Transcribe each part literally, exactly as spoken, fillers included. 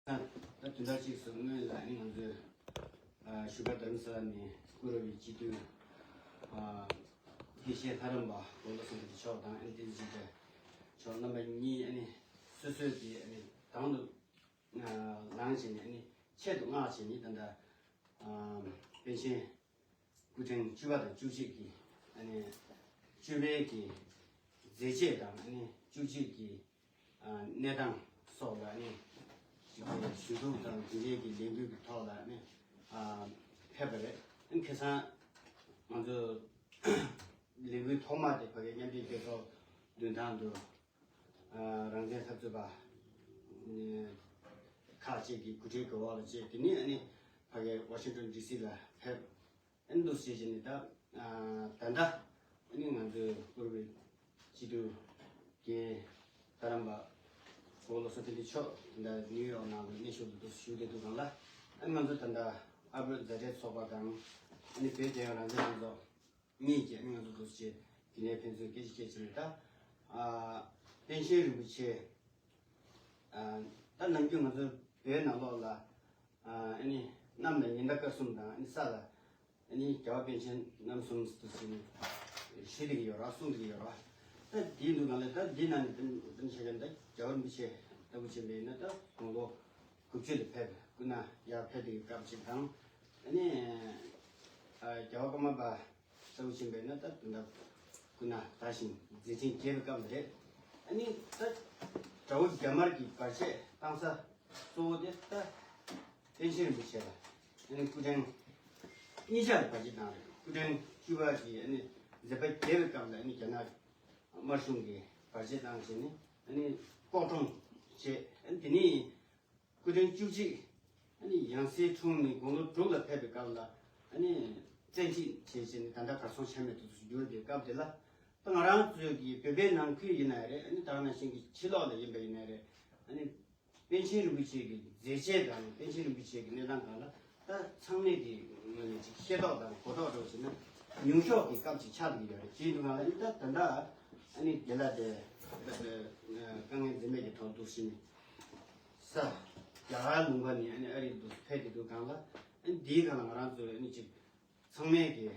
ད་དུས་འདྲ་གཅིག་སུ་སྔོན་ལ་ནི་ང་ཚོས་བཞུགས་སྒར་རྡ་རམ་ས་ལ་ནས་བཀུར་འོས་པའི་སྤྱི་འཐུས་དགེ་བཤེས་ལྷ་རམས་པ་གོ་ལོ་སེང་གེ་མཆོག་དང་ཨ་ནི་བསྟན་འཛིན་ཆོས་སྒྲོན་མཆོག་རྣམ་པ་གཉིས་ཨ་ནི་སོ་སོའི་དེ་ཨ་ནི་དང་དུ་ལངས་བྱས་ནས་ཨ་ནི་ཆེད་དུ་མངགས་བྱས་ནས་ད་ལྟ་པཎ་ཆེན་སྐུ་ཕྲེང་བཅུ་པ་དང་བཅུ་གཅིག་གི་ཨ་ནི་བཅུ་པའི་གི་མཛད་རྗེས་དང་ཨ་ནི་བཅུ་གཅིག་གི་གནས་སྟངས་སོགས་ལ་ཨ་ནི་ཞུ་གཏུག་དང་དེ་འབྲེལ་གྱི་ལས་འགུལ་གྱི་ཐོག་ལ་ཨ་ནི་ཕེབས་པ་རེད། ཨ་ནི་ཁ་སང་ང་ཚོ་ལས་འགུལ་ཐོག་མ་དེ་ཕ་གི་མཉམ་འབྲེལ་རྒྱལ་ཚོགས་མདུན་ཐང་དུ་རང་བཙན་འཐབ་རྩོད་པ་ཁག་ཅིག་གི་གོ་སྒྲིག་གི་འོག་ལ་བཅས་དེ་ནས་ཨ་ནི་ཕ་གི་ཝ་ཤིང་ཊོན་ཌི་སི་ལ་ཕེབས། ཨ་ནི་འདུག་སེ་བྱས་ནས་ད་ད་ལྟ་ཨ་ནི་ང་ཚོའི་བཀུར་འོས་སྤྱི་འཐུས་རྒན་ལྷ་རམས་པ་གོ་ལོ་སེང་གེ་མཆོག་ད་ལྟ་ནིའུ་ཡོག་ནང་ལ་གནས་བཞུགས་འདུག་བཞུགས་བསྡད་འདུག་གང་ལ། ཨ་ནི་ང་ཚོ་ད་ལྟ་ཨ་བོད་མཛའ་འབྲེལ་ཚོགས་པ་དང་ཨ་ནི་བོད་རྒྱལ་ཡོངས་རང་བཙན་ལྷན་ཚོགས་གཉིས་ཀྱིས་ཨ་ནི་ང་ཚོ་འདུག་སེ་དེ་ནས་ཕན་ཚུན་སྐད་ཆ་བཤད་བྱས་ནས་ད་ཨ་པཎ་ཆེན་རིན་པོ་ཆེ་ཨ་ད་ནམ་རྒྱུན་ང་ཚོ་བོད་ནང་ལོགས་ལ་ཨ་ནི་གནམ་ལ་ཉི་ཟླ་སྐར་གསུམ་དང་ཨ་ནི་ས་ལ་ཨ་ནི་རྒྱལ་བ་པཎ་ཆེན་རྣམ་གསུམ་དུ་ཟིན་ཞུ་བསྡད་ཀྱི་ཡོད་ར། གསུང་བསྡད་ཀྱི་ཡོད་ར། ད་དེའི་འདུག་གང་ལས་ད་འདི་ནང་ནས་དཔེ་དཔེ་ཆ་གན་ད་རྒྱལ་བ་རིན་པོ་ཆེ་ལྟ་བུ་ཕྱིན་པས་ན་ད་དགུང་ལོ་དགུ་བཅུ་ལ་ཕེབས་སྐུ་ན་ཡར་ཕེབས་པའི་སྐབས་ཅིག་དང་ཨ་ནི་རྒྱལ་བ་ཀརྨ་པ་ལྟ་བུ་ཕྱིན་པས་ན་ད་དུང་ད་སྐུ་ན་དར་ཞིང་མཛད་འཕྲིན་རྒྱས་པའི་སྐབས་ལ་རེད། ཨ་ནི་ད་དགྲ་བོ་རྒྱ་དམར་གྱི་བར་ཆད་བཏང་ས་གཙོ་བོ་དེ་ད་པཎ་ཆེན་རིན་པོ་ཆེ་ལ་ཨ་ནི་སྐུ་ཕྲེང་གཉིས་ཆ་ལ་བར་ཆད་བཏང་རེད། སྐུ་ཕྲེང་བཅུ་པ་གི་ཨ་ནི་མཛད་པ་རྒྱས་པའི་སྐབས་ལ་ཨ་ནི་རྒྱ་ནག་དམར་གཞུང་གིས་བར་ཆད་བཏང་བྱས་ནས་ཨ་ནི་ལྐོག་གྲོང་བྱས། ཨ་ནི་དེ་ནས་སྐུ་ཕྲེང་བཅུ་གཅིག་ཨ་ནི་ཡང་སྲིད་འཁྲུངས་ནས་དགུང་ལོ་དྲུག་ལ་ཕེབས་པའི་སྐབས་ལ་ཨ་ནི་བཙན་ཁྲིད་བྱས་བྱས་ནས་ད་ལྟ་གར་སོང་ཆ་མེད་དུ་གྱུར་པའི་སྐབས་དེ་ལ་ད་ང་རང་ཚོའི་གི་བོད་པའི་ནང་ཁུལ་ཡིན་ན་རེད། ཨ་ནི་ད་ག་ནང་བཞིན་གྱི་ཕྱི་ལོགས་ལ་ཡིན་པ་ཡིན་ན་རེད། ཨ་ནི་པཎ་ཆེན་རིན་པོ་ཆེ་གི་མཛད་རྗེས་དང་པཎ་ཆེན་རིན་པོ་ཆེ་གི་གནས་སྟངས་སྒང་ལ་ད་ཚང་མས་ཀྱི་ངོས་ནས་ཅིག་ཤེས་རྟོགས་དང་གོ་རྟོགས་འགྲོ་བྱས་ན་ཉུང་ཤོས་ཀྱི་སྐབས་ཅིག་ཆགས་ཀྱི་ཡོད་རེད། ཅེས་འདུག་གང་ལ་ཨ་ནི་ད་ད་ལྟ་ཨ་ནི་དེ་ལ་དེ་དཀའ་ངལ་འཛེམས་མེད་ཀྱི་ཐོག་འདུག་ཟིན་ས་རྒྱ་གར་ལུང་པ་ནས་ཨ་ནི་ཨ་རིར་འདུག་ཕེབས་ཀྱི་འདུག་གང་ལ་ཨ་ནི་དེའི་སྒང་ལ་ང་རང་ཚོས་ཨ་ནི་ཅིག་ཚང་མས་ཀྱི་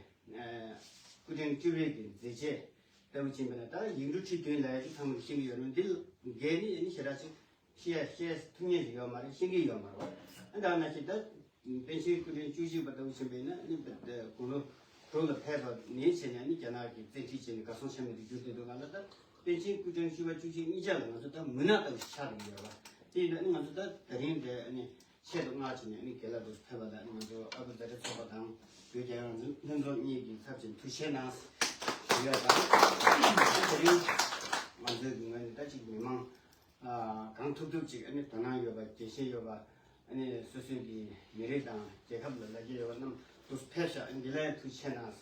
སྐུ་ཕྲེང་བཅུ་པའི་གི་མཛད་རྗེས་ལྟ་བུ་ཕྱིན་པ་ན་ད་ཡིག་འབྲུ་ཁྲི་བདུན་ལབ་ཡ་ཅིག་ཚང་མས་ཤེས་ཀྱི་ཡོད་རེད། འདི་འགལ་ནི་ཨ་ནི་ཞེ་དྲག་ཅིག་ཤེས་ཤེས་ཐུབ་མཁན་ཞིག་ཡོད་མ་རེད། ཤེས་ཀྱི་ཡོད་མ་རེད། ཨ་ད་ན་ཞིག་ད་པཎ་ཆེན་སྐུ་ཕྲེང་བཅུ་གཅིག་པ་ལྟ་བུ་ཕྱིན་པ་ཡིན་ན་ཨ་ནི་དགུང་ལོ་དྲུག་ལ་ཕེབས་པ་ནས་བྱས་ནས་ཨ་ནི་རྒྱ་ནག་གི་བཙན་ཁྲིད་བྱས་ནས་གར་སོང་ཆ་མེད་དུ་གྱུར་ཏེ་འདུག་ག་ལ། ད་པཎ་ཆེན་སྐུ་ཕྲེང་བཅུ་པ་བཅུ་གཅིག་གཉིས་ཆ་ལ་ང་ཚོ་ད་མུན་ནག་ལྟ་བུ་ཞིག་ཆགས་བསྡད་ཀྱི་ཡོད་རེད། དེ་ཡིན་ན་ཨ་ནི་ང་ཚོ་ད་དེ་རིང་དེ་ཨ་ནི་ཆེད་དུ་མངགས་བྱས་ནས་ཨ་ནི་རྒན་ལགས་འདུག་ཕེབས་པ་དང་ཨ་ནི་ང་ཚོ་ཨ་ཁུ་མཛའ་འབྲེལ་ཚོགས་པ་དང་བོད་རྒྱལ་ཡོངས་ལྷན་ཚོགས་གཉིས་ཀྱི་ཚབ་བྱས་ཐུགས་རྗེ་གནང་ཞུ་ཡ་དང་། དེ་རིང་ང་ཚོའི་གི་ངོས་ནས་ད་ཅིག་མི་མང་གང་ཐུབ་ཐུབ་ཅིག་ཨ་ནི་དོ་སྣང་ཡོད་པ་དགེ་བཤེས་ཡོད་པ་ཨ་ནི་སོ་སོའི་གི་མི་རིགས་དང་རྒྱལ་ཁབ་ལ་ལ་རྒྱ་ཡོད་པ་རྣམས་འདུག་ཕེབས་ཤག་ཨ་ནི་འདི་ལ་ཡང་ཐུགས་རྗེ་གནང་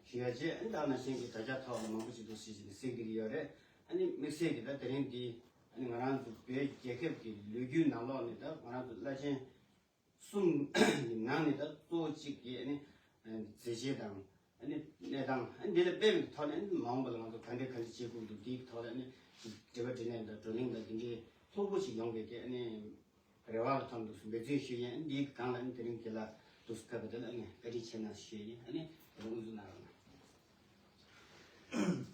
ཞུ་ཡ་བཅས། ཨ་ནི་ད་ནང་བཞིན་གི་དྲ་རྒྱ་ཐོག་ལ་མང་པོ་ཅིག་འདུག་ཞེས་ཀྱི་གཟིགས་ཀྱི་ཡོད་རེད། ཨ་ནི་དམིགས་བསལ་གྱི་ད་དེ་རིང་འདི་ཨ་ནི་ང་རང་ཚོ་བོད་རྒྱལ་ཁབ་ཀྱི་ལོ་རྒྱུས་ནང་ལོགས་ནས་ད་ང་རང་ཚོ་བླ་ཆེན་གསུམ་གྱི་ནང་ནས་ད་གཙོ་བོ་གཅིག་གི་ཨ་ནི་མཛད་རྗེས་དང་ཨ་ནི་གནས་སྟངས་ཨ་ནི་འདི་ལ་དཔེ་མི་ཐོག་ནས་ཨ་ནི་མ་འོངས་པ་ལ་ང་ཚོ་ག་འདྲ་ག་འདྲ་བྱེད་དགོས་འདུག་འདིའི་ཐོག་ལ་ཨ་ནི་འབྲེལ་བ་འཕྲིན་ལས་དང་བགྲོ་གླེང་དང་འདི་འདྲའི་ལྷུག་པོ་ཞིག་ཡོང་བའི་གི་ཨ་ནི་རེ་བ་ལ་ཐོག་འདུག་འབད་བརྩོན་ཞུ་ཡིན། ཨ་ནི་འདིའི་སྒང་ལ་ཨ་ནི་དེ་རིང་འདི་ལ་འདུག་ཕེབས་པ་དེ་ལ་ཨ་ནི་བཀའ་དྲིན་ཆེ་གནང་ཞུ་ཡིན། ཨ་ནི་དེ་རིང་དབུ་འཛུགས་གནང་རོགས་གནང་།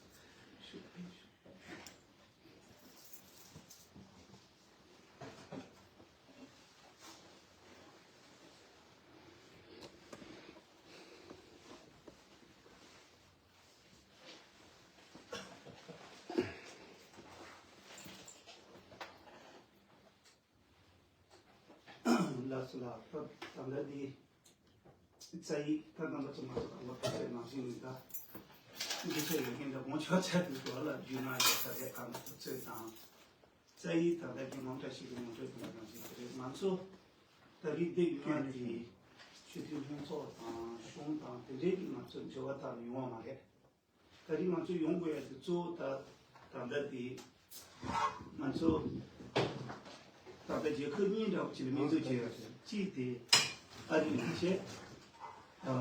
ལགས་སོ་ལགས། ད་ད་ལྟ་འདི་རྩ་ཡིག་ད་རྣམ་པ་ཚོ་མ་གཏོགས་གང་ལ་ཕེབས་པའི་ནང་བཞིན་མི་འདུག་འདི་ཚོ་ཡོད་མཁན་འདྲ་མང་ཆོག་ཚད་དུ་འགྲོ་ལ་རྒྱུས་མངའ་ཡོད་ས་རེད། གང་ལ་ཚོད་དང་རྩ་ཡིག་ད་ལྟ་རྒྱུ་མང་དྲགས་ཤིག་གི་ངོ་སྤྲོད་དང་ནང་བཞིན་དེ་རེད། ང་ཚོ་ད་རེས་འདི་ཡོང་ཡ་དེ་ཆོས་དད་ལྷན་ཚོགས་དང་གཞུང་དང་དེ་འདྲའི་གི་ང་ཚོ་འབྲེལ་བ་དག་ནས་ཡོང་བ་མ་རེད། ད་རེས་ང་ཚོ་ཡོང་དགོས་ཡ་དེ་གཙོ་བོ་ད་ད་ལྟ་དེ་ང་ཚོ་ད་ལྟ་རྒྱལ་ཁབ་གཉིས་འདྲ་བོ་ཅིག་ལ་མིང་འཛུགས་བྱས་ཡོད་རེད། གཅིག་དེ་ཨ་རི་ཡིན་ཞེས། ཨ།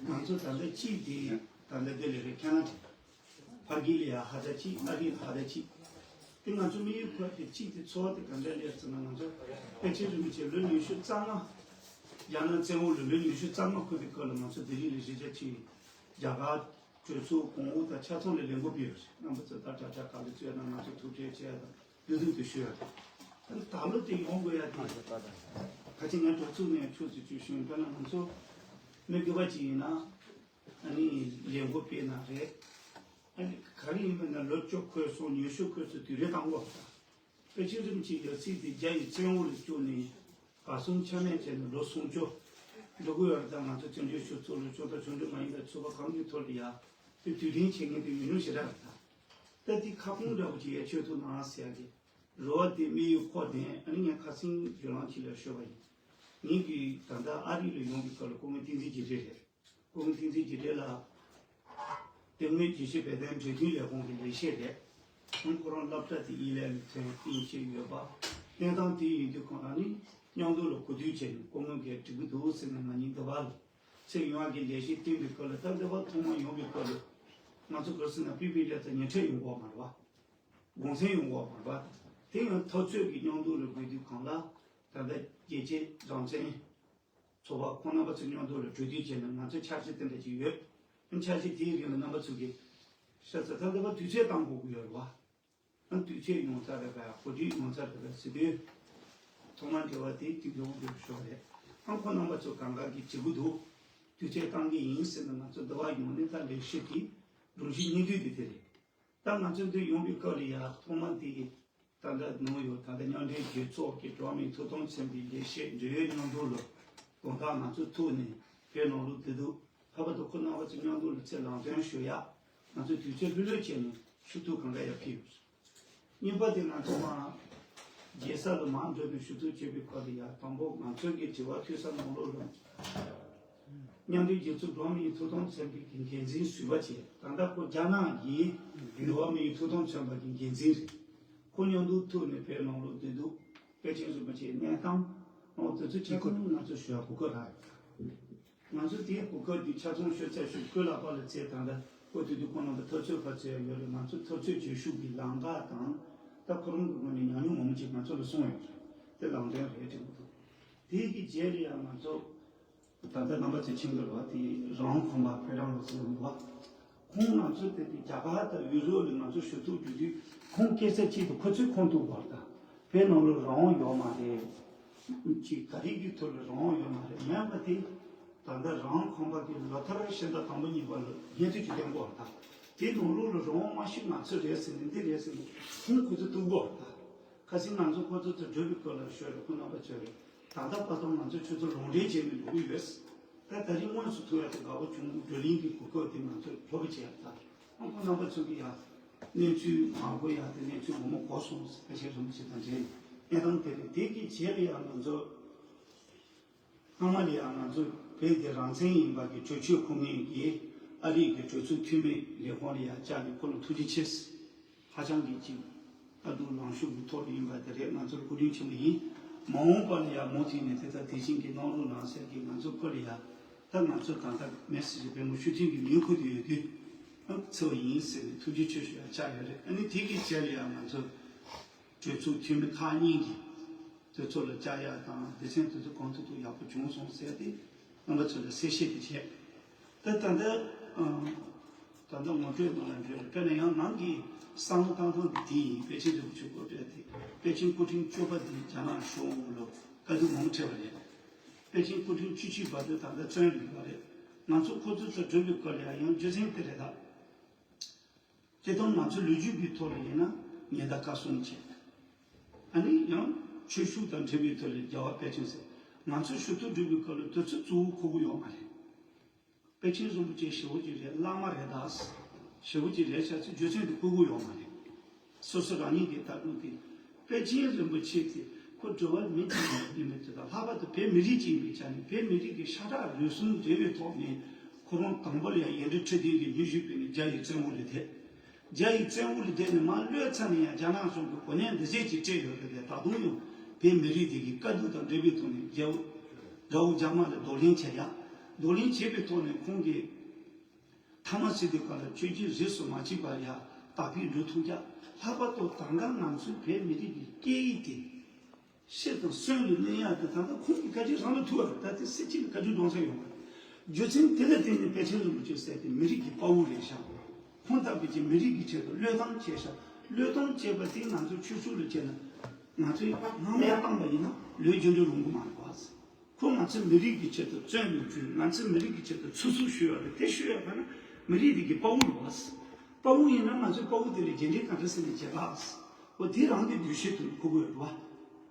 ང་ཚོ་ད་ལྟ་གཅིག་དེ་ད་ལྟ་དེ་ལས་རེད། ཁ་ན་ཌ། ཕ་གི་ལ་ཡ་ཧ་ད་གཅིག་ཨ་རི་ལ་ཧ་ད་གཅིག་དེ་ང་ཚོ་དམིགས་ཡུལ་འཁོར་དེ་གཅིག་དེ་ཚོར་བ་དེ་ག་འདྲ་སླེབས་ཟེར་ན། ང་ཚོ་པཎ་ཆེན་རིན་པོ་ཆེ་ལོ་ཉི་ཤུ་རྩ་ལྔ། རྒྱ་ནག་བཙན་འོག་ལ་ལོ་ཉི་ཤུ་རྩ་ལྔ་འཁོར་བའི་སྐབས་ལ་ང་ཚོ་ལྡི་ལི་ལ་གཞིས་ཆགས་ཕྱིན། རྒྱ་གར་གྲོས་ཚོགས་གོང་འོག་དང་ཆ་ཚང་ལ་ལས་འགུལ་སྤེལ་ཡོད་རེད། རྣམ་པ་ཚོ་ད་དྲ་གྲགས་ཁག་ལ་བཙལ་ན་ང་ཚོ་ཐུག་འཕྲད་བྱས་དང་གདུག་རྩུབ་དེ་ཞུ་ཡ་རེད། ད་ལོ་དེ་ཡོང་དགོས་ཡ་དེ་ཁ་ཅིག་ངས་གྲོས་ཚོགས་ནས་ཕྱོགས་སུ་བཅུག་ཤིང་། དཔེར་ན་ང་ཚོ་མི་དགེ་བ་ཅིག་ཡིན་ན། ཨ་ནི་ལས་འགུལ་སྤེལ་ན་རེད། ཨ་ནི་ག་རེ་ཡིན་པ་ན་ལོ་བཅུ་འཁོར་སོང་། ཉི་ཤུ་འཁོར་སོང་། དུས་རེ་བཏང་དགོས་པ་དང་། པཎ་ཆེན་རིན་པོ་ཆེ་ཡབ་སྲས་དེ་རྒྱ་ཡི་བཙན་འོག་ལ་བཅུག་ནས་གར་སོང་ཆ་མེད་བྱས་ནས་ལོ་སུམ་ཅུ་འགྲོ་གི་ཡོད་རེད། ད་ང་ཚོ་བཙན་བྱོལ་གཞུང་ཚོགས་ལ་བཅུག་དང་བཅུ་འགྲོ་མ་ཡིན་པའི་ཚོགས་པ་གང་གི་ཐོག་ལ་ཡ་དེ་དུས་དྲན་བྱེད་མཁན་དེ་ཡུན་རིང་ཞེ་དྲག་རེད། ད་ད་དེ་ཁ་སྐོང་འདྲ་པོ་ཅིག་ཡ་ཆོད་ཐུབ་ན་ཟེར་ཡ་གི་རེ་བ་དེ་དམིགས་ཡུལ་འཁོར་དེ། ཨ་ནི་ངས་ཁ་སང་བརྗོད་ལམ་ཅིག་ལ་ཤོད་པ་ཡིན། ངེད་ཀྱིས་ད་ལྟ་ཨ་རི་ལ་ཡོང་གི་སྐབས་ལ་སྐུ་ངོ་བསྟན་འཛིན་རྒྱལ་མཚན་རེད། སྐུ་ངོ་བསྟན་འཛིན་རྒྱལ་མཚན་ལགས་དེ་སྔོན་རྒྱལ་སྤྱིའི་བོད་དོན་འབྲེལ་མཐུད་ལས་ཁུངས་ཀྱི་ལས་བྱེད་རེད། ཁོང་ཁོ་རང་སློབ་གྲྭ་དེ་ཨི་ལན་ལ་ཐོན་ཏིང་བྱས་ཡོད་པ། གནས་སྟངས་དེ་ཡིན་དུས་ཁོང་རང་ནི་མཉམ་དུ་ལ་གོ་བསྡུར་བྱས་ནས་སྐུ་ངོ་གིས་འགྲིག་གི་འདུག་ཟེར་ནས་ང་གཉིས་འདི་བར་ལ་ཚེ་ཡོང་བ་གི་ལས་གཞི་བཏིང་བའི་སྐབས་ལ། ད་འདི་བར་ཐོག་མར་ཡོང་བའི་སྐབས་ལ་ང་ཚོ་ག་རེ་ཟེར་ན་པི་པི་ལ་ད་ཉེ་འཕྲད་ཡོང་གི་ཡོད་མ་རེད་བ། དགོངས་སེལ་ཡོང་གི་ཡོད་མ་རེད་བ། དེ་ཡང་འཐབ་རྩོད་ཀྱི་མཉམ་དུ་ལ་དགོས་དུས་གང་ལ་ད་ལྟ་རྒྱལ་གཅེས་རང་བཙན་ཚོགས་པ་ཁོང་རྣམ་པ་ཚོ་མཉམ་དུ་ལ་གྲོས་བསྡུར་བྱས་ནས་ང་ཚོ་འཆར་གཞི་དེ་འདྲ་ཅིག་ཡོད། འཆར་གཞི་དེའི་རིང་ལ་རྣམ་པ་ཚོ་གིས་ཤ་ཚ་ད་ལྟ་བར་དུས་ཚོད་བཏང་དགོས་ཀྱི་ཡོད་རེད་བ། ཨ་དུས་ཚོད་ཡོང་ཚར་རེད་པས། གོ་སྒྲིག་ཡོང་ཚར་རེད་པས་ཟེར་དུས། ཐོག་མར་འབྲེལ་བ་དེ་དུས་ཡོང་དུས་ཤོག་རེད། ཨ་ཁོ་རྣམ་པ་ཚོ་གང་ག་གིས་བྱེད་དགོས་འདུག་དུས་ཚོད་བཏང་གི་ཡིན་ཟེར་ནས་ང་ཚོ་འདི་བར་ཡོང་ནས་ད་ལས་གཞི་དེ་སྒྲོམ་གཞི་སྙིང་བསྡུས་དེ་དེ་རེད། ད་ང་ཚོ་འདི་ཡོང་བའི་སྐབས་ལ་ཡ་ཐོག་མ་དེ་ད་ལྟ་ནང་ཡོད། ད་ལྟ་མཉམ་འབྲེལ་རྒྱལ་ཚོགས་ཀྱི་འགྲོ་བ་མིའི་ཐོབ་ཐང་ཚན་པའི་ལས་བྱེད་འབྲེལ་ཡོད་མཉམ་དུ་ལ་དགོངས་དག་ང་ཚོ་ཐུག་ནས་བོད་ནང་ལོགས་བདེ་སྡུག་ལྷག་པར་དུ་ཁོ་རྣམ་པ་ཚོ་མཉམ་དུ་ལ་ཚེ་ལམ་སྟོན་ཞུ་ཡག་ང་ཚོ་དུས་ཚོད་ལྷོད་ལྷོད་བྱས་ནས་ཞུ་གཏུག་གང་ག་ཡ་ཕེབས་ཡོད། གཉིས་པ་དེ་ང་ཚོ་མར་རྒྱལ་ས་ལ་མར་འགྲོ་བའི་ཞུ་གཏུག་བྱེད་པའི་སྐོར་དེ་ཡ། དང་པོ་ང་ཚོ་གི་དྲི་བ་འཐུས་ས་ནང་ལོགས་ལ་མཉམ་འབྲེལ་རྒྱལ་ཚོགས་འགྲོ་བ་མིའི་ཐོབ་ཐང་ཚན་པའི་གི་འགན་འཛིན་ཟུར་པ་བྱས། ད་ལྟ་ཁོ་རྒྱ་ནག་གི་འགྲོ་བ་མིའི་ཐོབ་ཐང་ཚན་པ་གི་འགན་འཛིན་རེད། ཁོ་མཉམ་དུ་ཐུག་ནས་བོད་ནང་ལོགས་བདེ་སྡུག་པཎ་ཆེན་རིན་པོ་ཆེའི་གནས་སྟངས་འོ་དེ་ཚོ་ཆ་ཚང་ང་ཚོ་ཞུ་བ་གོ་སྐབས་རག་ཡོད། ང་ཚོ་དེའི་གོ་སྐབས་འདི་ཆ་ཚང་ཤོད་ཚར་ཞུ། ཁོའི་ལག་པ་ལ་བཙལ། ད་ལྟ་ཁོ་དེ་དུས་ཁོང་རྣམ་པ་འཐབ་རྩོད་པ་བཙལ་ཡོད་རེད། ང་ཚོ་འཐབ་རྩོད་བྱེད་ཤུགས་ཀྱི་ལམ་ཁ་དང་། ད་ཁོ་རང་གི་ངོས་ནས་ཉམས་མྱོང་མང་པོ་ཅིག་ང་ཚོ་ལ་གསུངས་ཡོད་རེད། དེ་ལམ་སྟོན་རེད་དྲན་གྱི་འདུག་དེའི་གི་རྗེས་ལ་ཡང་ང་ཚོ་ད་ལྟ་རྣམ་པ་ཚོས་མཁྱེན་གྱི་རེད་བ། དེ་རང་དབང་ཁང་པ་ཕེབས་རང་ལ་ཟེར་གྱི་འདུག་བ། ཁོང་ང་ཚོ་དེ་དུས་རྒྱ་གར་དང་ཡུ་རོབ་ལ་ང་ཚོ་ཞུ་གཏུག་རྒྱུ་དུས་ཁོང་སྐད་ཆ་གཅིག་ཏུ་ཁོ་ཚོས་ཁོང་ཐུག་པར་དང་བོད་ནང་ལོགས་རང་དབང་ཡོད་མ་རེད། ཅིག་ག་རེ་གི་ཐོག་ལ་རང་དབང་ཡོད་མ་རེད། མེད་པ་དེ་ད་ལྟ་རང་ཁང་པ་གི་ལོ་ལྟར་ཕྱི་ཟླ་དང་པོ་གཉིས་པ་ལ་སྙན་ཐོ་ཅིག་བཏོན་གོ་དང་། དེ་ནང་ལོགས་ལ་རང་དབང་མ་ཤོད་ང་ཚོ་རེད་ཟེར་ནས་འདི་རེད་ཟེར་ནས་ཁོང་ཁོ་ཚོ་གཏུག་གོ་དང་། ཁ་སང་ང་ཚོ་ཁོ་ཚོ་ཚོ་བགྲོ་གླེང་སྐོར་ལ་ཤོད་རེད། ཁོ་རྣམ་པ་ཚོས་རེད། ད་ལྟ་བར་དུ་ང་ཚོ་ཁྱོད་ཚོ་ལུང་འདྲེན་བྱས་ནས་འགྲོ་གི་ཡོད། ད་ད་རིང་དངོས་སུ་ཐུག་ཡ་དེ་དགའ་པོ་བྱུང་། བགྲོ་གླེང་གི་གོ་སྐབས་དེ་ང་ཚོ་ལྷོད་པོ་བྱས་ཡ་ད། ཨ་ཁོ་རྣམ་པ་ཚོ་གི་ཡ་གནས་ཚུལ་མང་པོ་ཡ་དེ་གནས་ཚུལ་ངོ་མ་གོ་སོང་ཟེར། ཕལ་ཆེར་རིན་པོ་ཆེ་དང་འབྲེལ་གནས་སྟངས་དེ་རེད། དེ་གི་རྗེས་ལ་ཡ་ང་ཚོ་སྔ་མ་ལ་ཡ་ང་ཚོ་བོད་དེ་རང་བཙན་ཡིན་པ་གི་གྲོས་ཆོད་ཁོ་ངེས་ཀྱིས་ཨ་རི་གི་གྲོས་ཚོགས་འཐུས་མི་ལས་ཁུངས་ལ་ཡ་བཅར་ནས་ཁོ་ལ་ཐུགས་རྗེ་ཆེ་ཟེར། ཧ་ཅང་གི་ཅིག་ཨ་དུ་ལངས་ཤོག་གི་ཐོག་ལ་ཡིན་པ་དེ་རེད། ང་ཚོར་གོ་སྒྲིག་ཆེན་པོ་ཡིན། མ་འོངས་པ་ལ་ཡང་མུ་མཐུད་ནས་དེ་ལྟར་དེ་བཞིན་གྱི་གནང་རོགས་གནང་ཟེར་གྱི། ང་ཚོ་ཁོ་ལ་ཡ་ད་ང་ཚོ་ད་ལྟ་མེ་སི་ཇི་བེ་མོ་ཤུ་ཐིང་གི་མིང་ཁུར་དུ་ཡོད་དུས་ཨ་འཚེ་བ་ཡིན་ཟེར་ནས་ཐུགས་རྗེ་ཆེ་ཞུ་ཡ་བཅར་ཡོད་རེད། ཨ་ནི་དེ་གི་རྗེས་ལ་ཡང་ང་ཚོ་གྲོས་ཚོགས་འཐུས་མི་ཁག་གཉིས་ཀྱིས་དེ་ཚོ་ལ་བཅར་ཡ་དང་སྡེ་ཚན་དེ་ཚོ་གང་ཐུབ་ཐུབ་ཡག་པོ་བྱུང་སོང་ཟེར་ཏེ། རྣམ་པ་ཚོ་ལ་གསལ་བཤད་དེ་བྱས། ད་ད་ལྟ་ཨ་ད་ལྟ་ངོ་སྤྲོད་གནང་ལ་འབྱོར་རེད། དཔེར་ན་ཡང་ནང་གི་བསམ་བློ་བཏང་སྟངས་དེ་དེ་ཡིན། པཎ་ཆེན་རིན་པོ་ཆེ་སྐུ་ཕྲེང་དེ། པཎ་ཆེན་སྐུ་ཕྲེང་བཅུ་པ་དེ་རྒྱ་ནག་གཞུང་ལ་དཀའ་སྡུག་མང་པོ་འཕྲད་པ་རེད། པཎ་ཆེན་སྐུ་ཕྲེང་བཅུ་གཅིག་པ་དེ་ད་ལྟ་བཙོན་ལ་ཡོད་པ་རེད། ང་ཚོ་ཁོ་ཚོ་ཚོ་སྒྲུབ་པའི་སྐོར་ལ་ཡང་རྒྱུ་མཚན་དེ་རེད་ད། སྤྱིར་བཏང་ང་ཚོ་ལོ་རྒྱུས་ཀྱི་ཐོག་ལ་ཡིན་ན་ཉེན་བརྡ་བཀའ་གསུང་བྱས། ཨ་ནི་ཡང་ཆོས་ཕྱོགས་དང་འབྲེལ་བའི་ཐོག་ལ་རྒྱལ་བ་པཎ་ཆེན་ཟེར། ང་ཚོ་ཞུ་གཏུག་སྒྲུབ་པའི་སྐབས་ལ་དེ་ཚོ་གཙོ་བོ་ཁུར་གི་ཡོད་མ་རེད། པཎ་ཆེན་རིན་པོ་ཆེ་ཞེ་པོ་ཅིག་རེད། བླ་མ་རེད། ད་ཞེ་པོ་ཅིག་རེད་ཤག་ཚོས་རྒྱུ་མཚན་དེ་ཁུར་གི་ཡོད་མ་རེད། སོ་སོ་རང་ཉིད་ཀྱི་ལྟ་གྲུབ་དེ། པཎ་ཆེན་རིན་པོ་ཆེ་དེ་ཁོ་འགྲོ་བ་མི་ཅིག་ཡིན་མིན་དེ་དང་། ལྷག་པར་དུ་བོད་མི་རིགས་ཅིག་ཡིན་པའི་ཆ་ནས་བོད་མི་རིགས་ཀྱི་ཤ་ཁྲག་རུས་གསུམ་འབྲེལ་བའི་ཐོག་ནས་ཁོ་རང་དང་པོ་ལ་ཡང་ཡིག་འབྲུ་འཕྲོད་བསྟེན་གྱི་སྙན་ཞུ་ཕུལ་ནས་རྒྱ་ཡི་བཙོན་འོག་ལ་བསྡད། རྒྱ་ཡི་བཙོན་འོག་ལ་བསྡད་ནས་མར་གློད་ཚར་ནས་ཡང་རྒྱ་ནག་གཞུང་གིས་གོ་གནས་འདི་ཟས་ཅིག་སྤྲད་ཡོད་རེད་དེ། ད་དུང་ཡང་བོད་མི་རིགས་དེ་གི་དཀའ་སྡུག་དང་འབྲེལ་བའི་ཐོག་ནས་རྒྱ་དགྲ་བོ་རྒྱ་དམར་ལ་གདོང་ལེན་བྱེད་ཡ། གདོང་ལེན་བྱེད་པའི་ཐོག་ནས་ཁོང་གིས་ཐ་མ་སྲིད་དུས་སྐབས་ལ་ཆོས་བརྒྱུད་རིས་སུ་མ་ཆད་པར་ཡ་དར་འཕེལ་འགྲོ་ཐུབ་ཡ། ལྷག་པར་དུ་ད་ལྟ་ང་ཚོའི་བོད་མི་རིགས་ཀྱི་སྐད་ཡིག་དེ་ཕྱིར་དང་གསོན་དུ་གནས་ཡག་དེ་ད་ལྟ་ཁོང་གིས་བཀའ་ཁྲིད་རང་ལ་ཐུག་པ་རེད། ད་དེ་སྲིད་སྤྱི་ལ་བཀའ་ཁྲིད་གཏོང་ས་ཡོད་པ་རེད། རྒྱུ་མཚན་དེ་ལ་བརྟེན་ནས་པཎ་ཆེན་རིན་པོ་ཆེ་ཟེར་དེ་མི་རིགས་ཀྱི་དཔའ་བོ་རེད་ཤག་ཁོང་ལྟ་བུ་ཅིག་མི་རིགས་ཀྱི་ཆེད་དུ་བློས་བཏང་བྱས་ཤག་བློས་གཏོང་བྱས་པ་དེ་ང་ཚོའི་ཆོས་ཕྱོགས་ལ་བྱས་ན་ང་ཚོས་སྣང་མེད་བཏང་པ་ཡིན་ན་ལོས་རྒྱུ་འབྲས་རུང་གི་མ་རེད་པ། ཁོ་ང་ཚོའི་མི་རིགས་ཀྱི་ཆེད་དུ་བཙོན་ལ་བཅུག་ང་ཚོའི་མི་རིགས་ཀྱི་ཆེད་དུ་ཚུར་གསོ་ཞུས་པ་རེད། དེ་ཞུས་ཡོད་པ་ན་མི་རིགས་འདི་གི་དཔའ་བོ་རེད་པ། དཔའ་བོ་ཡིན་ན་ང་ཚོའི་དཔའ་བོ་དེ་ལ་རྗེས་འདྲིས་ག་འདྲ་ཟེར་ནས་བྱེད་ག་འོ་དེ་རང་གི་འདུ་ཤེས་དུ་ལ་གོ་དགོས་རེད་པ།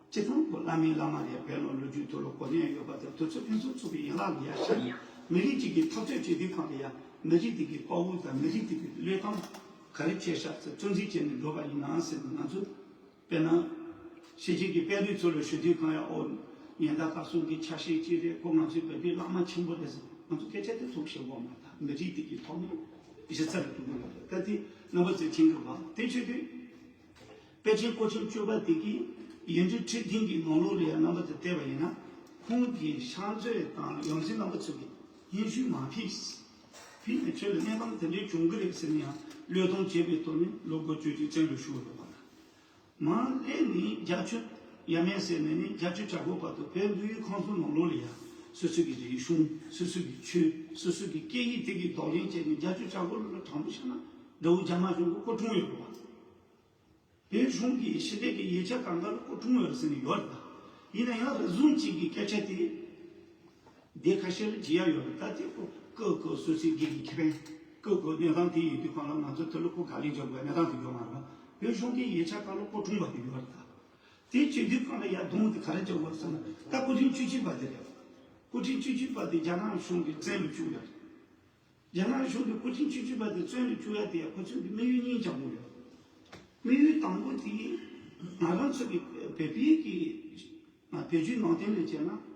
སྤྱིར་བཏང་ཁོ་བླ་མའི་བླ་མ་རེད། བོད་ནང་ལོ་རྒྱུས་ཐོག་ལ་གོ་གནས་ཡོད་པ་དང་དུས་ཚོད་ཕུན་སུམ་ཚོགས་པའི་ཡན་ལག་ལ་ཡར་ཤར་ནས་མི་རིགས་གཅིག་གི་འཐབ་རྩོད་བྱེད་དུས་གང་ལ་ཡང་མི་རིགས་དེ་གི་དཔའ་བོ་དང་མི་རིགས་དེ་གི་བློས་བཏང་ག་རེ་བྱས་ཤག་ཟེར་གཙོ་འཛིན་བྱས་ནས་འགྲོ་བ་ཡིན་ན་ཟེར་ནས་ང་ཚོ། དཔེར་ན། ཕྱི་རྒྱལ་གྱི་དཔོན་རིགས་ཚོ་ལ་ཞུ་དུས་གང་ཡང་ཨོ། ཉན་དང་ཁ་སང་གི་ཆ་ཤས་གཅིག་རེད། ཁོ་ང་ཚོའི་བོད་པའི་བླ་མ་ཆེན་པོ་རེད་ཟེར་ང་ཚོ་སྐད་ཆ་དེ་ཐུག་བཤད་དགོས་མ་ད་མི་རིགས་དེ་གི་ཐོག་ནས་གཞི་རྩ་ལ་གཏུག་དགོས་ལ་ད་དེ་རྣམ་པ་ཚོས་མཁྱེན་དགོས་པ་དེ་བྱེད་དུས། པཎ་ཆེན་སྐུ་ཕྲེང་བཅུ་པ་དེ་གིས་ཡིག་འབྲུ་ཁྲི་བདུན་གྱི་ནང་ལོགས་ལ་ཡང་རྣམ་པ་ཚོས་བལྟས་པ་ཡིན་ན་ཁོང་གི་ཕྱག་མཛོད་དང་ཡང་སྲིད་རྣམ་པ་ཚོ་གི་སྙན་ཞུ་མ་ཕུལ། ཕུལ་ནས་ཁྱོད་ལ་གནས་སྟངས་དེ་འདྲའི་བྱུང་གི་རེད་ཟེར་ནས་ཡང་བློས་གཏོང་བྱས་པའི་ཐོག་ནས་ལོ་དགུ་བཅུ་གཅིག་བཙོན་ལ་བཞུགས་ཡོད་པ་ལ། མར་སླེབས་ནས་བརྒྱད་ཅུ་ཡས་མས་ཟེར་ནས་ནི་བརྒྱད་ཅུ་གྱ་དགུ་བར་དུ་བོད་འདུལ་ཡུལ་ཁང་གསུམ་ནང་ལོགས་ལ་ཡང་སོ་སོ་གི་རིག་གཞུང་སོ་སོ་གི་ཆོས་སོ་སོ་གི་སྐད་ཡིག་དེ་གི་གདོང་ལེན་བྱས་ནས་བརྒྱད་ཅུ་གྱ་དགུ་ལོ་ལ་དྲང་པོ་བཤད་ན་དགྲ་བོ་རྒྱ་ནག་གཞུང་གི་སྐུ་དྲུང་ཡོད་རེད་བ། བོད་གཞུང་གི་ཕྱི་འབྲེལ་གྱི་ཡིག་ཆ་གང་ག་ལ་སྐུ་དྲུང་ཡོད་རེད་ཟེར་ནས་ཡོད་རེད་ད། ཡིན་ན་ཡང་རེ་ཟུང་གཅིག་གི་སྐད་ཆ་དེ། སྡེ་ཁ་ཤས་ལ་བརྗེ་ཡ་ཡོད་རེད་ད་དེ་ཀོ་ཀོ་སོ་སོའི་སྒེར་གྱི་ཁེ་ཕན་ཀོ་ཀོ་གནས་སྟངས་དེ་ཡིན་དུས་གང་ལ་ང་ཚོ་དེ་ལ་ཁོ་ག་ལེན་བྱ་དགོས་གནས་སྟངས་དེ་ཡོད་མ་རེད་བ། བོད་གཞུང་གི་ཡིག་ཆ་ཁག་ལ་སྐུ་དྲུང་བ་དེ་ཡོད་རེད་ད། དེ་བྱེད་དུས་གང་ལ་ཡ་གདོང་དེ་ག་རེ་བྱ་དགོས་ཟེར་ན་ད་སྐུ་ཕྲེང་བཅུ་གཅིག་པ་དེ་རེད། སྐུ་ཕྲེང་བཅུ་གཅིག་པ་དེ་རྒྱ་ནག་གཞུང་གིས་བཙོན་ལ་བཅུག་ཡོད་རེད། རྒྱ་ནག་གཞུང་གིས་སྐུ་ཕྲེང་བཅུ་གཅིག་པ་དེ་བཙོན་ལ་བཅུག་ཡ་དེ་ཡང་ཁོ་ཚོས་ཀྱི་དམིགས་ཡུལ་གཉིས་ཀྱང་ཡོད། དམིགས་ཡུལ་དང་པོ་དེ་ང་རང་ཚོ་གི་བོད་པའི་གི་བོད་བརྒྱུད་ནང་བསྟན་ལ་བྱས་ན།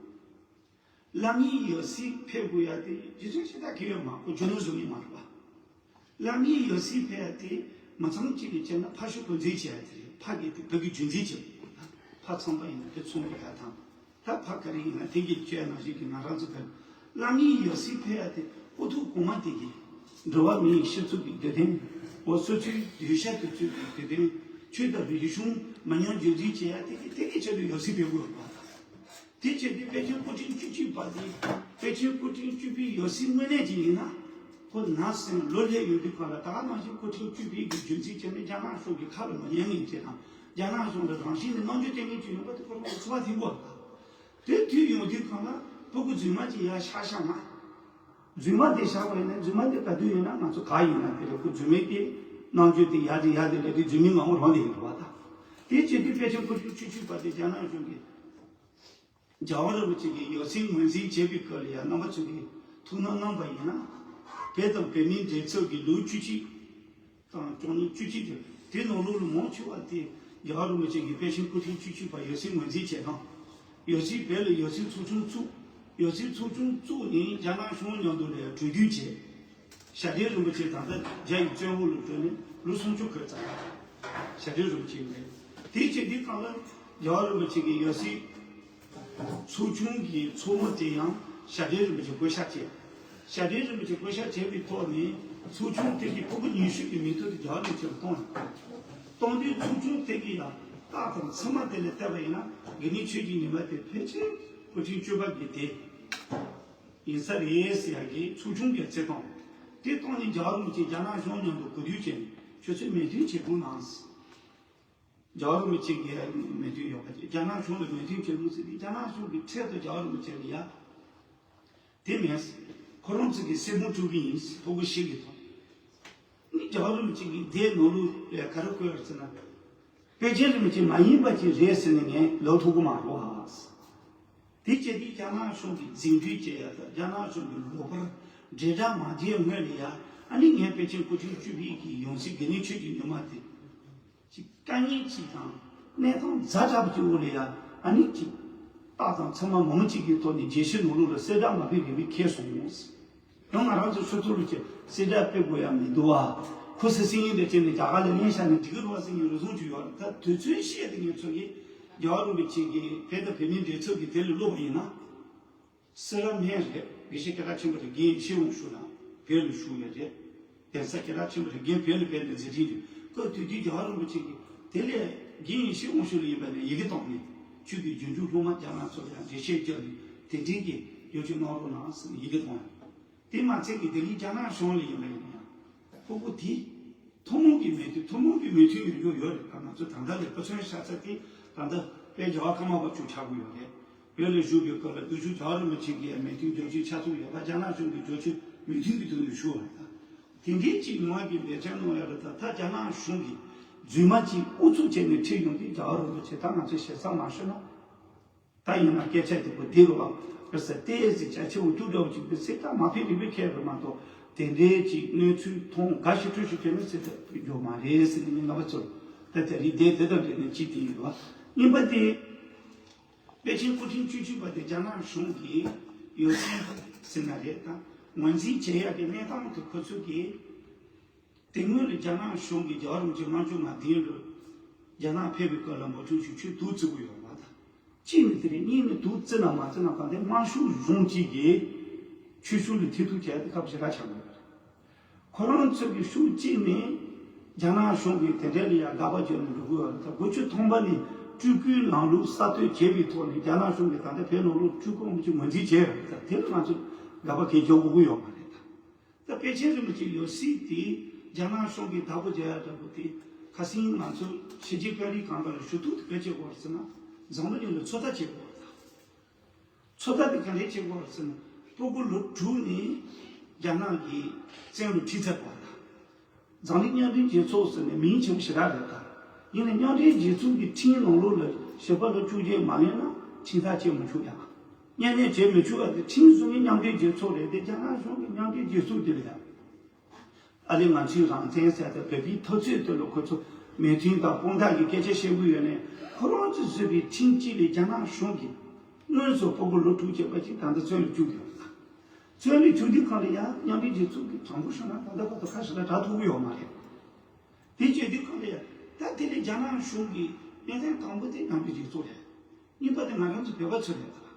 བླ་མའི་ཡང་སྲིད་ཕེབས་དགོས་ཡ་དེ་རྒྱུ་མཚན་ཞེ་དྲག་གང་ཡང་མ་ཁོ་རྒྱུ་ནོར་བཟོ་ངེས་མ་རེད་པ། བླ་མའི་ཡང་སྲིད་ཕེབས་ཡ་དེ་མི་ཚང་གཅིག་གིས་བྱས་ན་ཕ་ཤུལ་བུ་འཛིན་བྱེད་ཡ་དེ་རེད། ཕ་གི་དེ་བུ་གི་རྒྱུད་འཛིན་བྱེད་དགོས་པ་དང་ཕ་ཚངས་པ་ཡིན་ན་དེ་ཚོང་གི་ཡ་དང་། ད་ཕ་ག་རེ་ཡིན་ན་དེ་གི་ཁྱོད་ནང་བཞིན་གྱི་ང་རང་ཚོ་ག་རེ། བླ་མའི་ཡང་སྲིད་ཕེབས་ཡ་དེ་ཨུ་ཐུག་གོང་མ་དེ་གི་འགྲོ་བ་མིའི་སྤྱི་ཚོགས་ཀྱི་དགེ་ལྡན་འོ་སོ་སོའི་གདུལ་ཞག་དེ་ཚོའི་གི་དགེ་ལྡན་ཆོས་དང་རིག་གཞུང་མི་ཉམས་རྒྱུན་འཛིན་བྱེད་ཡ་དེ་གི་དེ་གི་ཆེད་དུ་ཡང་སྲིད་ཕེབས་དགོས་པ་དང་། དེ་བྱས་ཏེ་པཎ་ཆེན་སྐུ་ཕྲེང་བཅུ་གཅིག་པ་དེ་པཎ་ཆེན་སྐུ་ཕྲེང་བཅུ་པའི་ཡང་སྲིད་དངོས་གནས་ཅིག་ཡིན་ན། ཁོ་ན་སེམས་ལོ་ལྷག་ཡོད་དུས་གང་ལ་ད་ག་ནང་བཞིན་སྐུ་ཕྲེང་བཅུ་པའི་གི་རྒྱུན་འཛིན་བྱས་ནས་རྒྱ་ནག་གཞུང་གི་ཁ་ལ་མི་ཉན་མཁན་ཅིག་དང་རྒྱ་ནག་གཞུང་ལ་རང་བཞིན་ནས་རྣམ་འགྱུར་སྟོན་མཁན་ཅིག་ཡོང་པ་དེ་ཁོ་རང་གི་འཚོ་བ་ཐིག་པོ་དང་། དེ་དུས་ཡོང་དུས་གང་ལ་སྤུ་གུ་རྫུན་མ་ཅིག་ཡར་བཞག་བཞག་ན། རྫུན་མ་དེ་བཞག་པ་ཡིན་ན་རྫུན་མ་དེ་ག་དུས་ཡིན་ན་ང་ཚོ་ག་ཡིན་ན་དེ་ལ་ཁོ་རྫུན་མའི་དེ་རྣམ་འགྱུར་དེ་ཡར་དེ་ཡར་དེ་ལས་དེ་རྫུན་མའི་ངོ་བོ་རང་དེ་ཡིན་པ་དང་། དེ་བྱེད་དུས་པཎ་ཆེན་སྐུ་ཕྲེང་བཅུ་གཅིག་པ་དེ་རྒྱ་ནག་གཞུང་གིས། རྒྱལ་བ་རིན་པོ་ཆེ་གིས་ཡང་སྲིད་ངོས་འཛིན་བྱས་པའི་སྐབས་ལ་ཡང་རྣམ་པ་ཚོ་གིས་ཐུགས་སྣང་གནང་པ་ཡིན་ན། བོད་དང་བོད་མིའི་འབྲེལ་ཚོགས་ཀྱི་ལོ་བཅུ་གཅིག་དང་བཅུ་གཉིས་བཅུ་གཅིག་དེ་དེ་ནང་ལོགས་ལ་མང་ཆེ་བ་དེ་རྒྱལ་བ་རིན་པོ་ཆེ་གིས་པཎ་ཆེན་སྐུ་ཕྲེང་བཅུ་གཅིག་པ་ཡང་སྲིད་ངོས་འཛིན་བྱས་དང་། ཡང་སྲིད་བོད་ལ་ཡང་སྲིད་ཚོགས་ཆུང་བཙུགས། ཡང་སྲིད་ཚོགས་ཆུང་བཙུགས་ནས་རྒྱ་ནག་གཞུང་མཉམ་དུ་ལ་གྲོས་བསྡུར་བྱས། ཞབས་དྲུང་རིན་པོ་ཆེ་ད་ལྟ་རྒྱ་ཡི་བཙོན་འོག་ལ་བྲོས་ནས་ལོ་སུམ་ཅུ་འཁོར་ཚར། ཞབས་དྲུང་རིན་པོ་ཆེ་ཡིན་པས། དེའི་ཆེད་དུ་གང་ལ་རྒྱལ་བ་རིན་པོ་ཆེ་གི་ཡང་སྲིད་ཚོགས་ཆུང་གི་ཚོགས་མི་དེ་ཡང་ཞབས་དྲུང་རིན་པོ་ཆེ་བསྐོ་བཞག་བྱས། ཞབས་དྲུང་རིན་པོ་ཆེ་བསྐོ་བཞག་བྱས་པའི་ཐོག་ནས་ཚོགས་ཆུང་དེ་གི་ཕྲུ་གུ་ཉི་ཤུ་གི་མིང་ཐོ་དེ་རྒྱལ་བ་རིན་པོ་ཆེ་ལ་གཏོང་ཡོད། གཏོང་དུས་ཚོགས་ཆུང་དེ་གི་ཡང་རྟགས་དང་མཚན་མ་དེ་ལ་བལྟས་པ་ཡིན་ན་དགེ་འདུན་ཆོས་ཀྱི་ཉི་མ་དེ་ཕལ་ཆེར་སྐུ་ཕྲེང་བཅུ་པ་གི་དེ། ཡིན་ས་རེད་ཟེར་ཡག་གི་ཚོགས་ཆུང་གི་བརྩི་སྟངས། དེ་བཏང་ནས་རྒྱལ་བ་རིན་པོ་ཆེ་རྒྱ་ནག་གཞུང་མཉམ་དུ་གོ་བསྡུར་བྱས་ནས་ཁྱོད་ཚོས་མོས་མཐུན་བྱེད་དགོས་གནང་། རྒྱལ་བ་རིན་པོ་ཆེ་གིས་མོས་མཐུན་ཡོད་པ་བྱས་རྒྱ་ནག་གཞུང་ལ་མོས་མཐུན་བྱེད་དགོས་ཟེར་ཏེ་རྒྱ་ནག་གཞུང་གིས་འཕྲལ་དུ་རྒྱལ་བ་རིན་པོ་ཆེ་ལ་ཡ། དེ་མིན། ཁོ་རང་ཚོ་གི་སྲས་མོ་སྤྲུལ་གི་ཡིན་ཕྲུ་གུ་བཞི་གི་ཐོག་ནི་རྒྱལ་བ་རིན་པོ་ཆེ་གིས་དེའི་ནང་ལོགས་ལ་ག་རེ་བཀོད་ཡོད་ཟེར་ན། པཎ་ཆེན་རིན་པོ་ཆེ་མ་ཡིན་པ་ཅིག་རེད་ཟེར་ནས་ངས་ལབ་ཐུབ་ཀྱི་མ་རེད་བ། དེ་བྱས་ཏེ་རྒྱ་ནག་གཞུང་གིས་འཛིང་རྒྱུ་བྱས་ཡ་དང་རྒྱ་ནག་གཞུང་གིས་ལོག་པར་འབྲེལ་སྒྲ་མ་བྱས་སྔོན་ལ་ཡ་ཨ་ནི་ངས་པཎ་ཆེན་སྐུ་ཕྲེང་བཅུ་པའི་གི་ཡང་སྲིད་དགེ་འདུན་ཆོས་ཀྱི་ཉི་མ་དེ་ཅིག་དཀའ་ངལ་ཅིག་དང་གནས་སྟངས་ཛ་དྲག་པོ་ཅིག་འོག་ལ་ཡ་ཨ་ནི་ཅིག་རྟགས་དང་མཚན་མ་མང་པོ་ཅིག་གི་ཐོག་ནས་རྒྱལ་སྤྱིའི་ནང་ལོགས་ལ་གསལ་བསྒྲགས་མ་ཕུལ་བའི་མི་ཁེལ་སོང་། ཡང་ང་རང་ཚོ་ཆུ་ཚོད་ལོ་ཆེ་གསལ་བསྒྲགས་སྤེལ་དགོས་ཡ་མི་འདུག་བ། ཁུ་སི་སི་ཡིན་དེ་བྱས་ནས་རྒྱ་གར་ལ་ལེན་བཞག་ནས་འགྲིག་གི་རེད་བ་ཟེར་མཁན་རེ་ཟུང་ཅིག་ཡོད་རེད། ད་དུས་ཚོད་བཤད་དེ་ངས་ཚོ་གིས་རྒྱལ་བ་རིན་པོ་ཆེ་གིས་བོད་དང་བོད་མིའི་འབྲེལ་ཚོགས་ཀྱི་དེ་ལ་སློབ་པ་ཡིན་ན། སེ་ར་སྨན་རེད། དགེ་བཤེས་སྐད་གྲགས་ཆེན་པོ་རེད། རྒན་ཤེས་ཝུན་ཧྲུའུ་ལགས་བོད་ལ་བཞུགས་ཡོད་རེད། གདན་ས་སྐད་གྲགས་ཆེན་པོ་རེད། རྒན་བོད་ལ་ཕེབས་ནས་མཛད་འཕྲིན་རེད། སྐབས་དེ་དུས་རྒྱལ་བ་རིན་པོ་ཆེ་གིས་དེ་ལས་དགེ་བའི་བཤེས་དབང་ཕྱུག་ལ་ཡིན་པ་ནས་ཡི་གེ་བཏང་ནས་ཆོས་ཀྱི་རྒྱུན་སྐྱོང་སློབ་མ་རྒྱ་ནག་ཚོ་ལ་ཡང་འགྲེལ་བཤད་བརྒྱབ་ནས་དེ་འདྲའི་གི་ཡོ་བྱད་གནང་རོགས་གནང་ཟེར་ནས་ཡི་གེ་བཏང་ཡོད། དེ་མ་ཚད་ཀྱི་ལྡི་ལི་རྒྱ་ནག་གཞུང་ལ་ཡིན་པ་ཡིན་ན་ཡང་ཕྲུ་གུ་དེ་ཐུན་མོང་གི་མོས་མཐུན། ཐུན་མོང་གི་མོས་མཐུན་ཡོད་རྒྱུ་ཡོད་རེད། ད་ང་ཚོ་ད་ལྟ་ལས་ཕོ་མཚན་ཤ་ཚ་དེ་ད་ལྟ་དཔལ་རྒྱལ་བ་ཀརྨ་པ་མཆོག་ཆགས་ཀྱི་ཡོད་རེད། བོད་ལ་བཞུགས་པའི་སྐབས་ལ་སྟོད་ཆུ་རྒྱལ་བ་རིན་པོ་ཆེ་གིས་མོས་མཐུན་རྒྱབ་ཕྱོགས་ཆ་ཚང་ཡོད་པ། རྒྱ་ནག་གཞུང་གིས་རྒྱབ་ཕྱོགས་མོས་མཐུན་གྱི་ཐོག་ནས་ཞུ་བ་རེད། ད་དེ་འདྲའི་ཅིག་ངོས་ཀྱི་འབད་བརྩོན་གནང་ཡོད་རེད། ད་ད་རྒྱ་ནག་གཞུང་གིས་རྫུན་མ་ཅིག་ཨུ་ཚུགས་བྱས་ནས་ཁྲིད་ཡོང་དུས་རྒྱལ་བ་རིན་པོ་ཆེ་ད་ང་ཚོས་ཞེ་ས་མ་ཞུ་ན། ད་ཡིན་ན་སྐད་ཆ་དེ་པོ་བདེ་རུ་བ་རེད་ཟེར་ཏེ་ཟིག་ཅག་ཆེ་བོ་ཀྱུ་འདྲ་བོ་ཅིག་དེ་ཟེར། ད་མ་ཕེབས་རིག་པའི་ཁྱད་པར་མ་གཏོགས་དེ་འདྲའི་ཅིག་གནས་ཚུལ་མཐོང་དགའ་ཞིག་སྤྲོ་ཞིག་བྱས་ན་ཟེར་ད་ཡོད་མ་རེད་ཟེར་ནས་ངས་རྣམ་པ་ཚོར་ད་ལྟ་རིག་བསྡད་དེ་དང་འབྲེལ་ནས་ཅིག་དེ་ཡིན་པ། གཉིས་པ་དེ་པེ་ཅིན་སྐུ་ཕྲེང་བཅུ་གཅིག་པ་དེ་རྒྱ་ནག་གཞུང་གིས་ཡོད་ཚད་ཟེར་ན་རེད། ད་ངོས་འཛིན་བྱེད་ཡག་གི་གནས་སྟངས་དེ་ཁོ་ཚོ་གིས། དེ་སྔོན་ལ་རྒྱ་ནག་གཞུང་གིས་རྒྱལ་བ་རིན་པོ་ཆེ་ལྔ་བཅུ་ང་བདུན་ལོར་རྒྱ་ནག་ཕེབས་པའི་སྐབས་ལ་འབོར་ཆེན་ཞིག་ཆོས་དུག་བཙིར་གྱི་ཡོད་པ་དང་། གཅིག་ནི་དེ་རེད། གཉིས་ནི་དུག་བཙིར་ན་མ་བཙིར་ན་གང་ལྟར་དམར་ཤོག་གཞུང་གཅིག་གིས་ཆོས་ཕྱོགས་ལ་ཐེ་གཏོགས་བྱས་ཏེ་སྐབས་ཞེ་དྲག་ཆགས་ཡོད་རེད། ཁོ་རང་ཚོ་གི་ཤུགས་གཅིག་ནི་རྒྱ་ནག་གཞུང་གིས་དེ་འདྲ་ལ་ཡང་དགག་པ་བརྒྱབ་ནས་འགྲོ་གི་ཡོད་རེད། ད་དགུ་བཅུ་ཐམ་པ་ནས་སྤྲུལ་སྐུའི་ལམ་ལུགས་གསར་གཏོད་བྱས་པའི་ཐོག་ནས་རྒྱ་ནག་གཞུང་གིས་ད་ལྟ་བོད་ནང་ལོགས་སྤྲུལ་སྐུ་རིན་པོ་ཆེ་ངོས་འཛིན་བྱས་ཡོད་རེད། ད་དེ་ལ་ང་ཚོས་དགག་པ་གང་ཡང་རྒྱག་དགོས་ཀྱི་ཡོད་མ་རེད། ད། ད་པེ་ཅིན་རིན་པོ་ཆེའི་ཡང་སྲིད་དེ་རྒྱ་ནག་གཞུང་གིས་བདག་པོ་བྱས་ཡ་འདྲ་པོ་དེ་ཁ་སང་ང་ཚོ་ཕྱི་རྒྱལ་དཔོན་རིགས་གང་ག་ལ་ཞུ་གཏུག་དེ་ག་བྱེད་དགོས་རེད་ཟེར་ན། འཛམ་བུ་གླིང་ལ་ཚོད་ལྟ་བྱེད་དགོས་རེད་ད། ཚོད་ལྟ་དེ་ག་འདྲས་བྱེད་དགོས་རེད་ཟེར་ན། སྤུ་གུ་ལོ་དྲུག་ནས་རྒྱ་ནག་གི་བཙོན་ལ་ཁྲིད་ཚར་བ་རེད་ད། འཛམ་གླིང་མཉམ་འབྲེལ་རྒྱལ་ཚོགས་ཟེར་ནས་མིང་ཆེན་པོ་ཞེ་དྲག་རེད་ད། ཡིན་ནའི་མཉམ་འབྲེལ་རྒྱལ་ཚོགས་ཀྱི་ཁྲིམས་ནང་ལོགས་ལ་བྱིས་པ་ལོ་བཅུ་བརྒྱད་མ་ཡིན་ན་ཁྲིམས་ཐག་བཅད་མི་ཆོག་ཡ། གཉའ་གནོན་བྱེད་མི་ཆོག་ཡ་དེ་ཁྲིམས་བཟོ་མཁན་མཉམ་འབྲེལ་རྒྱལ་ཚོགས་རེད་དེ། རྒྱ་ནག་གཞུང་གི་མཉམ་འབྲེལ་རྒྱལ་ཚོགས་དེ་ལ་ཡ། ཨ་རི་ང་ཚོའི་རང་བཙན་ཟེར་ཏེ་བོད་པའི་འཐབ་རྩོད་དེ་ལ་ཁོ་ཚོ་མོས་མཐུན་དང་དཔང་རྟགས་ཀྱི་སྐད་ཆ་བཤད་ཀྱི་ཡོད་ནའི། ཁོ་རང་ཚོས་བཟོས་པའི་ཁྲིམས་གཅིག་ལས་རྒྱ་ནག་གཞུང་གིས་དངོས་སུ་སྤུ་གུ་ལོ་དྲུག་བྱས་པ་ཅིག་ད་ལྟ་བཙོན་ལ་བཅུག་ཡོད་རེད། བཙོན་ལ་བཅུག་དུས་གང་ལ་ཡ་མཉམ་འབྲེལ་རྒྱལ་ཚོགས་ཀྱིས་དྲང་པོ་ཞུ་ན་ད་ལྟ་བར་དུ་ཁ་ཞེ་དྲག་གྲགས་ཐུབ་ཀྱི་ཡོད་མ་རེད། དེ་བྱེད་དུས་གང་ལ་ཡ་ད་དེ་ལས་རྒྱ་ནག་གཞུང་གི་གནད་དོན་དང་པོ་དེ་མཉམ་འབྲེལ་རྒྱལ་ཚོགས་རེད། གཉིས་པ་དེ་ང་རང་ཚོ་བོད་པ་ཚོ་རེད་ད།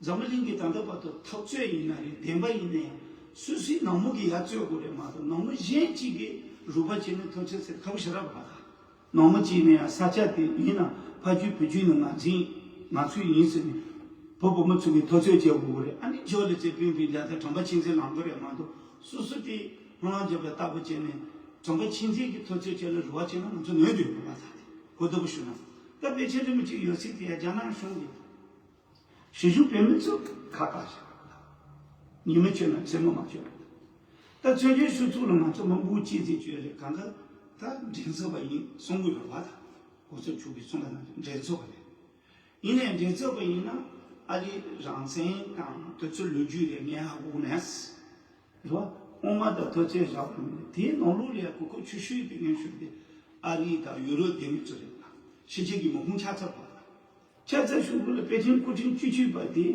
འཛམ་བུ་གླིང་གི་ད་ལྟ་བར་དུ་འཐབ་རྩོད་ཡིན་ན་རེད། བདེན་པ་ཡིན་ན་ཡང་སོ་སོའི་ནང་མི་གིས་ཡར་རྩོད་དགོས་རེད་མ་གཏོགས། ནང་མི་གཞན་གཅིག་གིས་རུས་པ་བྱས་ནས་འཐབ་རྩོད་ཟེར་ཁག་པོ་ཞེ་དྲག་རེད་པ། ད་ནང་མི་གཅིག་ནས་ཡང་ས་ཆ་དེ་ཡིན་ན་ཕ་རྒྱུད་བུ་རྒྱུད་ནི་ང་ཚོའི་ང་ཚོའི་ཡིན་ཟེར་ནས་བུ་བུ་མོ་ཚོ་གིས་འཐབ་རྩོད་བྱེད་དགོས་ཀྱི་རེད། ཨ་ནི་ཇོ་ལི་ཙེ་པིན་པིན་ལ་ད་དྲང་པ་ཆིག་སྒྲིལ་ལངས་ཀྱི་རེད་མ་གཏོགས། སོ་སོ་དེ་སྨོན་ལམ་རྒྱབ་པའི་ལྟ་བུ་བྱས་ནས་དྲང་པ་ཆིག་སྒྲིལ་གྱི་འཐབ་རྩོད་བྱས་ལ་རུས་པ་བྱས་ན་ང་ཚོ་ནོར་འདུག་པ། ད་དེ་གོ་ལྡོག་པོ་ཞུ་ན། ད་པེ་ཅིན་རིན་པོ་ཆེའི་ཡང་སྲིད་དེ་ཡང་རྒྱ་ནག་གཞུང་གིས། གཞིས་བཞུགས་བོད་མི་ཚོ་ཁ་བཏགས་བཞག་པ་དང་། ཉི་མ་མཆོད་ན་མཚན་མོ་མ་མཆོད་པ་དང་། ད་བཙན་བྱོལ་སྤྱི་ཚོགས་ལ་ང་ཚོ་མང་པོ་གཅིག་ཅིག་བརྗོད་རེད། གང་ག་ད་འགྲན་ཚབ་པ་ཡིན་གསུང་གི་ཡོད་པ་དང་། གོང་ས་མཆོག་གིས་གསུངས་པ་ནང་བཞིན་འགྲན་ཚབ་པ་རེད། ཡིན་ནའི་འགྲན་ཚབ་པ་ཡིན་ན་ཨ་རིའི་རང་བཙན་དང་དེ་ཚོའི་ལོ་རྒྱུས་རེད། ངས་ཧ་གོ་གི་མེད། རེད་བ། སྔོན་མ་དང་ཐོག་ཚད་བཞག་པ་མིན་ན་དེའི་ནང་ལོགས་ལ་ཡང་གོ་སྐབས་ཆེ་ཤོས་དེ་ངས་ཞུ་དེ་ཨ་རི་དང་ཡུ་རོབ་དེ་མི་ཚོ་རེད་ལ། ཕྱི་རྒྱལ་གྱི་མི་ཁུངས་ཆ་ཚང་བ་ལ། ཆ་ཚང་ཞུ་དགོས་ལ་པེ་ཅིན་སྐུ་ཕྲེང་བཅུ་གཅིག་པ་དེ་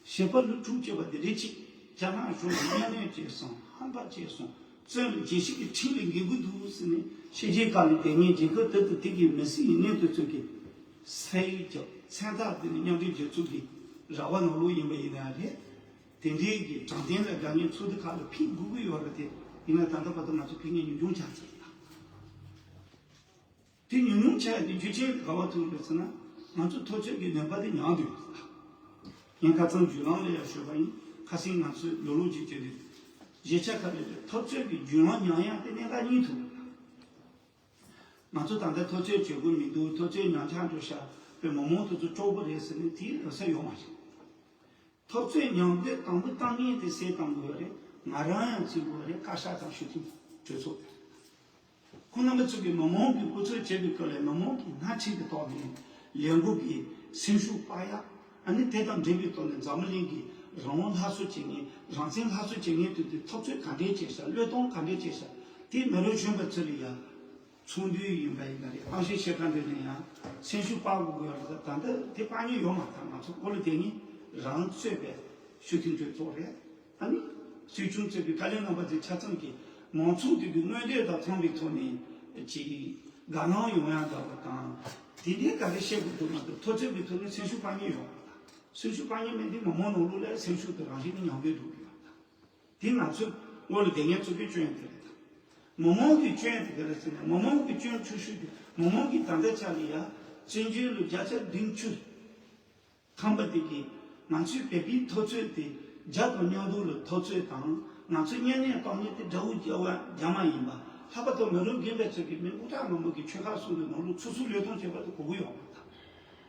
བྱིས་པ་ལོ་དྲུག་བྱས་པ་དེ་རེད་ཅིག་རྒྱ་ནག་གཞུང་གིས་གཉའ་གནོན་བྱས་སོང་། ཧམ་པ་བྱས་སོང་། བཙོན་ལ་རྒྱལ་སྤྱི་གི་ཁྲིམས་ལ་འགལ་གྱི་འདུག་ཟེར་ནས་ཕྱི་རྒྱལ་ཁག་ལ་བསྡད་མཁན་རྒྱལ་ཁབ་དེ་དང་དེ་གའི་མི་སེར་ཡིན་མཁན་དེ་ཚོ་གིས་ས་ཡིག་རྒྱབ། མཚན་རྟགས་དེ་ནི་མཉམ་འབྲེལ་རྒྱལ་ཚོགས་ཀྱི་ར་བ་ནང་ལོགས་ཡིན་པ་ཡིན་ན་རེད། དེ་འདྲའི་གི་དྲང་བདེན་ལ་དགའ་མཁན་ཚོགས་སྡེ་ཁག་ལ་ཕུལ་དགོས་ཀྱི་ཡོད་རེད་དེ། ཡིན་ན་ད་ལྟ་བར་དུ་ང་ཚོ་ཕུལ་མཁན་ཉུང་ཉུང་ཆགས་ཚར་ལ། དེ་ཉུང་ཉུང་ཆགས་ཡ་དེ་རྒྱུ་རྐྱེན་ག་བ་ཐུག་རེད་ཟེར་ན། ང་ཚོ་འཐབ་རྩོད་ཀྱི་ནུས་པ་དེ་ཉམས་བསྡད་ཡོད་ལ། ངས་ཁ་སང་བརྒྱུད་ལམ་ལ་ཡང་ཞུས་པ་ཡིན། ཁ་སང་ང་ཚོས་ལོ་ལོ་རྒྱུས་བྱས་ཏེ། གཞིས་ཆགས་ཁག་ལ་འཐབ་རྩོད་ཀྱི་བརྒྱུད་ལམ་ཉམས་ཡ་དེ་གནད་འགག་གཉིས་ཐུག་རེད་ལ། ང་ཚོ་ད་ལྟ་འཐབ་རྩོད་བྱེད་དགོས་མི་འདུག་འཐབ་རྩོད་ཉམས་ཆག་འགྲོ་ཤག་པའི་མི་མང་དེ་ཚོ་སྐྱོ་པོ་རེད་ཟེར་ནས་དེའི་ལོ་ས་ཡོད་མ་རེད། འཐབ་རྩོད་ཉམས་རྒུད་དང་པོ་བཏང་མཁན་དེ་སེལ་གཏོང་དགོས་རེད། ང་རང་ཡང་བརྩི་དགོས་རེད། བཀའ་ཤག་དང་ཞུ་མཁན་གྲོས་ཚོགས་དེ། ཁོང་རྣམ་པ་ཚོ་གིས་མི་མང་གི་སྐུ་ཚབ་བྱེད་པའི་སྐབས་ལ་མི་མང་གི་སྣེ་ཁྲིད་ཀྱི་ཐོག་ནས་ལས་འགུལ་གྱི་སེམས་ཤུགས་སྤར་ཡག་ཨ་ནི་དེ་དང་འབྲེལ་བའི་ཐོག་ནས་འཛམ་བུ་གླིང་གི་རང་དབང་སླར་གསོ་བྱེད་མཁན། རང་བཙན་སླར་གསོ་བྱེད་མཁན་དེ་ཚོས་འཐབ་རྩོད་ག་འདྲས་བྱས་ཤག་བློས་གཏོང་ག་འདྲས་བྱས་ཤག་དེ་མི་རབས་གཞོན་པ་ཚོ་ལ་ཡང་ཚོགས་འདུ་ཡིན་པ་ཡིན་ན་རེད། གཏམ་བཤད་བྱེད་ག་འདྲ་ནས་ཡང་སེམས་ཤུགས་སྤར་དགོས་ཀྱི་ཡོད་རེད། ད་ལྟ་དེ་སྤར་མཁན་ཡོད་མ་རེད། ད་ང་ཚོ་འོག་ལ་བསྡད་མཁན་རང་གཙོས་པའི་ཞུ་མཁན་གྲོས་ཚོགས་རེད། ཨ་ནི་སྲིད་སྐྱོང་གཙོས་པའི་བཀའ་བློན་རྣམ་པ་ཚོས་ཆ་ཚང་གིས་མང་ཚོགས་དེ་གི་མངོན་འདོད་དང་མཐུན་པའི་ཐོག་ནས་ཅིག་དགའ་སྣང་ཡོང་ཡག་འདྲ་བ་དང་། དེ་འདྲའི་ག་རེ་བཤད་དགོས་འདུག་མ་གཏོགས། འཐབ་རྩོད་པའི་ཐོག་ནས་སེམས་ཤུགས་སྤར་མཁན་ཡོད་པ་དང་། སེམས་ཤུགས་སྤར་མཁན་མེད་དུས་མི་མང་ནང་ལོགས་ལ་སེམས་ཤུགས་དེ་རང་བཞིན་གྱིས་ཉམས་འགྱུར་འགྲོ་གི་ཡོད་པ་དང་། དེ་ང་ཚོས་དངོས་ལ་བདེན་ངན་གཙོ་སྐྱོང་བྱེད་ཡག་དེ་རེད་དང་། མི་མང་གི་སྐྱོན་དེ་ག་རེ་ཟེར་ན། མི་མང་གི་སྐྱོན་ཆུང་ཤོས་དེ། མི་མང་གིས་ད་ལྟའི་ཆ་ལ་ཡ་བཙན་བྱོལ་ལོ་བརྒྱ་ཆ་བདུན་ཅུ་ཐམ་པ་དེ་གིས་ང་ཚོའི་བོད་པའི་འཐབ་རྩོད་དེ། རྒྱ་དང་མཉམ་དུ་ལ་འཐབ་རྩོད་དང་། ང་ཚོ་གཉའ་གནོན་གཏོང་མཁན་དེ་དགྲ་བོ་རྒྱ་བ་རྒྱ་དམར་ཡིན་པ། ལྷག་པར་དུ་ང་རང་རྒན་པའི་ཚོ་གིས་མི་འུ་ཐག་མང་པོ་གིས་ཆོལ་ཁ་གསུམ་གྱི་ནང་ལོགས་ཚུར་ཚུར་བློས་གཏོང་བྱས་པ་དེ་གོ་གི་ཡོད་མ་རེད།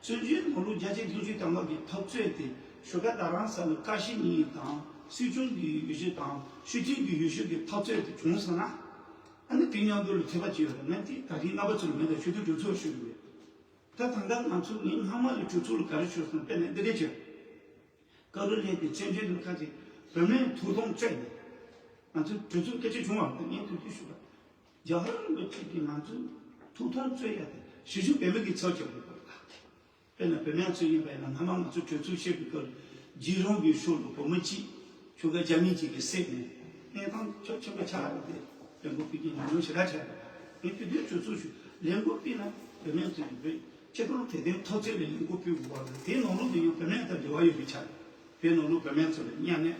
བཙན་བྱོལ་ནང་ལོགས་རྒྱལ་གཅེས་དོན་གཅོད་ལྟ་བ་གི་འཐབ་རྩོད་དེ། ཞོགས་ཀ་རྡ་རམ་ས་ལ་ཀ་ཤི་ཉིན་དང་། སྲིད་སྐྱོང་གི་ཡོ་བྱད་དང་། སྤྱི་འཐུས་ཀྱི་ཡོ་བྱད་ཀྱི་འཐབ་རྩོད་དེ་བྱུང་སོང་ན། ཨ་ནི་དེ་མཉམ་དུ་ལ་ཐེ་བ་ཅི་ཡོད་རེད། ང་དེ་ད་རིང་རྣམ་པ་ཚོ་ལ་མེད་ད་ཆུ་ཚོད་གྲོས་ཚོགས་ཞུ་གི་ཡོད། ད་ད་ལྟ་ང་ཚོ་ངས་སྔ་མ་ལ་གྲོས་ཚོགས་ལ་ག་རེ་ཞུས་སོང་། དཔེར་ན་འདི་འདྲ་བྱས། ཀ་རུ་ལེན་གྱི་བཙན་བྱོལ་ནང་ཁ་ཅིག་བུད་མེད་ཐུགས་ཐོག་བཙོས་ནས། ང་ཚོ་གྲོས་ཚོགས་སྐད་ཆ་བྱུང་བ་དང་ངས་དུས་དུས་ཞུ་བ། རྒྱལ་བ་རིན་པོ་ཆེ་གིས་ང་ཚོའི་ཐུགས་ཐོག་བཙོས་ཡ་དེ་གཞིས་བཞུགས་བོད་མི་གི་ཚབ་བྱེད་དགོས་པ་རེད། དཔེར་ན་བུད་མེད་ཚོ་ཡིན་པ་ཡིན་ན། སྔ་མ་ང་ཚོ་གྲོས་ཚོགས་བཤད་པའི་སྐབས་རྗེས་རང་གི་ཤོག་ལ་བུ་མོ་གཅིག་ཁྱོ་ག་རྒྱ་མི་གཅིག་གིས་བསད་ནས་གནས་སྟངས་ཆོག་ཆོག་པ་ཆགས་ཡོད་དེ། ལས་འགུལ་སྤེལ་མཁན་ཉུང་ཉུང་ཞེ་དྲག་ཆགས་ཡོད། ངས་དུས་དུས་གྲོས་ཚོགས་ཞུ། ལས་འགུལ་སྤེལ་ན་བུད་མེད་ཚོ་ཡིན་པས་སྤྱི་བཏང་དེ་ལྟའི་འཐབ་རྩོད་ལ་ལས་འགུལ་སྤེལ་དགོས་པ་རེད། དེའི་ནང་ལོགས་དུ་ཡང་བུད་མེད་དང་འབྲེལ་བ་ཡོད་པའི་ཆ་རེད། བོད་ནང་ལོགས་བུད་མེད་ཚོ་ལ་གཉའ་གནོན།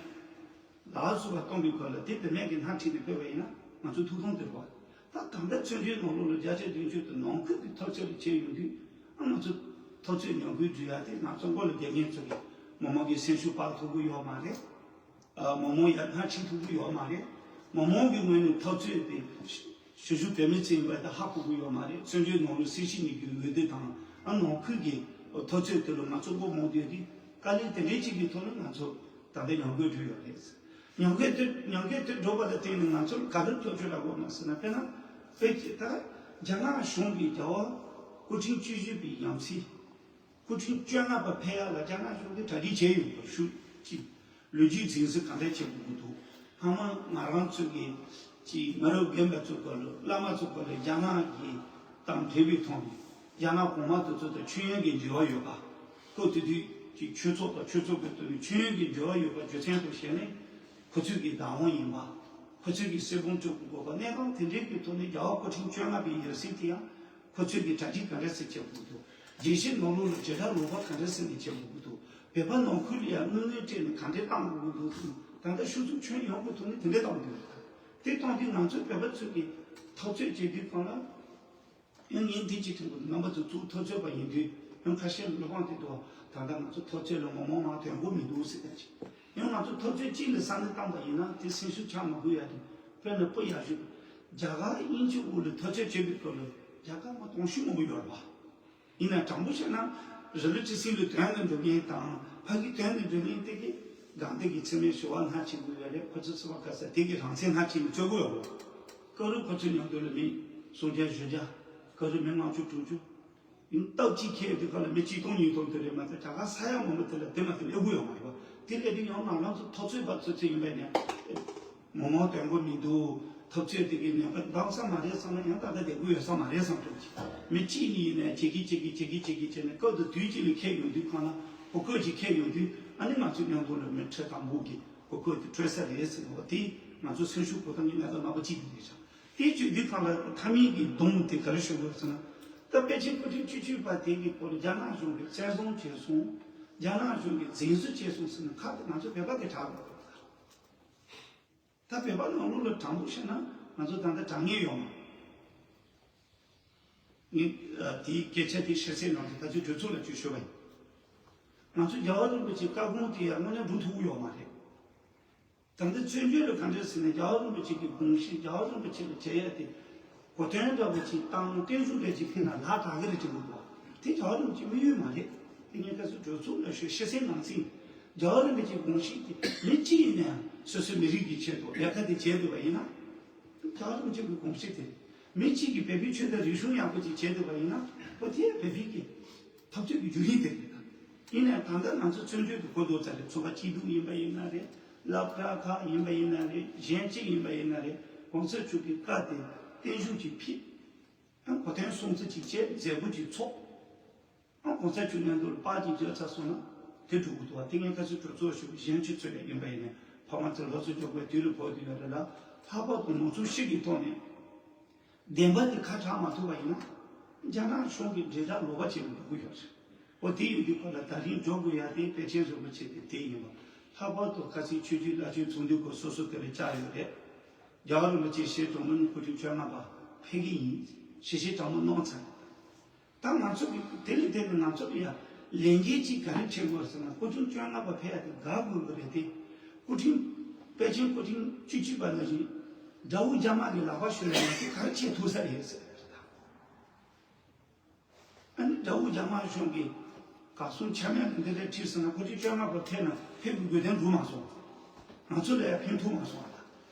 ལ་སོགས་པ་གཏོང་བའི་སྐོར་ལ་དེ་བུད་མེད་ཀྱི་སྣེ་ཁྲིད་ནས་སྤེལ་བ་ཡིན་ན་ང་ཚོ་ཐུགས་ཕམ་དེ་རེད་པ། ད་གང་ལྟར་བཙན་བྱོལ་ནང་ལོགས་ལ་རྒྱལ་གཅེས་དོན་གཅོད་དང་ནང་ཁུལ་གྱི་འཐབ་རྩོད་ལ་བྱས་ཡོང་དུས། ཨ་ང་ཚོ་འཐབ་རྩོད་ཉམས་རྒུད་འགྲོ་ཡ་དེ་ང་ཚོ་མགོ་ལ་རྒྱག་མཁན་ཚོ་གིས་མི་མང་གི་སེམས་ཤུགས་སྤར་ཐུབ་ཀྱི་ཡོད་མ་རེད། ཨ་མི་མང་ཡར་སྣེ་ཁྲིད་ཐུབ་ཀྱི་ཡོད་མ་རེད། མི་མང་གི་ངོས་ནས་འཐབ་རྩོད་དེ་གཞིས་བཞུགས་བོད་མི་ཚོ་ཡིན་པ་དེ་ཧ་གོ་གི་ཡོད་མ་རེད། བཙན་བྱོལ་ནང་ལོགས་སྲིད་ཞི་གཉིས་ཀྱི་འོས་བསྡུ་དང་། ཨ་ནང་ཁུལ་གྱི་འཐབ་རྩོད་དེ་ལ་ང་ཚོ་མགོ་རྨོངས་བསྡད་དུས། དཀའ་ལས་དེ་འདྲའི་ཅིག་གི་ཐོག་ནས་ང་ཚོ་ད་ལྟ་ཉམས་རྒུད་འགྲོ་ཡོད་རེད། ཉམས་རྒུད་དེ་ཉམས་རྒུད་དེ་འགྲོ་བ་ལ་བརྟེན་ནས་ང་ཚོར་ག་རེ་ཐོབ་ཆོག་ལ་དགོས་མ་ཟེར་ན། དཔེར་ན་བོད་ཀྱི་ད་རྒྱ་ནག་གཞུང་གིས་རྒྱལ་བ་སྐུ་ཕྲེང་བཅུ་བཞི་པའི་ཡང་སྲིད། སྐུ་ཕྲེང་བཅོ་ལྔ་པ་ཕེབས་ཡག་ལ་རྒྱ་ནག་གཞུང་གིས་གྲ་སྒྲིག་བྱས་ཡོད་པ་ཞུ་ཅིག་ལོ་རྒྱུས་འཛིན་བཟུང་ག་འདྲ་བྱེད་དགོས་ཀྱི་འདུག་སྔ་མ་ང་རང་ཚོ་གི་ཅིག་མི་རབས་རྒན་པ་ཚོ་སྐོར་ལ། བླ་མ་ཚོ་སྐོར་ལ་རྒྱ་ནག་གི་དང་འབྲེལ་བའི་ཐོག་ནས། རྒྱ་ནག་གོང་མ་དེ་ཚོ་དང་མཆོད་ཡོན་གྱི་འབྲེལ་བ་ཡོད་པ། སྐབས་དེ་དུས་ཀྱི་ཆོས་ཚོགས་དང་ཆོས་ཚོགས་ཀྱི་ཐོག་ནས་མཆོད་ཡོན་གྱི་འབྲེལ་བ་ཡོད་པ་རྒྱུ་མཚན་དུ་བྱས་ནས། ཁོ་ཚོས་ཀྱི་བདག་དབང་ཡིན་པ། ཁོ་ཚོས་ཀྱི་གསེར་བུམ་བཙུགས་དགོས་པ། གནས་སྟངས་དེ་འདྲའི་གི་ཐོག་ནས་རྒྱལ་བ་སྐུ་ཕྲེང་བཅོ་ལྔ་པའི་ཡབ་སྲས་དེ་ཡང་ཁོ་ཚོས་ཀྱི་གྲ་སྒྲིག་ག་འདྲ་ཞིག་བྱེད་དགོས་འདུག་རྒྱལ་སྤྱིའི་ནང་ལོགས་ལ་བྱེ་བྲག་ལོག་པ་ག་འདྲ་ཟིན་ནས་བྱེད་དགོས་འདུག་བོད་པ་ནང་ཁུལ་ལ་ཡང་དངུལ་དངོས་སྤྲད་ནས་ག་འདྲ་བཏང་དགོས་འདུག་ད་ལྟ་ཤུགས་ཚུགས་ཁྱོན་ཡོངས་ཀྱི་ཐོག་ནས་དེ་འདྲ་བཏང་གི་ཡོད། དེ་བཏང་དུས་ང་ཚོའི་བོད་པ་ཚོས་ཀྱི་འཐབ་རྩོད་བྱེད་དུས་སྒང་ལ། ཡང་ངས་འདི་གཅིག་དྲན་གྱི་འདུག་རྣམ་པ་ཚོ་གཙོ་བོ་འཐབ་རྩོད་པ་ཡིན་དུས། ཡང་ཁ་ཤས་བློ་ཕམ་དེ་འདུག་ད་ལྟ་ང་ཚོ་འཐབ་རྩོད་ལ་མི་མང་མང་དོན་གོ་མི་འདུག་ཟེར་བསྡད་ཅིག་ཡང་ང་ཚོ་འཐབ་རྩོད་གཅིག་ལ་ས་གནས་བཏང་པ་ཡིན་ན་དེ་སེམས་ཤུགས་ཆག་མ་དགོས་ཡ་དེ། དཔེར་ན་སྤུ་ཡག་ཤོས། རྒྱ་གར་དབྱིན་ཇི་དབུས་ལ་འཐབ་རྩོད་བྱེད་པའི་སྐབས་ལ་རྒྱ་གར་མི་དུང་ཕྱུར་མང་པོ་ཡོད་རེད་པ། ཡིན་ན་དྲང་པོ་བཤད་ན། རི་ལི་ཊི་སི་ལ་དོན་དུ་འགྲོ་མཁན་དང་ཕ་གི་དོན་དུ་འགྲོ་མཁན་དེ་གི་སྒང་དེ་གི་འཚེ་མེད་ཞི་བ་སྣེ་ཁྲིད་དགོས་ཡོད་རེད། ཁོ་ཚོ་ཚོ་བ་ག་ས་དེ་གི་རང་བཙན་སྣེ་ཁྲིད་ནས་རྩོད་དགོས་ཡོད་རེད། ཀ་རུ་ཁོ་ཚོའི་མཉམ་དུ་ལ་མི་སུམ་བརྒྱ་བཞི་བརྒྱ། ཀ་རུ་མི་ལྔ་བཅུ་དྲུག་ཅུ། ཡིན་སྟབས་གཅིག་ཁེལ་དུས་སྒང་ལ་མི་གཅིག་སྟོང་ཉིས་སྟོང་དེ་རེད་མ་གཏོགས། རྒྱ་གར་ས་ཡ་མང་པོ་དེ་ལ་དེ་མ་གཏོགས་སླེབས་དགོས་ཡོད་མ་རེད་པ། དེ་སླེབས་དུས་ཡང་ང་རང་ཚོ་འཐབ་རྩོད་པ་ཚོ་ཚོ་ཡིན་པས་ནས། མི་མང་དོན་གོ་མི་འདུག་འཐབ་རྩོད་དེ་གི་ནད་པ་འདང་ས་མ་རེད་བསམ་ན། ཡང་ད་ལྟ་བསྡད་དགོས་ཡོད་ས་མ་རེད་བསམ་གྱི་འདུག་མི་གཅིག་གཉིས་ཡིན་ནའི་བྱེད་ཀྱི་བྱེད་ཀྱི་བྱེད་ཀྱི་བྱེད་ཀྱི་བྱས་ནས། སྐབས་དེ་དུས་གཅིག་ལ་ཁེལ་ཡོང་དུས་སྒང་ལ་གོ་སྐབས་ཅིག་ཁེལ་ཡོང་དུས། ཨ་ནི་ང་ཚོའི་མཉམ་དུ་ལ་མི་ཁྲི་དང་པོ་གི་གོ་སྐབས་དེ་འཕྲོད་ས་རེད་ཟེར་བ་དེ། ང་ཚོ་སེམས་ཤུགས་གོ་ཐང་གི་གནས་སྟངས་རྣམ་པ་གཅིག་དེ་རེད་ཤག་དེ་བྱེད་དུས་སྒང་ལ་མཐའ་མའི་གི་སྡོམ་དེ་ག་རེ་ཞུ་དགོས་ཟེར་ན། ད་པེ་ཅིན་སྐུ་ཕྲེང་བཅུ་གཅིག་པ་དེ་གི་སྐོར་རྒྱ་ནག་གཞུང་གིས་བཙན་བཟུང་བྱས་སོང་། རྒྱ་ནག་གཞུང་གིས་འཛིན་བཟུང་བྱས་སོང་ཟེར་ན། ཁ་དེ་ང་ཚོ་བོད་པ་དེ་དྲག་དགོས། ད་བོད་པ་ནང་ལོགས་ལ་དྲང་པོ་བཤད་ན་ང་ཚོ་ད་ལྟ་དྲག་ངེས་ཡོད་མ། ངས་ཨ་དེའི་སྐད་ཆ་དེ་ཤེས་གསལ་ནང་དུ་ད་ཚོད་གྲོས་ཚོགས་ལ་ཅིག་ཞུས་པ་ཡིན། ང་ཚོ་རྒྱལ་བ་རིན་པོ་ཆེའི་བཀའ་དགོངས་དེ་ཡང་དངོས་གནས་འགྲུབ་ཐུབ་ཀྱི་ཡོད་མ་རེད། ད་ལྟ་བཙན་བྱོལ་ལ་ག་འདྲ་ཟེར་ན། རྒྱལ་བ་རིན་པོ་ཆེ་གི་དགོངས་གཞི། རྒྱལ་བ་རིན་པོ་ཆེ་ལ་བྱེད་ཡ་དེ་གོ་སྟོན་འདྲ་པོ་ཅིག་བཏང་། བརྟན་བཞུགས་འདྲ་ཅིག་ཕུལ་ན་ལག་དགའ་གི་རེད་དྲན་གྱི་འདུག་དེ་རྒྱལ་བ་རིན་པོ་ཆེའི་དམིགས་ཡུལ་མ་རེད། དེ་ངས་ཁ་སང་གྲོས་ཚོགས་ལ་ཞུས། ཤེས་གསལ་ནང་ཚིག་རྒྱལ་བ་རིན་པོ་ཆེའི་དགོངས་གཞི་དེ་མི་གཅིག་ཡིན་ན་ཡང་སོ་སོའི་མི་རིགས་ཀྱི་ཆེད་དུ་ལས་ཀ་དེ་བྱས་འདུག་པ་ཡིན་ན། རྒྱལ་བ་རིན་པོ་ཆེ་གི་དགོངས་གཞི་དེ་རེད། མི་གཅིག་གིས་བོད་པའི་ཆོས་དང་རིག་གཞུང་ཡག་པོ་ཅིག་བྱས་འདུག་པ་ཡིན་ན། ཨོ་དེ་ཡང་བོད་པའི་གི་འཐབ་རྩོད་ཀྱི་བརྒྱུད་རིམ་དེ་རེད། ད་ཡིན་ནའང་ད་ལྟ་ང་ཚོ་བཙན་བྱོལ་དུ་གོ་ལྡོག་ཙམ་རེད། ཚོང་པ་སྐྱིད་སྡུག་ཡིན་པ་ཡིན་ན་རེད། སློབ་གྲྭ་ཁག་ཡིན་པ་ཡིན་ན་རེད། གཞན་གཅིག་ཡིན་པ་ཡིན་ན་རེད། གོང་ས་མཆོག་གི་བཀའ་དེ་བརྟན་བཞུགས་ཀྱིས་ཕེབས། ཡང་གོ་སྟོན་སྲུང་བརྩི་ཅིག་བྱས། མཛད་སྒོ་ཅིག་ཚོགས། ཨ་གོང་ས་མཆོག་མཉམ་དུ་ལ་པར་ཅིག་བརྒྱབ་ཚར་སོང་ན་དེ་འགྲོ་གི་འདུག་པ། དེ་ངས་ཁ་སང་གྲོས་ཚོགས་ཞུ་བའི་གཞན་ཕྱི་ཚོ་ལས་ཡིན་པ་ཡིན་ནའི་ཕ་མ་ཚོ་ལོ་ཚོད་འཇོག་པའི་དུས་ལ་བབ་དུས་ཡོད་རེད་ལ། ལྷག་པར་དུ་ནོར་འཚོ་ཤི་གི་ཐོག་ནས་བདེན་པ་དེ་ཁ་གྲག་མ་ཐུབ་པ་ཡིན་ན། རྒྱ་ནག་གཞུང་གི་དྲིལ་བསྒྲགས་ལོག་པ་བྱས་ནས་འགྲོ་གི་ཡོད་རེད། འོ་དེ་ཡིན་དུས་ཁོ་ལ་ད་རིང་འཇོག་དགོས་ཡ་དེ་པེ་ཅིན་རིན་པོ་ཆེ་དེ་དེ་ཡིན་པ། ལྷག་པར་དུ་ཁ་སང་ཆོས་བརྒྱུད་བླ་ཆེན་ཚོགས་འདུའི་སྐོར་སོ་སོ་དེ་ལ་བཅར་ཡོད་རེད། རྒྱལ་བ་རིན་པོ་ཆེ་ཞལ་དྲང་མོ་ནས་སྐུ་ཕྲེང་བཅོ་ལྔ་པ་ཕེབས་ཀྱི་ཡིན། ཞལ་བཞེས་དྲང་མོ་གནང་ཚར། ད་ང་ཚོ་གི་དེ་ལས་བརྟེན་ནས་ང་ཚོ་ལ་ཡང་ལས་འགན་ཅིག་ག་རེ་འཁྱེར་དགོས་ཟེར་ན། སྐུ་ཕྲེང་བཅོ་ལྔ་པ་ཕེབས་ཡ་དེ་དགའ་དགོས་ཀྱི་རེད་དེ། སྐུ་ཕྲེང་། པཎ་ཆེན་སྐུ་ཕྲེང་བཅུ་གཅིག་པ་ནང་བཞིན་དགྲ་བོ་རྒྱ་དམར་གྱི་ལག་པ་ཤོར་ཡ་ང་ཚོ་ག་རེ་བྱེད་ཐུབ་ས་རེད་ཟེར་ད། ཨ་ནི་དགྲ་བོ་རྒྱ་དམར་གཞུང་གིས་གར་སོང་ཆ་མེད་ལ་འདི་འདྲ་ཁྲིད་སོང་ན། སྐུ་ཕྲེང་བཅོ་ལྔ་པ་ཕེབས་ན་ཕེབས་དགོས་དོན་འདུག་མ་སོང་། ང་ཚོ་ལ་ཡང་ཕན་ཐོགས་མ་སོང་བ་དང་།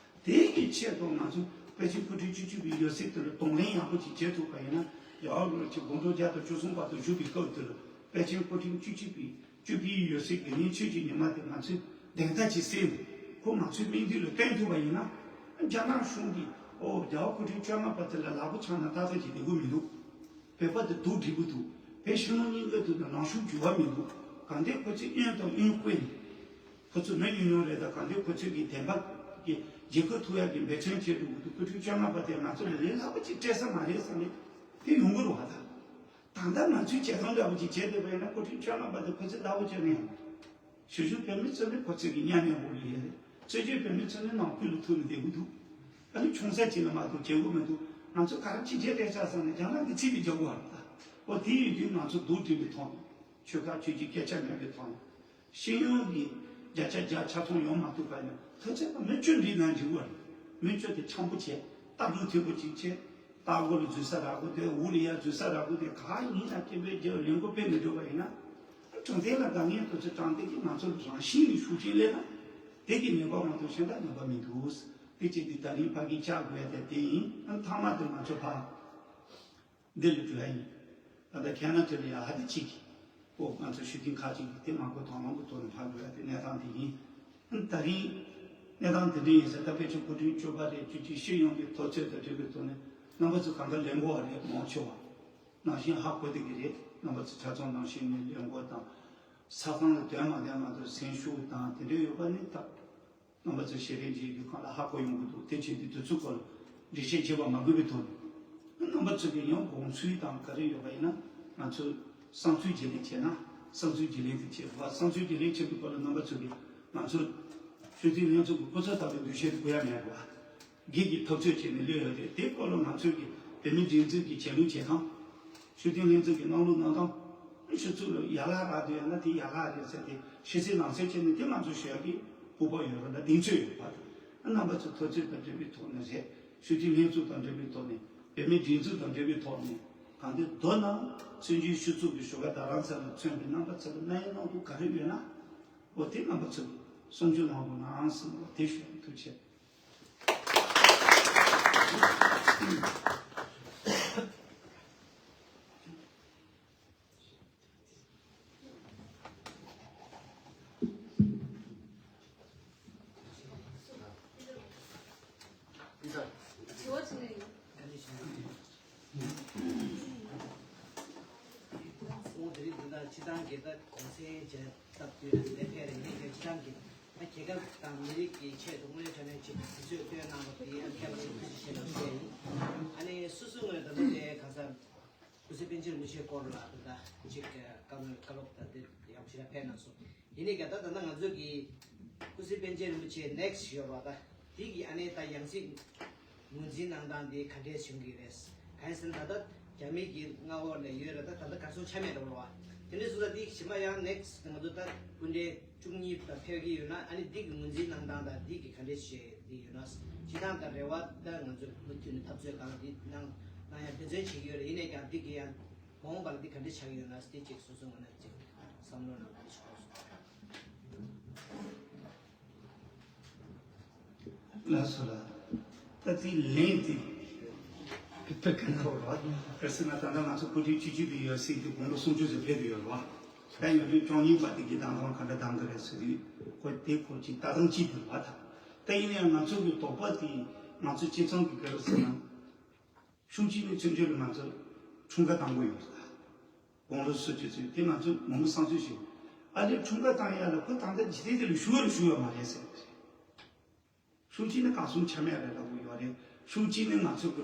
དེ་གི་ཆེད་དུ་ང་ཚོ་པཎ་ཆེན་སྐུ་ཕྲེང་བཅུ་གཅིག་པའི་ཡབ་སྲས་དེ་ལ་གདོང་ལེན་ཡག་པོ་ཅིག་བྱེད་ཐུབ་པ་ཡིན་ན། ཡ་ཨོ་ལོ་ཅིག་དགུང་གྲངས་བརྒྱ་དང་བཅུ་གསུམ་བར་དུ་བཞུགས་པའི་སྐབས་དེ་ལ་པཎ་ཆེན་སྐུ་ཕྲེང་བཅུ་གཅིག་པའི་བཅུ་པའི་ཡབ་སྲས་དགེ་བསྙེན་ཆོས་ཀྱི་ཉི་མ་དེ་ང་ཚོས་བདེན་མཐའ་ཅིག་གསལ་འདུག་ཁོ་ང་ཚོའི་སྨིན་དུས་ལ་བསྟན་ཐུབ་པ་ཡིན་ན། རྒྱ་ནག་གཞུང་གིས་ཨོ་རྒྱལ་བ་སྐུ་ཕྲེང་བཅོ་ལྔ་པ་དེ་ལ་ལག་པ་འཆང་ན་ཏག་ཏག་ཅིག་བསྡད་དགོས་མི་འདུག་བོད་པ་དེ་སྡུག་འགྲིག་པོ་འདུག་བོད་ཕྱི་ནང་གཉིས་ཀ་དུ་ནང་ཤུགས་འགྱུར་བ་མི་འདུག་གང་ལྟར་ཁོ་ཚོས་གཡོན་དང་གཡོན་བསྐོས་ནས། ཁོ་ཚོ་མི་ཉུང་ཉུང་རེད། ད་གང་ལྟར་ཁོ་ཚོས་ཀྱི་བདེན་པ་གི་རྒྱལ་ཁ་ཐོབ་ཡག་གི་འབད་བརྩོན་བྱེད་དགོས་འདུག་སྐུ་ཕྲེང་བཅོ་ལྔ་པ་དེ་ང་ཚོ་ལ་ལས་སླ་པོ་ཅིག་སྤྲད་ས་མ་རེད་བསམ་ནས་དེ་ཡོང་གི་རེད་བ་ད། ད་ལྟ་ང་ཚོས་བྱེད་སྟངས་འདྲ་པོ་ཅིག་བྱས་བསྡད་པ་ཡིན་ན། སྐུ་ཕྲེང་བཅོ་ལྔ་པ་དེ་ཁོ་ཚོས་སླ་པོ་བྱས་ནས་ཡང་། ཞུ་ཞུ་བོད་མི་ཚོ་ནི་ཁོ་ཚོས་ཀྱི་མཉམ་མེད་འོག་ལ་ཡོད་རེད། རྩོད་རྒྱུ་བོད་མི་ཚོ་ནི་ནང་ཁུལ་ལ་ཐུག་ནས་བསྡད་གི་འདུག་ཨ་ནི་ཆུང་ས་ཅིག་ལ་མ་གཏོགས་བྱེད་དགོས་མི་འདུག་ང་ཚོ་ག་རེ་ཅིག་བྱས་བསྡད་ཆགས་སོང་ན་རྒྱ་ནག་གི་ཚིག་དེ་རྒྱག་དགོས་བ་རེད་ད། འོ་དེ་ཡིན་དུས་ང་ཚོ་སྡུག་འགྲིག་པའི་ཐོག་ནས། ཆོལ་ཁ་ཆོས་བརྒྱུད་སྐད་ཆ་མེད་པའི་ཐོག་ནས། ཤེས་ཡོན་གྱི་བརྒྱ་ཆ་བརྒྱ་ཆ་ཚང་ཡོང་མ་ཐུབ་པ་ཡིན་ན། ཐུབ་ཚོད་པ་མི་བཅུ་འགྲིག་ན་འགྲིག་པ་རེད། མི་བཅུ་དེ་འཆམ་པོ་བྱས། ལྟ་གྲུབ་མཐུན་པོ་ཅིག་བྱས། ལྟ་སྒོ་ལ་འཛུལ་ས་རག་གི་འདུག་འོག་ལ་ཡར་འཛུལ་ས་རག་གི་འདུག་གང་ཡིན་ན་སྐད་འབོད་རྒྱག་ལས་འགུལ་སྤེལ་མི་འགྲོ་བ་ཡིན་ན། དྲང་བདེན་ལ་དགའ་ངན་དུ་ཚོད་དྲང་བདེན་གྱིས་ང་ཚོ་རང་བཞིན་ནས་ཤུགས་རྐྱེན་སླེབས་ན། དེ་གི་ནུས་པ་མ་གཏོགས་གཞན་དག་ནུས་པ་མི་འདུག་དེ་བྱས་དུས་ད་རིང་ཕ་གི་བཅར་དགོས་ཡ་དེ་དེ་ཡིན། ཨ་མཐའ་མ་དེ་ང་ཚོ་ཕ། འདི་ལ་འགྲོ་ཡ་ཡིན། ད་ལྟ་ཁེ་ན་ཌ་ལ་ཡ་ཧ་དེ་གཅིག་གིས། ཨོ་ང་ཚོ་ཞུ་སྟེང་ཁག་ཅིག་གིས་དེ་མ་གོ་དང་བླངས་ཀྱི་ཐོག་ནས་ཕར་འགྲོ་ཡ་དེ་གནས་སྟངས་དེ་ཡིན། ད་རིང་གནས་སྟངས་དེ་འདྲ་ཡིན་ཟེར། ད་དཔེ་ཆ་སྐུ་ཕྲེང་བཅུ་པ་རེད། བཅུ་གཅིག་ཤེས་ཡོན་གྱི་དུས་ཚོད་དང་འབྲེལ་བའི་ཐོག་ནས་རྣམ་པ་ཚོ་གང་ག་ལས་འགུལ་བ་རེད། མང་ཆེ་བ་ནང་བཞིན་ཧ་གོ་བསྡད་ཀྱི་རེད། རྣམ་པ་ཚོ་ཆ་ཚང་ནང་བཞིན་ནས་ལས་འགུལ་དང་། ས་ཁང་ལ་སྡོད་མ་བསྡད་མ་གཏོགས་སེམས་ཤུགས་དང་དེ་འདྲ་ཡོད་པ་ནི་ད། རྣམ་པ་ཚོ་ཞལ་རས་མཇལ་རྒྱུ་གང་ལ་ཧ་གོ་ཡོང་གི་འདུག་དེ་བྱས་དུས་དུས་ཚོད་སྐོར་འགྲེལ་བཤད་བྱེད་པ་མ་དགོས་པའི་ཐོག་ནས། རྣམ་པ་ཚོ་གིས་ཡང་དགོངས་ཚུལ་དང་ག་རེ་ཡོད་པ་ཡིན་ན། ང་ཚོས་བསམ་ཚུལ་བརྗེ་ལེན་བྱས་ན། བསམ་ཚུལ་བརྗེ་ལེན་དེ་བྱེད་དགོས་པ། བསམ་ཚུལ་བརྗེ་ལེན་བྱེད་དུས་སྐོར་ལ་རྣམ་པ་ཚོ་གིས་ང་ཚོ་སྤྱི་འཐུས་ལྷན་ཚོགས་ཀྱི་སྐུ་ཚབ་ལྟ་བུའི་འདུ་ཤེས་དེ་དགོས་ཡ་མེད་པ། སྒེར་གྱི་འཐབ་རྩོད་བྱས་ནས་སླེབས་ཡོད་རེད། དེའི་སྐོར་ལ་ང་ཚོས་ཀྱི་བོད་མི་སྒྲིག་འཛུགས་ཀྱི་བྱེད་ལུགས་བྱེད་སྟངས། སྤྱི་འཐུས་ལྷན་ཚོགས་ཀྱི་གནང་ལུགས་གནང་སྟངས། སྤྱི་ཚོགས་ལ་ཡག་ལག་རག་འདུག་ཡང་ན་དེ་ཡག་ལག་རེད་ཟེར་ཏེ་ཕྱི་གསལ་ནང་གསལ་བྱས་ནས་དེ་ང་ཚོ་ཞུ་ཡག་གི་སྤོབས་པ་ཡོད་རེད་ལ་གདེང་ཚོད་ཡོད་པ་དང་། རྣམ་པ་ཚོ་འཐབ་རྩོད་དང་འབྲེལ་བའི་ཐོག་ནས་རེད། སྤྱི་འཐུས་ལྷན་ཚོགས་དང་འབྲེལ་བའི་ཐོག་ནས། བོད་མིའི་སྒྲིག་འཛུགས་དང་འབྲེལ་བའི་ཐོག་ནས། གང་ལྟར་མདོར་ན་བཙན་བྱོལ་སྤྱི་ཚོགས་ཀྱི་བཞུགས་སྒར་རྡ་རམ་ས་ལར་མཚོན་པའི་རྣམ་པ་ཚོ་ལ་གནང་ཡག་གནང་སྟངས་ག་རེ་ཡོད་ན། འོ་དེ་རྣམ་པ་ཚོ་གསུང་ཆོས་གནང་རོགས་གནང་ཟེར་ནས་འོ་དེ་ཞུ་ཡག་ཐུགས་རྗེ་ཆེ། དྲི་བ་དྲི་ནས་ཡིན། ཨོ་དེ་རིང་འདི་ལྟར་སྤྱི་བཏང་གི་ད་གུང་སེང་བྱས་སྟབས་བསྟུན་ནས་འདིར་ཕེབས་རེད། ངས་ཀྱང་སྤྱི་བཏང་གི་ད་རྒྱལ་ཁབ་དང་མི་རིགས་ཀྱི་ཆེད་དུ་དངོས་གནས་དྲང་གནས་ཅིག་དུས་ཚོད་བཏོན་གནང་བ་དེ་ཡང་ཁྱེད་ལ་ཐུགས་རྗེ་ཆེ་ཞུ་ཡ་ཡིན། ཨ་ནི་སོ་སོའི་ངོས་ད་ལྟ་དེ་ག་ས་སྐུ་ཚེ་པཎ་ཆེན་རིན་པོ་ཆེའི་སྐོར་ལ་ད་ལྟ་ཅིག་བཀའ་མོལ་བཀའ་སློབ་ད་དེ་ཡག་པོ་ཞེ་དྲག་ཕེབས་གནང་སོང་། ཡིན་ནའི་ཀྱང་ད་ད་ལྟ་ང་ཚོ་གི་སྐུ་ཚེ་པཎ་ཆེན་རིན་པོ་ཆེ་ནེག་སི་ཊི་ཡོད་རེད་བ། ད་དེ་གི་ཨ་ནི་ད་ཡང་སྲིད་ངོས་འཛིན་གནང་སྟངས་དེ་ག་འདྲས་བྱུང་གི་རེད། གང་ཡིན་ཟེར་ན་ད་ལྟ་རྒྱ་མི་གི་མངའ་འོག་ལ་ཡོད་རེད། ད་ད་ལྟ་གར་སོང་ཆ་མེད་རེད་བ། དེ་འདྲས་སོང་ཙང་དེ་གི་ཕྱི་མ་ཡང་ནེག་སི་ཊི་ང་ཚོ་ད་སྐུ་མགྲོན་བཅུ་གཉིས་ད་ཕེབས་ཀྱི་ཡོད་ན། ཨ་ནི་འདི་གི་ངོས་འཛིན་གནང་སྟངས་དང་འདི་གི་ག་འདྲས་བྱས་འདི་ཡོད་ན། སྤྱི་བཏང་དང་རེ་བ་ད་ང་ཚོ་མུ་མཐུད་ནས་འཐབ་རྩོད་གང་འདི་གནང་གནང་ཡ་འབད་བརྩོན་བྱེད་ཀྱི་ཡོད་རེད། ཡིན་ནའི་ཀྱང་འདི་གི་ཡང་མ་འོངས་པ་ལ་འདི་ག་འདྲས་ཆགས་ཀྱི་ཡོད་ན་འདི་ཅིག་སོ་སོའི་ངོས་ནས་ཅིག་བསམ་བློ་གནང་རོགས་ཞུ། ལགས་སོ་ལགས། ད་དེ་ལན་དེ་དཔེ་ག་འདྲ་བ་རེད་ཟེར་ན། ད་ལྟ་ང་ཚོ་སྐུ་ཕྲེང་བཅུ་གཅིག་པའི་ཡབ་སྲས་དེ་དགུང་ལོ་སུམ་ཅུ་ཙམ་ཕེབས་ཡོད་རེད་བ། ད་ཡོད་དུས་བཅུ་གཉིས་པ་དེ་གི་གདམ་ཁ་ག་འདྲ་གདམ་གི་རེད་ཟེར་དུས། ཁོ་དེ་ཁོ་ཅིག་ལྟ་སྟངས་གཅིག་འདུག་བ། ད་ད་ཡིན་ན་ཡང་ང་ཚོ་གི་དོགས་པ་དེ་ང་ཚོ་སྤྱི་ཚོགས་ཀྱི་ག་རེ་ཟེར་ན། ཤུགས་ཆེན་ནས་བཙན་བྱོལ་ལ་ང་ཚོ་འཁྲུངས་སྐར་བཏང་གི་ཡོད་རེད། དགུང་ལོ་སུམ་ཅུ་ཙམ་དེ་ང་ཚོས་མང་པོ་བསམ་ཚུལ་ཞིག་ཨ་ལས་འཁྲུངས་སྐར་བཏང་ཡ་ལ་ཁོ་ད་ལྟ་འཇིག་རྟེན་འདི་ལ་བཞུགས་ཡ་ལ་བཞུགས་ཡོད་མ་རེད་ཟེར། ཤུགས་ཆེན་ནས་གར་སོང་ཆ་མེད་རེད་ལབ་གི་ཡོད་རེད། ཤུགས་ཆེན་ནས་ང་ཚོ་གི་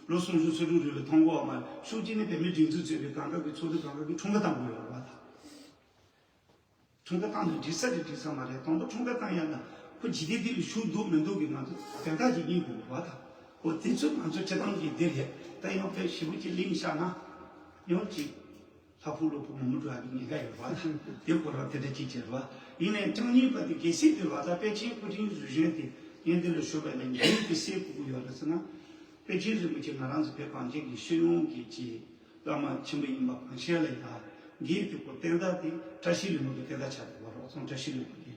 ལོ་སུམ་ཅུ་སོ་དྲུག་རིང་ལ་མཐོང་གི་ཡོད་མ་རེད། ཤུགས་ཆེན་ནས་བོད་མིའི་སྒྲིག་འཛུགས་གཙོས་པའི་གང་ག་གི་ཚོགས་སྡེ་གང་ག་གི་འཁྲུངས་སྐར་བཏང་གི་ཡོད་རེད་བ་ད། འཁྲུངས་སྐར་བཏང་ན་འགྲིག་ས་རེད་འགྲིག་ས་མ་རེད། དང་པོ་འཁྲུངས་སྐར་བཏང་ཡ་ལ་ ཁོ་འཇིག་རྟེན་འདི་ལ་ཞུགས་འདུག་མི་འདུག་གི་ང་ཚོ་དོན་དག་ཅིག་ཡིན་དགོས་པ་དང་། འོ་དེ་ཚོ་ང་ཚོ་སྤྱི་བཏང་གི་འདིར་ཡ་ད་ཡང་དཔེ་ཞེ་པོ་ཅིག་གླེང་བཞག་ན་ཡང་ཅིག་ལྷ་ཕུག་ལོ་ཕུག་མང་པོ་འགྲོ་ཡག་གི་ཉེན་ཁ་ཡོད་པ་དང་། དེ་ཁོ་རང་དེ་འདྲ་ཅིག་བྱས་པ་ཡིན་ནའི་ཅང་ཉིད་པ་དེ་གལ་སྲིད་དེ་བ་ད་པཎ་ཆེན་སྐུ་ཕྲེང་རིམ་བྱོན་དེ་ངས་འདི་ལ་ཞུས་པ་ནས་ངས་དེ་གསལ་དགོས་ཀྱི་ཡོད་རེད་ཟེར་ན། པཎ་ཆེན་རིན་པོ་ཆེ་ང་རང་ཚོ་བོད་གངས་ཅན་གྱི་སྤྱི་ཡོངས་ཀྱི་ཅིག་བླ་མ་ཆེན་པོ་ཡིན་པ་གང་ཤེས་ལ་ཡ་འགའི་དེ་ཁོ་བསྟན་བདག་དེ་བཀྲ་ཤིས་ལྷུན་པོ་གི་བསྟན་བདག་ཆགས་འདུག་བ། རོགས་ཚོང་བཀྲ་ཤིས་ལྷུན་པོ་གི།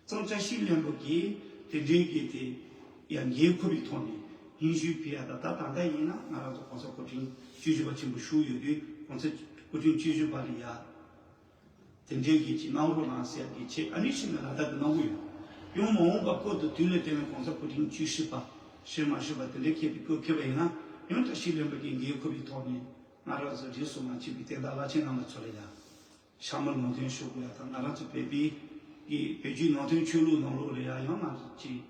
གཙང་བཀྲ་ཤིས་ལྷུན་པོ་གིས་དེ་འདྲའི་གི་དེ་ཡང་འགན་འཁུར་བའི་ཐོག་ནས་སྙན་ཞུ་ཕུལ་ཡ་ད་ད་ད་ལྟ་ཡིན་ན་ང་རང་ཚོ་གོང་ས་སྐུ་ཕྲེང་བཅུ་བཞི་པ་ཆེན་པོ་བཞུགས་ཡོད་དུས་གོང་ས་སྐུ་ཕྲེང་བཅུ་བཞི་པ་ལ་ཡ་དེ་འདྲའི་གི་ཅིག་གནང་རོགས་གནང་ཟེར་ཡ་གི་ཆེད་ཨ་ནི་ཤི་ན་ལ་དྭགས་ཀྱི་གནང་གི་ཡོད། ཡང་མ་འོངས་པ་བཀོད་དུ་དུས་ལ་བརྟེན་ནས་གོང་ས་སྐུ་ཕྲེང་བཅུ་བཞི་པ་ཞེས་མ་ཞུས་པ་དེ་འདྲའི་ཁྱེད་ཀྱི་བཀོད་ཁེལ་བ་ཡིན་ན་ཡང་བཀྲ་ཤིས་ལྷུན་པོ་གི་འགན་འཁུར་བའི་ཐོག་ནས་ང་རང་ཚོ་རིས་སུ་མ་ཆད་པའི་བསྟན་བདག་བླ་ཆེན་རྣམ་པ་ཚོ་ལ་ཡ། ཤ་མར་ངོ་སྤྲོད་ཞུ་དགོས་ཡ་དང་ང་རང་ཚོ་བོད་པའི་གི་བོད་བརྒྱུད་ནང་བསྟན་ཆོས་ལུགས་ནང་ལོགས་ལ་ཡ་ཡང་ང་ཚོ་ཅིག་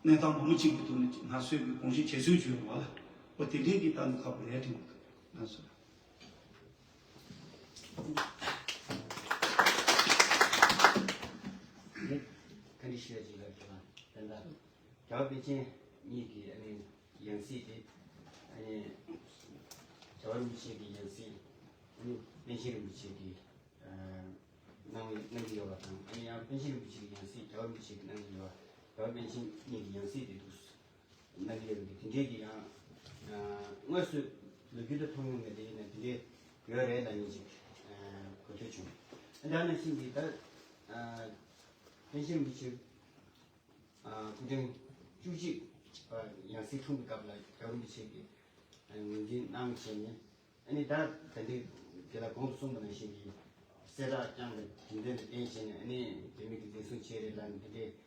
གནས་སྟངས་མང་པོ་ཅིག་གི་ཐོག་ནས་ཅིག་ང་ཚོས་ཀྱི་དགོངས་བཞེས་བྱེད་སྲོལ་ཅིག་ཡོད་པ་ལ་འོ་དེ་འདྲའི་གི་ལྟ་ནི་ཁག་པོ་རེད་དྲན་གྱི་འདུག་ང་ཚོ། བཀའ་འདྲི་ཞུ་ཡ་ཅིག་ལ་ཁྱེད་རང་བསྟན་དར་རྒྱལ་བ་པཎ་ཆེན་གཉིས་ཀྱི་ཨ་ནི་ཡང་སྲིད་དེ། ཨ་ནི་རྒྱལ་བ་རིན་པོ་ཆེ་གི་ཡང་སྲིད། ཨ་ནི་པཎ་ཆེན་རིན་པོ་ཆེ་གི་གནང་གནང་གི་ཡོད་པ་དང་། ཨ་ནི་ཡང་པཎ་ཆེན་རིན་པོ་ཆེ་གི་ཡང་སྲིད་རྒྱལ་བ་རིན་པོ་ཆེ་གི་གནང་གི་ཡོད་པ། རྒྱལ་བ་པཎ་ཆེན་གཉིས་ཀྱི་ཡང་སྲིད་དེ་འདུག་གནང་གི་ཡོད་པ་དེ་འདྲའི་གི་ཡང་དངོས་སུ་ལོ་རྒྱུས་དེ་མཐོང་མྱོང་མེད་དེ་ཡིན་ན་དེ་འདྲའི་ཡོད་རེད་ལབ་མཁན་ཅིག་གོ་ཐོས་བྱུང་། ཨ་ནི་ད་ནང་བཞིན་གྱི་ད་པཎ་ཆེན་རིན་པོ་ཆེ། སྐུ་ཕྲེང་བཅུ་གཅིག་པ་ཡང་སྲིད་འཁྲུངས་པའི་སྐབས་ལ་རྒྱལ་བ་རིན་པོ་ཆེ་གིས་ངོས་འཛིན་གནང་བྱས་ནས། ཨ་ནི་ད་ད་ལྟའི་དེ་ལ་གོང་དུ་གསུངས་པ་ནང་བཞིན་གྱི་གསལ་བསྒྲགས་བསྐྱངས་པའི་རྒྱུ་མཚན་ལ་བརྟེན་བྱས་ནས། ཨ་ནི་རྒྱ་མི་གིས་འཛིན་བཟུང་བྱས་རེད་ལབ་ནས་འདི་འདྲའི་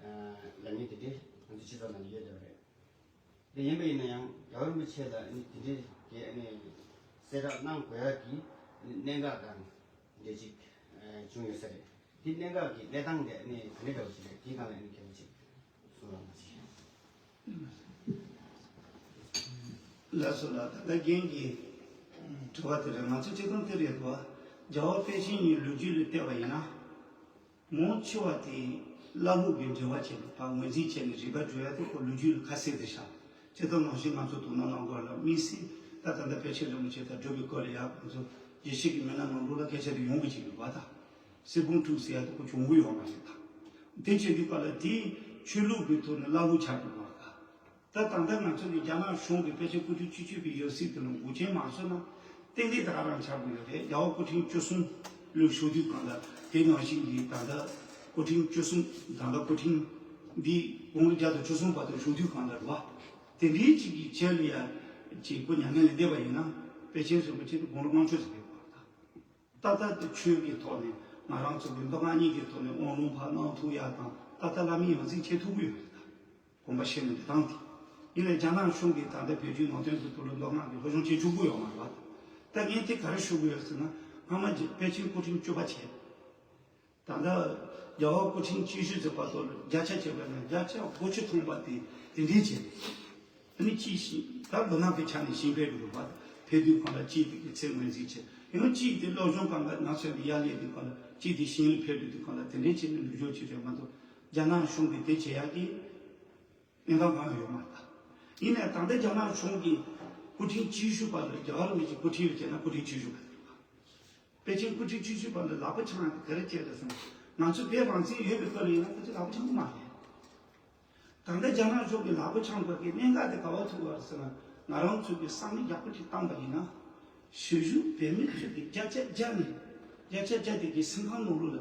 ལབ་མཁན་དེ་འདྲའི་ང་ཚོ་སྤྱི་ཚོགས་ནང་ལ་ཡོད་བསྡད་པ་རེད། དེ་ཡིན་པ་ཡིན་ན་ཡང་རྒྱལ་བ་རིན་པོ་ཆེ་ལ་ཨ་ནི་དེ་འདྲའི་གི་ཨ་ནི་གསལ་བསྒྲགས་གནང་དགོས་ཡག་གི་ཨ་ནི་གནད་འགག་དང་འདྲ་ཅིག་བྱུང་ཡོད་ས་རེད། དེ་གནད་འགག་གི་གནས་སྟངས་དེ་ཨ་ནི་ག་རེ་འདྲ་བ་ཞིག་རེད། དེའི་སྒང་ལ་ཨ་ནི་མཁས་པ་ཅིག་གསུང་རོགས་གནང་ཞིག་ལགས་སོ་ལགས། ད་ལྟ་རྒན་གྱི་དྲི་བ་དེ་རེད། ང་ཚོ་སྤྱིར་བཏང་དེ་རེད་འདུག་རྒྱལ་བ་པཎ་ཆེན་གཉིས་ལོ་རྒྱུས་ལ་བལྟས་པ་ཡིན་ན། མང་ཆེ་བ་དེ་བླ་ལྷུག་གི་འབྲེལ་བ་བྱས་ནས་ཕར་ངོས་འཛིན་བྱས་ནས་རིག་པ་སྒྲུབ་ཡ་དེ་ཁོ་ལོ་རྒྱུས་ལ་ཁ་གསལ་དེ་ཤག་སྤྱིར་བཏང་ནང་བཞིན་ང་ཚོ་དོ་སྣང་གནང་དགོས་ལ་དམིགས་བསལ་ད་ད་ལྟ་པཎ་ཆེན་རིན་པོ་ཆེ་དང་སྒྲུབ་པའི་སྐོར་ལ་ཡ་ང་ཚོ་རྒྱལ་སྤྱི་གི་མི་སྣ་ནང་ལོགས་ལ་སྐད་ཆ་དེ་ཡོང་གི་ཅིག་ཡོད་པ་དང་། གསེར་ཕུང་དཀྲུགས་ཟེར་ཡ་དེ་ཁོ་བྱུང་གི་ཡོད་མ་རེད་ད། དེ་བྱེད་དུས་སྐབས་ལ་དེ་ཆོས་ལུགས་ཀྱི་ཐོག་ནས་བླ་ལྷུག་ཆགས་འགྲོ་བ་དང་། ད་ད་ལྟ་ང་ཚོ་གི་རྒྱ་ནག་གཞུང་གིས་པཎ་ཆེན་སྐུ་ཕྲེང་བཅུ་གཅིག་པའི་ཡང་སྲིད་དེ་ལ་འགོག་རྐྱེན་མ་བཟོས་ན་ཏན་ཏན་ད་ག་རང་ཆགས་ཀྱི་ཡོད་རེད། རྒྱལ་བ་སྐུ་ཕྲེང་བཅུ་གསུམ་ལོ་བཞུགས་དུས་སྒང་ལ་དེ་ནང་བཞིན་གྱི་ད་ལྟ་སྐུ་ཕྲེང་བཅུ་གསུམ་ད་ལྟ་སྐུ་ཕྲེང་འདི་དགུང་ལོ་བརྒྱ་དང་བཅུ་གསུམ་བར་དུ་བཞུགས་དུས་སྒང་ལ་རེད་བ། དེ་འདྲའི་ཅིག་གི་ཆེད་ལ་ཡ་ཅིག་སྐུ་མྱ་ངན་ལས་འདས་པ་ཡིན་ན་པཎ་ཆེན་རིན་པོ་ཆེ་དེ་དགུང་ལོ་ལྔ་བཅུ་ཙམ་ཡོད་པ་རེད། ཏག་ཏག་དེ་ཆོས་ཀྱི་ཐོག་ནས་ང་རང་ཚོ་གི་མདོ་སྔགས་གཉིས་ཀྱི་ཐོག་ནས་དབང་ལུང་ཕར་གནང་ཐུབ་ཡག་དང་ཏག་ཏག་བླ་མའི་ཡང་སྲིད་བྱེད་ཐུབ་ཀྱི་ཡོད་རེད་ད། དགོངས་པ་བཞེས་ནས་འདི་དང་དེ། ཡིན་ནའི་རྒྱ་ནག་གཞུང་གིས་ད་ལྟ་བོད་བརྒྱུད་ནང་བསྟན་གྱི་ཐོག་ལ་མདོ་སྔགས་ཀྱི་སློབ་སྦྱོང་བྱེད་བཅུག་གི་ཡོད་མ་རེད་བ། ད་ངས་དེ་ག་རེ་ཞུ་གི་ཡོད་ཟེར་ན་སྔ་མ་རྗེ་པཎ་ཆེན་སྐུ་ཕྲེང་བཅུ་པ་བྱས། ད་ལྟ་རྒྱལ་བ་སྐུ་ཕྲེང་བཅུ་བཞི་ཚོ་བར་དུ་བརྒྱ་ཆ་བྱས་པ་ན་བརྒྱ་ཆ་དགུ་བཅུ་ཐམ་པ་དེ་དེ་འདྲའི་བྱས། ཨ་ནི་གཅིག་ཤིང་ད་ལོ་ནག་གི་ཆ་ནས་ཤིང་ཕེབས་འགྲོ་བ་ཕེབས་དུས་གང་ལ་གཅིག་དེ་གི་ཚེ་ངོས་འཛིན་བྱས་ཡང་གཅིག་དེ་སློབ་སྦྱོང་གང་ག་ན་ཚོད་དེ་ཡར་སླེབས་དུས་གང་ལ་གཅིག་དེ་ཤིང་ལ་ཕེབས་འགྲོ་དུས་གང་ལ་དེ་འདྲའི་བྱས་ནས་ལུས་སྦྱོང་བྱེད་རེད་མ་གཏོགས་རྒྱ་ནག་གཞུང་གིས་དེ་བྱེད་ཡག་གི་གནས་སྟངས་གང་ཡང་ཡོད་མ་རེད་ད། ཡིན་ནའི་ད་ལྟ་རྒྱ་ནག་གཞུང་གིས་སྐུ་ཕྲེང་བཅུ་བཞི་པ་ལ་རྒྱལ་བ་རིན་པོ་ཆེ་སྐུ་ཕྲེང་ལ་བྱས་ན་སྐུ་ཕྲེང་བཅུ་བཞི་པ་རེད་བ། པཎ་ཆེན་སྐུ་ཕྲེང་བཅུ་གཅིག་པ་ལ་ལག་པ་འཆང་ཡག་དེ་ག་རེ་བྱས་རེད་ཟེར་ན། ང་ཚོ་བོད་རང་བཙན་ཡོད་པའི་སྐབས་ལ་ཡིན་ན་ཁོ་ཚོས་ལག་པ་འཆང་གི་མ་རེད། ད་ལྟ་རྒྱ་ནག་གཞུང་གིས་ལག་པ་འཆང་དགོས་ཀྱི་གནད་འགག་དེ་ག་པར་ཐུག་པ་རེད་ཟེར་ན། ང་རང་ཚོ་གིས་བསམ་བློ་ཡག་པོ་ཅིག་བཏང་པ་ཡིན་ན། གཞིས་བཞུགས་བོད་མི་ཚོ་གི་བརྒྱ་ཆ་བརྒྱ་ནས་བརྒྱ་ཆ་བརྒྱ་དེ་གི་སེམས་ཁམས་ནང་ལོགས་ལ་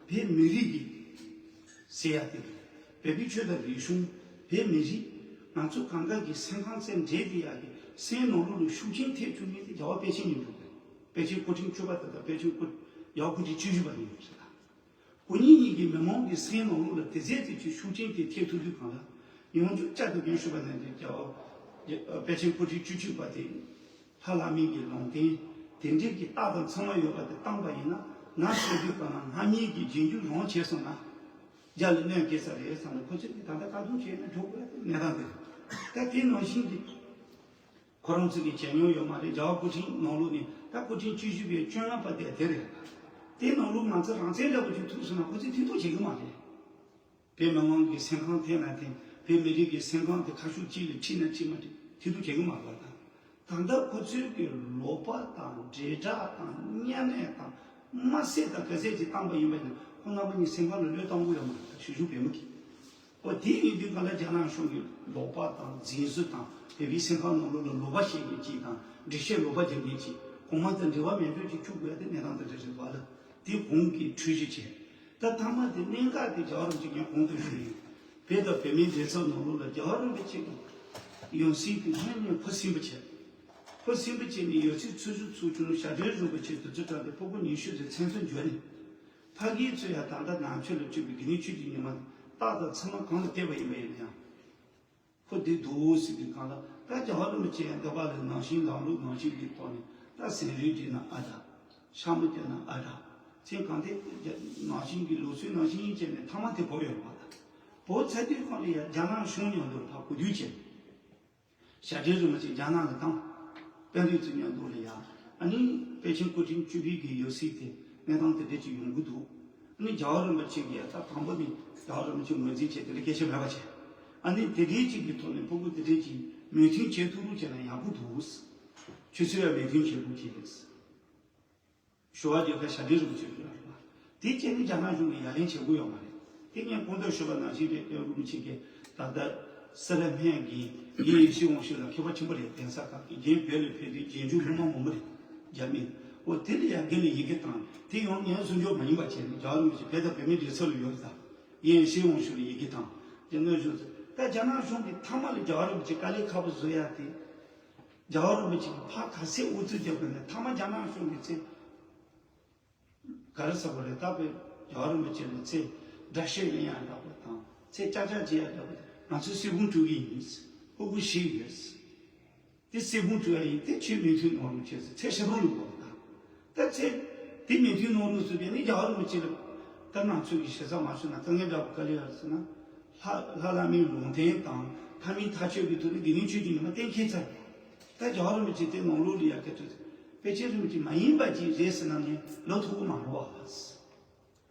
བོད་མི་རིགས་ཀྱི་ཟེར་ཡག་དེ་རེད། བོད་པའི་ཆོས་དང་རིག་གཞུང་། བོད་མི་རིགས། ང་ཚོ་གང་ག་གི་སེམས་ཁམས་སེམས་འདྲེས་དེ་ཡག་གི་སེམས་ནང་ལོགས་ལ་ཤུགས་རྐྱེན་ཐེབས་བཅུག་མཁན་དེ་རྒྱལ་བ་པཎ་ཆེན་ཉིད་འགྲོ་དགོས། པཎ་ཆེན་སྐུ་ཕྲེང་བཅུ་པ་དེ་དང་པཎ་ཆེན་སྐུ་རྒྱལ་བ་སྐུ་ཕྲེང་བཅུ་བཞི་པ་ཡིན་པ་རེད་ད། ཁོ་གཉིས་གཉིས་ཀྱི་མི་མང་གི་སེམས་ནང་ལོགས་ལ་དེ་ཚད་ཅིག་གི་ཤུགས་རྐྱེན་དེ་ཐེབས་ཐུབ་དུས་གང་ལ་ཡང་བསྐྱར་ཅིག་ད་དུང་རྒན་ཞུས་པ་ནང་བཞིན་རྒྱལ་བ་པཎ་ཆེན་སྐུ་ཕྲེང་བཅུ་གཅིག་པ་དེ་ལྷ་བླ་མའི་གི་ལུང་བསྟན་དེ་འདྲའི་གི་རྟགས་དང་མཚན་མ་ཡོད་པ་དེ་བཏང་པ་ཡིན་ན་ང་ཟེར་དུས་གང་ལ་སྔ་མའི་གི་རྗེས་འཇུག་རང་བྱས་སོང་ན་རྒྱ་ལ་གནོད་སྐྱེལ་ས་རེད་བསམ་ནས་ཁོ་ཚོས་ནི་ད་ལྟ་ལྟ་རྟོག་བྱས་ནས་འགྲོ་དགོས་ཡ་དེ་གནས་སྟངས་དེ་རེད། ད་དེ་ནང་བཞིན་གྱི། ཁོ་རང་ཚོ་གིས་བྱས་མྱོང་ཡོད་མ་རེད། རྒྱལ་བ་སྐུ་ཕྲེང་ནང་ལོགས་ནས་ད་སྐུ་ཕྲེང་བཅུ་བཞི་པའི་བཅོ་ལྔ་པ་དེ་དེ་རེད། དེ་ནང་ལོགས་ང་ཚོ་རང་བཙན་འདྲ་པོ་ཅིག་ཐུབ་སོང་ན་ཁོ་ཚོས་མཐུན་གཏོགས་བྱེད་གི་མ་རེད། བོད་མི་མང་གི་སེམས་ཁམས་འཐེན་ན་འཐེན། བོད་མི་རིགས་ཀྱི་སེམས་ཁམས་དེ་ཁ་ཕྱོགས་གཅིག་ལ་ཁྲིད་ན་ཁྲིད་མ་ཁྲིད་ཐེ་གཏོགས་བྱེད་ཀྱི་མ་རེད་པ། ད་ད་ལྟ་ཁོ་ཚོའི་གི་ལོག་པ་དང་དྲིལ་བསྒྲགས་དང་བརྙས་ལན་དང་དམར་བསད་དང་ག་ཚད་ཅིག་བཏང་པ་ཡིན་པ་ཡིན་ན། ཁོ་རྣམ་པ་གཉིས་སེམས་ཁམས་ལ་བློས་གཏོང་གི་ཡོད་མ་རེད། ད་གཞིས་བཞུགས་བོད་མི་གིས། འོ་དེ་ཡིན་དུས་གང་ལ་རྒྱ་ནག་གཞུང་གི་ལོག་པ་དང་འཛིན་བཟུང་དང་བོད་པའི་སེམས་ཁམས་ནང་ལོགས་ལ་ལོག་པ་བཤད་མཁན་གཅིག་དང་འགྲེལ་བཤད་ལོག་པ་རྒྱག་མཁན་གཅིག་གོང་མ་དང་འབྲེལ་བ་མེད་མཁན་གཅིག་བཅུག་དགོས་ཡ་དེ་གནས་སྟངས་དེ་འདྲ་རེད་པ་ལ། དེ་གོང་གི་འཁྲུལ་གཞི་བྱས། ད་མཐའ་མ་དེ་གནད་འགག་དེ་རྒྱལ་བ་རིན་པོ་ཆེ་ངས་གོང་དུ་ཞུས་ཡིན། བོད་དང་བོད་མིའི་འབྲེལ་ཚོགས་ནང་ལོགས་ལ་རྒྱལ་བ་རིན་པོ་ཆེ་གི་ཡང་སྲིད་ཀྱི་སྔོན་ནས་ཕུ་སིམ་པ་བྱས། ཕུ་སིམ་པ་བྱས་ནས་ཡང་སྲིད་ཚོགས་གཙོ་ཚོགས་ཆུང་ཞབས་དྲུང་རིན་པོ་ཆེ་དེ་ཚོ་གྲས་དེ་ཕྲུ་གུ་ཉི་ཤུ་ཙམ་མཚན་ཚོད་འཇོག་ནས། ཕ་གི་ཚོས་ཡང་ད་ལྟ་ནང་ཆོས་ལ་བཅུག་པའི་དགེ་འདུན་ཆོས་ཀྱི་ཉི་མ་རྟག་ཏུ་ཚང་མ་གང་ལ་བལྟས་པ་ཡིན་པ་ཡིན་ན་ཡང་། ཁོ་འདི་འདུག་ཟེར་གྱི་སྒང་ལ། ད་རྒྱལ་བ་རིན་པོ་ཆེ་ཡང་འདི་པ་ལ་ནང་བཞིན་ལམ་ལུགས་ནང་བཞིན་གྱི་ཐོག་ནས་ད་ཟས་རིགས་བསྒྲིགས་ན་ཨ་དྲག་ཤ་མོ་བརྒྱབ་ན་ཨ་དྲག་མཚན་གང་དེ་ནང་བཞིན་གྱི་ལུགས་སྲོལ་ནང་བཞིན་བྱས་ནས་མཐའ་མ་དེ་བབས་ཡོད་པ་དང་། བབས་ཚར་དུས་སྒང་ལ་ཡང་རྒྱ་ནག་གཞུང་མཉམ་དུ་ཕར་གོ་བསྡུར་བྱས། ཞབས་དྲུང་རིན་པོ་ཆེ་རྒྱ་ནག་ལ་བཏང་། དཔོན་རིགས་ཚོ་མཉམ་དུ་ལ་ཡ། ཨ་ནི་པེ་ཅིང་སྐུ་ཕྲེང་བཅུ་པའི་གི་ཡང་སྲིད་དེ་གནས་སྟངས་དེ་འདྲ་ཅིག་ཡོང་གི་འདུག་ཨ་ནི་རྒྱལ་བ་རིན་པོ་ཆེ་གིས་ད་དང་པོ་ནས་རྒྱལ་བ་རིན་པོ་ཆེ་ངོས་འཛིན་བྱས་དེ་འདྲ་སྐད་ཆ་མེད་པ་བྱས། ཨ་ནི་དེ་འདྲའི་ཅིག་གི་ཐོག་ནས་ཕྲུ་གུ་དེ་འདྲ་ཅིག་མོས་མཐུན་བྱེད་ཐུབ་རུ་བྱས་ན་ཡག་པོ་འདུག་ཁྱོད་ཚོས་ཡང་མོས་མཐུན་བྱེད་དགོས་ཀྱི་རེད། ཞུ་བ་རྒྱག་མཁན་ཞབས་དྲུང་རིན་པོ་ཆེ་ཡོད་རེད་པ། དེ་བྱས་ནས་རྒྱ་ནག་གཞུང་གིས་ཡ་ལན་བྱེད་དགོས་ཡོད་མ་རེད། དེ་ངས་གོང་དུ་ཞུས་པ་ནང་བཞིན་རེད། དཔོན་རིན་པོ་ཆེ་གིས་ད་ལྟ་སི་ར་སྨན་གྱི་ཡིན་ཡིན་ཤི་འོང་ཤི་ལ་མཁས་པ་ཆེན་པོ་རེད། གདན་ས་ཁག་གི་རྒན་བོད་ལ་ཕེབས་དུས་རྗེས་འཇུག་སློབ་མ་མང་པོ་རེད། རྒྱ་མི། འོ་དེ་ལ་ཡ་འགན་ལ་ཡི་གེ་བཏང་། དེ་ཡང་ངས་གསུང་ཆོས་མ་ཡིན་པ་བྱས་ནས་རྒྱལ་བ་རིན་པོ་ཆེ་བོད་དང་བོད་མིའི་སྒྲིག་འཛུགས་ལ་ཡོད་ད། ཡིན་ཤི་འོང་ཤི་ལ་ཡི་གེ་བཏང་། རྒྱ་ནག་གཞུང་ཚོ་ད་རྒྱ་ནག་གཞུང་གིས་མཐའ་མ་ལ་རྒྱལ་བ་རིན་པོ་ཆེ་དཀའ་ལས་ཁག་པོ་བཟོ་ཡ་དེ། རྒྱལ་བ་རིན་པོ་ཆེ་གིས་ཕར་ག་ཚད་ཨུ་ཚུགས་རྒྱབ་པ་ནས་མཐའ་མ་རྒྱ་ནག་གཞུང་གིས་ཚེ་ག་རེ་ཟེར་དགོས་རེད། ད་བོད་རྒྱལ་བ་རིན་པོ་ཆེ་ལ་ཚེ་དགྲ་ཤ་ལེན་ཡ་འདྲ་པོ་དང་ཚེ་ཅག་ཅག་བྱེད་ཡ་འདྲ་པོ་དེ་ང་ཚོས་གསེར་བུམ་དཀྲུག་གི་ཡིན། ཕྲུ་གུ་ཤི་ཡོད། དེ་གསེར་བུམ་དཀྲུག་ཡ་ཡིན། དེ་ཁྱོད་མོས་མཐུན་གནང་རོགས་བྱས་ཟེར་ཚེ་ཧྲིལ་པོ་བླུགས་པ་དང་། ད་ཚེ་དེ་མོས་མཐུན་གནང་རོགས་ཟེར་བས་ནི་རྒྱལ་བ་རིན་པོ་ཆེ་ལ་ད་ང་ཚོས་ཀྱི་ཞེ་ས་མ་བྱུང་ན་དཀའ་ངལ་འདྲ་པོ་ག་ལ་ཡོད་ཟེར་ན། ལྷ་ལྷ་བླ་མའི་ལུང་བསྟན་དང་ཐ་མའི་ཐག་གཅོད་ཀྱི་ཐོག་ནས་དགེ་འདུན་ཆོས་ཀྱི་ཉི་མ་གཏན་འཁེལ་ཚར། ད་རྒྱལ་བ་རིན་པོ་ཆེ་དེ་ནང་ལོགས་ལ་ཡ་སྐད་ཆ་དཔེ་ཆ་རིན་པོ་ཆེ་མ་ཡིན་པ་ཅིག་རེད་ཟེར་ན་ནི་ལོ་ཐུག་གི་མ་རེད་བ།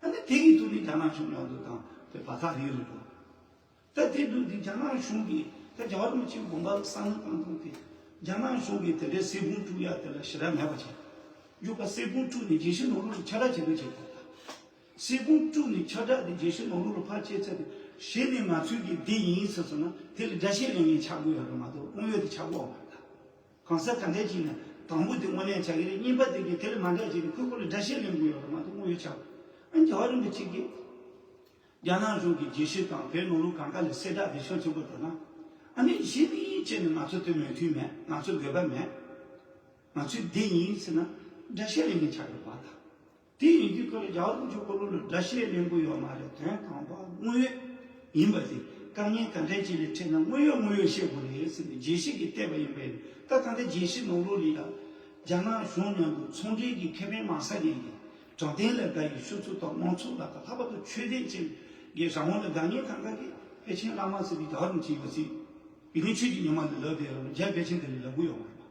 ཨ་ནི་དེ་གི་ཐོག་ནས་རྒྱ་ནག་གཞུང་མཉམ་དུ་དང་དེ་བར་ཐག་རིང་རུ་འགྲོ། ད་དེ་དུས་དེ་རྒྱ་ནག་གཞུང་གིས་ད་རྒྱལ་བ་རིན་པོ་ཆེའི་དགོངས་པ་བསམ་བློ་བཏང་སྟངས་དེ། རྒྱ་ནག་གཞུང་གིས་དེ་འདྲའི་གསེར་བུམ་དཀྲུག་ཡ་དེ་ལ་ཞེ་དྲག་མེད་པ་བྱས། མཇུག་པ་གསེར་བུམ་དཀྲུགས་ནས་རྒྱལ་སྤྱི་ནང་ལོགས་ལ་ཁྱབ་བསྒྲགས་བྱེད་དགོས་བྱས་པ་དང་། གསེར་བུམ་དཀྲུགས་ནས་ཁྱབ་བསྒྲགས་དེ་རྒྱལ་སྤྱི་ནང་ལོགས་ལ་ཕར་བྱས་ཚར་དུས་གཞི་ནས་ང་ཚོའི་གི་འདི་ཡིན་ཟེར་སོང་ན་དེ་ལ་དགྲ་ཤ་ལེན་མཁན་ཆགས་དགོས་ཡོད་རེད་མ་གཏོགས་དངོས་ཡོད་དེ་ཆགས་དགོས་ཡོད་མ་རེད་ད། གང་ཟག་ག་འདྲས་ཅིག་ནས་དང་པོ་དེ་དངོས་གནས་ཆགས་ཀྱི་རེད། གཉིས་པ་དེ་གིས་དེ་ལས་མ་འདྲ་ཅིག་ནས་ཁོའི་སྐོར་ལ་དགྲ་ཤ་ལེན་དགོས་ཡོད་རེད་མ་གཏོགས་དངོས་ཡོད་ཆགས། ཨ་ནི་རྒྱལ་བ་རིན་པོ་ཆེ་གིས་རྒྱ་ནག་གཞུང་གི་རྒྱལ་སྤྱི་དང་བོད་ནང་ལོགས་གང་ག་ལ་གསལ་བསྒྲགས་དེ་ཤུགས་ཆེན་པོ་བཏང་ན། ཨ་ནི་གཞི་ནས་བྱས་ནས་ང་ཚོ་དེ་མོས་མཐུན་མེད། ང་ཚོ་འདོད་པ་མེད། ང་ཚོས་འདི་ཡིན་ཟེར་ན་དགྲ་ཤ་ལེན་མཁན་ཆགས་ཡོད་པ་དང་། དེ་ཡིན་དུས་སྐབས་ལ་རྒྱལ་བ་རིན་པོ་ཆེའི་འཁོར་ལོ་ལ་དགྲ་ཤ་ལེན་དགོས་ཡོད་མ་རེད། དོན་དམ་པ་དངོས་ཡོད་ཡིན་པ་དེ་དཀའ་ངལ་ག་འདྲས་ཅིག་ལ་འཕྲད་ན་དངོས་ཡོད་དངོས་ཡོད་བཤད་དགོས་རེད་ཟེར་ནས་རྒྱལ་སྤྱི་གིས་བལྟས་པ་ཡིན་པས་ད་ད་ལྟ་རྒྱལ་སྤྱི་ནང་ལོགས་ལ་ཡང་རྒྱ་ནག་གཞུང་མཉམ་དུ་ཚོང་འབྲེལ་གྱི་ཁེ་ཕན་མ་ཟ་མཁན་གྱི་དྲང་བདེན་ལ་དགའ་བའི་ཤོག་ཚོགས་དང་མང་ཚོགས་ལ་དང་ལྷག་པར་དུ་ཆོས་དད་ཅན་གྱི་རང་དབང་ལ་དགའ་མཁན་གང་ག་གིས་ཕལ་ཆེར་བླ་མ་ཟེར་བའི་རྒྱལ་བ་རིན་པོ་ཆེ་ཡོད་ཚད་དགེ་འདུན་ཆོས་ཀྱི་ཉི་མ་ལ་ལབ་བསྡད་ཡོད་རུང་རྒྱ་ཕལ་ཆེར་དེ་ལ་ལབ་དགོས་ཡོད་མ་རེད་པ།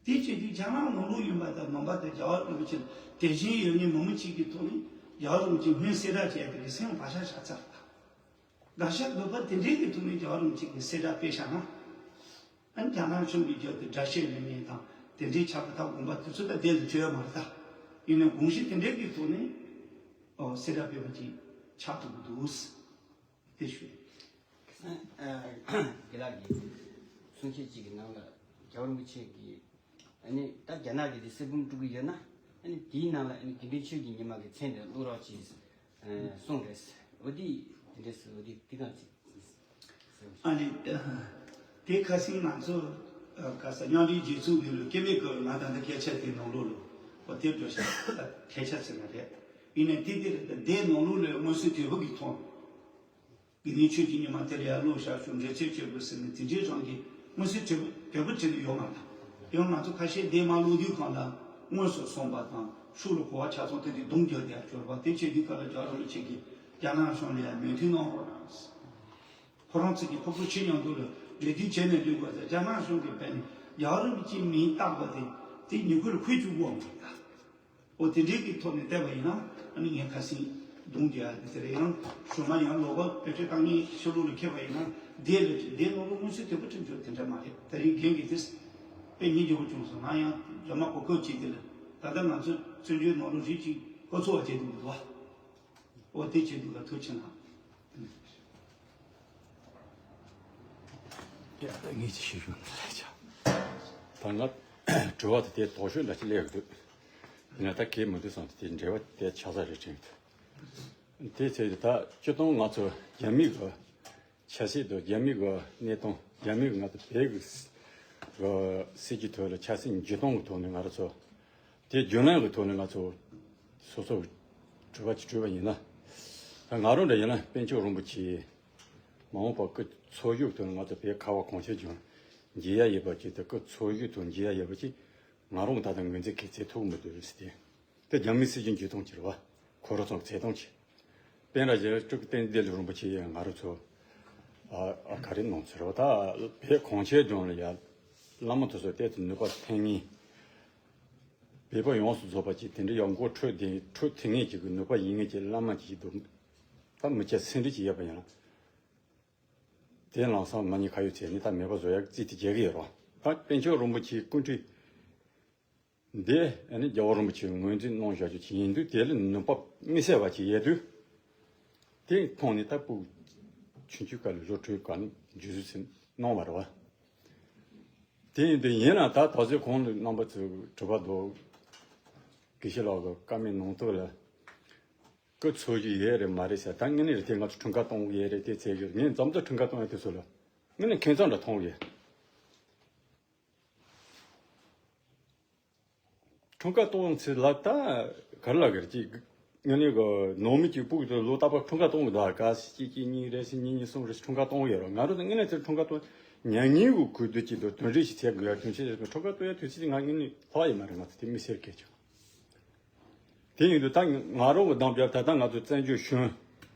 དེ་བྱེད་དུས་རྒྱ་ནག་ནང་ལོགས་ཡིན་པ་དང་ནང་པ་དང་རྒྱལ་བ་རིན་པོ་ཆེ་དད་ཞེན་ཡོད་མཁན་མང་པོ་ཅིག་གི་ཐོག་ནས་རྒྱལ་བ་རིན་པོ་ཆེ་སྔོན་གསལ་བསྒྲགས་བྱས་དེ་གི་སེམས་བག་ཆགས་བཞག་ཚར་ད། དགག་བཞག་འདོད་པ་དེ་འདྲའི་གི་ཐོག་ནས་རྒྱལ་བ་རིན་པོ་ཆེ་གི་གསལ་བསྒྲགས་སྤེལ་བཞག་ན། ཨ་ནི་རྒྱ་ནག་གཞུང་གི་རྒྱབ་ཏུ་དགྲ་བཤད་ལེན་མཁན་དང་དེ་འདྲའི་ཆགས་པ་དང་དགོངས་པ་དེ་ཚོ་ད་བདེན་དུ་བྱོས་ཡོད་མ་རེད་ད། ཡིན་ནའི་དགོངས་གཞི་དེ་འདྲའི་གི་ཐོག་ནས་ཨོ་གསལ་བསྒྲགས་སྤེལ་བ་ཅིག་ཆགས་ཐུབ་ཀྱི་འདུག་དེ་ཞུ། ཨ། དགེ་ལགས་ཀྱིས་གསུང་བཤད་ཅིག་གི་ནང་ལ་རྒྱལ་བ་རིན་པོ་ཆེ་གིས་ཨ་ནི་ད་རྒྱ་ནག་གིས་དེ་གསེར་བུམ་དཀྲུག་གི་ཡོད་ན་ཨ་ནི་དེའི་ནང་ལ་ཨ་ནི་དགེ་འདུན་ཆོས་ཀྱི་ཉི་མ་གི་མཚན་དེ་བླུག་རོགས་གྱིས་ཨ་གསུངས་རེད། འོ་དེ་དེ་འདྲས་སུ་འོ་དེ་དེ་གང་ཅིག་ཨ་ནི་དེ་ཁ་སང་ང་ཚོ་ཨ་ག་ས་མཉམ་འབྲེལ་རྒྱལ་ཚོགས་ཀྱི་ལོ་སྐྱེ་མེད་སྐབས་ང་ད་ལྟ་སྐད་ཆ་དེ་ནང་ལོགས་ལ་འོ་དེ་འགྲོ་ཤག་སྐད་ཆ་ཟེར་ན་རེད། ཡིན་ནའི་དེ་དེ་རེད། ད་དེ་ནང་ལོགས་ལ་མངོན་གསལ་དོད་པོ་གི་ཐོག་དགེ་འདུན་ཆོས་ཀྱི་ཉི་མ་དེར་ཡར་ཀློག་བཞག་ཤོག་འགྲེལ་བཤད་བྱེད་དགོས་ཟེར་ནས་དེ་འདྲའི་རང་གི་མངོན་གསལ་དོད་པོ་དོད་པོ་བྱས་ནས་ཡོད་མ་རེད། ཡང་ང་ཚོ་ཁ་ཤས་འདས་མ་ཀློག་དུས་སྒང་ལ་དངོས་སུ་སོང་པ་དང་ཤུགས་ལ་གོ་བ་ཆ་ཚང་དེ་དུས་རྡུང་རྒྱག་བསྡད་ཡ་སྐྱོར་བ་དེ་བྱེད་དུས་སྐབས་ལ་རྒྱལ་བ་རིན་པོ་ཆེ་གིས་རྒྱ་ནག་གཞུང་ལ་ཡང་མོས་མཐུན་གནང་རོགས་གནང་། ཁོ་རང་ཚོ་གི་ཕྲུ་གུ་ཁྱེད་མཉམ་དུ་ལ་འབྲེལ་མཐུད་བྱས་ནས་སྡོད་དགོས་ཟེར། རྒྱ་ནག་གཞུང་གིས་བས་ནས་རྒྱལ་བ་རིན་པོ་ཆེའི་མིང་བཏགས་པ་དེ་དེ་ཉེས་ཁུལ་ལ་འཁོད་བཅུག་དགོས་མ་རེད་ད། འོ་དེ་འདྲའི་གི་ཐོག་ནས་བལྟས་པ་ཡིན་ན་ཨ་ནི་ངས་ཁ་སང་ གདུང་རྒྱག་ཡ་དེ་རེད། ཡང་གཞུག་མ་ཡང་ལོག་པ་དཔེ་ཁྲིད་བཏང་མཁན་ཕྱི་ལོགས་ལ་འཁྱེར་བ་ཡིན་ན་དེ་ལས་དེ་ནང་ལོགས་མངོན་གསལ་དོད་པོ་ཁྲིད་རྒྱུ་དེ་འདྲ་མ་རེད། ད་རིང་རྒན་གྱིས་དེ་དཔེ་སྙིང་རྗེ་པོ་བྱུང་སོང་། ང་ཡང་རྒྱ་མ་གོ་སྐབས་ཅིག་དེ་ལ་ད་ལྟ་ང་ཚོ་བཙན་བྱོལ་ནང་ལོགས་རིགས་ཅིག་ཁོ་ཚོ་བ་བྱེད་དུ་འདུག་བ། འོ་དེ་བྱེད་དུ་ལ་ཐུགས་ཆེ་གནང་། ཡ་ད་ངས་ཅི་ཞུ་ཞུ་ལས་བྱ། ད་ང་དྲི་བ་དེ་དེ་དོགས་ཤོས་འདྲ་ཅིག་སླེབས་འདུག་ཡིན་ན་ད་གལ་མི་འདུག་བསམ་སྟེ་དེ་འབྲེལ་བ་དེ་ཆགས་ས་རེད་དྲན་འདུག་དེ་ཚེ་ད་སྤྱིར་བཏང་ང་ཚོ་རྒྱ་མི་གི་ཆབ་སྲིད་དང་རྒྱ་མི་གི་གནས་སྟངས། རྒྱ་མི་གི་ང་ཚོ་བོད་གི་སྲིད་ཀྱི་ཐོག་ལ་ཆབ་སྲིད་འགྱུར་སྟངས་ཀྱི་ཐོག་ནས་ང་རང་ཚོ་དེ་རྒྱུན་ལམ་གྱི་ཐོག་ནས་ང་ཚོ་སོ་སོ་དྲི་བ་ཅིག་དྲིས་པ་ཡིན་ན། ད་ང་རང་འདྲ་ཡིན་ན་དཔལ་འབྱོར་རིན་པོ་ཆེ་མ་འོངས་པ་སྐུ་འཚོ་བཞུགས་ཐོག་ནས་ང་ཚོ་བོད་ཁ་བ་གངས་ཅན་ལྗོངས་མཇལ་ཡ་ཡོད་པ་ཅིག་དང་སྐུ་འཚོ་བཞུགས་ཐོག་མཇལ་ཡ་ཡོད་པ་ཅིག་ང་རང་ད་ལྟ་ངོས་འཛིན་གལ་ཆེ་ཐུག་མི་འདུག་ཟེར་ཏེ། དེ་རྒྱ་མིའི་སྲིད་ཇུས་འགྱུར་སྟངས་ཀྱི་རེད་བ། ཁོ་རང་ཚོ་བྱེད་སྟངས་ཀྱི། དཔལ་ར་རྒྱལ་སྤྲུལ་སྐུ་བསྟན་འཛིན་བདེ་ལེགས་རིན་པོ་ཆེ་ཡིས་ང་རང་ཚོ་ཨ་ཨ་ག་རེ་གནང་ཚུལ་རེད་བ། ད་བོད་གངས་ཅན་ལྗོངས་ལ་ཡ་བླ་མ་དེ་ཚོ་ཏོག་ཙམ་ནུས་པ་ཐོན་ངེས། བོད་པ་ཡོངས་སུ་རྫོགས་པ་ཅིག་དེ་འདྲའི་ཡང་མགོ་ཁྲོད་དེ་ཁྲོད་ཐོན་ངེས་ཅིག་གི་ནུས་པ་ཡིན་ངེས་ཀྱི་བླ་མ་ཅིག་འདུག་ད་མི་སྐྱ་སེ་འབྲས་ཅིག་ཡོད་པ་ཡིན་ན། དེ་ལམ་སང་མ་ཉེས་ཁ་གཡོགས་བྱས་ནས་ད་མེད་པ་བཟོ་ཡག་རྩིས་དེ་རྒྱག་གི་ཡོད་རེད་བ། ད་དཔལ་འབྱོར་རིན་པོ་ཆེའི་སྐུ་ཁྲུས་འདི་ཨ་ནི་རྒྱལ་བ་རིན་པོ་ཆེས་ངོས་འཛིན་གནང་བཞག་རྒྱུ་ཅིག་ཡིན་དུས་དེ་ལ་ནུས་པ་དམིགས་བསལ་བ་ཅིག་ཡོད་དུས། དེ་མཐོང་ནས་ད་ཕྲུ་གུ་ཆུང་ཆུང་སྐབས་ལ་བློ་གྲོས་ག་ནས་འཇུ་བཟོད་ཟིན་གནང་བ་རེད་བ། དེ་ཡིན་དུས་ཡིན་ན་ད་ད་གཟོད་གོང་ལ་རྣམ་པ་ཚོས་དྲི་བ་འདུག་དགེ་བཤེས་ལགས་ཀྱི་བཀའ་མོལ་ནང་དོན་ལ། སྐུ་འཚོ་རྒྱུ་ཡོད་རེད་མ་རེད་ཟེར། ད་དངོས་གནས་རེད། དེ་ང་ཚོ་འཁྲུངས་སྐར་གཏོང་གི་ཡོད་རེད། དེ་ཚེ་གི་ངས་འཛམ་ཐང་འཁྲུངས་སྐར་གཏོང་ཡ་དེ་ཚོ་ལ་དངོས་གནས་ཁེ་བཟང་འདྲ་མཐོང་གི། འཁྲུངས་སྐར་གཏོང་ཚེ་ལ་ད་ག་རེ་ལབ་གི་རེད། ཅིག་དངོས་གནས་གི་ནང་མི་གཅིག་ཕྲུ་གུ་ཚོ་ལོ་རྟག་པར་འཁྲུངས་སྐར་གཏོང་གི་འདུག་ག་ཟེར། གཅིག་གཅིག་གཉིས་རེ་ཟེར། གཉིས་གཉིས་གསུམ་རེ་ཟེར། འཁྲུངས་སྐར་གཏོང་གི་ཡོད་རེད། ང་རང་ཚོ་དངོས་གནས་ཚེ་འཁྲུངས་སྐར་གཏོང་ཉལ་ངེས་གི་དགོས་འདོད་ཅིག་འདུག་དོན་རེ་ཞིག་བྱེད་དགོས་ཡ། དོན་ཆེ་ཞིག་འཁྲུངས་སྐར་གཏོང་ཡ་དུས་ཚོད་ང་དངོས་གནས་ལྷག་ཡོད་མ་རེད། ང་ཚོ་དེ་མི་སེར་སྐད་ཆ། དེ་ཡིན་དུས་ད་ང་རང་གི་གདམ་རྒྱབ་ད་ལྟ་ང་ཚོ་བཙན་བྱོལ་གཞུང་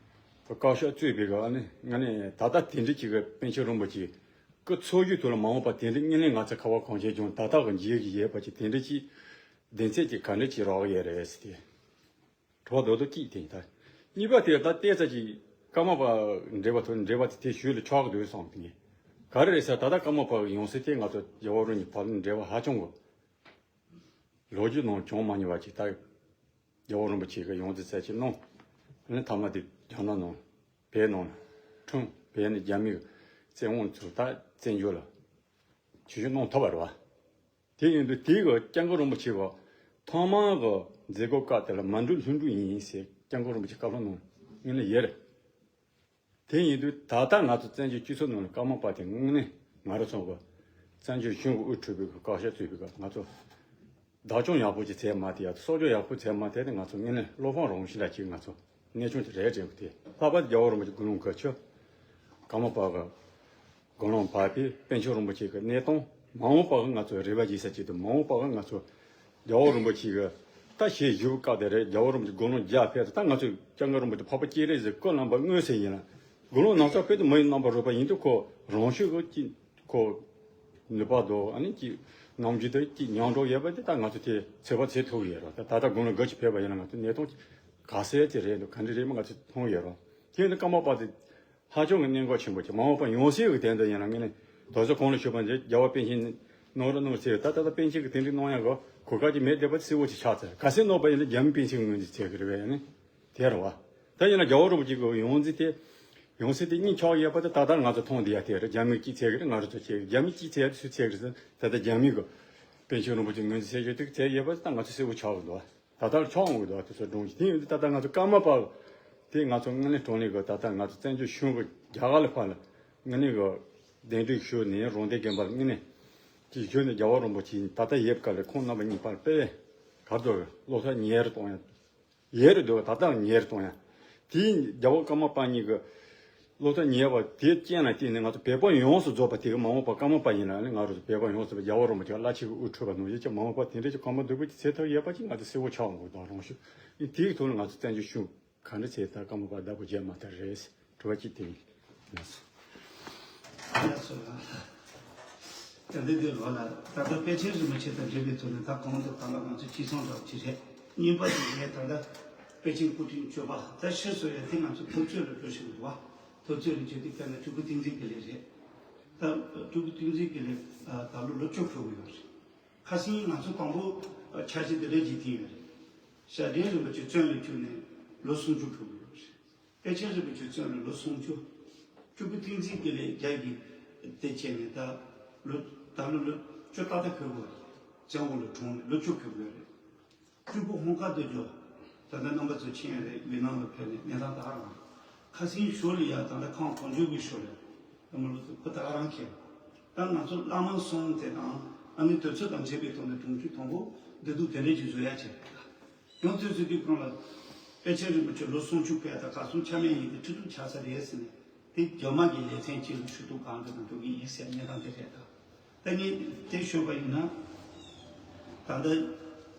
གི་བཀའ་ཤག་གཙོས་པའི་གི་ཨ་ནི་ང་ནི་ད་ལྟ་དེ་འདྲ་ཅིག་གི་པཎ་ཆེན་རིན་པོ་ཆེ་སྐུ་འཚོ་བཞུགས་དུས་ལ་མ་འོངས་པ་དེ་འདྲ་དངོས་གནས་ང་ཚོ་ཁ་བ་གངས་ཅན་ལྗོངས་ད་ལྟ་གི་འཇིག་གི་ཡོད་པ་ཅིག་དེ་འདྲ་ཅིག་གདེང་ཚོད་ཅིག་ག་འདྲ་ཅིག་རག་གི་ཡོད་རེད་ཟེར་ཏེ། དྲི་བ་རྡོག་རྡོག་གཅིག་དེ་ཡིན། ད་གཉིས་པ་དེ་ད་ལྟའི་ཆ་ཅིག་ཀརྨ་པ་འབྲེལ་བ་ཐོག་འབྲེལ་བ་དེ་དེ་ཞུས་ལ་ཆོག་གི་འདུག་བསམ་གི། ག་རེ་རེད་ཟེར་ད་ལྟ་ཀརྨ་པ་གི་ཡང་སྲིད་དེ་ང་ཚོ་རྒྱལ་བ་རིན་པོ་ཆེ་བར་ལ་འབྲེལ་བ་ཧ་ཅང་གི་ལོ་རྒྱུས་ནང་བྱུང་མ་མྱོང་བ་ཅིག་ད་རྒྱལ་བ་རིན་པོ་ཆེ་གི་ཡོངས་འཛིན་རྩད་ཆོད་གནང་། ཨ་ནི་མཐའ་མ་དེ་རྒྱ་ནག་ནང་བོད་ནང་འཁྲུངས། བོད་ནས་རྒྱ་མིའི་བཙན་དབང་ཚུར་ད་བཙན་བྱོལ་ལ་ཆོས་ཞུགས་གནང་ཐུབ་པ་རེད་བ། དེ་ཡིན་དུས་དེའི་གི་སྐྱབས་མགོན་རིན་པོ་ཆེ་གི་ཐོག་མར་གི་མཛད་སྒོ་སྐབས་དེ་ལ་མ་འབྲུག་ལྷུན་གྲུབ་ཡིན་ཟེར་སྐྱབས་མགོན་རིན་པོ་ཆེ་བཀའ་སློབ་གནང་ངེས་ལ་ཡོད་རེད། དེ་ཡིན་དུས་ད་ལྟ་ང་ཚོ་བཙན་བྱོལ་སྤྱི་ཚོགས་ནང་ལ་ཀརྨ་པ་དེ་དངོས་གནས་ང་རང་ཚོ་གི་བཙན་བྱོལ་གཞུང་གི་དབུ་ཁྲིད་པའི་གི་བཀའ་ཤག་གཙོས་པའི་གི་ང་ཚོ་བདག་སྐྱོང་ཡག་པོ་ཅིག་བྱས་མ་ཐུབ་ཡ། གསོག་འཇོག་ཡག་པོ་བྱས་མ་ཐུབ་ཡ་དེ་ང་ཚོ་དངོས་གནས་བློ་ཕམ་རང་བཞིན་འདྲ་ཅིག་ང་ཚོ་གནས་ཆུང་ཅིག་རེད་དྲན་གི། དེ་ལྷག་པར་དུ་རྒྱལ་བ་རིན་པོ་ཆེ་དགུང་ལོ་དགུ་བཅུ། ཀརྨ་པ་གི་དགུང་ལོ་བར་པའི་པཎ་ཆེན་རིན་པོ་ཆེ་གི་གནས་སྟངས། མ་འོངས་པ་གི་ང་ཚོ་རེ་བ་བྱེད་ས་ཅིག་དང་། མ་འོངས་པ་གི་ང་ཚོ་རྒྱལ་བ་རིན་པོ་ཆེ་གི་ད་ཞལ་བཞུགས་སྐབས་དེ་རེད། རྒྱལ་བ་རིན་པོ་ཆེ་དགུང་ལོ་བརྒྱ་ཕེབས་དུས་ད་ང་ཚོ་སྐྱབས་མགོན་རིན་པོ་ཆེ་འཕགས་པ་སྤྱན་རས་གཟིགས་སྐུ་བླངས་པ་མངོན་གསལ་ཡིན་ལ། དགུང་ལོ་ན་ཚ་ཕེབས་དུས་མི་ཡི་རྣམ་པར་རོལ་པ་ཡིན་དུས་ཁོ་རང་ཤུགས་ཀྱིས་ཅིག་ཁོ་ནུས་པ་དང་ཨ་ནི་ཅིག་རྣམ་འགྱུར་དང་ཅིག་ཉམས་འགྲོ་ཡོད་པ་དེ་ད་ང་ཚོ་དེ་ཚོད་དཔག་བྱེད་ཐུབ་ཡོད་རེད། ད་ད་ལྟ་དགུང་ལོ་དགུ་བཅུ་ཕེབས་པ་ཡིན་ན་ང་ཚོ་གནས་སྟངས་ཅིག་ག་ཚོད་ཅིག་རེད་འདུག་ག་འདྲ་རེད་མ་ང་ཚོ་མཐོང་ཡོད་རེད། དེ་ཡིན་དུས་ཀརྨ་པ་དེ་ཧ་ཅང་གི་གནད་འགག་ཆེན་པོ་ཅིག་མ་འོངས་པ་ཡང་སྲིད་ཀྱི་དོན་དུ་ཡིན་ན་ངས་ནི་དོ་ཚོ་གོང་ལ་ཞུས་པ་འདི་རྒྱལ་བ་པཎ་ཆེན་གནང་རོགས་གནང་ཟེར། ད་ད་ལྟ་པཎ་ཆེན་གྱི་དེ་འདྲ་གནང་ཡག་གི་གོ་སྐབས་ཅིག་མེད་བསྡད་པ་དེ་གསལ་བོ་ཅིག་ཆགས་ཚར། ག་ཚོད་གནང་བ་ཡིན་ན་རྒྱ་མི་པཎ་ཆེན་གྱི་ངོས་འཛིན་བྱེད་ཀྱི་རེད་པས་ནི་དེ་རེད་བ། ད་ཡིན་ན་རྒྱལ་བ་རིན་པོ་ཆེ་གི་ཡང་སྲིད་དེ་ཡང་སྲིད་དེ་གཉིས་ཆགས་ཡོད་པ་དེ་ད་ལྟ་ང་ཚོ་མཐོང་བསྡད་ཡ་དེ་རེད། རྒྱ་མིས་གཅིག་བྱེད་ཀྱི་རེད། ང་རང་ཚོ་བྱེད་ཀྱི། རྒྱ་མིས་གཅིག་བྱེད་ཡ་དེ་སུས་བྱེད་ཀྱི་རེད་ཟེར། ད་ལྟ་རྒྱ་མི་གི་པཎ་ཆེན་རིན་པོ་ཆེ་ངོས་འཛིན་བྱེད་ཀྱི་དེ་བྱེད་ཡོད་པ་དེ་ད་ང་ཚོ་གསལ་བོ་ཆགས་ཀྱི་འདུག་ད་ལྟ་ཆགས་འོང་གི་འདུག་དེ་ཚོ་སྒྲུང་གི་དེ་ཡིན་དུས་ད་ལྟ་ང་ཚོ་ཀརྨ་པ་དེ་ང་ཚོ་དངོས་གནས་དྲང་གནས་གི་ད་ལྟ་ང་ཚོ་བཙན་བྱོལ་གཞུང་གི་རྒྱ་གར་ལ་ཕར་ལ་དངོས་གནས་གི་གདན་འདྲེན་ཞུས་ནས་རང་བདེན་དགོན་པ་ལ་དངོས་གནས་ཀྱི་ཞུས་ནས་རྒྱལ་བ་རིན་པོ་ཆེ་ད་ལྟ་ཡོད་སྐབས་ལ་ཁོང་རྣམ་པ་གཉིས་བར་དཔེ་གར་དུ་བློ་ཐག་ཉེ་རུ་གཏོང་ཡ། ཡོད་རེད་འདུག་ད་ལྟ་ཉེ་རུ་གཏོང་ཡ། དེའི་རྒྱལ་བ་ཀརྨ་པ་གཉིས་ཀྱི་བློ་ཐག་ཉེ་བ་དེའི་རྐྱེན་ལ་བརྟེན་ནས་ང་ཚོ་བོད་པ་ཡོངས་སུ་རྫོགས་པ་དེ་གི་མ་འོངས་པ་ཀརྨ་པ་ཡིན་ན་ནི་ང་རང་ཚོ་བོད་པ་ཡོངས་སུ་རྫོགས་པ་རྒྱལ་བ་རིན་པོ་ཆེ་བླ་ཆེན་གྱི་དབུ་ཁྲིད་པ་ནང་བཞིན་གྱི་མ་འོངས་པ་དེ་འདྲ་ཅིག་གོམ་པ་མདུན་སྤོས་ཅིག་བྱེད་ཐུབ་ཡོད་པ་ཅིག་ང་ཚོ་གསལ་བོ་ཆགས་འོང་གི་འདུག་རང་ཤུགས་ཨིན། དེའི་ཐོག་ནས་ང་ཚོ་བཙན་བྱོལ་གཞུང་ག་འདྲ་བྱས་ད་ཀརྨ་པ་བདག་པོ་བྱས་མ་ཐག་རེད། དྲི་བ་གཅིག་དེ་ཡིན། ལགས་སོ། ལགས་སོ་ལགས། ད་ལྟ་འདི་ལོ་ལ་ད་ལྟ་པཎ་ཆེན་རིན་པོ་ཆེ་དང་འབྲེལ་བའི་ཐོག་ནས་ད་གོང་དུ་ད་ལྟ་ང་ཚོ་སྤྱི་ཚོགས་འདྲ་བོ་ཅིག་རེད། གཉིས་པ་དེ་ངས་ད་ལྟ་ པེ་ཅིང་སྐུ་ཕྲེང་བཅུ་པ་ད་ཕྱིར་གསོ་ཡ་དེ་ང་ཚོ་འཐབ་རྩོད་ལ་འགྲོ་བཞིན་འདུག་བ། འཐབ་རྩོད་ལ་བརྗོད་དུས་དཔེར་ན་སྤྲུལ་སྐུ་བསྟན་འཛིན་དགེ་ལེགས་རེད། ད་སྤྲུལ་སྐུ་བསྟན་འཛིན་དགེ་ལེགས་ད་ལོ་ལོ་བཅུ་འཁོར་གི་ཡོད་རེད། ཁ་སང་ང་ཚོ་དང་པོ་འཆར་གཞི་དེ་འདྲ་ཅིག་བཏིང་ཡོད་རེད། ཞྭ་སྒྲེང་རིན་པོ་ཆེ་བཙོན་ལ་བཅུག་ནས་ལོ་སུམ་ཅུ་འཁོར་གི་ཡོད་རེད། པེ་ཅིང་རིན་པོ་ཆེ་བཙོན་ལ་ལོ་སུམ་ཅུ། སྤྲུལ་སྐུ་བསྟན་འཛིན་དགེ་ལེགས་རྒྱ་གི་དེ་བྱས་ནས་ད་ལོ་ད་ལོ་ལོ་བཅུ་ཏག་ཏག་འཁོར་གི་ཡོད་རེད། བཙོན་འོག་ལ་གྲོངས་ནས་ལོ་བཅུ་འཁོར་གི་ཡོད་རེད། སྤྲུལ་སྐུ་ཧོང་ཀ་རྡོ་རྗེ་ད་ལྟ་རྣམ་པ་ཚོ་མཁྱེན་ཡོད་རེད། ཝི་ནམ་ལ་ཕེབས་ནས་གནས་སྟངས་ད་ག་རང་། ཁ་སང་ཞོར་ལ་ཡ་ད་ལྟ་ཁམས་གོང་འཇུག་གི་ཞོར་ལ་ཨ་མ་ལོ་ཚོ་ཁོ་ད་ག་རང་མཁྱེན། ད་ང་ཚོ་བླ་མ་གསུམ་དེ་དང་ཨ་ནི་དུས་ཚོད་དང་འབྲེལ་བའི་ཐོག་ནས་གྲོང་ཁྱེར་དང་པོ་བདེ་སྡུག་དེ་འདྲ་ཞིག་བཟོ་ཡ་བྱས། ཡང་དུས་ཚོད་དེ་གང་ལ་པེ་ཅིང་རིན་པོ་ཆེ་ལོ་སུམ་ཅུ་ཕེབས་ད་གར་སོང་ཆ་མེད་ཡིན་ཏེ་ཁྲི་སྟོང་ཆགས་ས་རེད་ཟེར་ནས་དེ་རྒྱ་དམར་གྱི་ལེ་ཚན་གཅིག་ལ་ཞུ་གཏུག་གང་འདྲ་དང་འགྲོ་གི་ཡིན་ཟེར་གནས་སྟངས་དེ་རེད་ད། ད་ངས་དེ་ཞུས་པ་ཡིན་ན། ད་ལྟ་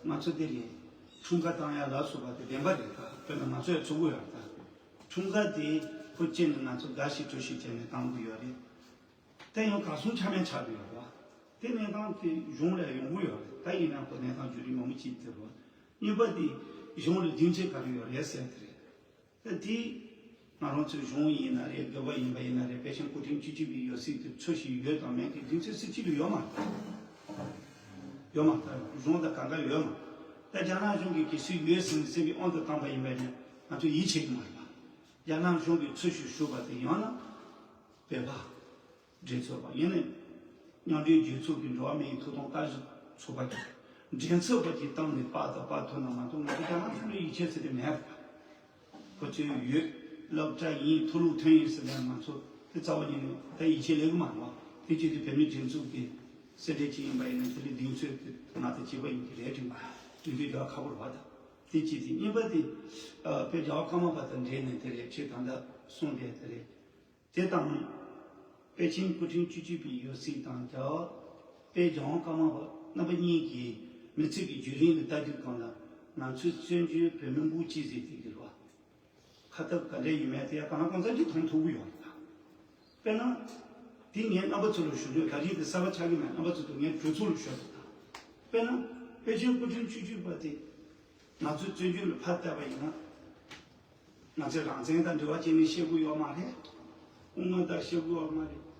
ང་ཚོ་འདི་ལས་འཁྲུངས་སྐར་བཏང་ཡ་ལ་སོགས་པ་དེ་བདེན་པ་རེད་ད། དཔེར་ན་ང་ཚོ་ཡང་ཚོགས་དགོས་ཡོད་རེད་ད། འཁྲུངས་སྐར་དེ་ཁོ་སྤྱི་ནས་ང་ཚོ་དགའ་ཞིག་སྤྲོ་ཞིག་བྱས་ནས་བཏང་དགོས་ཡོད་རེད། དེ་ཡང་གར་སོང་ཆ་མེད་ཆགས་ཀྱི་ཡོད་རེད་བ། དེ་གནས་སྟངས་དེ་གཞུང་ལ་ཡོང་གི་ཡོད་རེད། ད་ཡིན་ན་ཁོ་གནས་སྟངས་བརྒྱུད་རིམ་མང་པོ་ཅིག་དེ་རེད་བ། གཉིས་པ་དེ་གཞུང་ལ་སྡིངས་ཆ་ག་རེ་ཡོད་རེད་ཟེར་དེ་རེད། ད་དེ་ང་རང་ཚོའི་གཞུང་ཡིན་ན་རེད། དགོན་པ་ཡིན་པ་ཡིན་ན་རེད། པེ་ཅིང་སྐུ་ཕྲེང་བཅུ་གཅིག་པའི་ཡོད་ཚད་དེ་འཚོལ་བཞིན་ཡོད་དམ་མེད་ཀྱི་སྡིངས་ཆ་སུ་གཅིག་ལ་ཡོད་མ་རེད། ཡོད་མ་རེད། གཞུང་དང་གང་ག་ཡོད་མ་རེད། ད་རྒྱ་ནག་གཞུང་གིས་གལ་སྲིད་ཡོད་ཟིན་ཟིན་པའི་དབང་དུ་བཏང་པ་ཡིན་པས་ནི་ང་ཚོ་ཡིད་ཆེས་ཀྱི་མ་རེད་པ། རྒྱ་ནག་གཞུང་གིས་འཚོལ་ཞིབ་ཞུས་པ་དེ་ཡང་ན་བོད་པ། འབྲེལ་ཚོགས་པ་ཡིན་ནའི། མཉམ་འབྲེལ་རྒྱལ་ཚོགས་ཀྱི་འགྲོ་བ་མིའི་ཐོབ་ཐང་ལྟ་ཞིབ་ཚོགས་པ་གི་འགྲན་ཚོགས་པ་གྱི་སྟེང་ནས་པར་དང་པར་ཐོན་ན་མ་གཏོགས་ང་ཚོ་རྒྱ་ནག་གཞུང་ལ་ཡིད་ཆེས་ཟེར་དེ་མེད་པ། ཁོ་ཚོས་ཡོད་སློབ་གྲྭ་ཡིན་མཐོ་སློབ་ཐོན་ཡིན་ཟེར་ནས་ང་ཚོ་དེ་རྩ་བ་ཉིད་ནས་ད་ཡིད་ཆེས་ལེགས་མ་རེད་བ། དེ་བྱས་ཏེ་བོད་མི་སྒྲིག་འཛུགས་ཀྱི་སེ་འབྲས་ཅིག་ཡིན་པ་ཡིན་ན་དེ་ལས་གདེང་ཚོད་དེ་ང་དང་བྱིས་པ་ཡིན་གྱི་རེད་དྲན་པ་དེ་འདྲའི་རྒྱག་ཁག་པོ་རེད་བ། ད་དེ་གཅིག་དེ་གཉིས་པ་དེ་དཔེ་རྒྱལ་བ་ཀརྨ་པ་དང་འབྲེལ་ནས་དེ་རེད། ཁྱེད་ད་ལྟ་གསུངས་བསྡད་དེ་རེད། དེ་དང་། པེ་ཅིང་སྐུ་ཕྲེང་བཅུ་གཅིག་པའི་ཡོད་ཚད་དང་རྒྱལ་བ་དཔལ་རྒྱལ་དབང་ཀརྨ་པ་རྣམ་པ་གཉིས་ཀྱི་མི་ཚེ་གི་བརྒྱུད་རིམ་ལ་ལྟ་དུས་གང་ལ་ང་ཚོའི་བཙན་བྱོལ་བོད་མི་འབུ་ཅི་ཟེར་དེ་གི་རེད་བ། ཁ་ཐབས་ག་འདྲ་ཡིན་མིན་དེ་ཡང་གང་ལ་གང་འཚམ་གྱིས་མཐོང་ཐུབ་ཀྱི་ཡོད་རེད་ད། དཔེར་ན། དེ་ངས་རྣམ་པ་ཚོ་ལ་ཞུ་དུས་ག་རེ་དེ་གསར་པ་ཆགས་ཀྱི་མེད། རྣམ་པ་ཚོ་དང་ངས་གྲོས་ཚོགས་ལ་ཞུ་དགོས་ད། དཔེར་ན། པེ་ཅིང་སྐུ་ཕྲེང་བཅུ་གཅིག་པ་དེ། ང་ཚོའི་བཙན་བྱོལ་ལ་ཕར་བལྟས་པ་ཡིན་ན། ང་ཚོས་རང་བཙན་དང་འབྲེལ་བ་བྱས་ནས་བཤད་དགོས་ཡོད་མ་རེད། དབུ་མ་དང་བཤད་དགོས་ཡོད་མ་རེད།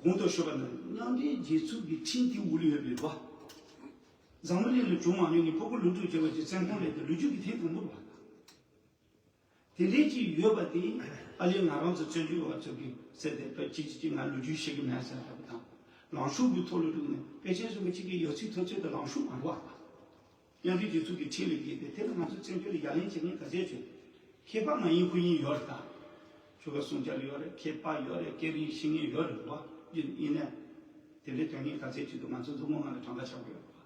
གོང་དུ་ཞུས་པ་ནང་མཉམ་འབྲེལ་རྒྱལ་ཚོགས་ཀྱི་ཁྲིམས་དེ་འོག་ལ་ཡོད་པའི་རེད་བ། འཛམ་བུ་གླིང་ལ་བྱུང་མ་མྱོང་གི་ཕྲུ་གུ་ལོ་དྲུག་བྱས་པ་ཅིག་བཙོན་ཁང་ལས་དེ་ལོ་རྒྱུས་ཀྱི་ཐེངས་དང་པོ་རེད་བ། དེ་འདྲའི་ཅིག་ཡོད་པ་དེ་ཨ་ལས་ང་རང་ཚོ་བཙན་བྱོལ་བ་ཚོ་གི་ཟེར་ཏེ་པ་ཅིག་ཅིག་ཅིག་ང་ལོ་རྒྱུས་ཤེས་ཀྱི་མེད་ཟེར་ལབ་པ་དང་། ལངས་ཕྱོགས་ཀྱི་ཐོག་ལ་བསྒྲུགས་ནས་པེ་ཅིང་རིན་པོ་ཆེ་གི་ཡོད་ཚད་ཐོབ་ཚད་དེ་ལངས་ཕྱོགས་མ་རེད་བ། མཉམ་འབྲེལ་རྒྱལ་ཚོགས་ཀྱི་ཁྲིམས་ལ་འགལ་ཏེ་དེ་ལ་ང་ཚོ་བཙན་བྱོལ་ལ་ཡ་ལན་བྱེད་མཁན་ག་ཚད་བྱུང་། མཁས་པ་མ་ཡིན་ཁུལ་ཡིན་ཡོད་རེད་ད། ཆོལ་ཁ་སྲུང་སྐྱོབ་ཡོད་རེད། མཁས་པ་ཡོད་རེད། སྐད་རིགས་ཤེས་མཁན་ཡོད་རེད་བ། ཡིན་ཡིན་ནའི། དེ་འདྲའི་དོན་གཉེར་ག་ཚད་བྱེད་དུས་ང་ཚོ་འཛུགས་མ་ང་ལ་གྲངས་ཀ་ཆགས་ཀྱི་ཡོད་རེད་བ།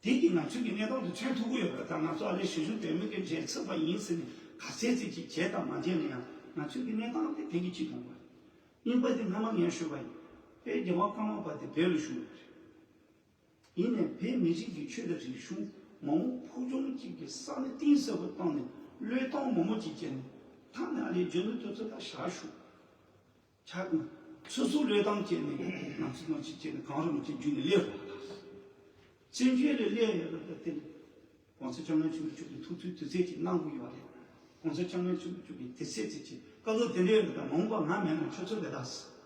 དེ་གིས་ང་ཚོའི་གི་གནས་སྟངས་དེ་མཚོན་ཐུབ་ཀྱི་ཡོད་རེད་ད། ང་ཚོ་ཨ་ལས་གཞིས་བཞུགས་བོད་མི་གི་འགྲན་ཚབ་པ་ཡིན་ཟེར་ནས་ག་ཚད་ཅིག་ཅིག་བྱས་དང་མ་བྱས་ན་ཡང་ང་ཚོའི་གི་གནས་སྟངས་དེ་དེ་གི་གཅིག་མཐོང་བ་རེད། གཉིས་པ་དེ་སྔ་མ་ངས་ཞུས་པ་ཡིན། དཔལ་རྒྱལ་བ་ཀརྨ་པ་དེ་བོད་ལ་བཞུགས་ཡོད་རེད། ཡིན་ནའི་བོད་མི་རིགས་ཀྱི་ཆོས་དང་རིག་གཞུང་མ་འོངས་ཕུགས་རྒྱང་གཅིག་གི་ས་གནས་གཏིང་ཟབ་པོ་བཏང་ནས་བློས་བཏང་མང་པོ་ཅིག་བྱས་ནས་ཐང་ནས་ཨ་ལས་རྒྱུ་ནོར་དུས་ཚོད་ལ་བཞག་ཞུ། ཆ་སོ་སོ་བློས་བཏང་བྱས་ནས་ང་ཚོ་ནང་ཆེན་བྱས་ནས་གངས་རིན་པོ་ཆེ་བརྒྱུད་ནས་སླེབས་པ་ལ། བཙན་བྱོལ་ལ་སླེབས་ཡོད་པ་དེ་ལ་༸གོང་ས་༸སྐྱབས་མགོན་ཆེན་པོ་མཆོག་གིས་ཐུགས་གསོའི་དུས་ཚོད་ཅིག་གནང་དགོས་ཡོད་རེད།༸གོང་ས་༸སྐྱབས་མགོན་ཆེན་པོ་མཆོག་གིས་དུས་ཚོད་ཅིག་ཅིག་བཀའ་སློབ་དེ་འདྲ་ཡོད་པ་དང་མ་འོངས་པ་ང་མེད་ན་ཁྱོད་ཚོ་ལས་ད་ཟེར།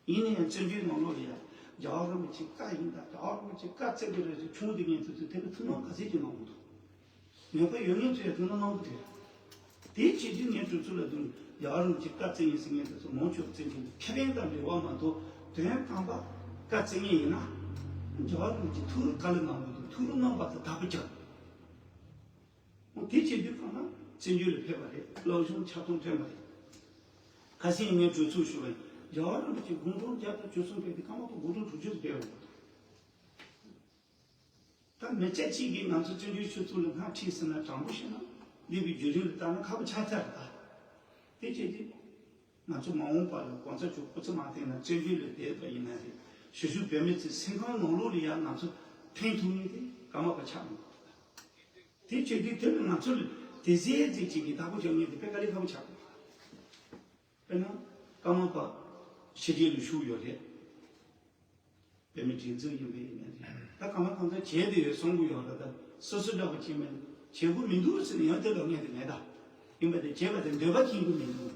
ཡིན་ན་ཡང་བཙན་བྱོལ་ནང་ལོགས་ལ་ཡང་རྒྱལ་བ་རིན་པོ་ཆེ་བཀའ་ཡིན་ད། རྒྱལ་བ་རིན་པོ་ཆེ་བཀའ་བརྩི་དགོས་རེད་ཟེར་ཆུང་དུས་ངས་དུས་ཚོད་དེ་ལ་ཐུགས་སྣང་ག་ཚད་ཅིག་གནང་གི་འདུག་ངེས་པར་ཡོད་མཁན་ཚོས་ཡང་ཐུགས་སྣང་གནང་གི་འདུག་དེའི་ཆེད་དུ་ངས་གྲོས་ཚོགས་ལ་དུང་རྒྱལ་བ་རིན་པོ་ཆེ་བཀའ་བརྩི་ཡིན་ཟེར་མཁན་དེ་ཚོ་མང་ཆེ་བ་བཙན་བྱོལ་ཁེ་ཕན་དང་འབྲེལ་བ་མ་གཏོགས་དོན་དམ་པ་བཀའ་བརྩི་མཁན་ཡིན་ན། རྒྱལ་བ་རིན་པོ་ཆེ་ཐུགས་ལ་བཀའ་སློབ་གནང་དགོས་འདུག་ཐུགས་སློབ་གནང་བ་དང་དག་པོ་རྒྱག་འོ་དེ་བྱེད་དུས་གང་ན་བཙན་བྱོལ་ལ་ཕེབས་པ་རེད། སློབ་སྦྱོང་ཆ་ཚང་ཐོན་པ་རེད། ཁ་སང་ངས་གྲོས་ཚོགས་ཞུ་བ་ཡིན། རྒྱལ་བ་རིན་པོ་ཆེ་དགུང་གྲངས་བརྒྱ་དང་བཅུ་གསུམ་ཕེབས་ཏེ་ཀརྨ་པ་དགུང་གྲངས་དྲུག་ཅུ་ཕེབས་པ་རེད། ད་མི་སྐྱ་གཅིག་གིས་ང་ཚོ་བཙན་བྱོལ་སྤྱི་ཚོགས་ལ་སྣེ་ཁྲིད་ཟེར་ན་དྲང་པོ་བཤད་ན་འདས་པའི་བརྒྱུད་རིམ་ལ་ལྟ་ན་ཁག་པོ་ཆགས་ཚར་རེད་ད། དེ་བྱས་ཏེ། ང་ཚོ་མ་འོངས་པ་ལ་གོང་ས་མཆོག་སྐུ་ཚེ་མ་བརྟན་ན་བཙན་བྱོལ་ལ་བསྡད་པ་ཡིན་ན་རེད། གཞིས་བཞུགས་བོད་མི་ཚོའི་སེམས་ཁམས་ནང་ལོགས་ལ་ཡང་ང་ཚོ་འཐེན་ཐུབ་མཁན་དེ་ཀརྨ་པ་ཆགས་མི་འདུག་དེ་བྱས་ཏེ་དེ་ལ་ང་ཚོ་ལ་དེ་ཟས་ཟས་ཅིག་གིས་བདག་པོ་རྒྱག་མཁན་དེ་དཔེ་དཀའ་ལས་ཁག་པོ་ཆགས་འདུག་དཔེར་ན་ཀརྨ་པ་ཕྱི་རྒྱལ་ལ་བཞུགས་ཡོད་རེད། བོད་མི་སྒྲིག་འཛུགས་ཡིན་པ་ཡིན་ན་རེད། ད་གང་ལ་གང་འཚམ་བྱས་བསྡད་ཡོད་གསུང་གི་ཡོད་རེད། ད་སོ་སོ་འདྲ་པོ་ཅིག་མིན་ བྱེད་དགོས་མི་འདུག་ཟེར་ནས་ཡང་དེ་ལ་ངས་དེ་མེད་ད། ཡིན་པ་དེ་བྱེད་པ་དེ་འདོད་པ་སྐྱེ་གི་མི་འདུག།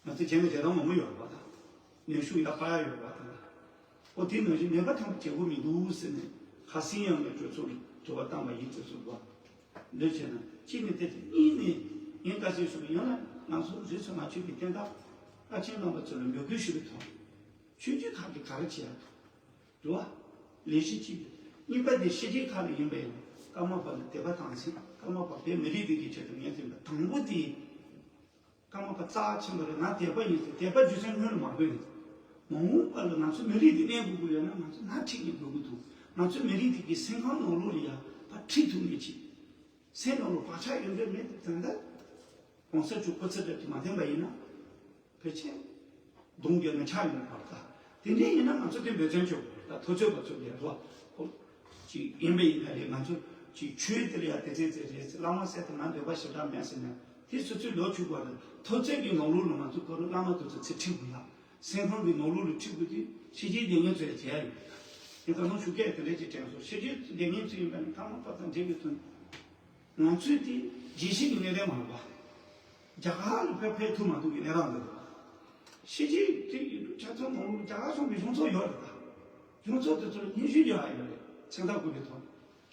ང་ཚོ་བྱས་ན་བྱེད་སྟངས་མང་པོ་ཡོད་རེད་པ་ད། ནུས་ཤུགས་ཡར་སྤར་ཡ་ཡོད་རེད་པ་ད། ཨོ་དེ་ནང་བཞིན་ནད་པ་ཐམས་ཅད་བྱེད་དགོས་མི་འདུག་ཟེར་ནས་ཁ་སང་ཡང་ངས་གྲོས་ཚོགས་ལ་དྲི་བ་བཏང་བ་ཡིན་ཟེར་སོང་བ། འདི་བྱས་ན་གཅིག་ནས་དེ་དེ་གཉིས་ནས་ངས་བཀའ་སྩལ་ཞུ་གི་ཡང་ན་ང་ཚོ་རིས་སུ་མ་ཆད་པའི་བསྟན་བདག་བླ་ཆེན་རྣམ་པ་ཚོ་ལ་འབོད་སྐུལ་ཞུ་བའི་ཐོག་ཆོས་བརྒྱུད་ཁག་གིས་ག་རེ་བྱེད་ཡ་འདུག་བ། ལས་གཞི་གཅིག་གཉིས་པ་དེ་ཕྱི་རྒྱལ་ཁག་ལ་ཡིན་པ་ཡིན་ན་ཀརྨ་པ་ལ་དད་པ་དང་ཞིང་ཀརྨ་པ་བོད་མི་རིགས་དེ་གི་ཆེད་དུ་ངས་ཟིན་པ་དང་པོ་དེ། ཀརྨ་པ་རྩ་ཆེན་པོ་རེད། ང་དད་པ་ཡིན་ཟེར་དད་པ་རྒྱུ་མཚན་སྔོན་ལ་མ་བཀོད་ཡིན། མ་འོངས་པ་ལ་ང་ཚོ་མི་རིགས་འདི་གནས་དགོས་ཀྱི་ཡོད་ན་ང་ཚོ་སྣེ་ཁྲིད་ཀྱི་དགོས་ཀྱི་འདུག། ང་ཚོ་མི་རིགས་འདི་གི་སེམས་ཁམས་ནང་ལོགས་ལ་ཡ་ཕར་ཁྲིད་ཐུབ་མཁན་ཅིག། སེམས་ནང་ལ་བག་ཆགས་ཡོད་འདོད་མེད་དེ་ད་ལྟ་གོང་ས་མཆོག་སྐུ་ཚེ་སྟོབས་ཀྱིས་མ་བསྟན་པ་ཡིན་ན་ཕལ་ཆེར་གདོང་རྒྱབ་ནས་ཆག་ཡོང་བར་ད། དེ་འདྲ་ཡིན་ན་ང་ཚོ་དེ་འབད་བརྩོན་བྱེད་དགོས་ད། ཐུབ་ཚོད་པ་ཚོ་ལས་རོགས་ཅིག་ཡིན་པ་ཡིན་ན་རེད། ང་ཚོ་ཅིག་ཆོས་དེ་ལ་ཡ་དེ་ཚེ་ཚེ་རེད་ཟེར་བླ་མ་ཟེར་དེ་ང་འདོད་པ་ཞེ་དྲག་མེད་ཟེར་ན་དེ་སོ་སོའི་ལོ་ཆུག་པ་རེད། ཐུབ་ཚོད་ཀྱི་ནང་ལོགས་ལ་ང་ཚོ་ཁོ་རང་བླ་མ་དེ་ཚོ་ཚེ་ཁྲིད་དགོས་ལ། སེམས་ཁམས་ཀྱི་ནང་ལོགས་ལ་ཁྲིད་དགོས་དུས་ཕྱི་རྒྱལ་སྡོད་མཁན་ཚོས་བྱས་ཡོད། ངས་ད་དུང་ཞུ་སྐད་དེ་འདྲ་ཅིག་དྲན་སོང་། ཕྱི་རྒྱལ་སྡོད་མཁན་ཚོ་ཡིན་པ་ནི་ཀརྨ་པ་དང་འབྲེལ་བའི་ཐོག་ནས་ང་ཚོས་དེ་རྒྱལ་སྤྱི་གི་གནད་དོན་མ་རེད་པ། རྒྱ་གར་ལ་ཕར་ཕེབས་ཐུབ་མ་ཐུབ་ཀྱི་གནས་སྟངས་འདི་རེད། ཕྱི་རྒྱལ་དེ་ཆ་ཚང་ནང་ལོགས་རྒྱ་གར་གཞུང་གི་གཞུང་ཚབ་ཡོད་རེད་ད། གཞུང་ཚབ་དེ་ཚོ་ལ་སྙན་ཞུ་རྒྱག་ཡ་ཡོད་རེད། མཚན་རྟགས་བཀོད་པའི་ཐོག་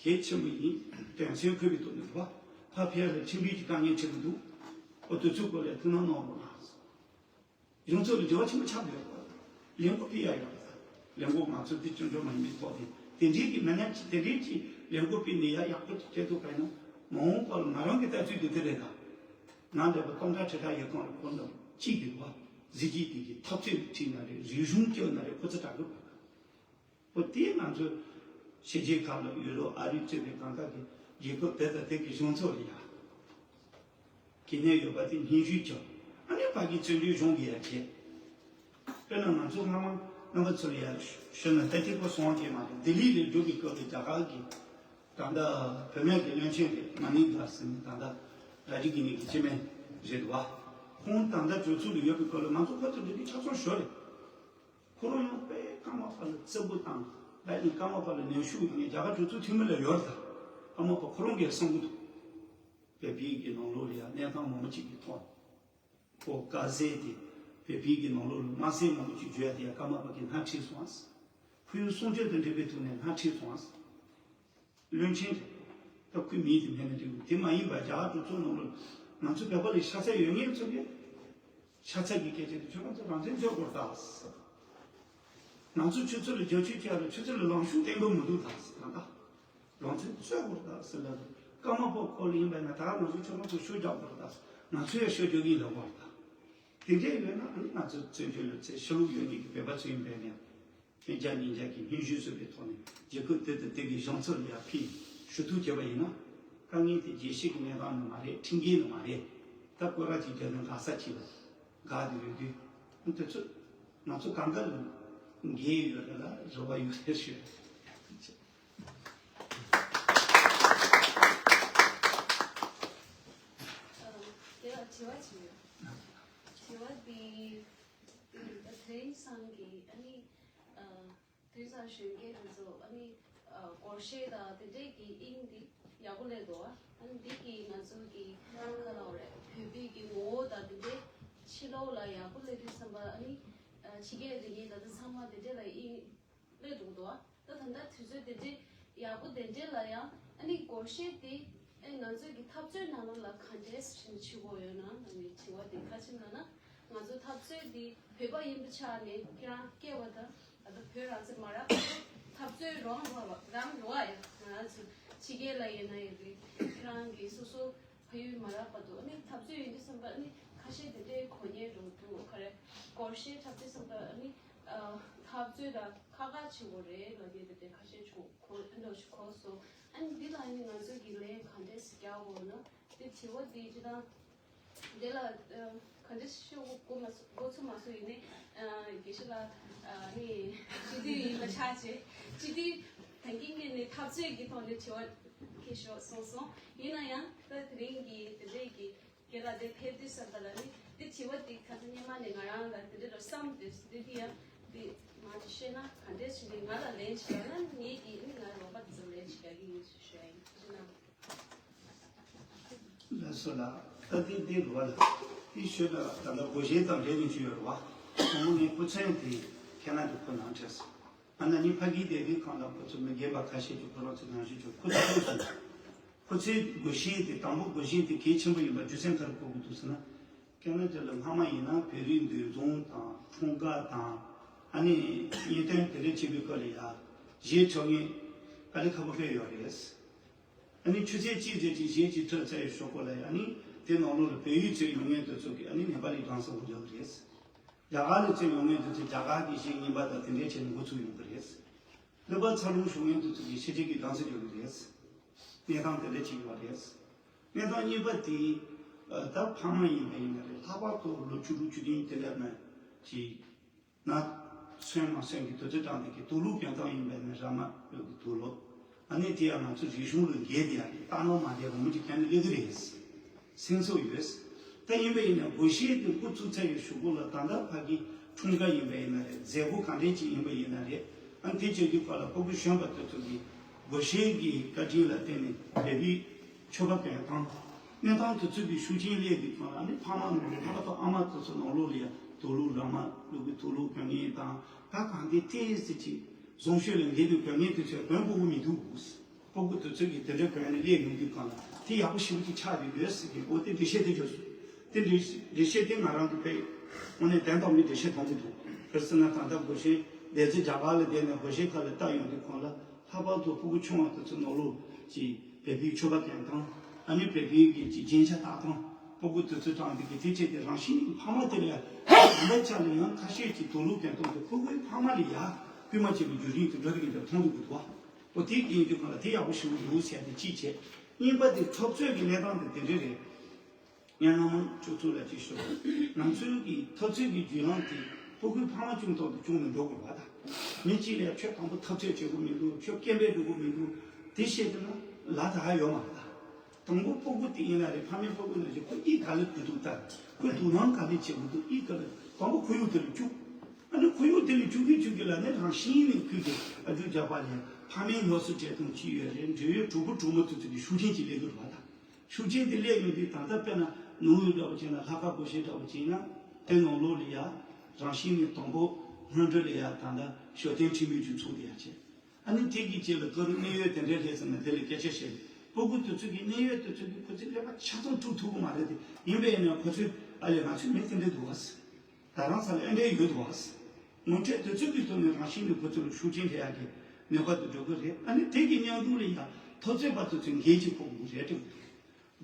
གལ་ཆེན་པོ་ཡིན། དོན་ཚན་འཁོད་པའི་ཐོག་ནས་རེད་པ། ཕར་ཕེབས་ལ་ཁྲིམས་འགལ་གྱི་དཀའ་ངལ་འཕྲད་ཀྱི་འདུག། ཨོ་དེ་ཚོའི་སྐོར་ལ་ཐུགས་སྣང་གནང་རོགས་གནང་། གཞུང་ཚབ་ལ་འབྲེལ་བ་ཆེན་པོ་ཆགས་ཡོད་པ། ལས་འགུལ་སྤེལ་ཡ་ཡོད་པ་དང་། ལས་འགུལ་ང་ཚོ་འདི་སྐྱོན་བརྗོད་མ་ཡིན་པའི་ཐོག་ནས་དེ་འདྲའི་གི་མི་སྣ་གཅིག་དེ་འདྲའི་གི་ལས་འགུལ་སྤེལ་ནས་ཡ་ཡག་པོ་ཅིག་བྱེད་ཐུབ་པ་ཡིན་ན་མ་འོངས་པ་ལ་ང་རང་གི་ལྟ་ཚུལ་འདི་དེ་རེད་ད། ང་འདྲ་པོ་སྟོང་ཕྲག་ཁྲི་ཕྲག་ཡོད་ཁོང་ལ་ཁོང་ལ་གཅིག་གི་བ་གཟི་བརྗིད་དེ་གི་འཐབ་རྩོད་ཁྲིད་ན་རེད། རིག་གཞུང་སྐྱོན་ན་རེད། ཁོ་ཚོ་དྲག་གི་བ། འོ་དེ་ང་ཚོ་ཕྱི་རྒྱལ་ཁག་ལ་ཡུ་རོབ་ཨ་རི་གཙོས་པའི་གང་ག་གི་རྒྱལ་ཁབ་དེ་དང་དེ་གི་གཞུང་ཚབ་ལ་ཡ་གི་གནས་ཡོད་པ་དེ་སྙན་ཞུ་བྱ། ཨ་ནི་ཕ་གི་བཙན་བྱོལ་གཞུང་གི་ཡ་བྱེད། དཔེར་ན་ང་ཚོ་སྔ་མ་རྣམ་པ་ཚོ་ལ་ཡ་ཞུ་ན་ད་ཐིག་པ་སོང་གི་མ་རེད། ལྡི་ལི་ལ་འགྲོ་གི་སྐབས་ལ་རྒྱ་གར་གི་ད་ལྟ་བུད་མེད་ཀྱི་བློན་ཆེན་རེད། མ་ནིང་དར་ཟེར་ནས་ད་ལྟ་ར་ཇི་གི་ནི་གི་སྤྱི་མེད་རེད་བ། ཁོང་ད་ལྟ་གྲོས་ཚོགས་ལ་ཡོད་པའི་སྐབས་ལ་ང་ཚོ་ཁོ་ཚོ་འདི་འདྲའི་ཆ་ཚང་ཞོར་རེད། ཁོ་རང་ཡང་དཔེ་ཀརྨ་པ་ལ་བརྩི་བཀུར་དང་ད་ནི་ཀརྨ་པ་ལ་ནུས་ཤུགས་ཡོད་ངེས། རྒྱ་གར་གྲོས་ཚོགས་འཐུས་མི་ལ་ཡོད་རེད་ད། ཀརྨ་པ་ཁོ་རང་གིས་གསུང་གི་འདུག། བོད་པའི་གི་ནང་ལོགས་ལ་ཡང་གནས་སྟངས་མང་པོ་ཅིག་གི་ཐོག་ཁོ་དཀར་ཟས་དེ་བོད་པའི་གི་ནང་ལོགས་ལ་དམར་ཟས་མང་པོ་ཅིག་བརྗོད་ཡ་དེ་ཡང་ཀརྨ་པ་གིས་སྣེ་ཁྲིད་སོང་ཨ། ཁོའི་གསུང་ཆོས་དང་འབྲེལ་བའི་ཐོག་ནས་སྣེ་ཁྲིད་སོང་ཨ། བློན་ཆེན་རེད། ད་ཁོའི་མིང་དེ་མེད་ན་འགྲིག་གི། དེ་མ་ཡིན་པར་རྒྱ་གར་གྲོས་ཚོགས་ནང་ལ་ང་ཚོ་བོད་པ་ལ་ཤ་ཚ་ཡོད་མཁན་ཚོ་གིས་ཤ་ཚ་གི་སྐད་ཆ་དེ་ཁྱོད་རང་ཚོ་རང་བཙན་རྩོད་དགོས་རེད་ད་ཟེར། ང་ཚོ་ཁྱོད་ཚོ་ལ་རྒྱབ་སྐྱོར་བྱས་ལ་ཁྱོད་ཚོ་ལ་ལངས་ཕྱོགས་བསྟན་དགོས་མི་འདུག་ད་ཟེར། ད་ལྟ་རང་བཙན་རྩོད་དགོས་རེད་ད་ཟེར་ལབ་དུས་ཀརྨ་པ་ཁོ་ལ་ཡིན་པ་ན་ད་ང་ཚོ་ཁྱོད་རང་ཚོ་ཤོ་རྒྱག་དགོས་རེད་ད་ཟེར། ང་ཚོ་ཡང་ཤོ་རྒྱག་གི་ཡིན་ལབ་དགོས་རེད་ད། དེ་འདྲ་ཡོད་ན་ཨ་ནི་ང་ཚོ་བཙན་བྱོལ་ལ་ཚེ་ཕྱི་ལུགས་ཡོད་མཁན་གྱི་བོད་པ་ཚོ་ཡིན་པས་ནས། མི་བརྒྱ་ཉིས་བརྒྱ་གིས་སྙན་ཞུ་བཟོས་པའི་ཐོག་ནས་རྒྱལ་ཁབ་དེ་དང་དེ་གའི་གཞུང་ཚབ་ལ་ཡར་ཕུལ་ཞུ་གཏུག་བྱས་པ་ཡིན་ན། དཀའ་ངལ་དེ་རྒྱལ་སྤྱི་གི་གནས་སྟངས་ནི་མ་རེད། ཁྲིམས་འགལ་ནི་མ་རེད། ད་སྐོར་ར་ཅིག་རྒྱབ་ན་འགག་ས་ཅིག་ལ་འགག་བསྡད་ཡོད་དུས། དེ་ཚོ་ང་ཚོ་གང་ག་ལ་འགན་ཡོད་རེད་ལ་རེ་བ་ཡོད་རེད་ཞུ། དེ་ལ་དྲི་བ་ཅིག་ཡོད། དྲི་བ་འདི། ད་དེ་རིང་སང་གི་ཨ་ནི་ཨ་དེང་སང་གཞོན་སྐྱེས་དེ་ཚོ་ཨ་ནི་ཨ་སྒོར་གཞས་དང་དེ་འདྲས་ཀྱི་དབྱིངས་འདི་ཡག་པོ་སླེབས་འདུག་ཨ། ཨ་ནི་འདི་གིས་ང་ཚོ་གི་ག་ལབ་རེད། བོད་པའི་གི་ངོ་བོ་དང་དེ་འདྲས་ཕྱི་ལོགས་ལ་ཡག་པོ་སླེབས་དུས་ཙམ་པ་ཨ་ནི་ཨ་ཕྱི་རྒྱལ་རིག་གནས་དང་དེ་ཚང་མ་དེ་འདྲས་ལ་དབྱིངས་སླེབས་འདུག་འདུག་ཨ། ད་ད་ལྟ་དུས་ཚོད་དེ་འདྲས་ཡག་པོ་དེ་འདྲས་ལ་ཡང་ཨ་ནི་སྒོར་གཞས་དེ་ཨེ་ང་ཚོའི་གི་འཐབ་རྩོད་ནང་ལོགས་ལ་ག་འདྲས་ཞིག་བྱེད་དགོས་ཡོད་ན་ལབ་ནས་དྲི་བ་དེ་གལ་ཆེན་ལབ་ན། ང་ཚོ་འཐབ་རྩོད་འདི་བོད་པ་ཡིན་པའི་ཆ་ནས་ཁྱེད་རང་སྐྱེ་བ་དང་ད་ལྟ་བོད་རང་བཙན་མ་རག་པ་འཐབ་རྩོད་རང་རང་རང་ཡ། ང་ཚོ་ཕྱི་རྒྱལ་ལ་ཡིན་ན་ཡོད་རེད། ཁྱེད་རང་གི་སོ་སོ་ཕ་ཡུལ་མ་རག་པ་འདུག་ཨ་ནི་འཐབ་རྩོད་ཡིན་དུས་ཙམ་པ་ཨ་ནི་ཁ་ཤས་དེ་འདྲའི་གོ་ཉན་རུ་འདུག་ག་རེ་སྒོར་གཞས་འཁྲབ་དུས་ཙམ་པ་ཨ་ནི་འཐབ་རྩོད་དང་ཁག་ཁག་ཆེ་བོ་རེད་ལབ་ནས་དེ་འདྲའི་ཁ་ཤས་བྱུང་གོ་ཨ་འདྲ་ཞིག་གོ་སོང་། ཨ་ནི་འདི་ལ་ཨ་ནི་ང་ཚོ་གི་ལན་ག་འདྲས་སེ་རྒྱག་དགོས་ན་དེ་དྲི་བ་དེ་ཅི་ད། དེ་ལ་ཨ་ག་འདྲ་ཤོད་དགོས་མ་སོ་དགོས་ཚུལ་མ་སོ་ཡིན་ནའི་ཨ་དགེ་བཤེས་ལགས་ཨ་ནི་སྤྱི་འཐུས་ཡིན་པ་ཆགས་བྱས་སྤྱི་འཐུས་ད་གིན་ངས་ནས་འཐབ་རྩོད་ཀྱི་ཐོག་ནས་དྲི་བ་འཁྱེར་ཤོག་གསུངས་སོང་། ཡིན་ན་ཡང་ད་དེ་རིང་གི་དེ་འདྲས་ཀྱི་དགེ་ལགས་དེ་ཕེབས་དུས་ཙམ་པ་ལ་ནི་དེ་དྲི་བ་དེ་ཁ་སང་སྔོན་མ་ནས་ང་རང་ལ་དེ་འདྲས་ལ་བསམ་དེ་དེ་དེ་ཡང་ དེ་ང་ཚོ་ཤེས་ན་ག་འདྲས་བྱས་ཏེ་ང་ལ་ལན་བྱས་ན་ངེད་ཀྱིས་ནི་ང་རོགས་པ་དེ་ཚོ་ལན་བྱེད་ཡག་གི་ཡིན་ཞུ་ཡ་ཡིན། ཅི་ན། ལགས་སོ་ལགས། ད་ལྟའི་འདི་རུ་བ་ལ་དེ་ཤོད་ལ་ད་ལྟ་སྒོ་ཤེས་དང་འབྲེལ་ནས་བྱུང་ཡོད་རུ་བ། ཁོང་ནས་སྐུ་མཚན་དེ་ཁྱེད་རང་གི་ཁོ་ནང་བྲིས་སོང་། ཨ་ན་ནི་ཕ་གིའི་སྡེ་དགེ་ཁང་ལ་ཁོ་ཚོ་མི་རྒན་པ་ཁ་ཤས་ཀྱིས་ཁོ་རང་ཚོའི་ནང་བཞིན་བྱུང་ཁོ་ཚོ་ཁོ་ཚོ་ཁོ་ཚོའི་སྒོ་ཤེས་དེ་དང་པོ་སྒོ་ཤེས་དེ་གལ་ཆེན་པོ་ཡིན་པ་རྒྱུ་མཚན་ག་རེ་གོ་གི་འདུག་ཟེར་ན། ཁྱེད་རང་ཚོ་ལ་སྔ་མ་ཡིན་ན་བོད་རིགས་འདུས་རྫོང་དང་འཁྲུངས་སྐར་དང་ཨ་ནི་གཉེན་སྟོན་དེ་འདྲ་བྱེད་པའི་སྐོར་ལ་ཡ་གཞས་འཁྲབ་མཁན་དཀའ་ལས་ཁག་པོ་དཔེ་ཡོད་རེད། ཨ་ནི་ཆུ་ཚོད་གཅིག་ཙམ་ཅིག་གཞས་ཅིག་འཁྲབ་ཚར་ཡོད་ཞོག་གོ་ལ་ཡ་ཨ་ནི་དེ་ནང་ལོགས་ལ་བོད་ཡིག་ཚོས་ཡོང་མཁན་དེ་ཚོ་གིས་ཨ་ནི་ནེ་པ་ལི་སྒྲ་གསལ་འགོ་རྒྱག་གི་རེད། རྒྱ་གར་ལ་ཚོས་ཡོང་མཁན་དེ་ཚོས་རྒྱ་གར་གྱི་གཞས་རྙིང་པ་དང་དེ་འདྲའི་བྱས་ནས་འགོ་ཚུགས་ཡོང་གི་རེད། ལྷོད་པ་འཚར་ལོངས་བྱུང་མཁན་དེ་ཚོ་གིས་ཕྱི་རྒྱལ་གྱི་སྒྲ་གསལ་རྒྱག་གི་རེད། གནས་སྟངས་དེ་འདྲ་ཅིག་ཡོད་རེད། གནས་སྟངས་གཉིས་པ་དེ། ཨ། ད་ཕ་མ་ཡིན་པ་ཡིན་ན་རེད། ལྷག་པར་དུ་ལོ་བཅུ་དྲུག་བཅུ་བདུན་དེ་འདྲ་ན་ཅིག་ན་སོན་མ་སོན་གྱི་དུས་ཚོད་དྲངས་དེ་གི་དུག་ལོག་གྱོན་སྟངས་ཡིན་པ་ཡིན་ན་ར་མ་ལུག་གི་དུག་ལོག་ཨ་ནི་དེ་ཡང་ང་ཚོ་རིག་གཞུང་ལ་འགལ་དེ་ཡང་རེད། ལྟ་ནོར་མ་བསྡད་རོ་མོ་ཅིག་གྱོན་ནས་སླེབས་ཀྱི་རེད། སེམས་ཚོར་ཡོད། ད་ཡིན་པ་ཡིན་ན་སྒོར་གཞས་དེ་འགོ་བཙུགས་ཚར་ཡོད་གཞུག་གུ་ལ་ད་ལྟ་ཕ་གི་འཁྲུངས་སྐར་ཡིན་པ་ཡིན་ན་རེད། མཛད་སྒོ་གང་འདྲས་ཅིག་ཡིན་པ་ཡིན་ན་རེད། ཨ་ནི་དེ་བྱེད་དུས་སྐབས་ལ་སྤུ་གུ་གཞོན་པ་དེ་ཚོ་གིས་སྒོར་གཞས་ཀྱི་བཀའ་དྲིན་ལ་བརྟེན་ནས་བོད་པའི་མཆོད་པ་གྱོན་སྟངས། གནས་སྟངས་དེ་ཚོ་གི་ཤུགས་རྐྱེན་སླེབས་དུས་སྒང་ལ་ཨ་ནི་ཕ་མ་ནང་ལ་ལྷག་པར་དུ་ཨ་མ་དེ་ཚོ་ནང་ལོགས་ལ་ཡང་དུག་ལོག་ར་མ་ལུག་གི་དུག་ལོག་གྱོན་མཁན་དང་ད་གང་དེ་ཏོག་ཙམ་ཅིག་བཟང་སྤྱོད་ལ་འགལ་དུས་གྱོན་མཁན་དེ་ཚོས་གྱོན་དགོས་ཀྱི་མི་འདུག་སྤུ་གུ་དེ་ཚོ་གིས་དེ་འདྲ་གྱོན་ནས་སླེབས་ཡོང་དུས་སྒང་ལ་དེ་ཡག་པོ་ཞེ་པོ་ཅིག་ཆགས་བསྡད་ཡོད་ཟེར་གི། འོ་དེ་འགྲེལ་བཤད་དེ་བརྗོད་སོང་། དེ་འགྲེལ་འགྲེལ་བཤད་དེ་ང་རང་གི་དཔེ་དངོས་གནས་དོན་དག་མི་འགྲེལ་བཤད་མཐོང་གི་འདུག་དཔེར་ཟེར་ན་ད་ལྟ་སྒོར་གཞས་འདས་ཚེ་རྒྱ་གར་ལ་བསྡད་ནས་སྒོར་གཞས་ཁ་ལ་ལྟ་ཡོང་དུས་སྒང་ལ་ལྷག་པར་དུ་སྤུ་གུ་ཆུང་བ་དེ་ཚོ་ནང་ལོགས་ཀྱི་བོད་པའི་མཆོད་པ་གྱོན་སྟངས། ཨ་ནི་བོད་པའི་གི་ཅིག་རྒྱན་ཆ་བཏགས་སྟངས། སྤུ་གུ་དེ་ཚོ་དྲངས་དེ་གི་དེ་བྱས་ཏེ་རང་བཞིན་གྱི་ཕ་མ་དེ་ལ་ཡང་ད་ལྟ་ཆ་ལ་ཡང་ཁ་ཤས་ཀྱིས་དུག་ལོག་གྱོན་སྟངས་དེ་ཁོ་ཁོའི་ཕ་མ་ལ་ཡ་སྐུལ་མ་བྱེད་པའི་བརྒྱུད་རིམ་དེ་འགྲོ་གི་ཡིན་པ་མཐོང་གི་འདུག་བ། འོ་དེ་ཡིན་དུས་སྒང་ལ་དེ་ཡག་པོ་ཞེ་པོ་འདུག་ཟེར་ཏེ་གཅིག་བྱས། གཉིས་པ་དེ་འཐབ་རྩོད་ཀྱི་གནས་སྟངས་དེ་དེ་འདྲ་རེད། སྔོན་མ་སྤྱི་ཚོགས་ལ་ཅིག་ཤོད། ང་ཚོའི་གི་འཐབ་རྩོད་ཀྱི་བརྒྱུད་ལམ་དེ་སྤུ་གུའི་ཕ་མ་ཅུང་ཐོག་ཏུ་ཅུང་ནས་འགྲོ་དགོས་པ་དང་། མི་གཅིག་ལ་ཁྱོད་དང་པོ་འཐབ་རྩོད་བྱེད་དགོས་མི་འདུག་ཁྱོད་སྐད་འབོད་འགྲོ་དགོས་མི་འདུག་དེ་བཤད་དུས་ན་ལ་ད་ཧ་ཡོད་མ་རེད་ད། དང་པོ་སྤུ་གུ་དེ་ཡིན་ན་རེད། ཕ་མའི་སྤུ་གུ་ན་རེད། ཁོ་ཨི་ག་ལ་འདུག་འདུག་ད། ཁོས་དུག་སྣང་ག་ལ་བྱེད་དགོས་འདུག་ཨི་ག་ལ་དང་པོ་ཁོར་ཡུག་དེ་ལ་བཅུག་ཨ་ནི་ཁོར་ཡུག་དེ་ལ་བཅུག་གི་བཅུག་གི་ལ་ནི་རང་བཞིན་ནས་ཁོས་དེ་ཨ་འཇུ་རྒྱག་པ་ལས་ཕ་མའི་ཡོངས་སུ་གྲལ་གཏོང་གི་ཡོད་རེད། འབྲེལ་ཡོད་གྲོགས་པོ་གྲོགས་མོ་དེ་ཚོ་གི་ཤུགས་རྐྱེན་གྱིས་སླེབས་ཀྱི་རེད་བ་ད། ཤུགས་རྐྱེན་དེ་སླེབས་ཡོང་དུས་ད་ལྟ་དཔེར་ན་ནོར་འཁྲུལ་འདྲ་བོ་བྱས་ན་ལྷག་དཀར་སྒོར་གཞས་འདྲ་བོ་བྱས་ན་དེ་ནང་ལོགས་ལ་ཡ་རང་བཞིན་ནས་དང་པོ་སྔོན་འགྲོ་ལ་ཡ་ད་ལྟ་ཞོ་སྟོན་ཁྲིམས་ཡིག་ཅིག་ཚུགས་དེ་ཡ་བྱས། ཨ་ནི་དེ་གི་རྗེས་ལ་ཀ་རུ་གནད་ཡོད་དེ་འདྲའི་སླེབས་ཟིན་ན་དེ་ལ་སྐད་ཆ་བཤད། སྤུ་གུ་དེ་ཚོ་གི་གནད་ཡོད་དེ་ཚོ་གི་ཁོ་ཚོའི་ཀླད་པ་ཆ་ཚང་ཐུག་ཐུབ་ཀྱི་མ་རེད་དེ། ཡིན་པས་ཡིན་ན་ཁོ་ཚོས་ཨ་ལས་ང་ཚོའི་མི་དེ་འདྲ་འདུག་བ་ཟེར། ད་རང་ས་ལ་ཨེ་འདྲའི་ཡོད་འདུག་བ་ཟེར། ངོ་སྤྲོད་དེ་ཚོ་གི་ཐོག་ནས་རང་བཞིན་གྱིས་ཁོ་ཚོ་ལ་ཤུགས་རྐྱེན་སླེབས་ཡག་གི་ནུས་པ་དེ་འགྲོ་གི་རེད། ཨ་ནི་དེ་གི་མཉམ་དུ་ལ་ཡ་འཐབ་རྩོད་པ་དེ་ཚོས་འགན་ཅིག་ཕོག་དགོས་རེད་དྲན་གི་འདུག་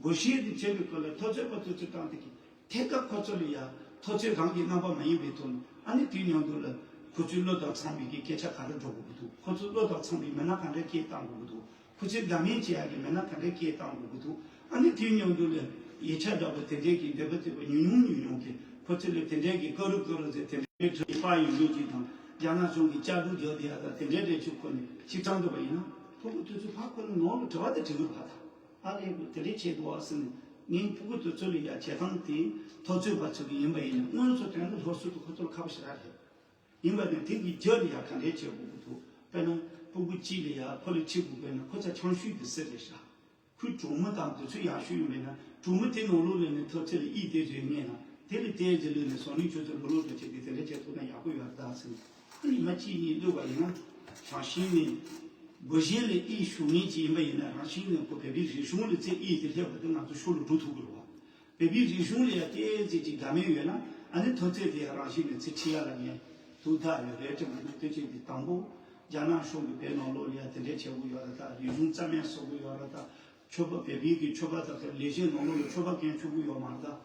སྒོར་གཞས་དེ་བྱས་པའི་སྐོར་ལ་འཐབ་རྩོད་པ་དེ་ཚོས་བཏང་དེ་གི་ཐད་ཀར་ཁོ་ཚོ་ལ་ཡ་འཐབ་རྩོད་རང་གི་རྣམ་པ་མ་ཡིན་པའི་ཐོག་ནས། ཨ་ནི་དེའི་མཉམ་དུ་ལ་ཁོ་ཚོའི་བློ་དང་འཚམ་པའི་གི་སྐད་ཆ་ག་རེ་སྒྲོག་དགོས་ཀྱི་འདུག་ཁོ་ཚོའི་བློ་དང་འཚམ་པའི་མི་སྣ་ག་འདྲ་སྐད་བཏང་དགོས་ཀྱི་འདུག་ཁོ་ཚོའི་དགའ་མོས་བྱེད་ཡག་གི་མི་སྣ་ག་འདྲ་སྐད་བཏང་དགོས་ཀྱི་འདུག་ཨ་ནི་དེའི་མཉམ་དུ་ལ་ཡིག་ཆ་འདྲ་པོ་དེ་འདྲའི་གི་འདོད་པ་དེ་པོ་ཉུང་ཉུང་ཉུང་ཉུང་གི་ཁོ་ཚོ་ལ་དེ་འདྲའི་གི་ཀ་རུ་ཀ་རུ་ཟེར་དེ་འདྲའི་གྲོས་པ་ཡོང་རྒྱུ་ཅིག་དང་། རྒྱ་ནག་གཞུང་གི་ལྕགས་སྒྲོག་རྒྱག་དེ་ཡག་དང་དེ་འདྲའི་འདྲ་ཅིག་ཁོ་ནས་ཞིབ་ཚང་འདོད་པ་ཡིན་ན། ཕྲུ་གུ་དེ་ཚོ་ཕར་ཁོ་ནས་ནང་ལ་དྲི་བ་དེ་དྲི་གི་རེད་པ་ད། ཨ་ལས་ཁོ་དེ་འདྲའི་བྱས་འདུག་ཨ་ཟེར་ནས། ངའི་ཕྲུ་གུ་དེ་ཚོ་ལ་ཡ་བྱེད་སྟངས་དེ་འཐབ་རྩོད་པ་ཚོ་གི་ཡིན་པ་ཡིན་ན་དངོས་སུ་དོན་དུ་སློབ་གསོ་དེ་ཁོ་ཚོ་ལ་ཁག་པོ་ཞེ་དྲག་རེད། ཡིན་པ་ནི་དེ་གི་རྒྱབ་ལ་ཡ་ག་འདྲས་བྱེད་དགོས་ཀྱི་འདུག་དཔེར་ན་སྤུ་གུ་གཅིག་ལ་ཡ་ཁོ་ལ་ཁྲིད་དགོས་པས་ན་ཁོ་ཚ་ཆང་ཤུལ་དེ་སུ་རེད་ཤག་ཁོའི་གྲོགས་མོ་དང་དེ་ཚོ་ཡག་ཤོས་ཡིན་པས་ན་གྲོགས་མོ་དེ་ནང་ལོགས་ལ་ནས་འཐབ་རྩོད་ལ་ཡིད་གཏད་རེ་ངེས་ན་དེ་ལ་བལྟས་རྗེས་ལོས་ནས་བཟང་ནི་ཁྱོད་ཚོ་ལོ་ལོ་འགྲོ་བྱེད་དེ་དེ་འདྲ་བྱེད་ཐུབ་ན་ཡག་པོ་ཡོད་རེད་ད་ཟེར་ནས། ཨ་ནི་མ་གཅིག་གཉིས་བླུགས་པ་ཡིན་ན་རང་བཞིན་ནས་སྒོ་གཞན་ལ་ཡིད་ཞུགས་མཁན་ཅིག་ཡིན་པ་ཡིན་ན་རང་བཞིན་ནས་ཁོ་བོད་པའི་རིག་གཞུང་ལ་ཚེ་ཡིད་དེ་སླེབས་པ་དེ་ང་ཚོ་ཤུགས་ལ་འགྲོ་ཐུབ་ཀྱི་རེད་བ། བོད་པའི་རིག་གཞུང་ལ་ཡང་ཏོག་ཙམ་ཅིག་དགའ་མོས་ཡོད་ན་ཨ་ནི་འཐབ་རྩོད་དེ་ཡང་རང་བཞིན་ནས་ཚེ་ཁྲིད་ཡ་ལ་ངས་ཐུགས་ཐག་ཡོད་རེད་དྲན་གྱི་འདུག་དེ་བྱས་ཏེ་དང་པོ་རྒྱ་ནག་གཞུང་གིས་བོད་ནང་ལོགས་ལ་ཡང་དེ་འདྲས་བྱེད་དགོས་ཡོད་རེད་ད། རིག་གཞུང་རྩ་མེད་བཟོ་དགོས་ཡོད་རེད་ད། ཆོས་པ་བོད་པའི་གི་ཆོས་པ་དག་གི་ལས་བྱེད་ནང་ལོགས་ལ་ཆོས་པ་མཁན་ཆོག་གི་ཡོད་མ་རེད་ད།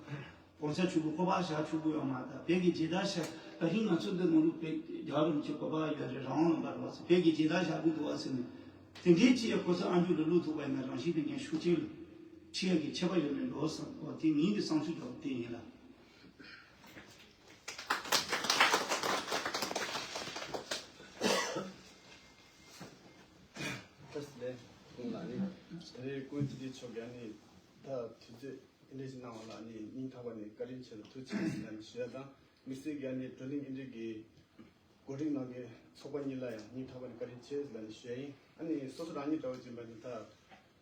གོང་ས་མཆོག་གི་སྐུ་པར་བཞག་ཆོག་གི་ཡོད་མ་རེད་ད། བོད་ཀྱི་རྗེས་འབྲང་བཞག་ད་རིང་ང་ཚོ་འདི་ནང་ལོགས་བོད་རྒྱལ་བ་རིན་པོ་ཆེ་སྐུ་པར་ཡོད་རེད། རང་དབང་ལུང་པ་རེད་བ་ཟེར། བོད་ཀྱི་རྗེས་འབྲང་བཞག་གི་འདུག་བ་ཟེར་ནས། དེ་འདྲའི་ཅིག་ཡ་གོ་ས་ཨ་མཆོག་ལ་བླུག་ཐུབ་པ་ཡིན་ན་རང་བཞིན་དེ་ངས་ཤུགས་རྐྱེན་ལ་ཁྲིད་ཡ་གི་ཁྱད་པར་ཡོད་མེད་འགྲོ་བསམ་བ་དེ་ངེད་ཀྱི་བསམ་ཚུལ་འདྲ་བོ་དེ་ཡིན་ལ། ལགས་སོ་ལགས། ཁོང་ལ་ནི་དེ་རིང་ཀུན་གྱིས་ཆོག་ཡ་ནི་ད་དུས་ཚོད་འདི་འདྲ་ཞིག་གནང་བ་ལ་ནི་སྙིང་ཐག་པ་ནས་བཀའ་དྲིན་ཆེ་ལ་ཐུགས་རྗེ་ཆེ་ཟེར་ནས་ཞུ་ཡ་དང་། དམིགས་བསལ་གྱི་ནི་བགྲོ་གླེང་འདི་འདྲ་གི་ འགོ་ཁྲིད་ནང་གི་ཚོགས་པ་གཉིས་ལ་ཡང་སྙིང་ཐག་པ་ནས་བཀའ་དྲིན་ཆེ་ལབ་ནས་ཞུ་ཡ་ཡིན། ཨ་ནི་སོ་སོ་རང་ཉིད་འདྲ་བོ་ཅིག་ཡིན་པ་ནི་ད་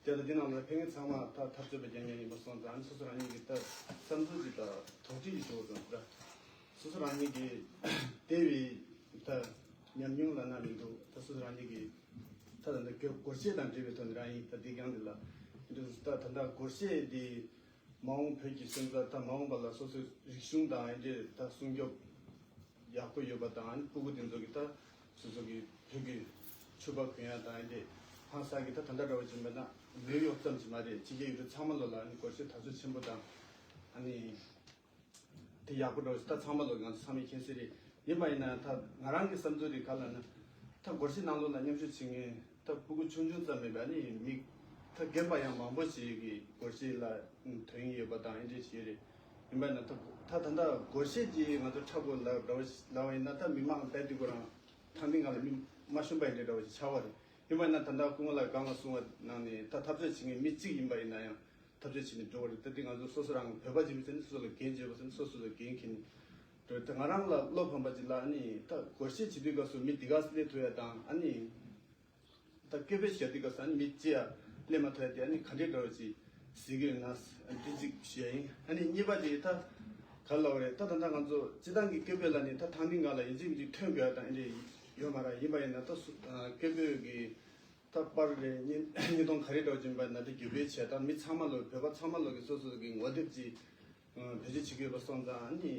དེ་ལ་འདི་ནང་ལ་ཕེབས་མཁན་ཚང་མ་ད་འཐབ་རྩོད་པའི་རྒྱལ་ངོས་ཡིན་པ་སོང་ཙང་། ཨ་ནི་སོ་སོ་རང་ཉིད་ཀྱི་ད་བསམ་ཚུལ་ཅིག་ད་དོགས་འདྲི་ཞིག་ཞུ་དགོས་ཙང་ད། སོ་སོ་རང་ཉིད་ཀྱི་དེ་བས་ད་ཉམས་མྱོང་ལབ་ན་མི་འདུག་ད་སོ་སོ་རང་ཉིད་ཀྱི་ད་ད་ད་སྒོར་གཞས་དང་འབྲེལ་བའི་ཐོག་ནས་རང་ཡིན། ད་འདི་སྒང་འདི་ལ་འདི་ད་ད་ད་སྒོར་གཞས་འདི་མ་འོངས་བོད་ཀྱི་སོན་རྩ་ད་མ་འོངས་པ་ལ་སོ་སོའི་རིག་གཞུང་དང་ཨེ་འདྲས་ད་སྲུང་སྐྱོབ་ཡག་པོ་ཡོད་པ་དང་། ཨ་ནི་སྤུ་གུ་དེ་ཚོ་གི་ད་སོ་སོ་གི་བོད་ཀྱི་ཕྱུ་པ་གོན་ཡ་དང་ཨེ་འདྲས་ཧང་སང་གི་ད་ད་ལྟ་འདྲ་བོ་ཅིག་མེད་ན་མེད་ཡོད་ཙམ་ཅིག་མ་རེད། ཕྱི་རྒྱལ་ཡུལ་གྲུ་ཚང་མ་ལོ་ལ་ཨ་ནི་སྒོར་གཞས་དར་སྲོལ་ཆེན་པོ་དང་ཨ་ནི། དེ་ཡག་པོ་འགྲོ་ཞིག་ད་ཚང་མ་ལོ་ང་ཚོ་ཚང་མས་མཁྱེན་གསལ་རེད། ཡིན་པ་ཡིན་ན་ད་ང་རང་གི་བསམ་ཚུལ་རེད་ག་ལབ་ན། ད་སྒོར་གཞས་ནང་ལོགས་ལ་མཉམ་ཞུགས་བྱེད་མཁན་ད་སྤུ་གུ་ཆུང་ཆུང་ཙམ་མིན་པ་ནི་མི་ད་རྒན་པ་ཡང་མང་པོ་ཞིག་གིས་སྒོར་གཞས་ལ་དོན་ཡོད་པ་དང་ཨེ་འདྲས་ཞིག་རེད། ཡིན་པ་ཡིན་ན་ད་ད་ད་ད་སྒོར་གཞས་ཀྱིས་ང་ཚོ་འཁྲབ་དགོས་ལབ་ལབ་པ་ཡིན་ན་ད་མི་མང་དེ་དུས་ཁོ་རང་ཐང་སྟེང་སྒང་ལ་མི་མ་ཞུམ་པ་ཡིན་འདྲ་འདྲ་བ་ཞིག་ཆགས་པ་རེད། ཡིན་པ་ཡིན་ན་ད་ལྟ་སྐུ་ངོ་ལགས་གོང་ལ་གསུངས་པ་ནང་ནས་ད་འཐབ་རྩོད་བྱེད་མཁན་མི་གཅིག་ཡིན་པ་ཡིན་ན་ཡང་། འཐབ་རྩོད་བྱས་ནས་འགྲོ་བ་རེད། ད་འདི་ང་ཚོ་སོ་སོ་རང་བོད་པ་ཅིག་ཡིན་ཟེར་ནས་སོ་སོ་ལ་འགན་བྱས་པ་ཟེར་ནས་སོ་སོ་ལ་འགན་འཁྱེར་ནས་འགྲོ་རེད། ད་ང་རང་ལ་བློ་ཕམ་པ་ཅིག་ལ་ཨ་ནི་ད་སྒོར་གཞས་བྱེད་དུས་སྐབས་སུ་མི་འདི་ག་སེ་སླེབས་ཐུབ་ཡ་དང་། ཨ་ནི་ད་སྐད་འབོད་བྱེད་དུས་སྐབས་སུ་ཨ་ནི་མི་གཅིག་ཡ་སླེབས་མ་ཐུབ་ཡ་དེ་ཨ་ནི་ག་འདྲས་འདྲ་བ་ཅིག་གཟིགས་ཀྱི་ཡོད་ན་ཨ་ནི་དེ་གཅིག་ཞུ་ཡ་ཡིན། ཨ་ནི་གཉིས་པ་དེ་ད་ག་ལབ་རེད། ད་ད་ལྟ་ང་ཚོ་སྤྱི་བཏང་གི་སྐད་འབོད་ལ་ནི་ད་ཐང་སྟེང་སྒང་ལ་ཡིན་གཅིག་མིན་གཅིག་ཐོན་དགོས་ཡ་དང་ཨེ་འདྲས་ཡོད་མ་རེད། ཡིན་པ་ཡིན་ན་ད་སུ་སྐད་འབོད་ཀྱི་ད་པར་རེད། བརྙན་བརྙན་ཐུང་ག་རེ་འདྲ་བོ་ཅིག་ཡིན་པ་ན་དེ་བརྒྱུད་སྤེལ་བྱས་དང་། མི་ཚང་མ་ལོ་བོད་པ་ཚང་མ་ལོ་གི་སོ་སོ་གི་ངོ་དེབ་ཅིག་བེད་སྤྱོད་བྱེད་ཀྱི་ཡོད་པ་སོང་ཙང་། ཨ་ནི་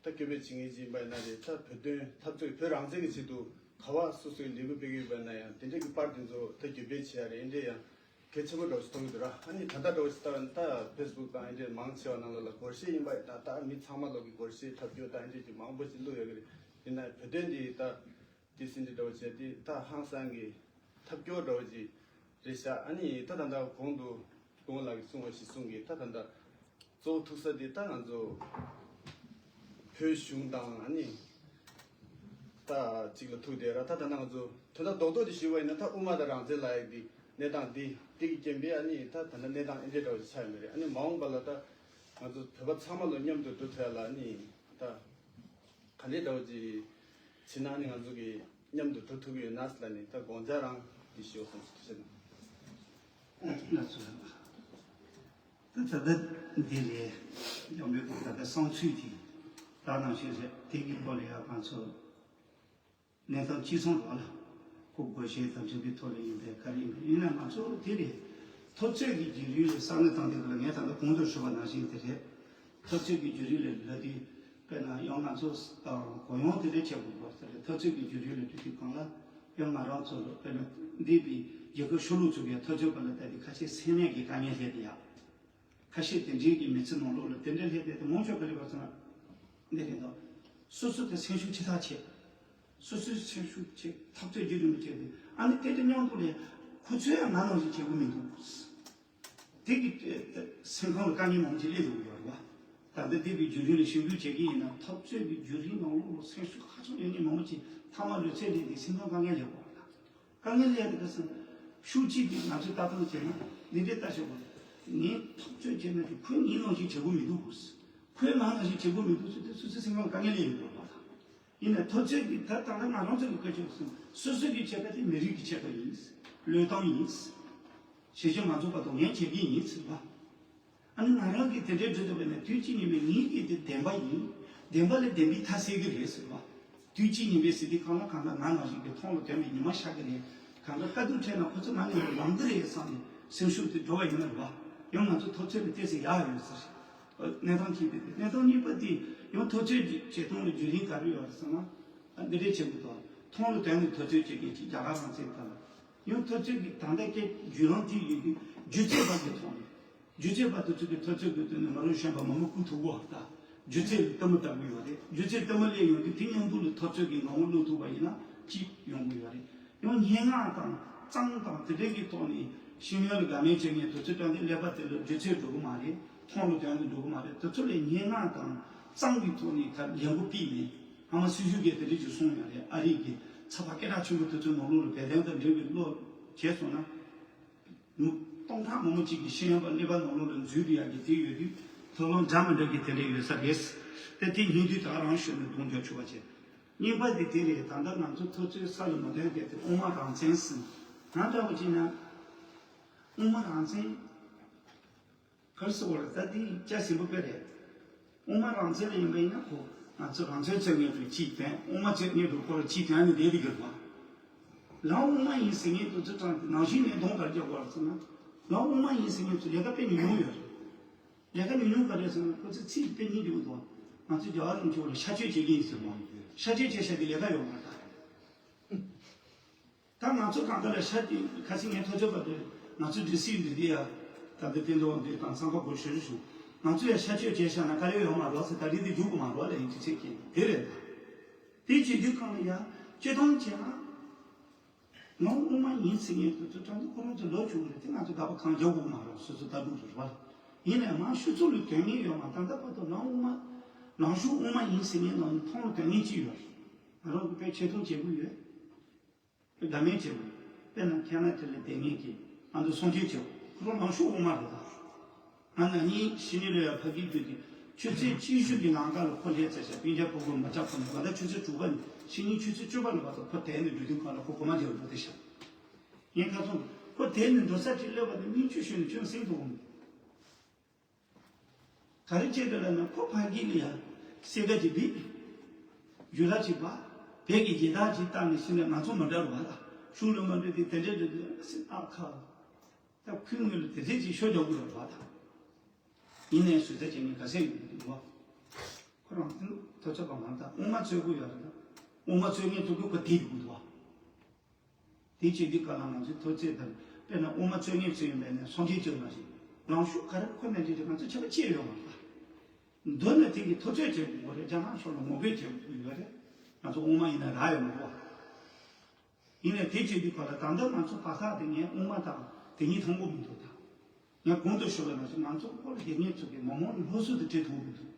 ད་སྐད་འབོད་བྱེད་མཁན་ཅིག་ཡིན་པ་ན་རེད། ད་བོད་དོན་འཐབ་རྩོད་བོད་རང་བཙན་གྱི་ཆེད་དུ་ག་བ་སོ་སོའི་ལས་འགུལ་སྤེལ་གྱི་ཡོད་པ་ན་ཡང་དེ་འདྲས་ཀྱི་པར་དེ་ཚོ་ད་བརྒྱུད་སྤེལ་བྱེད་ཡ་རེད། ཨེ་འདྲས་ཡང་གལ་ཆེན་པོ་འདྲ་བོ་ཞིག་མཐོང་གི་འདུག་ར། ཨ་ནི་ད་ལྟ་འདྲ་བོ་ཞིག་ལྟ་བ་ན་ད་ཕེ་སི་བུག་དང་ཨེ་འདྲས་མང་ཆེ་བ་ནང་ལོགས་ལ་སྒོར་གཞས་ཡིན་པ་ཡིན་ན་ད་མི་ཚང་མ་ལོ་གི་སྒོར་གཞས་འཁྲབ་རྒྱུ་དང་ཨེ་འདྲས་ཀྱི་མང་པོ་ཞིག་བླུགས་ཡོད་ཀྱི་རེད། ཡིན་ན་བོད་དོན་འདི་ད། དེ་སྲིད་འདི་འདྲ་བོ་བྱས་ཏེ་ད་ཧང་སང་གི་ཐབས་སྐྱོ་འདྲ་བོ་ཅིག་རེད་ཤག་ཨ་ནི་ད་ད་ལྟ་གོང་དུ་སྐུ་ངོ་ལགས་ཀྱིས་གསུངས་པ་ཞིག་གསུངས་གི། ད་ད་ལྟ་གཙོ་བོ་ཐུག་ས་དེ་ད་ང་ཚོ་བོད་གཞུང་དང་ཨ་ནི་ད་གཅིག་ལ་ཐུག་བསྡད་ར། ད་ད་ལྟ་ང་ཚོ་དོན་དག་རྡོག་རྡོག་ཅིག་ཞུས་པ་ཡིན་ན་ད་དབུ་མ་དང་རང་བཙན་ལབ་ཡག་འདི་གནས་སྟངས་འདི་འདི་གི་རྐྱེན་པས་ཨ་ནི་ད་ད་ལྟ་གནས་སྟངས་ཨེ་འདྲས་འདྲ་བོ་ཅིག་ཆགས་ཡོད་མ་རེད། ཨ་ནི་མ་འོངས་པ་ལ་ད་ང་ཚོ་བོད་པ་ཚང་མ་ལོ་མཉམ་དུ་འགྲོ་ཐུབ་ཡ་ལ་ཨ་ནི་ད། ག་འདྲས་འདྲ་བོ་ཅིག་བྱེད་ན་ནི་ང་ཚོ་གི་མཉམ་དུ་འགྲོ་ཐུབ་ཀྱི་ཡོད་ན་ལ་ནི་ད་དགོངས་འཆར་རང་འདི་ཞུ་བསམ་ཞིག་བྱེད་ན། ང་ཚོ་ད་ད་ལྟ་འདི་ལས་ཡོང་མེད་ཀྱི་ད་ལྟ་བསམ་ཚུལ་དེ་ད་ནང་བཞིན་རེད། དེ་གི་སྐོར་ལ་ཡང་ང་ཚོ་གནས་སྟངས་ཅི་སོང་རོགས་ལ་ཁོ་སྒོར་གཞས་དང་འབྲེལ་བའི་ཐོག་ལ་ཡིན་པའི་ག་རེ་ཡིན་པ་ཡིན་ན་ང་ཚོ་དེ་རེད། འཐབ་རྩོད་ཀྱི་བརྒྱུད་རིམ་ལ་བསམ་བློ་བཏང་དུས་ལ་ངས་ད་ལྟ་གོང་དུ་ཞུས་པ་ནང་བཞིན་དེ་རེད། འཐབ་རྩོད་ཀྱི་བརྒྱུད་རིམ་ལ་ལབ་དུས་དཔེར་ན་ཡང་ང་ཚོ་གོ་ཡོང་དེ་འདྲ་བྱེད་དགོས་པ་དེ་རེད། འཐབ་རྩོད་ཀྱི་བརྒྱུད་རིམ་ལ་ལྟོས་དུས་གང་ལ་ཡང་ང་རང་ཚོ་ལ་དཔེར་ན་འདས་པའི་རྒྱལ་ཁབ་ཤོར་ལུགས་ཚུགས་པའི་འཐབ་རྩོད་པ་ལ་ལྟ་དུས་ཁ་ཤས་སེམས་ནད་ཀྱི་དཀའ་ངལ་སླེབས་ཏེ་ཡ། ཁ་ཤས་དེ་འདྲའི་གི་མི་ཚེ་ནང་ལོགས་ལ་དེ་འདྲ་སླེབས་བསྡད་དེ་མང་ཤོས་ག་རེ་བར་སོང་ན་འདི་རེད་འདུག་སོ་སོ་དེ་སེམས་ཤུགས་ཆེ་ཐག་ཆད། སོ་སོའི་སེམས་ཤུགས་ཆེ་འཐབ་རྩོད་བརྒྱུད་རིམ་བྱས་ཏེ་ཨ་ནི་དེ་དང་མཉམ་དུ་ལས་ཁོ་ཚོས་ཡང་ང་ནང་བཞིན་བྱེད་དགོས་མི་འདུག་དེ་གི་སེམས་ཁམས་ལ་དཀའ་ངལ་མང་པོ་ཞིག་སླེབས་ཡོང་གི་ཡོད་རེད་བ། ད་ལྟ་འདས་པའི་བརྒྱུད་རིམ་ལ་ཞིབ་འཇུག་བྱེད་ཀྱི་ཡིན་ན་འཐབ་རྩོད་ཀྱི་བརྒྱུད་རིམ་ནང་ལོགས་ལ་སེམས་ཤུགས་ཧ་ཅང་ཡོད་མཁན་མང་པོ་ཞིག་མཐའ་མ་ལུས་ཚད་ལས་དེ་སེམས་ཁམས་དཀའ་ངལ་སླེབས་ཡོད་རེད། དཀའ་ངལ་ཡོད་དེ་ག་ཟེར། ཤུགས་གཅིག་གིས་ང་ཚོས་ལྟ་སྟངས་བྱས་ན་འདི་འདྲའི་ལྟ་ཞོག་པ། ངས་འཐབ་རྩོད་བྱས་ན་དེ་ཁོས་ངའི་ནང་བཞིན་བྱེད་དགོས་མི་འདུག་ཁོས་ང་ནང་བཞིན་བྱེད་དགོས་མི་འདུག་ཟེར་དུས་སོ་སོའི་སེམས་ཁམས་དཀའ་ངལ་ཡོང་དགོས་པ་དང་། ཡིན་ནའི་འཐབ་རྩོད་ཀྱི་ད་ད་ལྟ་ང་རང་ཚོ་གི་བཀོད་ཆོག་སོང་སོ་སོ་གི་ཆེད་ཁ་དེ་མི་རིགས་ཀྱི་ཆེད་ཁ་ཡིན། བློས་བཏང་ཡིན། བྱེད་ཆོག་ང་ཚོ་བར་དུ་ངས་བྱེད་ཀྱི་ཡིན་ཟེར་བ། ཨ་ནི་ང་རང་གིས་དེ་འདྲའི་འགྲོ་ཐུབ་པ་ནི་དུས་གཅིག་ཉིན་མོའི་ངེད་ཀྱི་དེ་བདེན་པ་ཡིན། བདེན་པ་ལས་བདེན་པའི་མཐའ་གསལ་གྱི་རེད་ཟེར་བ། དུས་གཅིག་ཉིན་མོའི་ཟེར་དུས་གང་ལ་གང་ལ་ང་ནང་བཞིན་གྱི་མཐོང་ལ་དོན་པའི་ཉི་མ་ཤར་གྱི་རེད། གང་ལ་དཀའ་སྡུག་འཕྲད་ན་ཁོ་ཚོ་ང་ནས་ལངས་གི་རེད་བསམ་ནས་སེམས་ཤུགས་དེ་འགྲོ་བ་ཡིན་ན་རེད་བ། ཡང་ང་ཚོ་འཐབ་རྩོད་ལ་ཏོག་ཙམ་ཡག་ཡོད་ཟེར། གནས་སྟངས་གཅིག་དེ་རེད། གནས་སྟངས་གཉིས་པ་དེ་ཡང་འཐབ་རྩོད་ཀྱི་བྱེད་སྟངས་ལ་བརྒྱུད་རིམ་ག་རེ་ཡོད་རེད་ཟེར་ན། འདི་འདྲའི་བྱེད་དགོས་དང་མཐོང་ལ་དོན་ནས་འཐབ་རྩོད་བྱེད་མཁན་གྱི་རྒྱ་གར་རང་བཙན་དང་། ཡང་འཐབ་རྩོད་ཀྱི་ད་ལྟ་སྐད་བརྒྱུད་ལམ་དེ་ཡོད་དུས་སྒྱུ་རྩལ་པ་གི་ཐོག་ནས། སྒྱུ་རྩལ་པ་དེ་ཚོ་གི་འཐབ་རྩོད་ཀྱི་དོན་ནས་ང་རང་གཞོན་པ་མང་པོ་བསྐུལ་ཐུབ་གོ་ད། སྒྱུ་རྩལ་ལ་ལྟད་མོ་ལྟ་གི་ཡོད་རེད། སྒྱུ་རྩལ་ལྟད་མོ་སླེབས་ཡོང་དུས་དེ་མཉམ་དུ་ལ་འཐབ་རྩོད་ཀྱི་ངང་པ་བླུག་ཐུབ་པ་ཡིན་ན་གཅིག་ཡོང་གི་ཡོད་རེད། ཡང་སྙན་ངག་དང་རྩོམ་དང་དེ་འདྲའི་གི་ཐོག་ནས་ཤེས་ཡོན་ལ་དགའ་མོས་བྱེད་མཁན་དེ་ཚོ་ཀྱང་དེ་ཀླད་པ་དེ་ལ་སྒྱུ་རྩལ་འགྲོ་གི་མ་རེད། མཐོང་ལ་དོན་གྱི་འགྲོ་གི་མ་རེད། དེ་ཚོ་ལས་སྙན་ངག་དང་རྩོམ་གྱི་ཐོག་ནས་ད་ལས་འགུལ་སྤེལ་མེད། ཨ་མ་སྲི་ཞུ་གིས་དེ་འདྲའི་ཅིག་གསུངས་ཡོད་རེད། ཨ་རི་གི་ཚགས་པར་སྐད་གྲགས་ཆེན་པོ་དེ་ཚོའི་ནང་ལོགས་ལ་བད་དན་དང་འབྲེལ་བའི་བློ་བྱས་སོང་ན། མི་སྟོང་ཕྲག་མང་པོ་ཅིག་གིས་ཤེས་ཡོན་པ་ཀླད་པ་ནང་ལོགས་ལ་འཛུལ་བསྡད་ཡག་གི་དེ་ཡོད་དུས་དོགས་སློང་འདྲ་མི་འདྲ་གི་དེ་འདྲ་ཡོད་ས་རེད། དེ་དེ་ཉིན་དུས་ད་རང་ཤོད་ནས་གདོང་རྒྱག་ཆོག་པ་བྱས། གཉིས་པ་དེ་དེ་རེད། ད་ལྟ་ང་ཚོ་ཐོབ་ཚོད་ས་ལ་མ་ཐོན་པའི་དེ་དབུ་མ་རང་བཙན་ཟེར། ང་འདྲ་བོ་ཅིག་ན་དབུ་མ་རང་བཙན་ག་རེ་ཟེར་བ་རེད། ད་དེ་སྐྱ་ཟིན་པོ་དཔེ་རེད། དབུ་མ་རང་བཙན་ལ་ཡིན་པ་ཡིན་ན་ཁོ་ང་ཚོ་རང་བཙན་རྩོད་མཁན་དུ་གཅིག་དོན། དབུ་མ་རྩོད་མཁན་དུ་ཁོ་ར་གཅིག་དོན་ནི་བསྡད་དེ་གི་རེད་བ། ལམ་དབུ་མ་ཡིན་ཟེར་མཁན་དུ་ཚོ་དྲངས་ཏེ་ནང་བཞིན་ནས་གདོང་ག་རེ་རྒྱག་དགོས་རེད་ཟེར་ན། ལམ་དབུ་མ་ཡིན་ཟེར་མཁན་ཚོ་ལས་ཀ་དཔེ་ཉུང་ཉུང་ཡོད་རེད། ལས་ཀ་ཉུང་ཉུང་ག་རེ་ཟེར་ན་ཁོ་ཚོས་ཚིག་དཔེ་གཉིས་འདྲ་བོ་འདུག་ང་ཚོས་རྒྱ་གར་རིན་པོ་ཆེ་ལ་ཤར་ཕྱོགས་བྱེད་ཀྱི་ཡིན་ཟེར་བ། ཤར་ཕྱོགས་བྱེད་ཤག་གི་ལས་ཀ་ཡོད་མ་རེད་ད། ད་ང་ཚོ་གང་ལྟར་ལ་ཤར་གྱི་ཁ་སང་ངས་ཐག་གཅོད་པ་དེ་ང་ཚོའི་སྒྲིག་སྲིད་འདི་འདི་ཡ་ད་ལྟ་བསྟན་འཛིན་དབང་འདུས་དང་ཚང་པ་གོ་ཞུ་རེ་ཞུ། ང་ཚོ་ཡ་ཤར་ཕྱོགས་བྱེད་ཤག་ན་དཀའ་ལས་ཡོད་མ་རེད་ཟེར། ད་རེས་འདི་འཇུག་གི་མ་རེད་ལ་ཡིན་གཅིག་བྱེད་ཀྱི་དེ་རེད་ད། དེ་བྱེད་དུས་གང་ལ་ཡ་སྤྱི་བཏང་བྱས་ན། ནང་དབུ་མ་ཡིན་ཟེར་མཁན་དེ་ཚོ་དྲང་པོ་ཁོ་རང་ཚོ་ལོ་བཅུ་རེད་དེ། ང་ཚོ་དགག་པ་གང་རྒྱག་དགོས་མ་རེད། སོ་སོ་ལྟ་གྲུབ་རེད་བ། ཡིན་ནའི་མང་ཤོས་ཚོ་ལ་དོན་ངེས་ཡོད་མ། ད་ལྟ་བར་དུ་ནང་དབུ་མ་ནང་ཆོས་དབུ་མ་ཡིན་ཟེར་མཁན་ནང་ནས་མཐོང་ལ་དོན་ངེས་ཅི་ཡོད་རེད། ང་རང་གི་དཔེ་ཆེ་མཐོང་བྱེད་དགོས་ཡོད། དཔེ་དགའ་མོས་བྱེད་དགོས། དཔེར་ན་ཁྱེད་རང་དེ་ལ་བསྡད་མཁན་གྱི་ང་ཚོ་སངས་རྒྱས་ཆེ་བ་ཁོ་རང་ནང་ཆོས་དབུ་མ་རེད་ད། ང་ན་ནིང་ཕྱི་ཉིན་ལ་ཡ་ཕ་གིར་འགྲོ་དུས་ཆུ་ཚོད་གཅིག་ཤུགས་ཀྱི་ལམ་ཁ་ལ་ཁོ་སླེབས་ཚར་ཤག་སྤུན་ཀྱག་ཕྲུ་གུ་མ་ཆགས་ཁོ་ནས་ད་ལྟ་ཆུ་ཚོད་དྲུག་པ་ནས་ཕྱི་ཉིན་ཆུ་ཚོད་བཅུ་པ་ལ་བར་དུ་ཁོ་དེ་ནས་འགྲོ་དུས་གང་ལ་ཁོ་གོ་མ་རྒྱག་འགྲོ་དེ་ཤག་ངས་ཁ་སང་ཁོ་དེ་ནས་འགྲོ་ས་དེ་སླེབས་པ་དེ་སྙིང་ཆུ་ཤོར་ནས་ཁྱོད་སེམས་སྡུག་འོང་། ག་རེ་བྱས་འདུག་ལབ་ན་ཁོ་ཕ་གི་ལ་ཡ་སེ་ག་ཅིག་བིས། འཇུ་ལག་ཅིག་པ། བོད་ཀྱི་སྦྱིན་བདག་ཅིག་བཏང་ནས་ཕྱིན་ནས་ང་ཚོ་མ་འདྲ་བ་ལ་ཤུགས་ལ་མ་འདྲ་དེ་དེ་འདྲས་འདྲ་འདྲ་སེ་ཨ་ཁ། ད་ཁོའི་ངོས་ལ་དེ་འདྲས་ཅིག་ཤོ་རྒྱག་དགོས་རེད་བ་ད། ཡིན་ནའི་བཟོད་ཐབས་བྱེད་མཁན་ག་ཚད་ཡོད་འདུག་བ། ཁོ་རང་ཚོ་ཐོ་ཚོད་པ་མ་ད་དབུ་མ་རྩོད་དགོས་ཡོད་རེད་ད། དབུ་མ་རྩོད་མཁན་ཚོ་གི་ཁོ་དེ་འདུག་འདུག་བ། དེ་བྱེད་དུས་སྐབས་ལ་ང་ཚོའི་ཐོབ་ཚད་དང་དཔེར་ན་དབུ་མ་རྩོད་མཁན་ཚོ་ཡིན་པས་ནས་སངས་རྒྱས་ཚོ་མ་ཞིག་ལངས་ཤོག་ག་རེ་ཁོ་ནས་བྱེད་དུས་ང་ཚོ་ཁྱད་པར་ཅི་ཡོད་མ་རེད། མདོར་ན་དེ་གི་ཐོབ་ཚད་བྱེད་དགོས་རེད། རྒྱ་ནག་ཕྱོགས་ལ་ངོ་རྒོལ་བྱེད་དགོས་ཡོད་རེད། ང་ཚོ་དབུ་མ་ཡིན་ན་རག་ཡོད་མ་རེད་བ། ཡིན་ནའི་དེ་བྱེད་དུས་སྐབས་ལ་ད་ལྟ་ང་ཚོ་བར་ཐག་དེ་ངས་དབུ་མ་དང་དེ་གཉིས་མཐོང་གི་མི་འདུག་ད། ངས་གོང་དུ་ཞུས་པ་ནང་བཞིན་ང་ཚོ་སྐོར་དེ་ངས་ཚོ་གི་མི་མང་ལ་སློབ་གསོ་དེ་སྤྲད་ཐུབ་ཀྱི་མི་འདུག་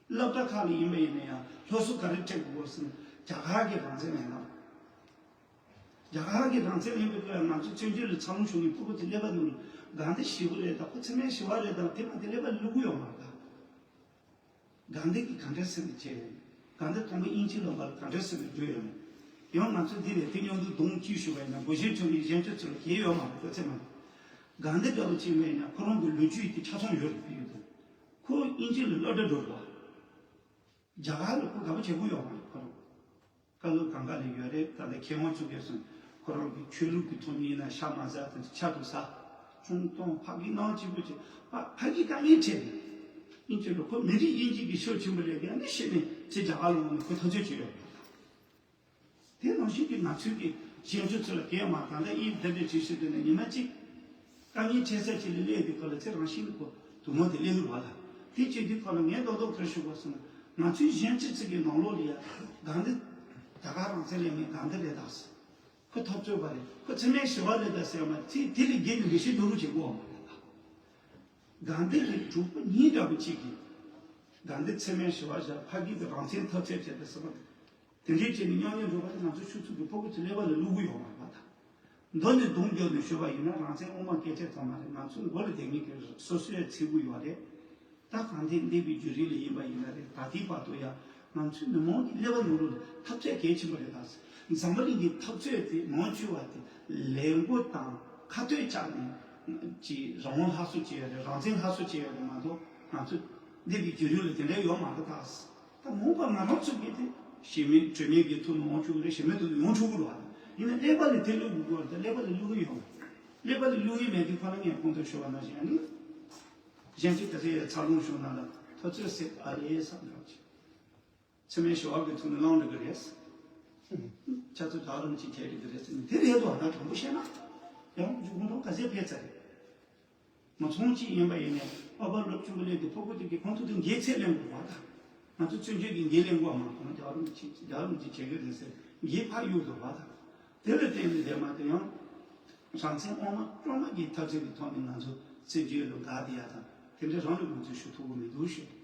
སློབ་གྲྭ་ཁག་ལ་ཡིན་པ་ཡིན་ན་ཡང་སློབ་གསོ་ག་རེ་སྤྲད་དགོས་ཟེར་ན་རྒྱ་གར་གྱི་རང་བཙན་ལེན་སྟངས། རྒྱ་གར་གྱི་རང་བཙན་ལེན་པའི་སྐབས་ང་ཚོ་བཙན་བྱོལ་ལ་འཚར་ལོངས་བྱུང་བའི་ཕྲུ་གུ་དེ་ཀླད་པ་ནང་ལ་དགའ་ལྡན་ཞི་བ་རེད་དང་ཁོ་ཚེ་སྨད་ཞི་བ་རེད་དང་དེ་མ་དེ་ཀླད་པ་ལ་བླུག་གི་ཡོད་མ་རེད་ད། དགའ་ལྡན་གྱིས་ག་འདྲ་ཟེར་ནས་བྱས་ཡོད། དགའ་ལྡན་ཚང་མ་དབྱིན་ཇི་ལ་བར་ག་འདྲ་ཟེར་ནས་བསྒྱུར་ཡོད་མེད། ཡང་ང་ཚོ་འདི་ནས་དེ་མཉམ་དུ་གདོང་གཅིག་ཞུ་བ་ཡིན་ན་སྒོ་ཤེར་ཆུང་གི་གཞན་ཆོས་ཚོ་ལ་གལ་ཡོད་མ་རེད་ཁོ་ཚེ་མ་རེད། དགའ་ལྡན་འདྲ་བོ་ཅིག་མེད་ན་ཁོ་རང་གི་ལོ་རྒྱུས་དེ་ཆ་ཚང་ཡོད་རེད་བསྒྱུར་ཡོད་དོ། ཁོ་དབྱིན་ཇི་ལ་སློབ་གྲྭ་འགྲོ་དགོས། རྒྱ་གར་ལ་ཁོ་དགའ་པོ་བྱེད་དགོས་ཡོད་མ་རེད་ཁོ་རང་། བཀའ་སློབ་གང་ག་ལ་ཡོད་རེད། ད་ལྟ་མཁས་དབང་བཅུ་གས་སོང་ཁོ་རང་གི་ཆོས་ལུགས་ཀྱི་ཐོག་ནས་ཡིན་ན་ཤ་མ་ཟ་དེ་ཚོ་ཆ་དུ་ཟ། ཆུང་གཏོང་ཕ་གི་ནང་གཅིག་པུ་བྱེད་ཕ་ཕ་གི་དཀའ་ངལ་འཕྲད་ནས་དབྱིན་ཇི་ལ་ཁོ་མི་རིགས་དབྱིན་ཇི་གི་ཤོག་ཆེན་པོ་ལས་ཀྱང་ནི་ཤེས་ནས་ཚེ་རྒྱ་གར་ལ་འོང་ནས་ཁོ་ཐག་གཅོད་བྱེད་ཡོད་མ་རེད། དེ་ནང་བཞིན་གྱི་ང་ཚོའི་གི་གཞན་ཆོས་ཚོ་ལ་གལ་མ་ད་ལྟ་ཨིན་དེ་འདྲ་བྱེད་ཤེས་དུས་ནས་ཉི་མ་གཅིག་དཀའ་ངལ་འཕྲད་ས་ཅིག་ལ་སླེབས་དུས་སྐབས་ལ་ཚེ་རང་བཞིན་གྱི་ཁོ་དུ་མ་དེ་སླེབས་ཀྱི་རེད་བ་ལ། དེ་བྱེད་དུས་སྐབས་ལ་ངས་རྡོག་རྡོག་ག་རེ་ཞུ་དགོས་ཟེར་ན་ང་ཚོའི་གཞན་ཕྱི་ཚིག་གི་ནང་ལོགས་ལ་ཡ་དགའ་ལྡན་ད་ག་རང་བཙན་ལེན་མཁན་དགའ་ལྡན་རེད་ད་ཟེར། ཁོ་འཐབ་རྩོད་པ་རེད། ཁོ་ཚེ་སྨད་ཞི་བ་རེད་ད་ཟེར་བ་ཚིག་དེ་ལས་བརྒལ་ནས་འགྲེལ་བཤད་ཉུང་རུ་བྱེད་དགོས་བ་མ་རེད་ད། དགའ་ལྡན་གྱི་གྲོགས་པོ་ཉིན་འདྲ་པོ་གཅིག་གིས་དགའ་ལྡན་ཚེ་སྨད་ཞི་བ་བཞག་ཕ་གི་གི་རང་བཙན་འཐབ་རྩོད་བྱས་ཏེ་ཟེར་བ་དེ་འདྲའི་བྱས་ནས་མཉམ་མཉམ་འགྲོ་བ་དེ་ང་ཚོ་ཆུ་ཚོད་ཀྱི་ཕྲུ་གུ་ཚོ་ཀླད་པ་ལ་བླུག་གི་ཡོད་མ་རེད་པ་ད། མདོ་ནས་དུང་རྒྱབ་ནས་ཞུས་པ་ཡིན་ན་རང་བཙན་དབུ་མ་སྐད་ཆ་ཙམ་མ་རེད། ང་ཚོ་མགོ་ལ་བསྡད་མཁན་གྱི་སོ་སོའི་ཚིག་གུ་ཡོད་རེད། ད་གང་ཐད་འདས་པའི་བརྒྱུད་རིམ་ལ་ཡིན་པ་ཡིན་ན་རེད། ད་ལྟའི་བར་དུ་ཡང་ང་ཚོའི་མི་མང་གི་ཀླད་པ་ནང་ལོགས་ལ་འཐབ་རྩོད་གལ་ཆེན་པོ་རེད་ད། འཛམ་བུ་གླིང་གི་འཐབ་རྩོད་དེ་མང་ཆེ་བ་དེ་ལས་འགུལ་དང་ཁ་གཏད་བཅག་ནས་ཀྱི་རང་དབང་སླར་གསོ་བྱས་ཡོད་རེད། རང་བཙན་སླར་གསོ་བྱས་ཡོད་རེད་མ་གཏོགས་ང་ཚོ་འདས་པའི་བརྒྱུད་རིམ་ལ་དེ་འདྲ་ཡོད་མ་རེད་ད། ད་མ་འོངས་པ་ང་རང་ཚོ་གིས་དེ་གཞན་མི་གྲོས་མོལ་གྱི་ཐོག་ནས་ཡོང་ཆོག་གི་རེད། གཞན་མི་ཐོག་ནས་ཡོང་ཆོག་གི་རེད་བ། ཡིན་ན་ཀླད་པ་ལ་དེ་བླུག་དགོས་ཀྱི་རེད། ད་ཀླད་པ་ལ་བླུག་གི་ཡོད་མ་རེད། ཀླད་པ་ལ་བླུག་གི་མེད་དུས་ཁོ་ན་ངས་གོང་དུ་ཞུས་པ་ནང་བཞིན་ཨ་ནི། གཞན་གྱིས་ག་ཚོད་ཡང་འཚར་ལོངས་བྱུང་ན་ལ་ཐོ་ཚོད་སྲེད་ཨ་ལེ་བསམ་རོགས་གྱིས། ཚེ་སྨད་ཞི་བ་གི་ཐོག་ནས་བླངས་འགྲོ་གི་རེད། ཆ་ཚོད་གྲགས་རིམ་གྱིས་ཁྱེར་འགྲོ་གི་རེད་ཟེར་ནས་དེ་རེད་དོ། ང་དྲང་པོ་བཤད་ན་ཡང་འཇུག་གུང་ཐོག་ག་ཚད་ཕེབས་ཚར་རེད། མ་ཚོང་གཅིག་ཡིན་པ་ཡིན་ནའི་པ་པ་སློབ་ཆུང་གི་སླེབས་དུས་ཕྲུ་གུ་དེ་གི་ཁོང་ཚོ་དེ་འགན་ཚད་ལེན་དགོས་པ་དང་། ང་ཚོ་བཙན་བྱོལ་གྱི་འགན་ལེན་དགོས་མ་གཏོགས་རྒྱ་རིམ་གྱིས་རྒྱ་རིམ་གྱིས་བྱེད་ཀྱི་རེད་ཟེར་འགན་ཕར་གཡུག་དགོས་པ་དང་། དེ་ལ་བརྟེན་ནས་དེ་མ་དེ་ཡང་རང་བཙན་དབུ་མ་དཀྱུས་མ་གི་འཐབ་རྩོད་ཀྱི་ཐོག་ནས་ང་ཚོ་བཙན་བྱོལ་ལ་དགའ་བསྡད་ཡ་དང་དེ་འདྲ་རང་ལ་ངོས་འཛིན་ཞུ་ཐུབ་ཀྱི་མི་འདུག་ཞུ།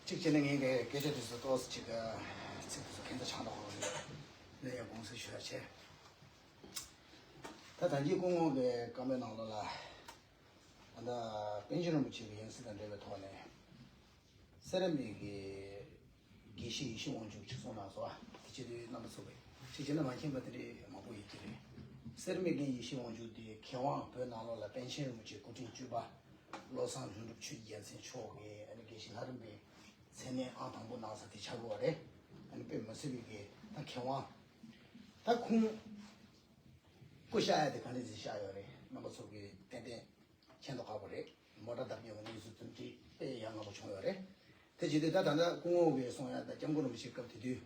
གཅིག་བྱས་ན་ངས་ཀྱི་སྐད་ཆ་དེ་ཚོ་ཏོག་ཙམ་ཅིག་ཚིག་དེ་ཚོ་ཁྱད་མཚར་ཆགས་འགྲོ་གི་རེད། ལན་ཡང་དགོངས་སེལ་ཞུ་ཡ་བྱས། ད་ད་གིན་སྐུ་ངོ་གི་བཀའ་མོལ་ནང་ལོགས་ལ། ད་ལྟ་པཎ་ཆེན་རིན་པོ་ཆེ་གི་ཡང་སྲིད་དང་འབྲེལ་བའི་ཐོག་ནས། སེ་ར་མིག་གི་དགེ་བཤེས་ཡེ་ཤེས་དབང་ཕྱུག་ཅིག་གསུངས་གནང་སོང་ཨ། དེ་བྱེད་དུས་རྣམ་པ་ཚོ་གིས་ཅིག་བྱས་ན་མ་མཁྱེན་པ་དེ་འདྲས་མང་པོ་ཡོད་ཀྱི་རེད། སེ་ར་མིག་གི་ཡེ་ཤེས་དབང་ཕྱུག་དེ་མཁས་དབང་བོད་ནང་ལོགས་ལ་པཎ་ཆེན་རིན་པོ་ཆེ་སྐུ་ཕྲེང་བཅུ་པ་བློ་བཟང་ལྷུན་གྲུབ་ཆོས་ཀྱི་རྒྱལ་མཚན་མཆོག་གིས་ཨ་ནི་དགེ་བཤེས་ལྷ་རམས་པའི་མཚན་གནས་ཨང་དང་པོ་གནང་ས་དེ་ཆགས་ཀྱི་ཡོད་རེད། ཨ་ནི་དཔེ་མི་སྲིད་པའི་གི་ད་མཁས་དབང་། ད་ཁོང་སྐུ་གཤེགས་ཡ་དེ་ག་འདྲ་ཞིག་གཤེགས་ཡོད་རེད། རྣམ་པ་ཚོ་གིས་ཏན་ཏན་མཁྱེན་མདོག་ཁ་པོ་རེད། མོ་ཊ་བརྡབས་ཡོང་བའི་གནས་ཚུལ་དེ་འདྲ་དཔེ་ཡ་ང་པོ་བྱུང་ཡོད་རེད། དེ་བྱེད་དུས་ད་ད་ལྟ་སྐུ་ངོ་གིས་གསུང་ཡ་ད་སྐྱབས་མགོན་རིན་པོ་ཆེ་སྐབས་དེ་དུས་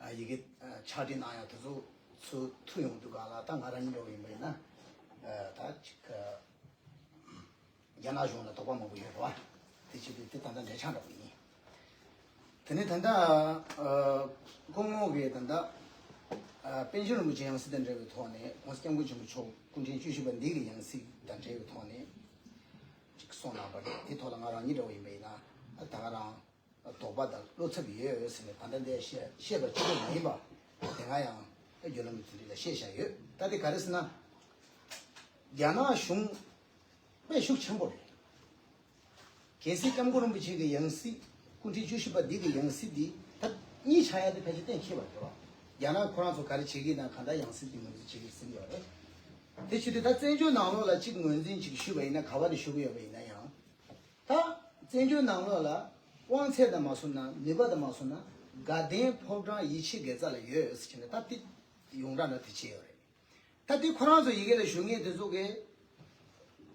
ཨ་ཡི་གེ་ཨ་ཕྱག་བྲིས་གནང་ཡ་དེ་ཚོ་ཚུར་ཐུག་ཡོང་དུས་ག་ལ་ད་ང་རང་ཉིད་འདྲ་བོ་ཡིན་པ་ཡིན་ན་ཨ་ད་ཅིག་ཨ་རྒྱ་ནག་གཞུང་ལ་དོགས་པ་མང་པོ་ཡོད་རེད་བ། དེ་བྱེད་དུས་དེ་ད་ལྟ་འབྲེལ་ཆགས་འདྲ་བོ་ཡིན། དེ་ནས་ད་ལྟ་ཨ་སྐུ་ངོ་གིས་ད་ལྟ་ཨ་པཎ་ཆེན་རིན་པོ་ཆེ་ཡང་སྲིད་དང་འབྲེལ་བའི་ཐོག་ནས་༸གོང་ས་༸སྐྱབས་མགོན་ཆེན་པོ་མཆོག་སྐུ་ཕྲེང་བཅུ་བཞི་པ་འདི་གི་ཡང་སྲིད་དང་འབྲེལ་བའི་ཐོག་ནས་ཅིག་གསུངས་གནང་བ་རེད། དེ་ཐོག་ལ་ང་རང་ཉིད་འདྲ་བོ་ཡིན་པ་ཡིན་ན་ཨ་ད་ག་རང་དོགས་པ་དང་བློ་འཚབ་ཡོད་ཟེར་ནས་ད་ལྟ་འདི་བཤད་བཤད་པ་གཅིག་པུ་མ་ཡིན་པ་དེ་སྔ་ཡང་བརྒྱུད་ལམ་དེ་འདྲ་ལ་བཤད་བཞག་ཡོད། ད་དེ་ག་རེ་ཟེར་ན་རྒྱ་ནག་གཞུང་དཔེ་ཤུགས་ཆེན་པོ་རེད། གལ་སྲིད་༸སྐྱབས་མགོན་རིན་པོ་ཆེ་གི་ཡང་སྲིད་སྐུ་ཕྲེང་བཅུ་བཞི་པ་འདི་གི་ཡང་སྲིད་འདི་ད་གཉིས་ཆགས་ཡ་དེ་ཕལ་ཆེར་གཏན་འཁེལ་བ་རེད་བ། རྒྱ་ནག་ཁོ་རང་ཚོ་ག་རེ་བྱེད་ཀྱི་ཡིན་ན་གང་ལྟར་ཡང་སྲིད་འདི་ངོས་འཛིན་བྱེད་ཀྱི་ཟིན་ཡོད་རེད། དེ་བྱེད་དུས་ད་བཙན་བྱོལ་ནང་ལོགས་ལ་གཅིག་ངོས་འཛིན་གཅིག་ཞུས་པ་ཡིན་ན་ག་བ་ནས་ཞུ་གི་ཡོད་པ་ཡིན་ན་ཡང་། ད་བཙན་བྱོལ་ནང་ལོགས་ལ་དབང་ཚད་དང་མ་སོང་ན་ནུས་པ་དང་མ་སོང་ན་དགའ་ལྡན་ཕོ་བྲང་ཡིད་ཆེས་དགེ་རྩ་ལ་ཡོད་ཟེར་གྱི་ནས་ད་དེ་ཡོངས་གྲགས་ནང་དེ་བྱས་ཡོད་རེད། ད་དེ་ཁོ་རང་ཚོ་ཡི་གེ་ལ་ཞུ་མཁན་དེ་ཚོ་གིས་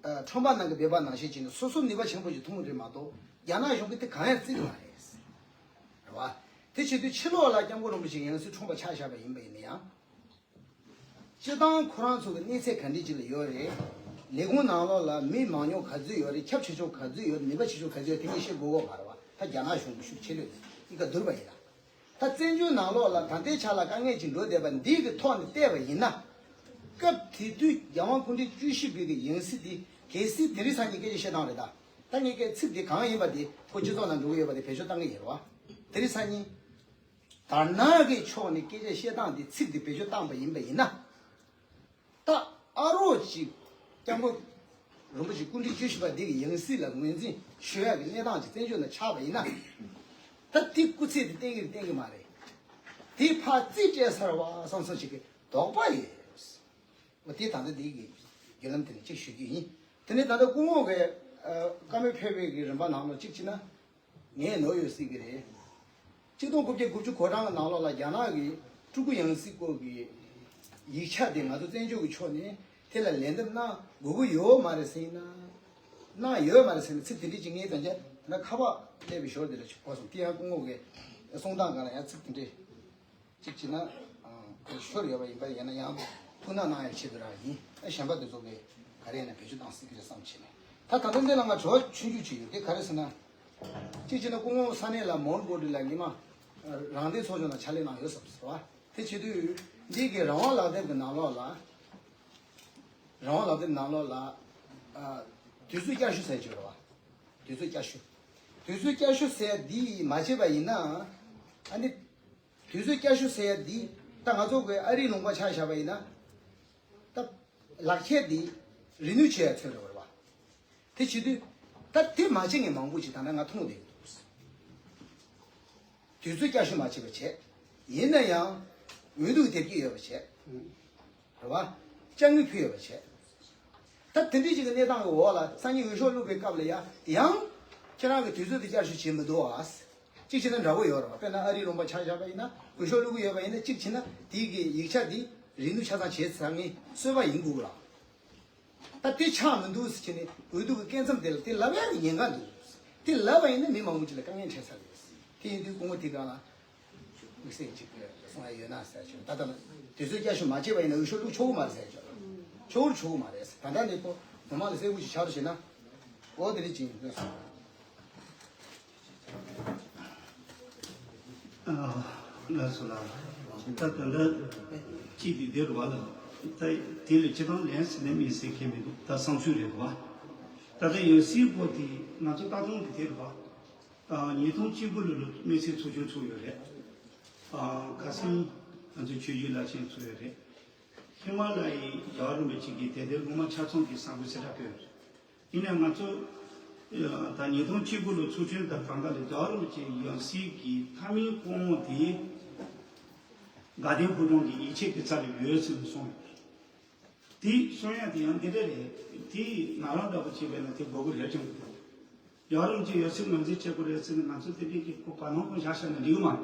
ཨ་ཁྲོམ་པ་ནང་གི་སྦལ་པ་ནང་བཞིན་བྱས་ནས་སོ་སོ་ནུས་པ་ཆེན་པོ་ཞིག་མཐོང་གི་རེད་མ་གཏོགས་རྒྱ་ནག་གཞུང་གིས་དེ་གང་ཡང་བརྩི་གི་མ་རེད། རེད་བ། དེ་བྱེད་དུས་ཕྱི་ལོགས་ལ་༸སྐྱབས་མགོན་རིན་པོ་ཆེ་ཡང་སྲིད་འཁྲུངས་པ་ཆ་བཞག་པ་ཡིན་པ་ཡིན་ན་ཡང་། སྤྱིར་བཏང་ཁོ་རང་ཚོ་གི་གནས་ཚད་ག་འདྲ་ཅིག་ལ་ཡོད་རེད། ལས་ཁུངས་ནང་ལོགས་ལ་མི་མང་ཉུང་ག་ཚོད་ཡོད་རེད། ཁྱབ་ཆེ་ཆུང་ག་ཚོད་ཡོད་རེད། ནུས་པ་ཆེ་ཆུང་ག་ཚོད་ཡོད་རེད། དེ་ངས་བཤད་དགོས་ཀྱི་མ་རེད་བ། ད་རྒྱ་ནག་གཞུང་གི་ཤུགས་ཆེ་ལོས་ཡིན་ག་བསྡུར་བ་ཡིན་ན། ད་བཙན་བྱོལ་ནང་ལོགས་ལ་ད་ལྟའི་ཆ་ལ་དཀའ་ངལ་ཅིག་འགྲོ་བསྡད་པ་འདི་གི་ཐོག་ནས་བལྟས་པ་ཡིན་ན། སྐབས་དེ་དུས་རྒྱལ་དབང་སྐུ་ཕྲེང་བཅུ་བཞི་པའི་གི་ཡང་སྲིད་འདི་གལ་སྲིད་དེ་རིང་སང་ཉིན་སྐད་ཆ་བཤད་སྟངས་རེད་ད། ད་ངས་སྐད་ཚིག་འདི་གང་ཡིན་པ་འདི་ཁོ་སྤྱི་ཚོགས་ནང་འགྲོ་གི་ཡོད་པ་འདི་བེད་སྤྱོད་བཏང་གི་ཡིན་རེད་བ། དེ་རིང་སང་ཉིན། དར་ནག་གི་ཕྱོགས་ནས་སྐད་ཆ་བཤད་སྟངས་དེ་ཚིག་དེ་བེད་སྤྱོད་བཏང་པ་ཡིན་པ་ཡིན་ན། ད་ཨ་རོགས་ཅིག་སྐྱབས་མགོན་རིན་པོ་ཆེ་སྐུ་ཕྲེང་བཅུ་བཞི་པ་འདི་གི་ཡང་སྲིད་ལ་ངོས་འཛིན་ཞུ་ཡག་གི་གནས་སྟངས་ཅིག་བཙན་བྱོལ་ནང་ཆགས་པ་ཡིན་ན། ད་དེ་སྐུ་ཚེ་དེ་བརྟན་གི་རེད་བརྟན་གི་མ་རེད། དེ་ཕར་རྩིས་སྤྲད་ཚར་བ་བསམ་བསམ་ཞིག་གི་དོགས་པ་ཡོད། འོ་དེ་ད་ལྟ་འདི་གི་བརྒྱུད་ལམ་དེ་ནས་གཅིག་ཞུ་རྒྱུ་ཡིན། དེ་ནས་ད་ལྟ་སྐུ་ངོ་གིས་ཨ་བཀའ་མོལ་ཕེབས་པའི་གི་རིམ་པ་ནང་ལ་གཅིག་བྱས་ན། ངས་ནོར་ཡོད་སྲིད་ཀྱི་རེད། གཅིག་སྟོང་དགུ་བརྒྱ་དགུ་བཅུ་གོ་གྲངས་ཀྱི་ནང་ལོགས་ལ་རྒྱ་ནག་གི་སྤྲུལ་སྐུ་ཡང་སྲིད་སྐོར་གྱི་ཡིག་ཆ་དེ་ང་ཚོ་བཙན་བྱོལ་གྱི་ཕྱོགས་ནས་དེ་ལ་ལན་འདེབས་གནང་དགོས་ཀྱི་ཡོད་མ་རེད་ཟེར་ན། གནང་ཡོད་མ་རེད་ཟེར་ན་ཚིག་དེ་འདྲ་ཅིག་ངས་ད་ཆ་ད་ཁ་པར་སླེབས་པའི་ཞོར་དེ་ལ་ཅིག་གོ་སོང་། དེ་ཡང་སྐུ་ངོ་གི་གསུང་སྟངས་སྒང་ལ་ཡང་ཚིག་དེ་འདྲ། གཅིག་བྱས་ན། ཨ་ཤོར་ཡོད་པ་ཡིན་པ་ཡིན་ན་ཡང་ཐུགས་སྣང་གནང་ཡའི་ཆེད་དུ་རང་ཡིན། ཨ་གཞན་པ་དེ་ཚོ་གིས་ག་རེ་ཡིན་ན་བེད་སྤྱོད་བཏང་སྲིད་ཀྱི་རེད་བསམ་བྱས་ནས། ད་ད་ལྟ་འདི་ལ་ང་དྲི་བ་ཆུང་ཆུང་ཅིག་ཡོད། དེ་ག་རེ་ཟེར་ན། གཅིག་བྱས་ན་སྐུ་ངོ་ས་གནས་ལ་མོན་གྷོ་ཊི་ལ་ཉི་མ་རང་བདེན་ཚོགས་ཆུང་ནང་ཕྱག་ལས་གནང་ཡོད་བསམ་ཟེར་བ། དེ་བྱེད་དུས་འདི་གི་རང་དབང་ལག་དེབ་ཀྱི་ནང་ལོགས་ལ། རང་དབང་ལག་དེབ་ནང་ལོགས་ལ། ཨ་དུས་ཚོད་བསྐྱར་ཞུ་ཟེར་གྱི་ཡོད་རེད་བ། དུས་ཚོད་བསྐྱར་ཞུ། དུས་ཚོད་བསྐྱར་ཞུ་ཟེར་འདི་མ་བྱས་པ་ཡིན་ན། ཨ་ནི། དུས་ཚོད་བསྐྱར་ཞུ་ཟེར་ཡ་འདི་ད་ང་ཚོ་གི་ཨ་རིའི་ལུང་པ་ཆ་བཞག་པ་ཡིན་ན། ད་ལག་ཁྱེར་འདི་རི་ནིའུ་བྱེད་ཡ་ཚོད་རེད་བ། དེ་བྱེད་དུས་ད་དེ་མ་བྱེད་མཁན་མང་པོ་ཅིག་ད་ལྟ་ང་མཐོང་བསྡད་ཀྱི་འདུག་དུས་ཚོད་བསྐྱར་ཞུ་མ་བྱས་པ་བྱས། ཡིན་ན་ཡང་འོས་བསྡུ་སྡེབ་ཀྱི་ཡོད་པ་བྱས། རེད་བ། དཔྱ་དངུལ་ཕུལ་ཡོད་པ་བྱས། ད་དེ་འདྲའི་ཅིག་གི་གནས་སྟངས་ཀྱི་འོག་ལ་སང་ཉིན་འོས་ཤོག་བླུག་པའི་སྐབས་ལ་ཡང་ཡང་ཁྱེད་རང་གི་དུས་ཚོད་དེ་བསྐྱར་ཞུ་བྱེད་མི་འདུག་ཨ། གཅིག་བྱས་ན་འདྲ་པོ་ཡོད་རེད་བ། དཔེར་ན་ཨ་རིའི་ལུང་པ་ཆ་བཞག་པ་ཡིན་ན་འོས་ཤོག་བླུག་གི་ཡོད་པ་ཡིན་ན་གཅིག་བྱས་ན་དེའི་གི་ཡིག་ཆ་དེ་རི་ནིའུ་ཆ་ཚང་བྱས་ཚར་ངེས་སྲོལ་བ་ཡིན་དགོས་ལ། ད་དེ་ཆགས་མི་འདུག་ཟེར་བྱས་ནས་འོས་བསྡུ་གི་སྐབས་མཚམས་དེ་ལ་དེ་ལབ་ཡག་གི་ཉེན་ཁ་འདུག་དེ་ལབ་པ་ཡིན་ན་མི་མང་པོ་ཅིག་ལ་དཀའ་ངལ་འཕྲད་ཚར་རེད། དེ་ཡིན་དུས་སྐུ་ངོ་དེ་ག་ལ། དམིགས་བསལ་གཅིག་གསུང་ཡ་ཡོད་ན་ཟེར་ཞུ། ད་ལྟ་ན་དུས་ཚོད་བསྐྱར་ཞུ་མ་བྱས་པ་ཡིན་ན་འོས་ཤོག་བླུག་ཆོག་གི་མ་རེད་ཟེར་ཞུ། ཆོག་རུ་ཆོག་གི་མ་རེད། ད་ལྟ་ནས་ཁོ་ངོ་མ་ལ་གསལ་པོ་ཞིག་ཆགས་རུ་བྱེད་ན། འོ་དེ་རེད་ཅིང་ལོས་སོང་། ལགས་སོ་ལགས། ད་ད་ལྟ་གཅིག་དེ་དེ་རུ་བ་ལ། ད་དེ་ལས་སྤྱི་བཏང་ལན་ཟེར་ནས་མི་ཟེར་མཁན་མི་འདུག་ད་བསམ་ཚུལ་རེད་བ། ད་ལྟ་ཡང་སྲིད་སྐོར་དེ་ང་ཚོ་ལྟ་སྟངས་དེ་དེ་རེད་པ། ཉིས་སྟོང་གཅིག་དགུ་ལོ་ལ་དམིགས་བསལ་ཚོགས་ཆུང་ཚུགས་ཡོད་རེད། ཁ་སང་ང་ཚོའི་ཆོས་བརྒྱུད་བླ་ཆེན་ཚུགས་ཡོད་རེད། ཧི་མ་ལ་ཡའི་རྒྱལ་བ་རིན་པོ་ཆེ་གི་དད་ལྡན་སློབ་མ་ཆ་ཚང་གི་གསར་འགོད་གསལ་བསྒྲགས་ཕུལ་ཡོད་རེད། ཡིན་ནའི་ང་ཚོ་ད་ཉིས་སྟོང་གཅིག་དགུ་ལོ་ཚོགས་ཆུང་དང་གང་ག་ལ་རྒྱལ་བ་རིན་པོ་ཆེ་ཡང་སྲིད་ཀྱི་མཐའ་མའི་སྐུ་དབང་དེ་དགའ་ལྡན་ཕོ་བྲང་གི་ཡིད་ཆེས་ཀྱི་རྩ་ལ་ཡོད་ཟེར་ནས་གསུངས་ཡོད་རེད། དེ་གསུང་ཡ་དེ་ཡང་འདི་འདྲ་རེད། དེ་ང་རང་འདྲ་པོ་བྱས་པས་ན་དེ་དགོས་མཁོ་རེད་དྲན་གྱི་འདུག་རྒྱལ་བ་རིན་པོ་ཆེ་ཡང་སྲིད་ངོས་འཛིན་བྱེད་དགོས་རེད་ཟེར་ནས་ང་ཚོ་དེ་འདྲའི་གི་ཁོ་བར་སྣང་ཁོ་བཞག་བཞག་ན་འགྲིག་གི་མ་རེད་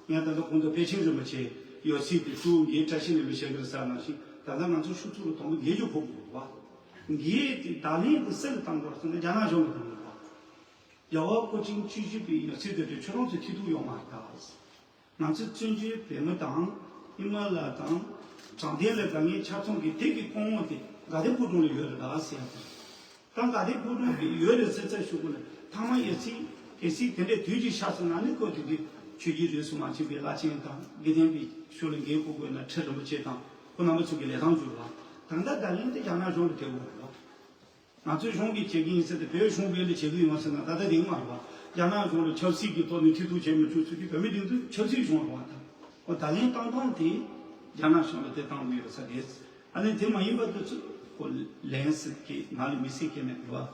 པ། ངས་ད་ལྟ་གོང་དུ་པཎ་ཆེན་རིན་པོ་ཆེ་ཡང་སྲིད་དེ་སྤྲུལ་ངའི་བཀྲ་ཤིས་ལེགས་པའི་ཞལ་གྱིས་གསལ་ནང་བཞིན། ད་ལྟ་ང་ཚོ་ཤུགས་ཚུགས་ལ་དང་པོ་འགན་ཆུ་ཕོག་དགོས་རེད་པ། འགན་དེ་བརྡ་ལན་དེ་སུ་ལ་བཏང་དགོས་རེད་ཟེར་ན་རྒྱ་ནག་གཞུང་ལ་བཏང་དགོས་རེད་པ། རྒྱལ་བ་སྐུ་ཕྲེང་བཅུ་བཞི་པའི་ཡང་སྲིད་དེ་ཁྱོད་རང་ཚོ་ཁྱི་ཐུག་ཡོད་མ་རེད་ད། ང་ཚོ་བཙན་བྱོལ་བོད་མི་དང་ཧི་མ་ལ་དང་དྲང་བདེན་ལ་དགའ་མཁན་ཆ་ཚང་གི་དེ་གི་སྐུ་དབང་དེ་དགའ་ལྡན་ཕོ་བྲང་ལ་ཡོད་རེད་ད་ཟེར་ཡ་དང་། ད་དགའ་ལྡན་ཕོ་བྲང་གི་ཡོད་རེད་ཟེར་ཚར་ཞུ་དགོས་ན། ཐ་མ་ཡ་སྲིད་གལ་སྲིད་དེ་འདྲའི་དུས་ཀྱི་ཤ་ཚ་ན་ནི་ཁོ་དེ་དུས་ཆོས་བརྒྱུད་རིས་སུ་མ་ཆད་པའི་བླ་ཆེན་དང་དགེ་ལྡན་པའི་ཤུགས་ལ་འགན་འཁུར་དགོས་ན་ཁྲི་རིན་པོ་ཆེ་དང་ཁོ་རྣམ་པ་ཚོ་གི་ལས་ཐམས་ཅད་ལ། ད་ལྟ་བརྡ་ལན་དེ་རྒྱ་ནག་གཞུང་ལ་སྤྲད་དགོས་རེད་ལ། ང་ཚོའི་གཞུང་གིས་བྱེད་ཀྱི་ཡིན་ཟེར་ཏེ་བོད་གཞུང་བོད་ལ་བྱེད་ཀྱི་ཡོད་ཟེར་ན་ད་ལྟ་དེ་མ་རེད་པ། རྒྱ་ནག་གཞུང་ལ་ཆབ་སྲིད་ཀྱི་ཐོག་ནས་ཁྲིད་གཏུག་བྱེད་མི་ཆོག་ཚུལ་གྱི་བོད་མི་སྒྲིག་འཛུགས་ཆབ་སྲིད་གཞུང་རེད་པ། ད་ཁོ་བརྡ་ལན་བཏང་སྟངས་དེ་རྒྱ་ནག་གཞུང་ལ་དེ་བཏང་དགོས་ཡོད་ས་རེད། ཨ་ནི་དེ་མ་ཡིན་པ་དེ་ཚོ་ཁོ་ལན་ཟེར་གྱི་ང་ལ་མི་སྲིད་ཀྱི་མེད་རེད་པ།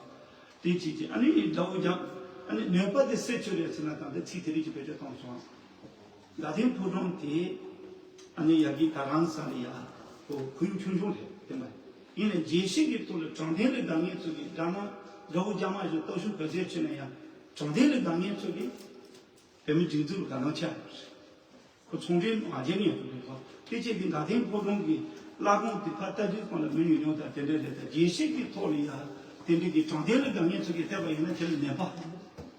དེ་བྱེད་ཀྱི་ཨ་ནི་དགྲ་བོ་རྒྱ་ཨ་ནི་ནོད་པ་དེ་སེལ་ཆོག་རེད་ཟེར་ན་ད་ལྟ་ཚིག་དེ་རིགས་ཀྱི་བེད་སྤྱོད་བཏང་སོང་། དགའ་ལྡན་ཕོ་བྲང་དེ་ཨ་ནི་ཡ་གི་ད་རང་ས་ལ་ཡ་ཁོ་ཁུལ་ཆུང་ཆུང་རེད་དེ་མ་ཡིན་ན་རྒྱལ་སྤྱི་གི་ཐོག་ལ་དྲང་བདེན་ལ་དགའ་མཁན་ཚོ་གི་དགྲ་ན་དགྲ་བོ་རྒྱ་དམར་ཞིག་སྟོབས་ཤུགས་ག་ཚད་ཆེ་ན་ཡང་དྲང་བདེན་ལ་དགའ་མཁན་ཚོ་གི་བོད་མི་སྒྲིག་འཛུགས་ལ་དགའ་སྣང་ཆེ་བ་རེད། ཁོ་ཚོང་འབྲེལ་མ་བྱས་ནས་ཡོང་གི་འདུག་གོ། དེ་བྱས་ཏེ་དགའ་ལྡན་ཕོ་བྲང་གི་བླ་སྒང་དེ་ཕར་ལྟ་དུས་སྒང་ལ་མི་ཉུང་ཉུང་དང་དེ་འདྲ་རེད། ད་རྒྱལ་སྤྱི་གི་ཐོག་ལ་ཡ་དེ་འདྲ་གི་དྲང་བདེན་ལ་དགའ་མཁན་ཚོ་གིས་བལྟས་པ་ཡིན་ན་དེ་ལ་ནད་པ་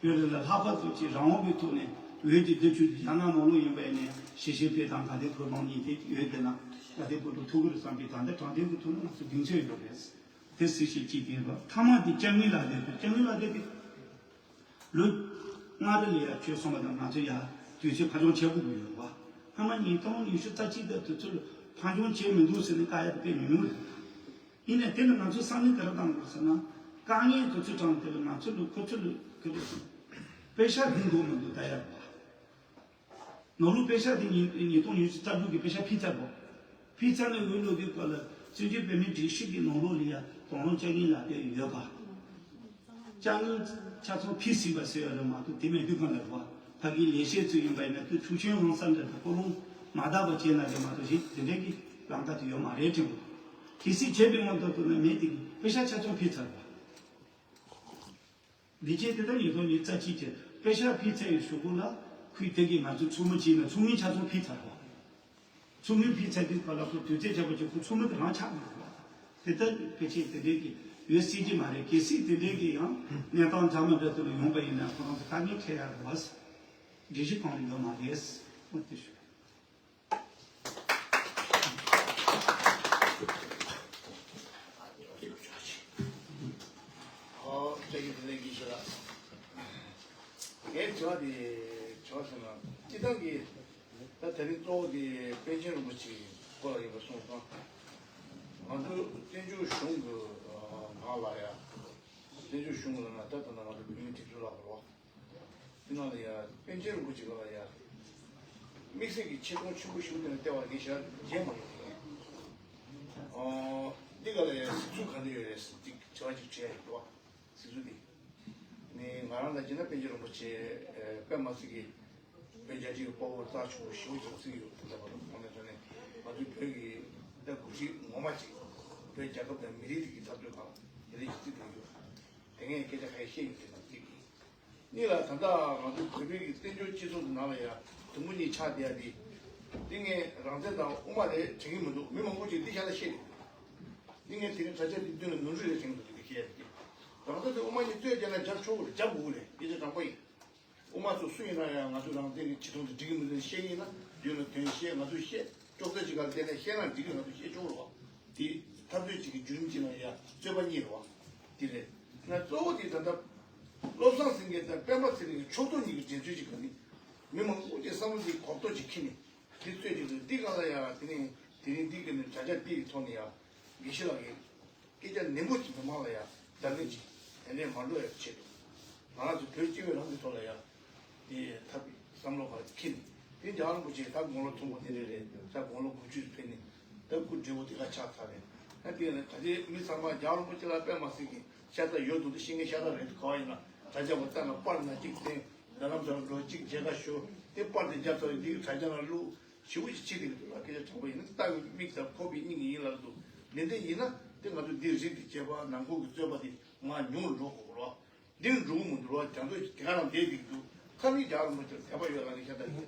ཡོད་རེད་ལ། ལྷག་པར་དུ་ཅིག་རང་དབང་གི་ཐོག་ནས་འོས་ཀྱི་འདི་ཆུ་རྒྱ་ནག་ནང་ལོགས་ཡིན་པ་ཡིན་ནའི་ཞི་ཞི་བདེ་དང་དགའ་ལྡན་ཕོ་བྲང་གཉིས་དེ་ཡོད་དེ་ན། དགའ་ལྡན་ཕོ་བྲང་ཐུག་གི་རེད་བསམ་པའི་ད་ལྟ་དྲང་བདེན་གི་ཐོག་ནས་ང་ཚོ་གདེང་ཚོད་ཡོད་རེད། དེ་སྲིད་ཞིག་ཅིག་ཡིན་པ་ཐ་མ་དེ་སྐྱབས་མགོན་ལགས་དེ་སྐྱབས་མགོན་ལགས་དེ་དེ། ལོ་ལྔ་རེ་ལ་ཡ་ཆོས་གསུངས་པ་དང་ང་ཚོ་ཡ་དུས་ཚོད་ཕ་ཆུང་བྱེད་དགོས་ཀྱི་ཡོད་པ། སྔ་མ་ཉིས་སྟོང་ཉི་ཤུ་རྩ་གཅིག་དང་དུས་ཚོད་ཕ་ཆུང་བྱེད་མི་འདུག་ཟེར་ནས་བཀག་ཡ་དེ་དཔེ་ཉུང་ཉུང་རེད། ཡིན་ནའི་དེ་ལ་ང་ཚོ་བསམ་བློ་ག་རེ་བཏང་དགོས་ཟེར་ན། དཀའ་ངལ་དུས་ཚོད་གྲངས་དེ་ལ་ང་ཚོ་ལ་ཁོ་ཚོ་ལ་ག་རེ་ཟེར། པེ་ཤ་འདི་འདུག་མི་འདུག་ལྟ་ཡ་རེད་པ། ནོར་ལུག་པེ་ཤ་དེ་ཉིས་ཉིས་སྟོང་ཉི་ཤུ་རྩ་དྲུག་གི་པེ་ཤ་ཕུད་ཚར་བ། ཕུད་ཚར་ནས་འོས་བླུག་དུས་སྐབས་ལ་བཙན་བྱོལ་བོད་མིའི་སྒྲིག་གཞི་གི་ནང་ལོགས་ལ་ཡ་དོ་སྣང་བྱ་མཁན་ལ་དེ་ཡོད་པ། བྱ་དངོས་ཆ་ཚང་ཕུད་ཟིན་པ་ཟེར་ཡ་རེད་མ་གཏོགས་དེ་མེད་དུས་གང་ལ་རེད་བ། ཕ་གིའི་ལས་བྱེད་ཚོ་ཡིན་པ་ཡིན་ན་དུས་ཐུགས་ཆེན་དབང་གསལ་འདྲ་དང་ཀོ་ལོང་མ་དག་པ་བྱས་ན་རེད་མ་གཏོགས་གཞན་དེ་འདྲའི་གི་ལམ་ཁ་དེ་ཡོད་མ་རེད་དྲན་གོ། གལ་སྲིད་བྱས་པའི་ངོ་ཐོག་ཏུ་ན་མེད་དེ་པེ་ཤ་ཆ་ཚང་ཕུད་ཚར་བ། འདི་བྱས་དེ་ལྟར་ཡིན་ཐོག་ནས་རྩ་ཆེ་ཆེ་པེ་ཤ་ཕུད་ཚར་ཡོད་ཞུ་སྒོ་ལ་ཁུལ་དེ་གའི་ང་ཚོ་ཚོགས་མི་བྱས་ན་ཚོགས་མི་ཆ་ཚང་ཕུད་ཚར་བ། ཚོགས་མི་ཕུད་ཚར་དུས་ག་ལ་ཁོ་དུས་ཚོད་བྱས་པ་ཅིག་ཁོ་ཚོགས་མི་དེ་རང་ཆགས་མི་འདུག་བ། དེ་ལྟར་ཕལ་ཆེར་དེ་འདྲའི་གི་ཡོད་སྲིད་ཀྱི་མ་རེད། གལ་སྲིད་དེ་འདྲའི་གི་ཡང་གནས་སྟངས་འདྲ་མི་འདྲ་དེ་ལ་ཡོང་པ་ཡིན་ན་ཁོ་རང་ཚོ་དཀའ་ངལ་འཕྲད་ཡ་རེད་བ། སྒྲིག་གཞི་གང་ལ་ཡོད་མ་རེད། འོ་དེ་ཞུ། ཨོ། ལྕགས་ཀྱི་དེ་ལས་ཀྱི་ཞེ་ལ། ངའི་དྲི་བ་དེ་དྲི་བ་ཟེར་ན་སྤྱི་བཏང་གི་ད་དེ་རིང་གཙོ་བོ་དེ་པཎ་ཆེན་རིན་པོ་ཆེའི་སྐོར་ལ་ཡིན་པ་སོང་ཙང་། ང་ཚོ་བཙན་བྱོལ་གཞུང་གི་ནང་ལ་ཡ། བཙན་བྱོལ་གཞུང་ལ་ན་ད་ལྟ་ན་ང་ཚོ་བོད་མིའི་སྒྲིག་འཛུགས་ལ་གོ་རོགས། དེ་ནང་ལ་ཡང་པཎ་ཆེན་རིན་པོ་ཆེ་ལ་ཡང་དམིགས་བསལ་གྱི་ཆེ་མཐོང་ཆེན་པོ་ཞིག་དེ་ནས་བལྟས་པ་ངས་ཞེ་དྲག་མཇལ་མ་མྱོང་། ཨོ། འདི་ག་ལ་ཡང་གཟིགས་ཚུལ་ག་འདྲ་ཡོད་རེད་ཟེར་ཅིག་དྲི་བ་ཅིག་དྲིས་ཡ་ཡོད་འདུག་བ། གཟིགས་ཚུལ་འདི། ནི་ང་རང་ལ་བྱས་ན་པཎ་ཆེན་རིན་པོ་ཆེ་དཔེ་མ་སྲིད་ཀྱི་བོད་རྒྱ་ཆེའི་དཔའ་བོ་རྩ་ཆེན་པོ་ཞེ་པོ་ཅིག་བརྩི་ཡོད་དེ་འདྲ་བ་དང་ཁོང་ནས་ཐོན་ནས་ང་ཚོའི་བོད་ཀྱི་ད་འགོ་ཁྲིད་ངོ་མ་ཅིག་བོད་རྒྱལ་ཁབ་དང་མི་རིགས་དེ་གི་འཐབ་རྩོད་སྒང་དེ་འདྲ་ཞིག་བརྩི་དགོས་ཡོད། དེ་ངས་སྐད་ཆ་ཁ་ཤས་བཤད་ཡོད་དེ་ནང་གཅིག་གིས། གཉིས་ལ་ད་ལྟ་ང་ཚོ་བོད་པའི་གི་བཙན་བྱོལ་སྤྱི་ཚོགས་ཀྱི་ནང་ལ་ཡང་དུམ་བུ་གཉིས་ཆགས་བསྡད་ཡ་དེ། འདི་ངས་རང་བཙན་དང་དབུ་མ་རེད་དྲན་གྱི་མི་འདུག་མི་མང་པོ་ཅིག་འདི་ཤ་ད་བཤད་རེད། འདི་ངས་དེ་རིང་དྲ་རྒྱ་འདི་མདུན་ལ་ནོར་འཁྲུལ་རེད་དྲན་གྱི་འདུག་དེ་བཤད་ཡ་དེ། རང་བཙན་དང་དབུ་མ་གཉིས་རྩོད་བྱས་ན་རྒྱབ་ཆོག་གི་རེད། རྒྱབ་དགོས་ཀྱི་རེད། སྐད་ཆ་དྲང་པོ་ཡིན། དབུ་མ་ཚོ་སུ་ཡིན་ན་ཡང་ང་ཚོའི་རང་བཙན་གྱི་བྱེད་སྟངས་དེ་འགྲིག་གི་མི་འདུག་བཤད་ཀྱི་ཡིན་ན་མདུན་ལ་ཐོན་བཤད། ང་ཚོས་བཤད། ཅོག་ཙེ་གཅིག་སྒང་བསྡད་ནས་བཤད་ན་འགྲིག་གི། ང་ཚོས་བཤད་ཆོག་རེད་བ། དེ་འཐབ་རྩོད་ཅིག་གི་བརྒྱུད་རིམ་ཅིག་ནང་ཡ་རྩོད་པ་གཉིས་རེད་བ། དེ་རེད། ང་གཙོ་བོ་དེ་ད་ལྟ་བློ་བཟང་སེང་གེ་དང་སྤེན་པ་ཚེ་རིང་གི་ཕྱོགས་གཏོགས་གཉིས་ཀྱི་འགྲན་རྩོད་ཅིག་ག་ནི་མི་མང་པོ་ཅིག་བསམ་བློ་ཅིག་གོག་ཐོག་ཅིག་འཁྱེར་ནས་དེ་རྩོད་ཅིག་འདུག་འདི་ག་ལ་ཡ་དེ་ནས་དེ་རིང་འདི་གི་ནས་དྲ་རྒྱ་འདི་ཡི་ཐོག་ནས་ཡ་དགེ་བཤེས་ལགས་ཀྱིས་སྐད་ཆ་ནན་པོ་ཅིག་མི་མང་ལ་ཡ་བརྡ་ལན་ཅིག་ དེ་ནས་མ་འགྲོ་ཡག་ཆེད་དུ། ང་རང་ཚོ་བོད་སྤྱི་བའི་རང་གི་ཐོག་ལ་ཡང་དེ་ཐབས་བསམ་བློ་ག་ལ་འཁྱེར་ནས། དེ་རྒྱལ་བ་རིན་པོ་ཆེ་ད་དགུང་ལོ་མཐོན་པོ་དེ་འདྲ་རེད། ད་དགུང་ལོ་དགུ་བཅུ་ཕེབས་ནས། ད་སྐུ་བགྲེས་པོ་དེ་ག་ཆགས་ཚར་རེད། ད་དེ་ནས་ད་ལྟའི་མི་ཚང་མ་རྒྱལ་བ་རིན་པོ་ཆེ་ལ་དཔེ་མ་སྲིད་ཀྱི་ཤ་སྟག་ཡོད་འདུག་ཤེས་མཁན་ཤ་སྟག་རེད་འདུག་ག་བ་ཡིན་ན་ད་ཆ་བ་ལྟ་ན་པར་ན་གཅིག་བསྟན། རྡ་རམ་ས་ལ་འགྲོ་གཅིག་མཇལ་ཁ་ཞུ། དེ་པར་དེ་རྒྱབ་ཚར་རེད། འདི་གི་དྲ་རྒྱ་ལ་བླུགས། ཞེ་པོ་ཅིག་བྱེད་བསྡད་ཀྱི་འདུག་ལ། སྐད་ཆ་དྲང་པོ་ཡིན་ན་ལྟ་བའི་མིག་དང་ཁོག་པའི་སྙིང་ཡིན་ལབ་འདུག་འདི་འདྲ་ཡིན་ན་དེ་ང་ཚོ་འདི་རིགས་འདི་བྱེད་པ་ནང་ཁུལ་གྱི་རྩོད་པ་འདི་མར་ཉུང་རུ་འགྲོ་དགོས་རོགས། འདི་འགྲོ་གི་མི་འདུག་རོགས། རྒྱ་མཚོ་དེ་ག་རང་བསྡད་བསྡད་ཀྱི་འདུག་ཁ་ནི་རྒྱ་རིན་པོ་ཆེར་དད་པ་ཡོད་ལ་ནི་ཤ་སྟག་ཡིན།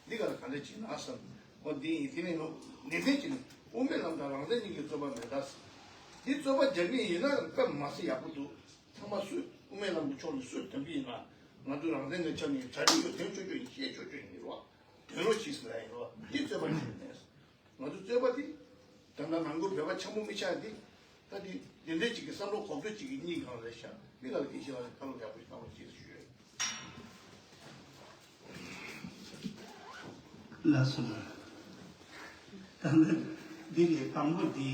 འདི་ག་ལ་ག་འདྲ་བྱེད་ན་བསམ། འོ་འདི་ཡིན། དེ་ནས་ནོ་ནན་ཏན་བྱས་ནས་དབུ་མའི་ལམ་དང་རང་བཙན་གཉིས་ཀྱི་རྩོད་པ་མེད་ད། འདི་རྩོད་པ་རྒྱག་གི་ཡིན་ན་དཔེ་མ་སྲིད་ཡག་པོ་འདུག་ཚང་མ་སུས་དབུ་མའི་ལམ་གྱི་ཕྱོགས་ནས་སུས་འདོན་གྱི་ཡིན་ན་ང་ཚོ་རང་བཙན་གྱི་ཆ་ནས་གྲ་སྒྲིག་ཡོད། འདོན་ཆོག་ཆོག་ཡིན། བཤད་ཆོག་ཆོག་ཡིན་རོགས། དོན་ལོ་ཞིག་ཟེར་ཡ་ཡིན་རོགས། འདི་རྩོད་པ་ཞིག་མེད། ང་ཚོ་རྩོད་པ་འདི་ད་ལྟ་ནང་ཁུལ་བོད་པ་ཆེན་པོ་མི་ཆགས་འདི་ད་འདི་འདི་འདྲའི་ཅིག་གི་བསམ་བློ་གོག་ཐོས་ཅིག་གི་གཉིས་སྒང་རེད་ཤག་མི་ལ་ལ་སྐད་ཆ་ལ་བཀའ་སློབ་ཡག་པོ་ཞིག་གནང་རོགས་ཞེས་ཞུ་ཡོད། ལགས་སོ། ལགས། ད་ལྟ་འདི་ལས་དང་པོ་འདི་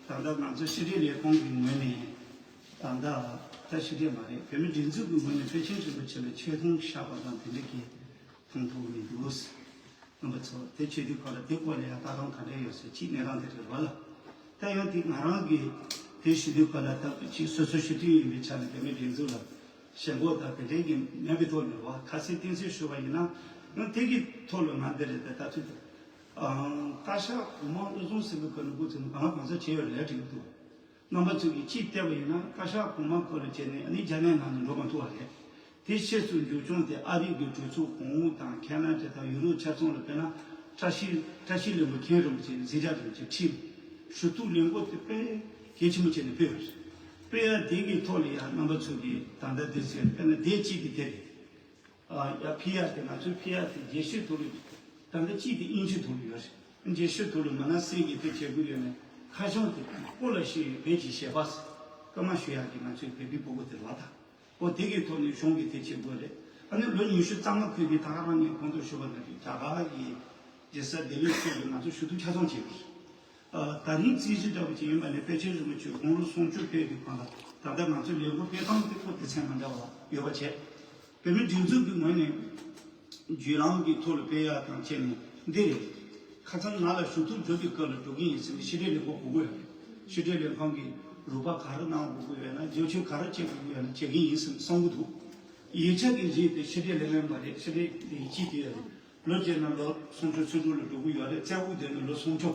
ད་ལྟ་ང་ཚོ་ཕྱི་དྲིལ་ལས་ཁུངས་ཀྱི་ངོས་ནས་ད་ལྟ་ད་ཕྱི་དྲིལ་མ་རེད། བོད་མི་སྒྲིག་འཛུགས་ཀྱི་ངོས་ནས་པཎ་ཆེན་རིན་པོ་ཆེ་ལ་ཆེ་མཐོང་བཞག་པ་དང་དེ་འདྲ་གི་མཐོང་ཐུབ་མི་འདུག་རྣམ་པ་ཚོ་དེ་བྱེད་དུས་ག་ལ་དེ་སྐོར་ལ་ཡང་ལྟ་སྟངས་ག་འདྲ་ཡོད་ཟེར་ཅིག་གནས་སྟངས་དེ་རེད་བ་ལ། ད་ཡང་དེ་ང་རང་གིས་དེ་ཞུ་དུས་ག་ལ་ད་ཅིག་སོ་སོ་ཞུ་དུས་ཡིན་པའི་ཆ་ནས་བོད་མི་སྒྲིག་འཛུགས་ལ་ཞེན་ཁོག་དང་དེ་འདྲའི་གི་མེད་པའི་ཐོག་ནས་བ་ཁ་གསལ་གཏན་གསལ་ཞུ་བ་ཡིན་ན་ང་དེ་གི་ཐོག་ལ་ང་འདི་རེད། ད་ད་ཚོད་དུ་བཀའ་ཤག་གོང་མ་བློ་བཟང་སེང་གེ་སྐབས་ནས་འགོ་བཙུགས་ནས་གང་ལ་གང་འཚམ་བྱས་ཡོད་རེད་དྲན་གི་འདུག་རྣམ་པ་ཚོས་ཀྱིས་ཅིག་བལྟས་པ་ཡིན་ན་བཀའ་ཤག་གོང་མ་སྐོར་ལ་བྱས་ནས་ཨ་ནི་རྒྱ་ནག་ནང་ནས་འགྲོ་མ་ཐུབ་པ་རེད། དེ་ཕྱིས་སུ་མཇུག་སྐྱོང་དེ་ཨ་རི་གི་གྲོས་ཚོགས་གོང་འོག་དང་ཁ་ན་ཌ་དང་ཡུ་རོབ་ཆ་ཚང་ལ་དཔེར་ན་བཀྲ་ཤིས་བཀྲ་ཤིས་ལྷུན་པོ་མཁན་རིན་པོ་ཆེ་གཟིགས་རྒྱ་རིན་པོ་ཆེ་ཁྲིད་ཞུ་གཏུག་ལས་འགུལ་དེ་དཔེ་གལ་ཆེན་པོ་བྱས་ནས་སྤེལ་བ་རེད། སྤེལ་ཡ་དེ་གི་ཐོག་ལ་ཡང་རྣམ་པ་ཚོས་ཀྱིས་ད་ལྟ་དེ་ཟེར་དཔེར་ན་དེ་གཅིག་གི་དེ་རེད། ཡ་ཕི་ཡ་དེ་ང་ཚོའི་ཕི་ཡ་དེ་རྒྱལ་སྤྱིའི་ཐོག་ལ་ད་ལྟ་གཅིག་དེ་དབྱིན་ཇིའི་ཐོག་ལ་ཡོད་རེད། རྒྱལ་སྤྱིའི་ཐོག་ལ་མ་ན་སེ་གིས་དེ་བྱེད་དགོས་ཡོད་ནས་ཁ་བྱང་དེ་སྤོ་ལ་ཤེས་བོད་ཀྱི་ཞལ་པར་སྐར་མ་ཞུ་ཡག་གི་ང་ཚོའི་བོད་པའི་སྤོ་བོ་དེ་ལ་ད་ཨོ་དེ་གི་ཐོག་ནས་གཞུང་གིས་དེ་བྱེད་དགོས་རེད། ཨ་ནི་ལོ་ཉི་ཤུ་རྩ་ལྔ་འཁོད་དེ་ད་ག་རང་ངས་གོང་དུ་ཞུས་པ་ནང་བཞིན་རྒྱ་གར་གྱི་རྒྱལ་ས་ལྡི་ལི་ཕྱོགས་ཀྱི་ང་ཚོ་ཞུ་གཏུག་ཆ་ཚང་བྱས་ཡོད་རེད། ད་རིང་རྩིས་གཞི་འདྲ་པོ་ཅིག་ཡིན་པ་ནས་པཎ་ཆེན་རིན་པོ་ཆེ་དགུང་ལོ་སུམ་ཅུ་ཕེབས་དུས་གང་ལ་ད་ལྟ་ང་ཚོ་ལས་འགུལ་སྤེལ་སྟངས་དེ་ཁོ་སྡེ་ཚན་མ་འདྲ་བ་ཡོད་པ་བྱས། བོད་མི་སྒྲིག་འཛུགས་ཀྱི་ངོས་ནས་བརྒྱུད་ལམ་གྱི་ཐོག་ལ་སྤེལ་ཡག་དང་བཅས་ནས་འདི་རེད། ཁ་སང་ང་ལ་ཞུ་གཏུག་འགྲོ་དུས་སྐབས་ལ་འགྲོ་གི་ཡིན་ཟེར་ནས་ཕྱི་དྲིལ་ལས་ཁུངས་གོ་དགོས་ཡོད་རེད། ཕྱི་དྲིལ་ལས་ཁང་གིས་རུ་པ་ག་རེ་གནང་དགོས་ཀྱི་ཡོད་ན་བརྗོད་ཆོས་ག་རེ་བྱེད་དགོས་ཀྱི་ཡོད་ན་བྱེད་ཀྱི་ཡིན་ཟེར་ནས་གསུང་གི་འདུག་ཡིག་ཆ་གི་རྗེས་དེ་ཕྱི་དྲིལ་ལས་ལན་པ་རེད། ཕྱི་དྲིལ་དེ་ཡིག་ཆ་དེ་ཡོད་རེད། ལོ་བརྒྱད་ནང་ལོ་སུམ་ཅུ་སོ་དྲུག་ལ་འགྲོ་གི་ཡོད་རེད། བཙན་དབུ་དེ་ནས་ལོ་སུམ་ཅུ་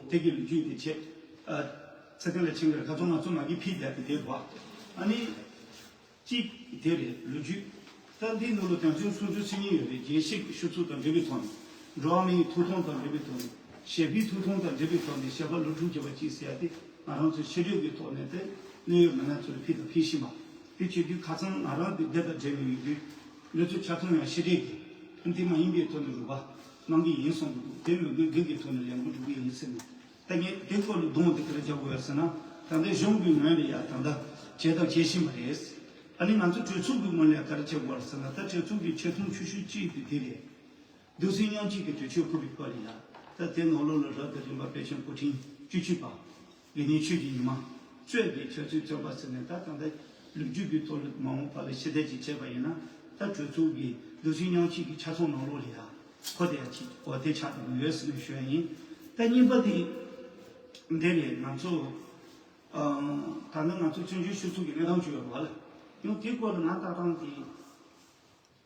དེ་གི་ལོ་རྒྱུས་དེ་བྱས། ཚེ་བརྟན་ལ་ཕྱིན་གི་རེད། ཁ་སང་ང་ཚོ་མ་གི་ཕི་བསྡད་དེ་བསྡད་འདུག་ཨ་ནི། གཅིག་དེ་རེད་ལོ་རྒྱུས། ད་འདི་ནང་ལོ་དོན་ཚན་སུམ་ཅུ་སོ་གཉིས་ཡོད་རེད། རྒྱལ་སྤྱིའི་ཤུགས་ཚུགས་དང་འབྲེལ་བའི་ཐོག་ནས། འགྲོ་བ་མིའི་ཐོབ་ཐང་དང་འབྲེལ་བའི་ཐོག་ནས། ཞི་བདེའི་ཐོབ་ཐང་དང་འབྲེལ་བའི་ཐོག་ནས་ཞལ་པར་ལོ་དྲུག་བརྒྱབ་པ་གཅིག་ཟེར་ཡ་དེ་ང་རང་ཚོའི་ཕྱི་དྲིལ་གྱི་ཐོག་ནས་དེ་གནད་ཡོད་མི་སྣ་ཚོ་ལ་ཕུལ་དང་ཕུལ་བཞིན་པ། དེ་བྱེད་དུས་ཁ་སང་ང་རང་དེ་འདི་དང་འབྲེལ་བའི་ཡོད་དུས་ལོ་ཚོད་ཆ་ཚང་ཡང་ཕྱི་དྲིལ་གྱི་འདི་མ་ཡིན་པའི་ཐོག་ནས་རུ་པ་གནང་གི་ཡིན་གསུངས་འདུག་དེ་མི་དགོས་སྒེར་གྱི་ཐོག་ནས་ལས་འགུལ་འགྲོ་གི་ཡིན་ཟེར་ནས། ད་ངས་དེ་སྐོར་ལ་གདོང་དེ་ག་རེ་རྒྱག་དགོས་ཡོད་ཟེར་ན། ད་ལྟ་གཞུང་གི་ངོས་ལ་ཡ་ད་ལྟ་བྱས་དང་བྱེད་བཞིན་པ་རེད། ཨ་ནི་ང་ཚོ་གྲོས་ཚོགས་ཀྱི་ངོས་ལ་ཡ་ག་རེ་བྱེད་དགོས་ཟེར་ན། ད་གྲོས་ཚོགས་ཀྱི་ཆེ་མཐོང་ཆེ་ཤོས་གཅིག་དེ་དེ་རེད། གདུང་སེམས་མཉམ་སྐྱེད་ཀྱི་གྲོས་ཆོད་ཕུལ་བའི་སྐོར་ལ་ཡ། ད་དེ་ནང་ལོགས་ལ་རབ་དང་རིམ་པ་དཔེ་ཆ་མགོ་ཕྲེང་བཅུ་གཅིག་པ། དགེ་བསྙེན་ཆོས་ཀྱི་ཉི་མ། གཙོས་ཀྱི་ཆོས་ཚུལ་བཙོན་པ་ཟེར་ནས། ད་ད་ལྟ་ལོ་རྒྱུས་ཀྱི་ཐོག་ལ་མ་འོངས་པ་ལ་ཞིབ་ཕྲ་ཅིག་བྱས་པ་ཡིན་ན། ད་གྲོས་ཚོགས་ཀྱི་གདུང་སེམས་མཉམ་སྐྱེད་ཀྱི་ཆ་ཚང་ནང་ལོགས་ལ་ཡ་ཁོ་དེ་ཡ་ཅིག་འོ་དེ་ཆགས་བསྡད་ཡོད་ཟེར་ནས་ཞུ་ཡ་ཡིན། ད་གཉིས་པ་དེ་འདི་ནས་ང་ཚོ་ད་ལྟ་ང་ཚོ་བཙན་བྱོལ་སྤྱི་ཚོགས་ཀྱི་གནས་སྟངས་ཅིག་ཡོད་རེད་བ་ལ། ཡང་དེ་སྐོར་ལ་ང་ལྟ་སྟངས་དེ།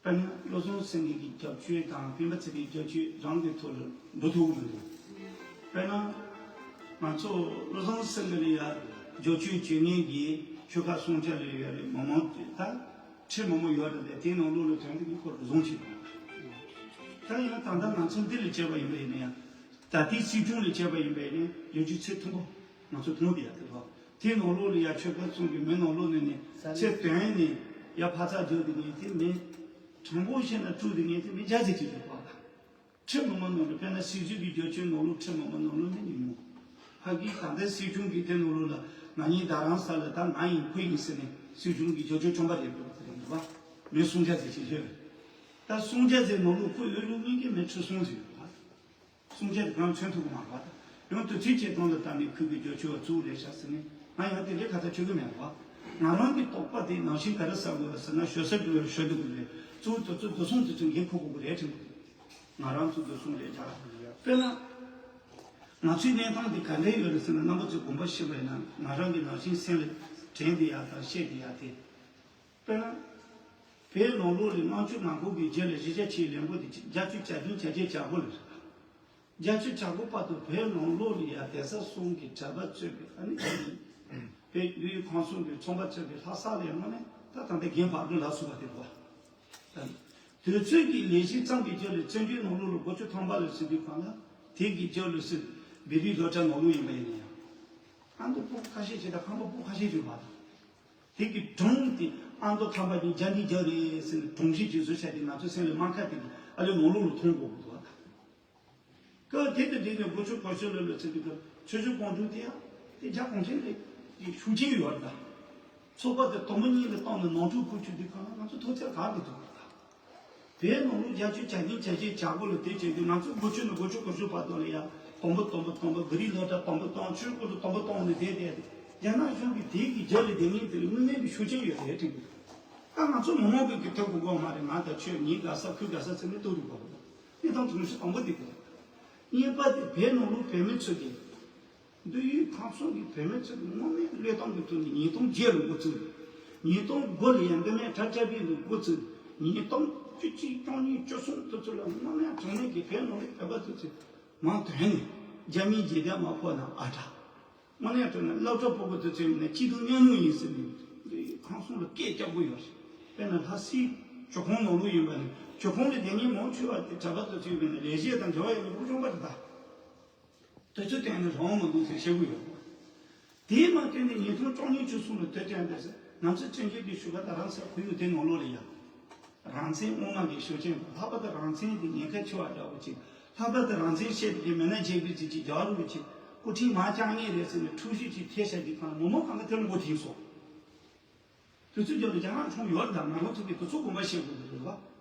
དཔེར་ན་བློ་བཟང་སེང་གེ་གི་རྒྱབ་སྐྱོར་དང་སྤེན་པ་ཚེ་རིང་རྒྱབ་སྐྱོར་རང་གི་ཐོག་ལ་འགྲོ་ཐུབ་ཀྱི་མི་འདུག་དཔེར་ན་ང་ཚོ་བློ་བཟང་སེང་གེ་ལ་ཡ་རྒྱབ་སྐྱོར་བྱེད་མཁན་གྱི་ཆོལ་ཁ་སུམ་ཅུ་ལ་ཡོད་རེད། མི་མང་ད་ཁྲི་མང་པོ་ཡོད་རེད། དེ་དེའི་ནང་ལོགས་ལ་དོན་དུ་ཁོ་རུ་བཟུང་བྱེད་དགོས། ད་ཡང་ད་ལྟ་ང་ཚོ་འདི་ལ་བྱས་པ་ཡིན་པ་ཡིན་ན་ཡང་། ད་ལྟའི་སྲིད་སྐྱོང་ལ་བྱས་པ་ཡིན་པ་ཡིན་ན་ཡང་རྒྱབ་སྐྱོར་ཚད་མཐོན་པོ། ང་ཚོ་མཐོང་བསྡད་ཡ་དེ་ལོ། དེའི་ནང་ལོགས་ལ་ཡ་ཆོལ་ཁ་གསུམ་གྱི་མི་ནང་ལོགས་ནས་ནི་ཚེ་དོན་ནས་ཡ་ཕ་ཚ་རྒྱུ་དེ་ངས་དེ་མི་དྲང་པོ་བཤད་ན་དཀྲུག་དེ་ངས་དེ་མི་བརྒྱ་ཟིག་ཅིག་ཡོད་པ་ལ། ཁྲི་མང་པོ་ནང་ལ་དཔེར་ན་སྲིད་ཇུས་ཀྱི་རྒྱབ་སྐྱོར་ནང་ལོགས་ཁྲི་མང་པོ་ནང་ལོགས་ནི་ཉུང་ཉུང་། ཕ་གི་ད་ལྟ་སྲིད་སྐྱོང་གི་དེ་ནང་ལོགས་ལ་ང་གཉིས་རྡ་རམ་ས་ལ་ད་ང་ཡིན་ཁོ་ཡིན་ཟེར་ནས་སྲིད་སྐྱོང་གི་རྒྱབ་སྐྱོར་བཅོམ་པ་རེད་འདུག་དེ་རེད་འདུག་པ། མི་སུམ་བརྒྱ་ཟིག་ཅིག་ཡོད། ད་སུམ་བརྒྱ་ཟིག་ནང་ལོགས་ཁོ་ཡོད་ལུགས་ངེས་ཀྱི་མི་ཁྲི་གསུམ་ཟིག་ཡོད་པ། སུམ་བརྒྱ་དེ་གང་མཚོན་ཐུབ་ཀྱི་མ་རེད་པ། ཡང་དུས་ཚོད་ཅིག་སྟེང་ལ་བལྟས་ནས་ཁུལ་གྱི་རྒྱབ་སྐྱོར་བཙུགས་རེད་ཤག་ཟེར་ནས་ང་ཡང་དེ་ལས་ཁ་ཚ་ཆོད་ཀྱི་མེད་པ། ང་རང་གི་དོགས་པ་དེ་ནང་བཞིན་ག་རེ་ཟེར་དགོས་ཟེར་ན། ཞོ་ས་འགྲོ་བའི་ཞོ་འདུག་གི་རེད། གཙོ་བོ་དེ་ཚོ་བསྡུ་སོང་དེ་ཚོ་འགན་འཁུར་དགོས་ཀྱི་རེད་དྲན་གི་འདུག་ང་རང་ཚོ་བསྡུ་སོང་རེད་ད། དཔེར་ན། ང་ཚོའི་གནས་སྟངས་འདི་ག་འདྲ་ཡོད་རེད་ཟེར་ན། རྣམ་པ་ཚོས་དགོངས་པ་བཞེས་པ་ཡིན་ན། ང་རང་གི་ནང་བཞིན་སེམས་ལ་དྲན་བསྡད་ཡག་དང་བཤད་བསྡད་ཡག་དེ། དཔེར་ན། བོད་ནང་ལོགས་ལ་ལྔ་བཅུ་ང་དགུ་གི་རྗེས་ལ་གཞིས་ཆགས་ཆེའི་ལས་འགུལ་དེ་བརྒྱད་ཅུ་གྱ་བདུན་གྱ་བརྒྱད་གྱ་དགུ་ལ་རེད། བརྒྱད་ཅུ་གྱ་དགུ་བར་དུ་བོད་ནང་ལོགས་ལ་ཡ་གདན་ས་གསུམ་གྱི་གྲྭ་པ་གཙོས་པའི་ཨ་ནི། བོད་ཡུལ་ཁམས་གསུམ་གྱི་ཚོང་པ་གཙོས་པའི་ལྷ་ས་ལ་ཡང་དངོས་གནས་ད་ད་ལྟ་རྒན་བར་དོ་ལ་སོགས་པ་དེ་རེད་བ། དུས་ཚོད་ཀྱི་ལས་གཞི་བརྩམས་པའི་རྒྱབ་ལ་བཙན་བྱོལ་ནང་ལོགས་ལ་དགུ་བཅུ་ཐམ་པ་ལ་ཟིན་དུས་གང་ལ། དེ་གི་རྒྱབ་ལ་སྲིད་བོད་རིགས་སློབ་གྲྭ་ནང་ལོགས་ཡིན་པ་ཡིན་ན་ཡང་། ཨ་མདོ་སྤུ་གུ་ཁ་ཤས་ཤིག་དང་ཁམས་པ་སྤུ་གུ་ཁ་ཤས་ཤིག་ཡོད་པ་དང་། དེ་གི་གྲངས་དེ་ཨ་མདོ་ཁམས་པ་གཉིས་བརྒྱ་ནས་བརྒྱ་རེད་ཟེར་ནས་གྲངས་གཞི་ཅིག་བཟོས་བྱས་ཏེ་ང་ཚོ་སེམས་ལ་དམར་ཁ་དེ་གི་ཨ་ལས་ནང་ལོགས་ལ་མཐོང་དགོས་ཀྱི་འདུག་བ་དང་། སྐབས་དེ་དང་འབྲེལ་ནས་སྒོ་ཕྱུགས་གོ་ཤོད་ལ་ལོ་ཚིགས་དེ་གི་ཆོས་ཕྱོགས་གོང་འཕེལ་དེ་ཡང་དེ་རྒྱ་གོང་ཆེན་རེད། དེ་ཤུགས་ཆེན་ཡོད་རེད་ད། ཚོགས་པ་དེ་དང་པོ་གཉིས་ལ་བཏང་ནས་ནང་འཁྲུག་ཁུལ་ཆུ་དུས་གང་ལ་ང་ཚོ་ཐོག་ཚད་ག་རེ་འདུག་བོད་ནང་ལོགས་བརྒྱད་ཅུ་གྱ་གཉིས་གྱ་བརྒྱད་གྱ་དགུ་ལ་དེ་བྱས་དུས་ང་ཚོ་དགུ་བཅུ་ནས་དགུ་བཅུ་གོ་བཅུ་བར་དུ་ལ་ཡ་དང་པོ་དང་པོ་དང་པོ་བོད་རིགས་སློབ་གྲྭ་དང་པོ་དང་ཆོས་སྐོར་དུ་དང་པོ་བཏང་ནས་བསྡད་བསྡད་དེ། རྒྱ་ནག་གཞུང་གིས་དེ་གི་རྒྱབ་ལ་བསྡད་མཁན་དེ་ལ་དངོས་གནས་ཀྱི་ཤུགས་རྐྱེན་ཡོད་རེད་དྲན་གི་འདུག་ད་ང་ཚོ་མི་མང་གི་གི་ཐོབ་དགོས་གོ་མ་རེད། ང་དང་ཁྱོད་ཉིན་དགའ་ས་ཁུ་དགའ་ས་ཚེ་མི་ལྟོ་རུ་གོ་གནས་སྟངས་དེ་ངོ་ཤེས་དང་པོ་དེ་དགོས། གཉིས་པ་དེ་བོད་ནང་ལོགས་བོད་མི་ཚོ་གི་འདི་ཡུལ་ཁམས་གསུམ་གྱི་བོད་མི་ཚོ་གི་དངོས་གནས་བློས་གཏོང་གི་ཐོག་ནས་ཉིས་སྟོང་བརྒྱད་ལ་འགོ་བཙུགས། ཉིས་སྟོང་དགུ་ལ་ཡང་འདི་མེད་གྲྭ་བཅའ་བའི་ལུགས་འགོ་བཙུགས། ཉིས་སྟོང་བཅུ་གཅིག་བཅུ་གཉིས་བཅུ་གསུམ་དུ་ཚུར་ལ་དངོས་གནས་དྲང་གནས་ཀྱི་བོད་ནང་ལ་བོད་པ་ཚོ་ཚོས་མང་དོན་ནས་རྒྱ་མིའི་རྗེས་འདེད་མ་ཕོག་ན་ཨ་དྲག་དངོས་གནས་དྲང་གནས་སློབ་གྲྭ་ཕྲུ་གུ་ཚོ་ཚོས་ནས་སྐྱིད་སྡུག་མཉམ་མྱོང་ཡིན་ཟེར་ནས་འདི་ཁམས་གསུམ་ལ་སྐད་རྒྱག་གི་ཡོད་རེད། དཔེར་ན་ལྷ་སའི་ཇོ་ཁང་ནང་ལོགས་ཡིན་པ་ནས་ཇོ་ཁང་ལ་བསྡད་མཁན་མང་ཆེ་བ་དེ་གྲྭ་པ་ཚོ་ཚོས་ཡིན་པ་ནས་ལས་བྱེད་དང་འབྲེལ་བ་ཡོད་པའི་ཕྲུ་གུ་ཆུང་པ་རེད་ད། དུས་ཚོད་སྟོན་ནས་རང་མི་འདུག་ཟེར་བཤད་གི་ཡོད། དེས་མ་བསྟན་ནས་ཉིས་སྟོང་བཅུ་གཉིས་བཅུ་གསུམ་ལ་དུས་སྟོན་པས་ང་ཚོ་བཙན་བྱོལ་གྱི་བཞུགས་སྒར་རྡ་རམ་ས་ལ་ཁོར་ཡུག་དེ་ནང་ལོགས་ལ་ཡ། རང་བཙན་དབུ་མ་གི་ཤུགས་རྐྱེན་དང་ལྷག་པར་དུ་རང་བཙན་དེ་ཉེན་ཁ་ཆེ་བ་འདྲ་བོ་ཅིག་ལྷག་པར་དུ་རང་བཙན་བཤད་པའི་མི་སྣ་བརྗེ་སྤེལ་ཅིག་ཅིག་རྒྱག་རུང་ཅིག་སྐུ་ཕྲེང་མར་བཅར་ངེས་རེད་ཟེར་ནས་འཁྲུག་གཞི་ཅིག་ཐེབས་བཞག་དུས་གང་ལ་མི་མང་གང་ག་དེ་ལ་མགོ་འཐེན་སོང་། དུས་ཚོད་འཇོག་ལ་རྒྱ་ནག་གཞུང་ཡོད་ལ་ང་རང་ཚོ་གི་དུས་ཚོད་དགོངས་པ་བཞེས་དགོས་ཀྱི་རེད་བ།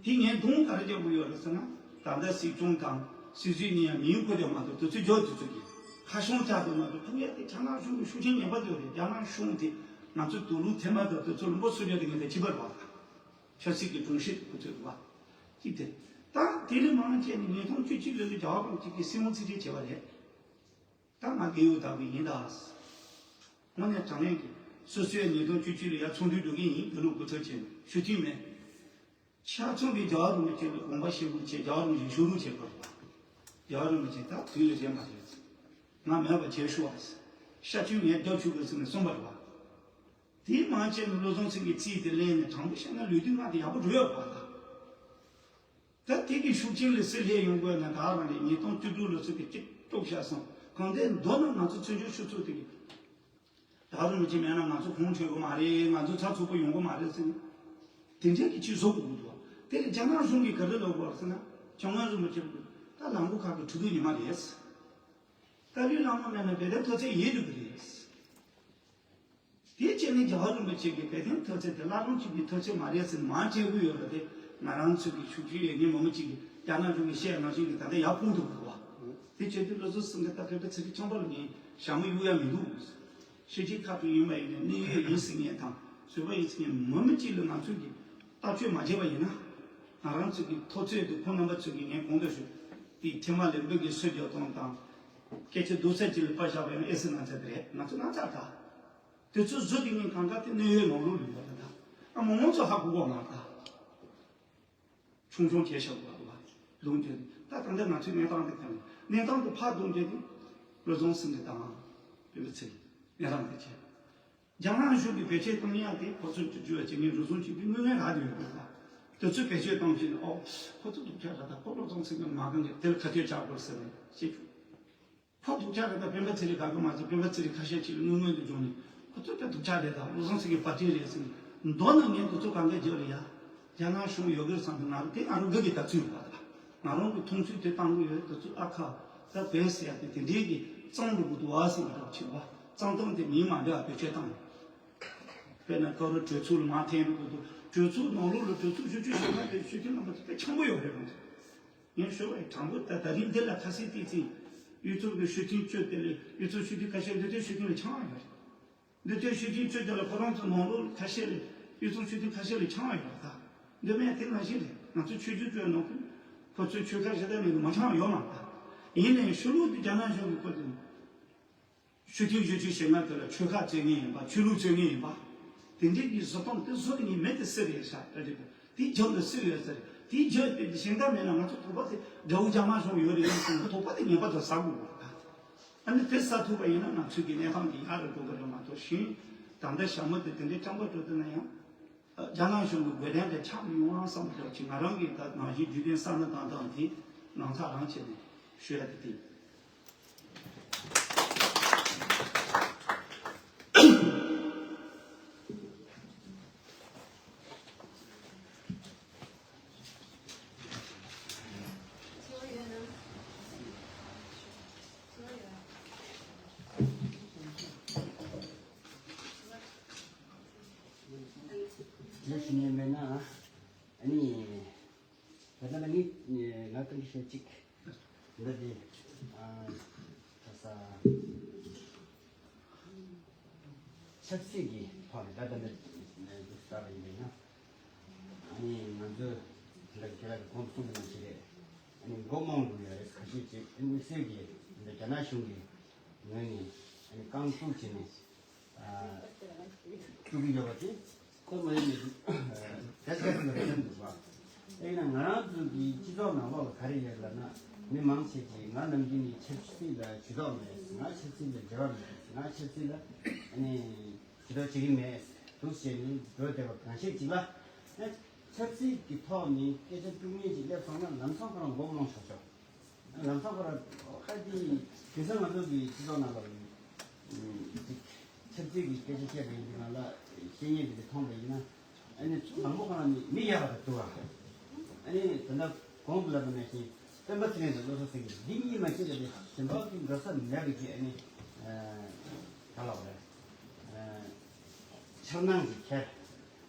དེ་ངས་སྡོམ་ག་རེ་རྒྱག་དགོས་ཡོད་རེད་ཟེར་ན། ད་ལྟ་སྲིད་སྐྱོང་དང་སྲིད་བཟོས་ནས་ཡང་མིང་བཀོད་དེ་མ་གཏོགས་དུས་ཚོད་འཇོག་དུས་ཚོད་ཀྱི་ཁ་བྱང་བཅག་དེ་མ་གཏོགས་ཐུག་ཡ་དེ་རྒྱ་ནག་གཞུང་གི་ཤུགས་རྐྱེན་ངན་པ་དེ་རེད། རྒྱ་ནག་གཞུང་དེ་ང་ཚོའི་དུས་ལུགས་ཐེངས་མ་དང་དུས་ཚོད་ལུང་པ་སུ་རེད་དེ་ངས་དེ་ཅི་པར་བ་དང་། ཆབ་སྲིད་ཀྱི་སྒྲོམ་གཞི་དེ་ཁོ་ཚོས་བ། གཅིག་དེ། ད་དེ་ལས་མང་བྱས་ནས་ཉིས་སྟོང་བཅུ་གཅིག་ལོ་ལ་རྒྱ་གར་གཅིག་གི་སྲིད་དབང་ཚིག་ཕྲད་བྱས་པ་རེད། ད་ང་རྒས་ཡོལ་བཏང་གི་ཡིན་ད། དངོས་གནས་དྲང་གནས་ཀྱི་སོ་སོའི་ཉིས་སྟོང་བཅུ་གཅིག་ལ་ཡར་ཚོགས་འདུ་འགྲོ་གི་ཡིན། དགེ་ལུགས་སྐུ་ཚབ་བྱས་ནས་ཞུ་མཐུན་མེད། ཆ་ཚང་གི་རྒྱལ་བ་རིན་པོ་ཆེ་ལ་དགོངས་པ་བཞེས་དགོས་བྱས། རྒྱལ་བ་རིན་པོ་ཆེ་ཞུ་རུ་བྱས་པ་རེད། རྒྱལ་བ་རིན་པོ་ཆེ་ད་དུས་ལ་རན་པ་རེད། ང་མེད་པ་བྱས་ཞུ་བ། ཤ་ཆུ་ངས་རྒྱབ་ཆུ་དགོས་ཟེར་ནས་གསུངས་པ་རེད་བ། དེ་མ་བྱས་ན་བློ་བཟང་སེང་གེའི་རྩིས་དེ་ལེན་ནས་དྲང་པོ་བཤད་ན་ལུས་དུས་ང་དེ་ཡག་པོ་འགྲོ་ཡོད་པ་ད། ད་དེ་གི་ཤུགས་རྐྱེན་ལས་སུ་ལྷད་ཡོང་དགོས་ན་ད་རང་རེད། ཉིས་སྟོང་བཅུ་དྲུག་ལོ་ཚོད་ཀྱི་གཅིག་ལྟོགས་ཤ་སོང་གང་དེ་མདོར་ན་ང་ཚོ་བཙན་བྱོལ་ཆུ་ཚོད་དེ་གི་ད་རུང་མི་གཅིག་མེད་ན་ང་ཚོ་ཁོང་ཁྲོས་གི་མ་རེད། ང་ཚོ་ཚ་ཚུགས་པོ་ཡོང་གི་མ་རེད་ཟེར་ནས་དེ་འདྲས་ཀྱི་ཅིག་བཟོ་དགོས་ཀྱི་འདུག་དེ་ལ་རྒྱ་ནག་གཞུང་གིས་ག་རེ་ལབ་དགོས་ཟེར་ན་བྱང་ང་རིན་པོ་ཆེ་ད་ལམ་གོ་ཁག་གི་ཁྲི་གདུགས་ཉི་མ་རེད། ཏཱ་ལའི་བླ་མ་མེད་ན་བོད་དོན་མཐོ་ཚད་ཡིན་འགྲོ་གི་རེད། དེ་བྱས་ནས་རྒྱལ་བ་རིན་པོ་ཆེ་གི་བོད་དོན་མཐོ་ཚད་དེ་བླ་བྲང་གཅིག་གི་མཐོ་ཚད་མ་རེད་ཟེར་མར་བྲིས་ཀྱི་ཡོད་རེད་དེ། ང་རང་ཚོ་གི་ཤུགས་རྐྱེན་ཡོད་མཁན་མི་མང་གཅིག་གིས་རྒྱ་ནག་གཞུང་གིས་བཤད་ནང་བཞིན་གྱི་ད་ལྟ་ཡར་སྤུངས་འདུག་གོ། དེ་བྱས་དུས་བློ་བཟང་སེང་གེ་ད་བོད་པ་ཚེ་རིང་ཚོང་པ་ལ་ངས་ཞྭ་མོ་གཡུག་ཡ་མི་འདུག་ཕྱི་རྒྱལ་ཁག་ཏུ་ཡིན་པ་ཡིན་ན་གནད་ཡོད་ཡིན་ཟེར་མཁན་དང་བཟོད་པ་ཡིན་ཟེར་མཁན་མི་མང་གཅིག་ལ་ང་ཚོས་ཀྱི་ལྟ་སྤྱོད་མ་བྱས་པ་ཡིན་ན། ང་རང་ཚོ་གི་མཐོ་ཚད་དུ་ཁོང་རྣམ་པ་ཚོ་གིས་ངས་གོང་དུ་ཞུས་དེ་ཐེངས་མ་ལས་འབུད་ཀྱི་སྲོལ་རྒྱག་སྟངས་དང་། སྐད་ཆ་སྡུག་ཚད་ཅིག་ལ་པར་བཞག་པ་ཡང་ཨེ་སི་ན་ཚ་དེ་རེད། ང་ཚོ་ན་ཚ་ད། དེ་ཚོ་བཟོ་དེ་ངས་གང་ག་དེ་གནད་ཡོད་ནང་ལོགས་ལུས་པ་ད། ཨ་མོ་ངོ་ཚོ་ཧ་གོ་གོ་མ་ད། ཆུང་ཆུང་བྱས་ཤག་པ་ལ་ལུང་བསྟན་ད་ད་ལྟ་ང་ཚོའི་གནས་སྟངས་དེ་གང་གནས་སྟངས་དེ་ཕར་གཏོང་རྒྱུ་དེ་བློ་བཟང་སེང་གེ་དང་བོད་པའི་ཚེ་གནས་སྟངས་དེ་བྱས། རྒྱ་ནག་གཞུང་གིས་བེད་སྤྱོད་གཏོང་ཡག་དེ་ཁོ་ཚོས་བསྒྱུར་བཅོས་བྱེད་མཁན་རུ་ཟུང་གཅིག་པུའི་དངོས་གནས་རག་བསྡད་ཡོད་པ་ལ། དེ་ཚོས་བེད་སྤྱོད་གཏོང་བྱས་ནས་ཨོ་ཁོ་ཚོ་སྡུག་ཅག་རེད་ད། ཁོ་བློ་བཟང་སེང་གེ་མ་གང་གི་དེ་ལ་ཁ་གཏད་བཅག་དགོས་ཟེར་ནས་བཤད་བྱུང་། ཁོ་སྡུག་ཅག་རེད་ད། སྤེན་པ་ཚེ་རིང་དགའ་གི་མ་ཚད་སྤེན་པ་ཚེ་རིང་ཁ་ཤས་ཅིག་ལ་དངུལ་དངོས་དུ་སྦྱོང་ནས་ཁོ་ཚོ་ད་སྡུག་ཅག་རེད་ད། བློ་བཟང་སེང་གེ་པར་ཊི་རེད་ཟེར་ནས་མདོར་ན་ངས་དེ་ཚོ་གང་ག་བརྗོད་རེད་ཡ། རྒྱ་ནག་གཞུང་ཡོད་གི་རེད་བསམ་པའི་ང་རང་དེ་ང་རང་དགའ་གི་ད་ཚུད་ཡོད་པ་ད། ང་རང་གི་མཐོང་ཚུལ་དེ་བཏང་གི་ཡོད། དེ་ཚོ་ཨ་ཁ་ད་བས་ཟེར་ཡ་དེ་དེ་འདྲའི་གི་གཙང་འགྲོ་གི་འདུག་ཨ་ཟེར་གི་འདྲ་བྱེད་པ། གཙང་གཏམ་དེ་མིང་མ་འདྲ་བ་བེད་སྤྱོད་བཏང་། དཔེར་ན་སྐབས་རེ་གྲོས་ཚོགས་ལ་མར་འཐེན་འགྲོ་གི་འདུག་གྲོས་ཚོགས་ནང་ལོགས་ལ་གྲོས་ཚོགས་ཞུ་རྒྱུ་ཞུ་མ་དེ་ཞུ་རྒྱུ་རྣམ་པ་ཚོ་དཔེ་འཆམ་པོ་ཡོད་རེད་ང་ཚོ། ངས་ཞུ་བ་ཡི་དྲང་པོ་ད་ད་རིང་འདི་ལ་ཁ་གསལ་ཏིག་ཙི་ཡུལ་ཚོ་གི་ཞུ་མཐུན་བཅོས་དེ་ལས་ཡུལ་ཚོ་ཞུ་མཐུན་ཁ་ཤས་འདི་དུས་ཞུ་མཐུན་ལ་ཆང་ཡོད་རེད། འདི་ཚོའི་ཆོས་ཁྲིམས་བཅོས་བསྒྱུར་ལ་ཁོ་རང་ཚོ་ནང་ལོགས་ཁ་ཤས་ལས་དབུས་གཙང་ཆོས་ཁྲིམས་ཁ་ཤས་ལས་ཆགས་ཡོད་པ་དང་། འདི་མེད་དེ་ནང་བཞིན་རེད། ང་ཚོ་ཆོས་བརྒྱུད་ཚོའི་ནང་ཁོ་ཚོའི་ཆོལ་ཁ་ཞེ་དྲག་མེད་ནས་མ་ཆགས་ཡོད་མ་རེད་ད། ཡིན་ནའི་ཕྱི་ལོགས་དེ་རྒྱ་ནག་གཞུང་གི་སྐོར་དུ་ཆོས་ཁྲིམས་བཅོས་བསྒྱུར་བྱེད་མཁན་དེ་ལ་ཆོལ་ཁ་བཙལ་མཁན་ཡིན་པ། ཆོས་ལུགས་བཙལ་མཁན་ཡིན་པ། དེ་འདྲའི་གི་བཟོ་སྟངས་དེ་བཟོ་ནས་ངས་མེད་དེ་ཟེར་རེད་ཤག་ད་རེད། དེའི་རྒྱབ་ལ་སུ་ཡོད་ཟེར། དེའི་རྒྱབ་དེ་གཞན་དག་མེད་ན་ང་ཚོ་དོགས་པ་དེ་དགྲ་བོ་རྒྱ་དམར་གཞུང་ཡོད་རེད་ཡིན་ཟེར་ན་དོགས་པ་དེ་ངེས་པར་དུ་ཟ་དགོས་པ་རེད་ད། ཨ་ནི་དེ་ཟ་ཐུབ་པ་ཡིན་ན་ང་ཚོའི་གི་གནས་སྟངས་དེ་ཡག་རུ་འགྲོ་གི་རེད་མ་གཏོགས་གཞན་ད་ལྟ་ཞྭ་མོ་དེ་དེ་འདྲའི་སྤྱང་པོ་འགྲོ་དུས་ན་ཡང་། རྒྱ་ནག་གཞུང་གི་འགོས་ནད་དེ་ཆགས་མི་ཡོང་བསམ་འདྲ་ཅིག་ང་རང་གིས་ད་ནང་བཞིན་རྒྱུད་ལྡན་ས་ན་དང་དང་དེ་ནང་ཚགས་རང་བྱས་ནས་ཞུ་ཡ་དེ་དེ། ལས་ཞུ་ཉན་མེད་ན། ཨ་ནི། ད་ལྟ་ང་ནི་ང་ཀུན་གྱི་ཞལ་གཅིག་འདི་དེ་ཨ་ད་ས་ཆབ་སྲིད་ཀྱི་ཐོག་ནས་ད་ལྟ་འདི་འདུག་ལྟ་བ་ཡིན་པས་ན། ཨ་ནི་ང་ཚོས་འདི་ལ་ཁྱེད་རང་གི་གོང་དུ་གསུངས་པ་ནང་བཞིན་རེད། ཨ་ནི་མགོ་རྨོངས་འགྲོ་ཡ་རེད། ཁ་ཤས་ཅིག་ཨ་ནི་སེམས་ཀྱི་འདི་རྒྱ་ནག་གཞུང་གི་ངོས་ནས་ཨ་ནི་རྐང་བཙུགས་བྱས་ནས། བཙུགས་ཀྱི་ཡོད་པ་དེ་ཁོ་མ་ཡིན་ནས་དེ་ལྟར་དུ་རེ་འདུག་པ། དེས་ན་ང་རང་ཚོ་གི་སྤྱི་ཚོགས་ནང་ལོགས་ལ་ག་རེ་ཡོད་ལབ་ན། མི་མང་ཆེ་ཅིག་ང་ནམ་རྒྱུན་ནས་ཆབ་སྲིད་ལ་ཇུས་གཏོགས་མེད། ང་ཆབ་སྲིད་ལ་འབྲེལ་བ་མེད། ང་ཆབ་སྲིད་ལ་ཨ་ནི་ཇུས་གཏོགས་བྱེད་ཀྱི་མེད་འདུག་བྱས་ནས་འགྲོ་བསྡད་པ་གང་ཤེས་ཅིག་ལ། ཆབ་སྲིད་ཀྱི་ཐོག་ནས་སྐད་ཆ་དཀྲུག་མཁན་ཅིག་སླེབས་སོང་ན་ལམ་སང་ཁོ་རང་མགོ་རྨོངས་ཆོག་ཆོག་ལམ་སང་ཁོ་ར་ཁ་ཅིག་དེང་སང་ང་ཚོ་གི་སྤྱི་ཚོགས་ནང་ལ་ཅིག་ཆབ་སྲིད་ཀྱི་སྐད་ཆ་བཤད་པ་ཡིན་དུས་ང་ལ་བཤད་ཉན་དེ་འདྲ་མཐོང་པ་ཡིན་ན། ཨ་ནི་མང་པོ་ཁོ་རང་ནི་མི་ཡག་པ་དང་སྡུག་པ། ཨ་ནི་ད་ལྟ་གོང་དུ་ལབ་པ་ནང་བཞིན་སྤེན་པ་ཚེ་རིང་དང་བློ་བཟང་སེང་གེ་འདི་གཉིས་མ་གཅིག་ལ་དེ་གཞན་པ་གི་འགྲོ་ས་མེད་པའི་གི་ཨ་ནི་ག་ལབ་རེད། འཆར་སྣང་གི་ཁྱེར།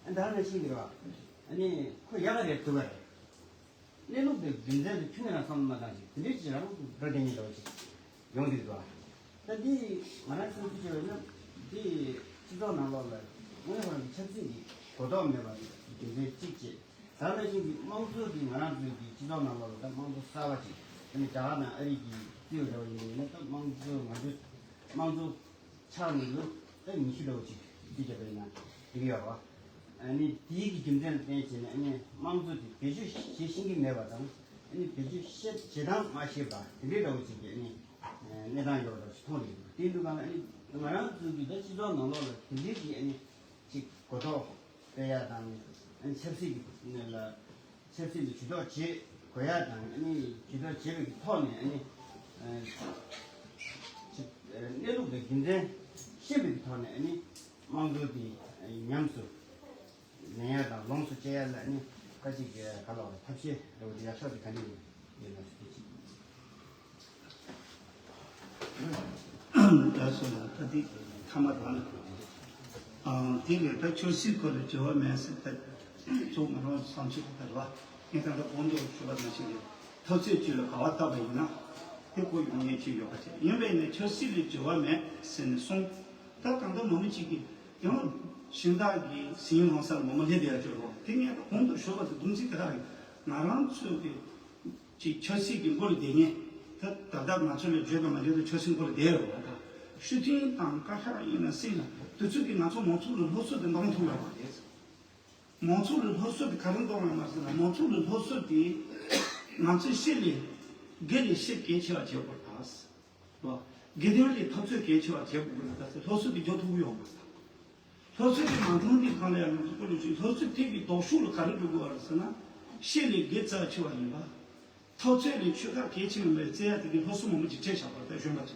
ཨ་ད་ནང་བཞིན་གི་རེད་བ། ཨ་ནི་ཁོ་ཡག་ག་རེད་སྡུག་ག་རེད། གནས་ལུགས་དེ་རྒྱུ་མཚན་དེ་ཁྱོན་ནས་རང་བསམ་བློ་མ་བཏང་ཞིག་དེ་འདྲའི་ཅིག་རང་འགྲོ་བསྡད་ཉེན་འདྲ་བོ་ཅིག་ཡོང་གི་འདུག་ཨ། ད་འདི་ང་རང་བསམ་ཚུལ་བྱས་པ་ཡིན་ན་འདི་སྤྱི་ཚོགས་ནང་ལོགས་ལ་དངོས་ཡོད་རང་གི་ཆབ་སྲིད་ཀྱི་གོ་རྟོགས་མེད་པ་རྒྱུ་མཚན་གཅིག་བྱས། ད་ནང་བཞིན་གྱི་དམངས་གཙོ་འདི་ང་རང་ཚོའི་གི་སྤྱི་ཚོགས་ནང་ལོགས་ལ་ད་དམངས་གཙོ་གསར་པ་ཅིག་ཨ་ནི་རྒྱ་གར་དང་ཨ་རི་གི་རྩིས་འདྲ་བ་ཡིན་པ་ཡིན་ན་ད་དམངས་གཙོ་ང་ཚོའི་དམངས་གཙོ་ཆགས་མི་འདུག་ད་ཉི་ཤུ་ལོ་ཅིག་རྩིས་རྒྱག་པ་ཡིན་ན་འགྲིག་ཡོད་རེད་བ། ཨ་ནི་དེའི་གི་རྒྱུ་མཚན་ལ་བརྟེན་བྱས་ནས་ཨ་ནི་དམངས་གཙོ་དེ་བེད་སྤྱོད་བྱེད་ཤེས་ཀྱི་མེད་པ་དང་། ཨ་ནི་བེད་སྤྱོད་བྱེད་བྱེད་སྟངས་མ་ཤེས་པ་དེ་འདྲའི་འདྲ་བོ་ཅིག་གི་ཨ་ནི་གནས་སྟངས་ཡོད་པ་འདྲ་ཞིག་མཐོང་གི་འདུག་དེ་འདུག་ག་ལ་ཨ་ནི་ང་རང་ཚོའི་གི་ད་སྤྱི་ཚོགས་ནང་ལོགས་ལ་དེ་འདྲའི་གི་ཨ་ནི་ཅིག་གོ་རྟོགས་སྤེལ་ཡ་དང་། ཨ་ནི་ཆབ་སྲིད་ཀྱི་ནང་ལ་ཆབ་སྲིད་ལ་ཇུས་གཏོགས་བྱེད་དགོས་ཡ་དང་། ཨ་ནི་ཇུས་གཏོགས་བྱེད་པའི་ཐོག་ནས་ཨ་ནི་ཨ་ཅིག་ཨ་གནས་ལུགས་དང་རྒྱུ་མཚན་ཤེས་པའི་ཐོག་ནས་ཨ་ནི་དམངས་གཙོ་དེ་ཉམས་སུ་ལེན་ཡ་དང་ལོངས་སུ་སྤྱད་ཡ་ལ་ཨ་ནི་ཁ་ཅིག་ག་ལ་བ་ཐབས་ཤེས་འདྲ་བོ་དེ་ཡག་ཤོས་དེ་ག་འདྲ་ཡིན་ཡིན་ན་ཟེར་ཏེ་ཅིག་ད་སོ་ན་ད་འདི་ཐ་མ་རང་ལ་གོ་དེ་རེད། དེ་ལས་ད་ཆབ་སྲིད་སྐོར་ལ་འབྲེལ་བ་མེད་ཟེར་ད་ཚོ་ང་རང་བསམ་ཚུལ་ད་རེད་བ། ངས་ད་ལྟ་གོང་དུ་ཞུས་པ་ནང་བཞིན་རེད། འཐབ་རྩོད་ཅིག་ལ་དགའ་བ་བཏབ་པ་ཡིན་ན་དེ་གོ་ཡོང་ངེས་ཅིག་ཡོད་པ་བྱས། ཡིན་པས་ནས་ཆབ་སྲིད་ལ་འབྲེལ་བ་མེད་ཟེར་ནས་གསུངས། ད་གང་ལྟར་མང་པོ་ཅིག་གིས་ཡང་གཞན་དག་གི་ཟིན་ཡིན་ཧོང་སར་མོ་མོ་སླེབས་ཡ་ཅོ་རོགས་དེ་ངས་གོང་དུ་ཞུས་པ་དེ་སྡོམ་རྩིས་དེ་ག་རེད། ང་རང་ཚོའི་གི་ཅིག་ཆབ་སྲིད་ཀྱི་མགོ་ལ་བསྡད་མཁན་ད་ད་ལྟ་ང་ཚོ་ལ་བརྗོད་དང་མ་བརྗོད་དང་ཆབ་སྲིད་མགོ་ལ་བསྡད་ཡོད་པ་དང་། ཤུགས་མཐུན་དང་བཀའ་ཤག་ཡིན་ན་སྲིད་ན་དེ་ཚོ་གིས་ང་ཚོ་མང་ཚོགས་ལ་སློབ་གསོ་དེ་འདང་ཐུབ་ཡོད་པ་རེད། མང་ཚོགས་ལ་སློབ་གསོ་དེ་ག་རེ་འདང་ཡོད་མ་རེད་ཟེར་ན། མང་ཚོགས་ལ་སློབ་གསོ་དེ་ང་ཚོའི་སྲིད་ལས་སྒེར་ལས་སྲིད་གལ་ཆེ་བ་བྱེད་དགོས་པ་དང་། དགེ་འདུན་ལས་འཐབ་རྩོད་གལ་ཆེ་བ་བྱེད་དགོས་པ་དང་། སློབ་གསོ་དེ་འཇོག་ཐུབ་ཀྱི་ཡོད་མ་རེད། སློབ་གསོ་དེ་མ་འདང་དེ་གང་ལ་ཡང་ང་ཚོ་སྐོར་ལ་ཅིག་སློབ་གསོ་དེ་གི་ལྡོག་ཕྱོགས་ལ་ག་རེ་འགྲོ་དགོས་པ་རེད་ཟེར་ན། སྲིད་ལས་སྒེར་རྩ་ཆེ་བ་ཡིན་པ། འཐབ་རྩོད་ལས་ཆོལ་ཁ་གལ་ཆེ་བ་མེད་བརྩི་ཡ་དེ་གི་སློབ་གསོ་མང་པོ་ཅིག་སྤྲད་བཞག་པ་རེད། གཞོན་པ་ཚོ་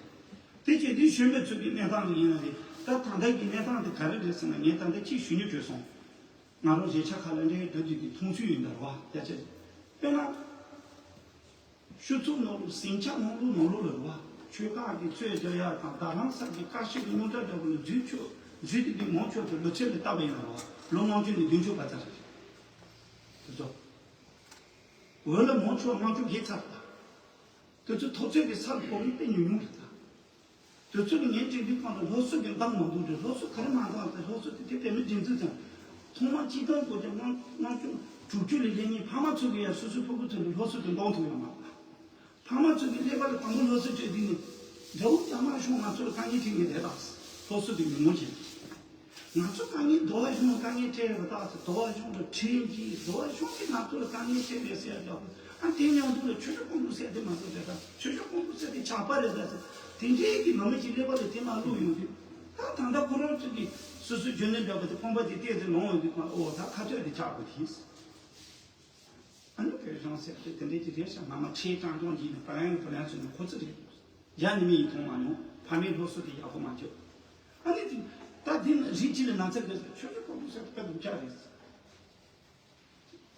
དེ་བྱས་དུས་གཞོན་པ་ཚོ་གི་གནས་སྟངས་ལ་ཡིན་ན་རེད། ད་ད་ལྟ་གི་གནས་སྟངས་དེ་ག་རེ་རེད་ཟེར་ན། ངས་ད་ལྟ་ཅིག་ཞུ་སྙིང་བྲོད་སོང་། ང་རང་གཞིས་ཆགས་ཁག་ལ་འདྲ་བའི་འདྲ་འདུག་དེ་མཐོང་ཚུལ་ཡིན་ད་རེད་བ། བརྒྱ་ཆ་དཔེར་ན། ཆུ་ཚོད་ནང་ལོགས་ཟིང་ཆ་ནང་ལོགས་ནང་ལོགས་ལ་རེད་བ། ཆོལ་ཁ་གི་རྩོད་རྒྱག་ཡག་དང་། རྡ་རམ་ས་གི་བཀའ་ཤག་གི་རྙོག་དྲ་འདྲ་བོ་ལ་འཛུལ་ཆོག་འཛུལ་དེ་དུས་མང་ཆོག་དེ་ལོ་ཚད་ལ་བལྟས་པ་ཡིན་ན་རེད་བ། ལོ་ལྔ་བཅུ་ནས་བདུན་ཅུ་བར་ཙམ་རེད། དེ་ཚོ་འོན་ལ་མང་ཆོག་ལྔ་བཅུ་བརྒལ་ཚར་བ། དེ་ཚོ་འཐབ་རྩོད་ཀྱི་ས་ལ་སྤོ་མཁན་དཔེ་ཉུང་ཉུང་རེད་ད། དུས་ཚོད་ངས་དྲན་དུས་གང་ལ་སློབ་གསོ་གི་འདང་མ་འདུག་རེད། སློབ་གསོ་ག་རེ་མ་འདང་སྟེ། སློབ་གསོ་དེ་དེ་བེད་མེད་འགྲན་རྩོད་ཙམ། ཐོག་མ་སྤྱི་བཏང་སྐོར་ཀྱང་དམངས་དམངས་སྤྱོད་དྲུག་ཅུ་ལས་ལས་ཉིན་ཕ་མ་ཚོ་གི་ཡ་སོ་སོའི་ཕྲུ་གུ་ཚོ་ལ་སློབ་གསོ་དེ་འདང་ཐུབ་ཡོད་མ་རེད། ཕ་མ་ཚོ་གི་ཀླད་པ་ལ་དང་པོ་སློབ་གསོ་སྤྲད་དུས་ནས་དགྲ་བོ་རྒྱ་དམར་གཞུང་ང་ཚོ་ལ་དཀའ་ངལ་འཕྲད་ངེས་རེད་ད། སློབ་གསོ་དེ་མི་ངོ་ཆེ། ང་ཚོ་དཀའ་ངལ་རྡོ་བ་གཞུང་དཀའ་ངལ་འཕྲད་ཡོད་པ་ད། རྡོ་བ་གཞུང་ལ་ཁྲིམས་ཀྱིས་རྡོ་བ་གཞུང་གིས་ང་ཚོ་ལ་དཀའ་ངལ་འཕྲད་རེད་ཟེར་ཡ་འདྲ་པོ། ཨ་དེ་མཉམ་དུ་ལ་ཆོས་ཕྱོགས་ཀོང་པོ་ཟེར་དེ་མ་གཏོགས་རེད་ད། ཆོས་ཕྱོགས་ཀོང་པོ་ཟེར་དེ་ཇག་པ་རེད་ད་ཟེར། དེ་འདྲའི་གི་ནང་མི་གཅིག་ཀླད་པ་ལ་དེ་མ་བླུགས་ཡོང་དུས། ད་ད་ལྟ་ཁོ་རང་ཚོ་གིས་སོ་སོའི་རྒྱུ་ནོར་འདྲ་པོ་དེ་ཕོངས་པ་དེ་བལྟས་ཏེ་ལོང་ཡོང་དུས་ཁོ་ཨོ་ད་ཁ་ཐོད་དེ་ཆག་དགོས་དེས། ཨ་ནི་བོད་གཞུང་ཟེར་དེ་དེ་འདྲའི་གི་རེད་ཤག་སྔ་མ་ཆེས་ཀྲང་ཀྲང་གིས་ནི་བ་ཡང་བ་ཡང་ཚོས་ནི་ཁོ་ཚོ་རེད། རྒྱ་ནི་མི་ཡིས་མཐོང་མ་མྱོང་། ཕ་མའི་སློབ་གསོ་དེ་ཡག་པོ་མ་བྱོས། ཨ་ནི་དེ་ད་དེ་ནི་རིགས་གཅིག་ལ་ན་ཚ་དགོས་ཟེར། ཆོས་ཕྱོགས་ཀོང་པོ་ཟེར་དཔེ་སྡུག་ཅག་རེད།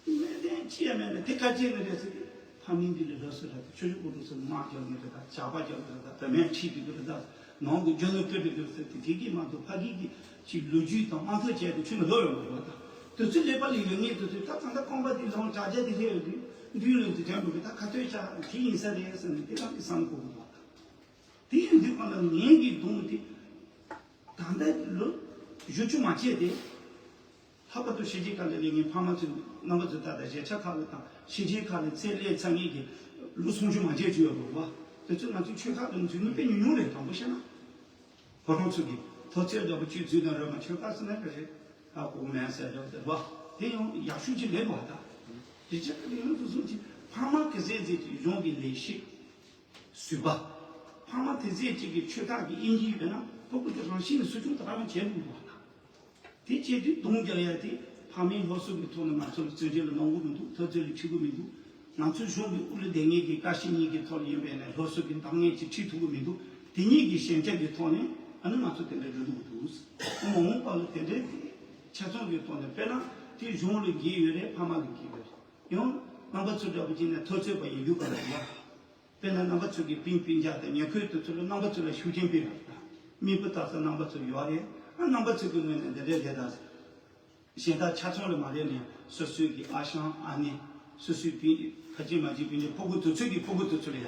གནད་དོན་ཅི་ཡང་མེད་ན་དེ་ག་ཅི་ནི་རེད་ཟེར་ཏེ། ཕ་མིང་འདི་ལ་སློབ་གསོ་ལ་དེ་ཆོས་ཕྱོགས་ཀོང་པོ་ཟེར་དམག་རྒྱག་གི་རེད་ད། ཇག་པ་རྒྱག་གི་རེད་ད། བོད་སྨན་ཁྲིད་དགོས་ཀྱི་རེད་ད། ནང་གི་རྒྱུ་ནོར་སྤྲོད་དགོས་ཀྱི་རེད་ཟེར་ཏེ། དེ་གིས་མ་གཏོགས་ཕ་གི་གི་ཅིག་ལོ་རྒྱུས་དང་དམངས་གཙོ་བྱས་ཏེ་ཁྱོན་ནས་ལོག་ཡོང་མ་རེད་ད། དུས་ཚོད་ཀླད་པ་ལ་ཡོད་ངེས་དུས་ཚོད་ད་ད་ལྟ་རྐང་པ་དེ་ལོང་དྲ་རྒྱ་དེ་སླེབས་ཡོད་དུས་མདུན་ལོག་དེ་དྲན་འགྲོ་གི། ད་ཁ་ཐོད་ཆག་དེ་ཡིན་ས་རེད་ཟེར་ནས་དེ་རང་གི་བསམ་དགོས་ཀྱི་འདུག་ད། དེ་ཡིན་དུས་གང་ལ་ངེད་ཀྱི་གདོང་དེ་ད་ལྟ་ལོ་བཞི་བཅུ་མ་བྱས་ཏེ། ལྷག་པར་དུ་ཕྱི་རྒྱལ་ཁག་ལ་སླེབས་མཁན་ཕ་མ་ཚོས་རྣམ་པ་ཚོ་ད་ལྟ་གཞིས་ཆགས་ཁག་ལ་དང་ཕྱི་རྒྱལ་ཁག་ལ་ཚེ་སླེབས་ཚར་མཁན་གྱི་ལོ་སུམ་ཅུ་མ་བརྒྱད་ཅུ་ཡོད་རེད་བ། དེ་ཚོ་ང་ཚོའི་ཆོལ་ཁ་ལ་འཛུལ་མཁན་དཔེ་ཉུང་ཉུང་རེད། དྲང་པོ་བཤད་ན། ཁོ་རང་ཚོ་གི་ཐོབ་ཚད་འདྲ་པོ་གཅིག་འཛུལ་དང་རེད་མ། ཆོལ་ཁ་ཟེར་ན་ག་རེ་ཨ་ཁོ་མེད་ཟེར་འདྲ་པོ་དེ་བ། དེ་ཡང་ཡག་ཤོས་ཅིག་མེད་པ་ད། གཞིས་ཆགས་ཁག་ལ་ཡོང་དུས་སུ་ཅིག་ཕ་མ་གི་ཟས་ཟས་ཀྱི་གཞུང་གི་ལས་ཤིག་བཟོས་པ། ཕ་མ་དེ་ཚོས་གཅིག་གི་ཆོས་ཐག་གི་དབྱེ་འབྱེད་ཡོད་ན་ཕྲུ་གུ་དེ་རང་བཞིན་ནས་གསོ་སྐྱོང་ད་ག་རང་བྱེད་དགོས་པ་དང་། དེ་བྱེད་དུས་གདོང་རྒྱག་ཡ་དེ་ཕ་མའི་སློབ་གསོ་གི་ཐོག་ནས་ང་ཚོར་བརྩོན་འགྲུས་ལ་གནང་གི་མི་འདུག་ཐབས་རྩལ་ལ་ཁྲིད་གི་མི་འདུག་ང་ཚོའི་གཞུང་གི་དབུ་ལ་བསྡད་མཁན་གྱི་བཀའ་སྤྱི་གཉིས་ཀྱི་ཐོག་ལ་ཡིན་པས་ན་སློབ་གསོ་གི་འདང་ངེས་ཅིག་ཁྲིད་ཐུབ་གི་མི་འདུག་དེ་གཉིས་ཀྱི་ཞན་ཆ་གི་ཐོག་ནས་ཨ་ནི་ང་ཚོ་དེ་འདྲ་འགྲོ་འདུག་འདུག་མ་འོངས་པ་ལ་དེ་འདྲའི་ཆ་ཚང་གི་ཐོག་ནས་དཔེར་ན་དེ་གཞུང་ལ་འགན་ཡོད་རེད། ཕ་མ་ལ་འགན་ཡོད་རེད། ཡང་རྣམ་པ་ཚོ་འདྲ་པོ་ཅིག་ནས་ཐོབ་ཚོད་པ་ཡིན་དུས་ག་ལ་ཡོད། དཔེར་ན་རྣམ་པ་ཚོ་གི་སྤུན་སྤུན་ཀྱག་དང་ཉེ་འཁོར་དེ་ཚོ་ལ་རྣམ་པ་ཚོ་ལ་ཤུགས་རྐྱེན་སྤེལ་བ་དང་། མིག་དཔེ་ལྟ་ས་རྣམ་པ་ཚོ་ཡོད་རེད། ཨ་རྣམ་པ་ཚོ་གི་ངོས་ནས་འདི་འདྲའི་ལས་དང་གཞན་དག་ཆ་ཚང་ལ་མ་རེད་ནས། སོ་སོའི་གི་ཨ་ཞང་ཨ་ནེ། སོ་སོའི་སྤུན་ཕ་གཅིག་མ་གཅིག་སྤུན་ཀྱག་ཕྲུ་གུ་དེ་ཚོ་གི་ཕྲུ་གུ་དེ་ཚོ་ལ་ཡ།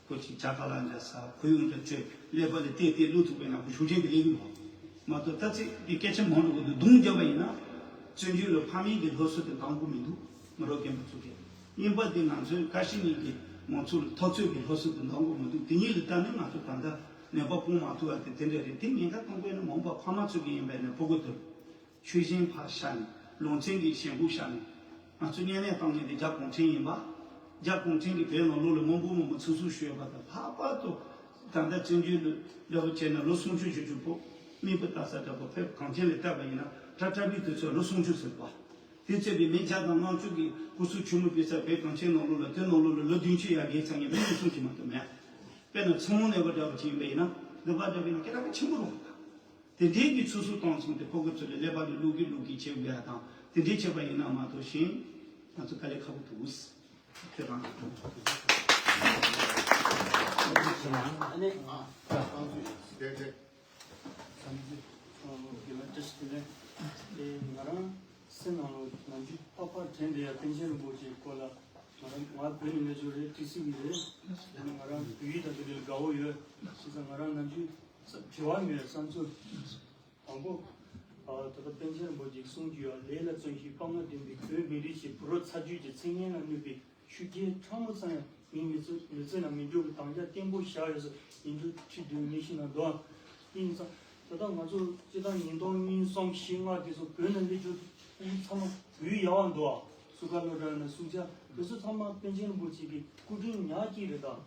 ཁོ་ཅིག་ཇ་ཁ་ལག་འདྲ་ཟ། ཁོ་ཡོང་འདྲ་བྱོས། ཀླད་པ་ལ་བལྟས་བལྟས་བླུག་ཐུབ་པས་ན་ཁོ་ཤུགས་རྐྱེན་དེ་སླེབས་ཀྱི་མ་རེད། མ་གཏོགས་ད་ཚིག་གི་སྐད་ཆ་མང་དྲགས་གོ་འདུག་གདོང་རྒྱབ་པ་ཡིན་ན། བཙན་བྱོལ་ལ་ཕ་མེས་ཀྱི་སློབ་གསོ་དེ་འདང་གི་མི་འདུག་མི་རབས་རྒན་པ་ཚོ་གིས། གཉིས་པ་དེ་ང་ཚོའི་བཀའ་སྤྱི་གཉིས་ཀྱིས་ང་ཚོ་ལ་ཐོབ་ཚོད་ཀྱི་སློབ་གསོ་དེ་འདང་གི་མི་འདུག་དེ་གཉིས་ལ་ལྟ་ནས་ང་ཚོ་ད་ལྟ་ནད་པ་སྤོང་མ་ཐུབ་པ་དེ་དེ་འདྲ་རེད། དེ་ཉེན་ཁ་གཏོང་དགོས་ན་མ་འོངས་པ་ཕ་མ་ཚོ་གིས་ཡིན་པས་ན་ཕྲུ་གུ་དེ་ཆོས་སྦྱིན་ཕར་བཞག་ནས། ལུང་ཚན་གྱི་ཞེན་ཁོག་བཞག་ནས། ང་ཚོ་བརྙས་ལེན་བཏང་མཁན་དེ་རྒྱ་གུང་ཁྲན་ཡིན་པ། རྒྱ་གུང་ཁྲན་གྱིས་བོད་ནང་ལོགས་ལ་མང་པོ་མང་པོ་ཚུགས་གསོ་ཞུས་པ་དང་། ལྷག་པར་དུ་ད་ལྟ་བཙན་བྱོལ་ལ་འདྲ་པོ་བྱས་ན་ལོ་སུམ་ཅུ་བཞི་བཅུ་པོ། མིག་དཔེ་ལྟ་ས་འདྲ་པོ་བོད་གངས་ཅན་ལ་བལྟས་པ་ཡིན་ན་གྲྭ་གྲྭ་པའི་དུས་ཚོད་ལོ་སུམ་ཅུ་ཟེར་བ། དེ་ཚོད་པའི་མི་བརྒྱ་དང་ལྔ་བཅུ་གིས་སྐུ་གཟུགས་ཆུང་ངུ་པའི་ས་བོད་གངས་ཅན་ནང་ལོགས་ལ། དེ་ནང་ལོགས་ལ་ལོ་བདུན་ཅུ་ཡར་རྒས་ཚར་མཁན་མི་ཉུང་སུ་ཅིག་མ་གཏོགས་མེད། དཔེར་ན་མཚོ་སྔོན་ནས་བ་འདྲ་པོ་ཅིག་ཡིན་པ་ཡིན་ན། འདི་པ་འདྲ་པོ་ཡིན་ན་སྐད་གྲགས་ཆེན་པོ་རུ་བ་དང་། དེ་འདྲའི་གི་ཚུགས་གསོ་བཏང་སོང་སྟེ་ཕྲུ་གུ་ཚོ་ལ་ཀླད་པ་ལ་བླུག་གི་བླུག་གི་བྱེད་དགོས་ཡ་དང་། དེ་འདྲའི་བྱས་པ་ཡིན་ན་མ་གཏོགས་གཞན་ང་ཚོ་དཀའ་ལས་ཁག་པོ་འདུག་དེ་རང་གི་ཨ་ནི་ཨ་ཨ་ཨ་དེ་དེ་ཨ་དགེ་བ་བཀྲ་ཤིས་བདེ་ལེགས། དེ་ང་རང་སེམས་ནང་ལ་ནམ་རྒྱུན་ཕར་ཕར་དྲན་བསྡད་ཡ་པཎ་ཆེན་རིན་པོ་ཆེའི་སྐོར་ལ། ང་རང་ང་བོད་ནས་སླེབས་ཆོག་རེད། ཏི་སི་གི་རེད། དེ་ནས་ང་རང་བོད་ཡིག་དང་དེ་འདྲ་ལ་དགའ་བོ་ཡོད། བྱས་ཙང་ང་རང་ནམ་རྒྱུན་བྲེལ་བ་མེད་བསམ་ཚུལ། དང་པོ། ཨ་ད་ལྟ་པཎ་ཆེན་རིན་པོ་ཆེས་གསུང་གི་ཡོད། ལས་ལ་བརྩོན་ཞིང་དཔའ་ངར་ལྡན་པའི་བོད་མི་རིགས་ཀྱི་བུ་རབས་ཚ་རྒྱུད་ཀྱི་མཚན་སྙན་ལ་གནོད་པའི་ཆོས་བརྒྱད་ཕྲ་མོ་ཙམ་ཡང་ངའི་མི་ཚེ་མི་ཚེ་ནང་མི་འགྱུར་བའི་དམ་བཅའ་བརྟན་པོ་བཞག་ཡོད་ཟེར། ཡིན་གཅིག་མིན་གཅིག་ནང་འདུག་ཨ། ཡིན་ཙང་ད་ལྟ་ང་ཚོ་སྤྱིར་བཏང་ཉིས་སྟོང་གཉིས་གསུམ་བཞི་ལྔ་དེ་ཚོ་བོད་ནང་སླེབས་རྒྱུ་ཚང་མ་བོད་ཡག་པ་འདུག་ཨ། སུ་ཁ་ལོ་དྲག་ན་སུ་ཆ་དེ་ཚོ་ཚང་མ་པཎ་ཆེན་རིན་པོ་ཆེ་གི་སྐུ་དྲིན་ཉག་གཅིག་རེད་ད།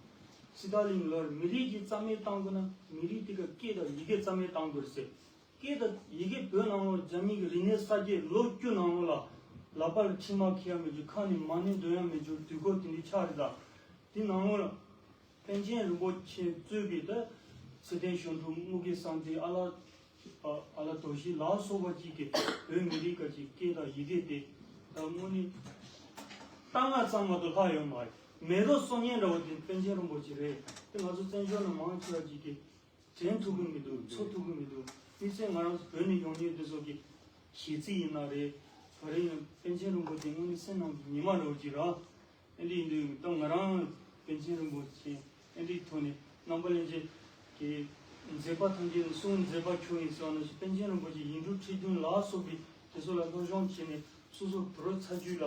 སི་ཏཱ་ལིན་ལོར་མི་རིགས་ཀྱི་རྩ་མེད་བཏང་དགོས་ན་མི་རིགས་དེ་ག་སྐད་དང་ཡི་གེ་རྩ་མེད་བཏང་དགོས་རེད་ཟེར། སྐད་དང་ཡི་གེ་བོད་ནང་ལོགས་རྒྱ་མི་གི་རིག་གནས་གསར་བརྗེ་ལོ་བཅུ་ནང་ལོགས་ལ་ལག་པ་ལ་མཁྲིག་མ་འཁེལ་ཡ་མེད་རྒྱུ། ཁ་ནས་མ་ཎི་འདོན་ཡ་མེད་རྒྱུ་དུས་འཁོར་དེ་འདྲའི་ཆགས་རེད་ད། དེ་ནང་ལོགས་ལ་པཎ་ཆེན་རིན་པོ་ཆེ་གཙོས་པའི་ད་ཚེ་བརྟན་གཞུང་དྲུག་དམུ་དགེ་གསང་བཙན་ཨ་ལ་ཨ་ལ་དོ་ཤི་ལ་སོགས་པ་ཅིག་གིས་བོད་མི་རིགས་ཀྱི་སྐད་དང་ཡི་གེ་དེ་ད་དངོས་གནས་གཏའ་ང་ཙམ་མ་གཏོགས་ལྷག་ཡོད་མ་རེད། མེ་རོ་གསོ་མཁན་འདྲ་བོ་དེ་པཎ་ཆེན་རིན་པོ་ཆེ་རེད། དེ་ང་ཚོ་བཙན་བྱོལ་ནང་མང་ཆེ་བ་ཅིག་གིས་དྲན་ཐུབ་ཀྱི་མི་འདུག་འཚོ་ཐུབ་ཀྱི་མི་འདུག་དམིགས་བསལ་ང་རང་ཚོ་བོད་ནས་ཡོང་མཁན་དེ་ཚོ་གི་གཞས་ཚིག་ཡིན་ན་རེད། ག་རེ་ཡིན་ན་པཎ་ཆེན་རིན་པོ་ཆེ་དངོས་གནས་སེམས་ནང་གི་ཉི་མ་རེད་ཅིག་ར། ཨེ་འདྲ་ཡིན་དུས་ད་ང་རང་པཎ་ཆེན་རིན་པོ་ཆེ་ཨེ་འདྲའི་ཐོག་ནས་རྣམ་པ་ལྷན་རྒྱས་ཀྱི་ མཛད་པ་ཐམས་ཅད་ནི་གསུང་མཛད་པ་མཆོག་ཡིན་ཟེར་བ་ནང་བཞིན། པཎ་ཆེན་རིན་པོ་ཆེ་ཡིག་འབྲུ་ཁྲི་བདུན་ལ་སོགས་པའི་དེ་ཚོ་ལ་སློབ་སྦྱོང་བྱས་ནས། སོ་སོ་བོད་རབ་ཚ་རྒྱུད་ལ་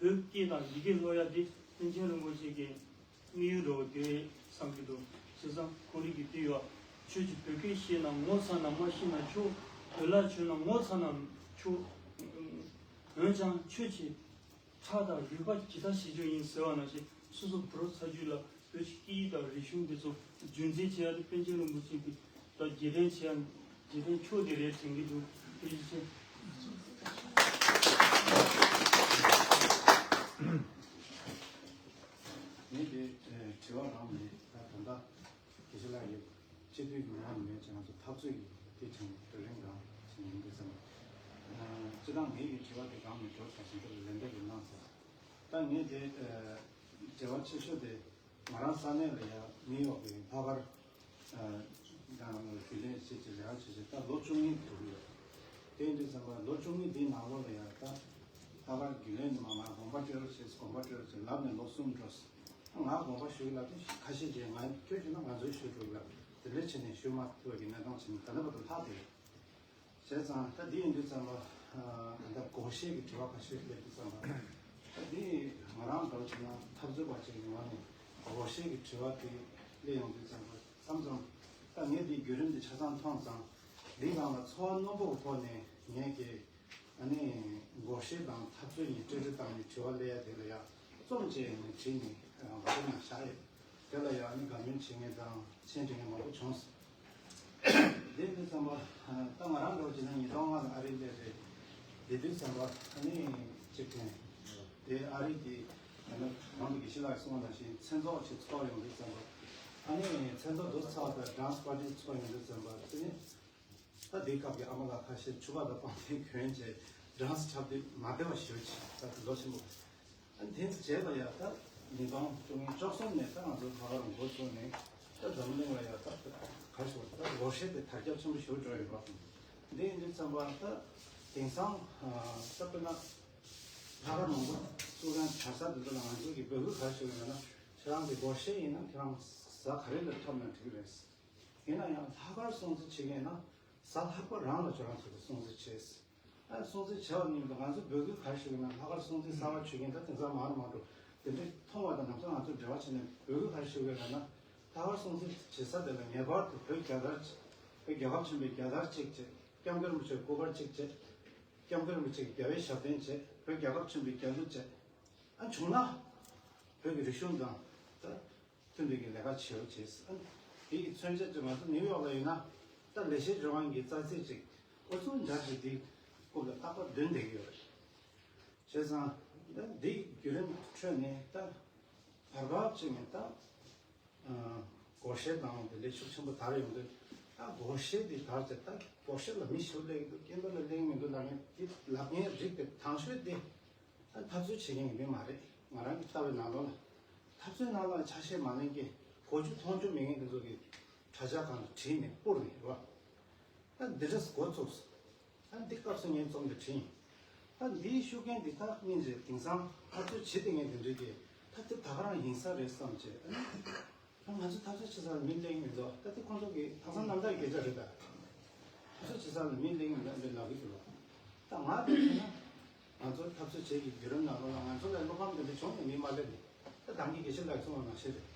བོད་སྐད་དང་ཡི་གེ་སློབ་ཡ་དེ་པཎ་ཆེན་རིན་པོ་ཆེ་གི་དམིགས་ཡུལ་འདྲ་བོ་དེ་རེད་བསམ་གྱི་འདུག་བྱས་ཙང་ཁོང་རང་གིས་དེ་ཡོད། ཁྱོད་ཀྱིས་བོད་སྐད་ཤེས་ན་ངོ་ཚ་ན་མ་ཤེས་ན་ཆོག་བོད་ལྭ་གྱོན་ན་ངོ་ཚ་ན་ཆོག་འོན་ཀྱང་ཁྱོད་ཀྱིས་ཁྲག་དང་རུས་པ་ཇི་ལྟར་བྱེད་རྒྱུ་ཡིན་ཟེར་བ་ནང་བཞིན། སོ་སོ་བོད་རབ་ཚ་རྒྱུད་ལ་བོད་ཀྱི་སྐད་ཡིག་དང་རིག་གཞུང་འདི་ཚོ་རྒྱུན་འཛིན་བྱེད་ཡ་དེ་པཎ་ཆེན་རིན་པོ་ཆེ་གི་ད་རྗེས་དྲན་བྱེད་ཡ་རྗེས་དྲན་མཆོག་དེ་རེད་དྲན་གྱི་འདུག་ཐུགས་རྗེ་ཆེ། ངས་དེ་དྲི་བ་རང་མེད། ད་ད་ལྟ་དགེ་བཤེས་ལགས་ཀྱིས་སྤྱི་འཐུས་ཀྱི་ངོ་བོ་མེད་ཅེས་ང་ཚོ་འཐབ་རྩོད་ཀྱི་དེ་བྱུང་བའི་རིང་རང་བྱུང་ཡིན་པས་ཙང་། སྤྱིར་བཏང་ངེད་ཀྱི་དྲི་བ་དེ་གང་མི་འགྲོ་ད་བཞིན་དུ་ལན་འདེབས་ཀྱི་གནང་སོང་། ད་ངས་དེ་དྲི་བ་ཆེ་ཤོས་དེ་ང་རང་ས་གནས་ལ་ཡ་ནིའུ་ཡོག་གི་ལྷག་དཀར་དང་རྒྱུན་ལས་བྱེད་ཀྱི་ལས་ཀ་བྱེད་ཀྱི་ད་ལོ་བཅུ་གཉིས་འགྲོ་གི་ཡོད། དེ་ཡིན་དུས་ཙམ་པ་ལོ་བཅུ་གཉིས་འདིའི་ནང་ལོགས་ལ་ཡ་ད་ལྷག་དཀར་རྒྱུན་ལས་ནས་མ་ང་དགོངས་པ་སྤྲད་རོགས་བྱེད་དགོངས་པ་སྤྲད་རོགས་བྱེད་ལབ་ནས་ལོ་གསུམ་འགྲོ། ང་དགོངས་པ་ཞུ་གི་ལབ་དུས་ཁ་ཤས་ཀྱིས་ང་ཁྱོད་ཞུས་ན་ང་ཚོས་ཞུ་འགྲོ་གི་ལབ་དེ་འདྲ་བྱས་ནས་ཞུ་མ་ཐུབ་པ་གི་གནས་སྟངས་བྱས་ནས་ད་ལྟ་བར་དུ་ལྷག་བསྡད་ཡོད། བྱས་ཙང་ད་འདི་ཡིན་དུས་ཙམ་པ་ད་ལྟ་སྒོར་གཞས་ཀྱི་དྲི་བ་ཁ་ཤས་སླེབས་དུས་ཙམ་པ་ད་འདི་ང་རང་འདྲ་བོ་བྱས་ན་འཐབ་རྩོད་པ་ཅིག་ཡིན་པ་ནས་སྒོར་གཞས་ཀྱི་དྲི་བ་དེ་སླེབས་ཡོང་དུས་ཙམ་པ་མཚམས་མཚམས་ད་ངས་འདིའི་བརྒྱུད་རིམ་འདི་ཆ་ཚང་མཐོང་ཙང་འདིའི་སྒང་ལ་ཚོར་བ་རྣོན་པོ་གི་ཐོག་ནས་ངས་ཀྱི་ཨ་ནི་སྒོར་གཞས་དང་འཐབ་རྩོད་གཉིས་སྤྲོས་བྲིས་བཏང་ནས་དྲི་བ་སླེབས་ཡ་དེ་ལ་ཡ་རྩོམ་བཅས་ནས་བྲིས་ནས་ང་ཚོ་ནང་བཞག་ཡོད། དེ་ལ་ཡང་ནི་དགའ་སྣང་བྱེད་མཁན་དང་མཆན་འབྲི་མཁན་མང་པོ་བྱུང་སོང་། དེ་ཡིན་དུས་ཙམ་པ་ད་ང་རང་འདྲ་བོ་བྱས་ན་ཉིས་སྟོང་ལྔ་ལ་ཨ་རི་སླེབས་རེད། དེ་དུས་ཙམ་པ་ཨ་ནི་སྤྱིར་བཏང་དེ་ཨ་རི་གི་ཨ་ནི་གོང་དུ་དགེ་བཤེས་ལགས་གསུངས་པ་ནང་བཞིན་མཚན་ཚོགས་ཅིག་ཚོགས་ཡོང་དུས་ཙམ་པ་ཨ་ནི་མཚན་ཚོགས་འདུ་ཚོགས་དང་ཌན་སི་པར་ཊི་ཚོགས་ཡོང་དུས་ཙམ་པ་དེ་ནི། ད་དེའི་སྐབས་ཀྱི་ཨ་མ་ལགས་ཁ་ཤས་ཕྱུ་པ་དང་པང་གདན་གྱོན་བྱས་ཌན་སི་འཁྲབ་དུས་མ་བདེ་བ་ཞེ་པོ་ཅིག་ད་ལོ་ཆེན་པོ། ཨ་ནི་དེ་ཚོ་རྗེས་ལ་ཡ་ད་ཉིས་སྟོང་བཅུ་གཉིས་བཅུ་གསུམ་ནས་ད་ང་ཚོ་ལྷག་དཀར་འགོ་བཙུགས་ནས་ད་འཛམ་གླིང་ལ་ཡ་ད་ག་རེ་ཞུ་དགོས་རེད། ད་སྒོར་གཞས་དེ་དར་ཁྱབ་ཆེན་པོ་ཞེ་པོ་འགྲོ་ཡོད་པ། འདི་ཡིན་དུས་ཙམ་པ་ད་དེང་སང་ད་དཔེར་ན་ལྷག་དཀར་མང་པོ་བཙུགས་མཁན་གྲྭ་ས་དེ་ཚོ་ལ་ང་ཚོ་གིས་འབོད་སྐུལ་ག་རེ་ཞུ་གི་ཡོད་ན། ཁྱེད་རང་གི་སྒོར་གཞས་ཡིན་ན་ཁྱེད་རང་གཟའ་ག་རེ་ལ་འཁྲབ་ན་འགྲིག་གི་རེད། ཡིན་ན་ཡང་ལྷག་དཀར་སྲུང་བརྩི་བྱེད་མཁན་ན་གཟའ་ལྷག་པ་རང་ལ་ཁྱོད་རང་ཚོ་གིས་སྲུང་བརྩི་བྱས། ཨ་སྲུང་བརྩི་བྱས་པ་ནི་ང་ཚོ་འབོད་སྐུལ་ག་རེ་ཞུ་གི་ན་ལྷག་དཀར་སྲུང་བརྩི་གསར་པ་ཞུ་མཁན་ད་དེང་སང་མང་རུ་མང་རུ་དེ་འདྲའི་མཐོང་བ་དང་ལམ་སང་ང་ཚོ་འབྲེལ་བ་བྱས་ནས་འབོད་སྐུལ་ག་རེ་ཞུ་གི་ན་ན་ལྷག་དཀར་སྲུང་བརྩི་བྱེད་ས་དེ་ལ་ངེས་པར་དུ་བོད་རྒྱལ་དར་བོད་རྒྱལ་ཁབ་ཆེན་པོའི་རྒྱལ་དར་གཅིག་བྱས། སྐྱབས་མགོན་རིན་པོ་ཆེའི་སྐུ་པར་གཅིག་བྱས། སྐྱབས་མགོན་རིན་པོ་ཆེའི་རྒྱལ་བའི་ཞབས་བརྟན་བྱས། བོད་རྒྱལ་ཁབ་ཆེན་པོའི་རྒྱལ་གླུ་བྱས། ཨ་བྱུང་ན་བོད་ཀྱི་རིག་གཞུང་དང་ད་མཐུན་པའི་གི་ལས་ཀ་བྱེད་རོགས་བྱས། ཨ་དེ་གི་མཚོན་བྱེད་ཀྱི་ང་ཚོ་ནིའུ་ཡོག་ལ་ཡིན་ན་ད་ལེགས་བཤད་ལྗོན་དབང་གི་རྩ་ཚིག་ཅིག་ཨོ་ཙུང་འཇའ་ཟེར་དེའི་རྐུབ་ལ་རྟག་པར་བསྡོན་བསྡད་ཀྱི་ཡོད་རེད། བྱས་ཙང་ད་འདིའི་བརྒྱུད་རིམ་ཁྲོད་ནས་ད་བར་བར་ཅིག་ནས་ད་སྒོར་གཞས་དང་དེ་འདྲའི་ཤུགས་ཆེན་པོ་དར་ཡོང་དུས་ད་སྒོར་གཞས་དེ་དར་ཚེ་ད་སྒོར་གཞས་ལ་མི་ཞེ་པོ་སླེབས་ཀྱི་འདུག་སྐད་འབོད་ལ་སླེབས་མི་འདུག་ལབ་མཁན་དེ་ལབ་མཁན་རིགས་དེ་དང་ཤོས་དེ། ད་འཐབ་རྩོད་བྱེད་མཁན་གྱི་མི་མ་རེད། ང་རང་གི་ལྟ་བའི་ནང་ལོགས་ལ། འཐབ་རྩོད་ནང་ལ་ཆ་ཤས་མ་ལེན་མཁན་གོ་རྒྱུ་མཐོང་རྒྱུ་མེད་མཁན་དེ་ཚོ་གི་དྲ་ཇག་སྒང་ལ་བྲིས་ནས་སྤུར་ནས་རེད་བ། ད་འདི་འདྲས་འགོ་བཙུགས། ད་འདི་སྐབས་སུ་ངས་རྩོམ་འདི་བྲིས་ཡིན། ད་འདིའི་ཤུགས་རྐྱེན་འདི་ད་སྙིང་རྗེ། དེང་སང་འཐབ་རྩོད་བྱེད་བསྡད་མཁན་དེ་འདྲས་ཀྱིས་ད་དེ་ད་ག་རང་ཡིན་ས་རེད་བསམ་བྱས། ད་ང་ཚོ་འཐབ་རྩོད་བྱེད་ས་ལ་མི་སླེབས་ཀྱི་མི་འདུག་ད་དེ་ཁོང་ཚོ་གི་ལྷག་བསམ་རྣམ་དག་གི་སྐད་ཆ་རེད་ད། འཐབ་རྩོད་བྱེད་ས་ལ་མི་སླེབས་ཀྱི་མི་འདུག་འདི་ལབ་ཀྱི་འདུག་ད་ང་ལ་མཚོན་ན། ང་ཚོ་འཐབ་རྩོད་བྱེད་ཀྱི་བརྒྱུད་རིམ་ནང་ལོགས་ལ་ང་ཚོ་ལ་བློ་ཕམ་དེ་འདྲ་བྱུང་ནས་མི་མ་སླེབས་ནས། ད་དང་གི་དགེ་བཤེས་ལགས་གསུངས་པ་ནང་བཞིན་རེད།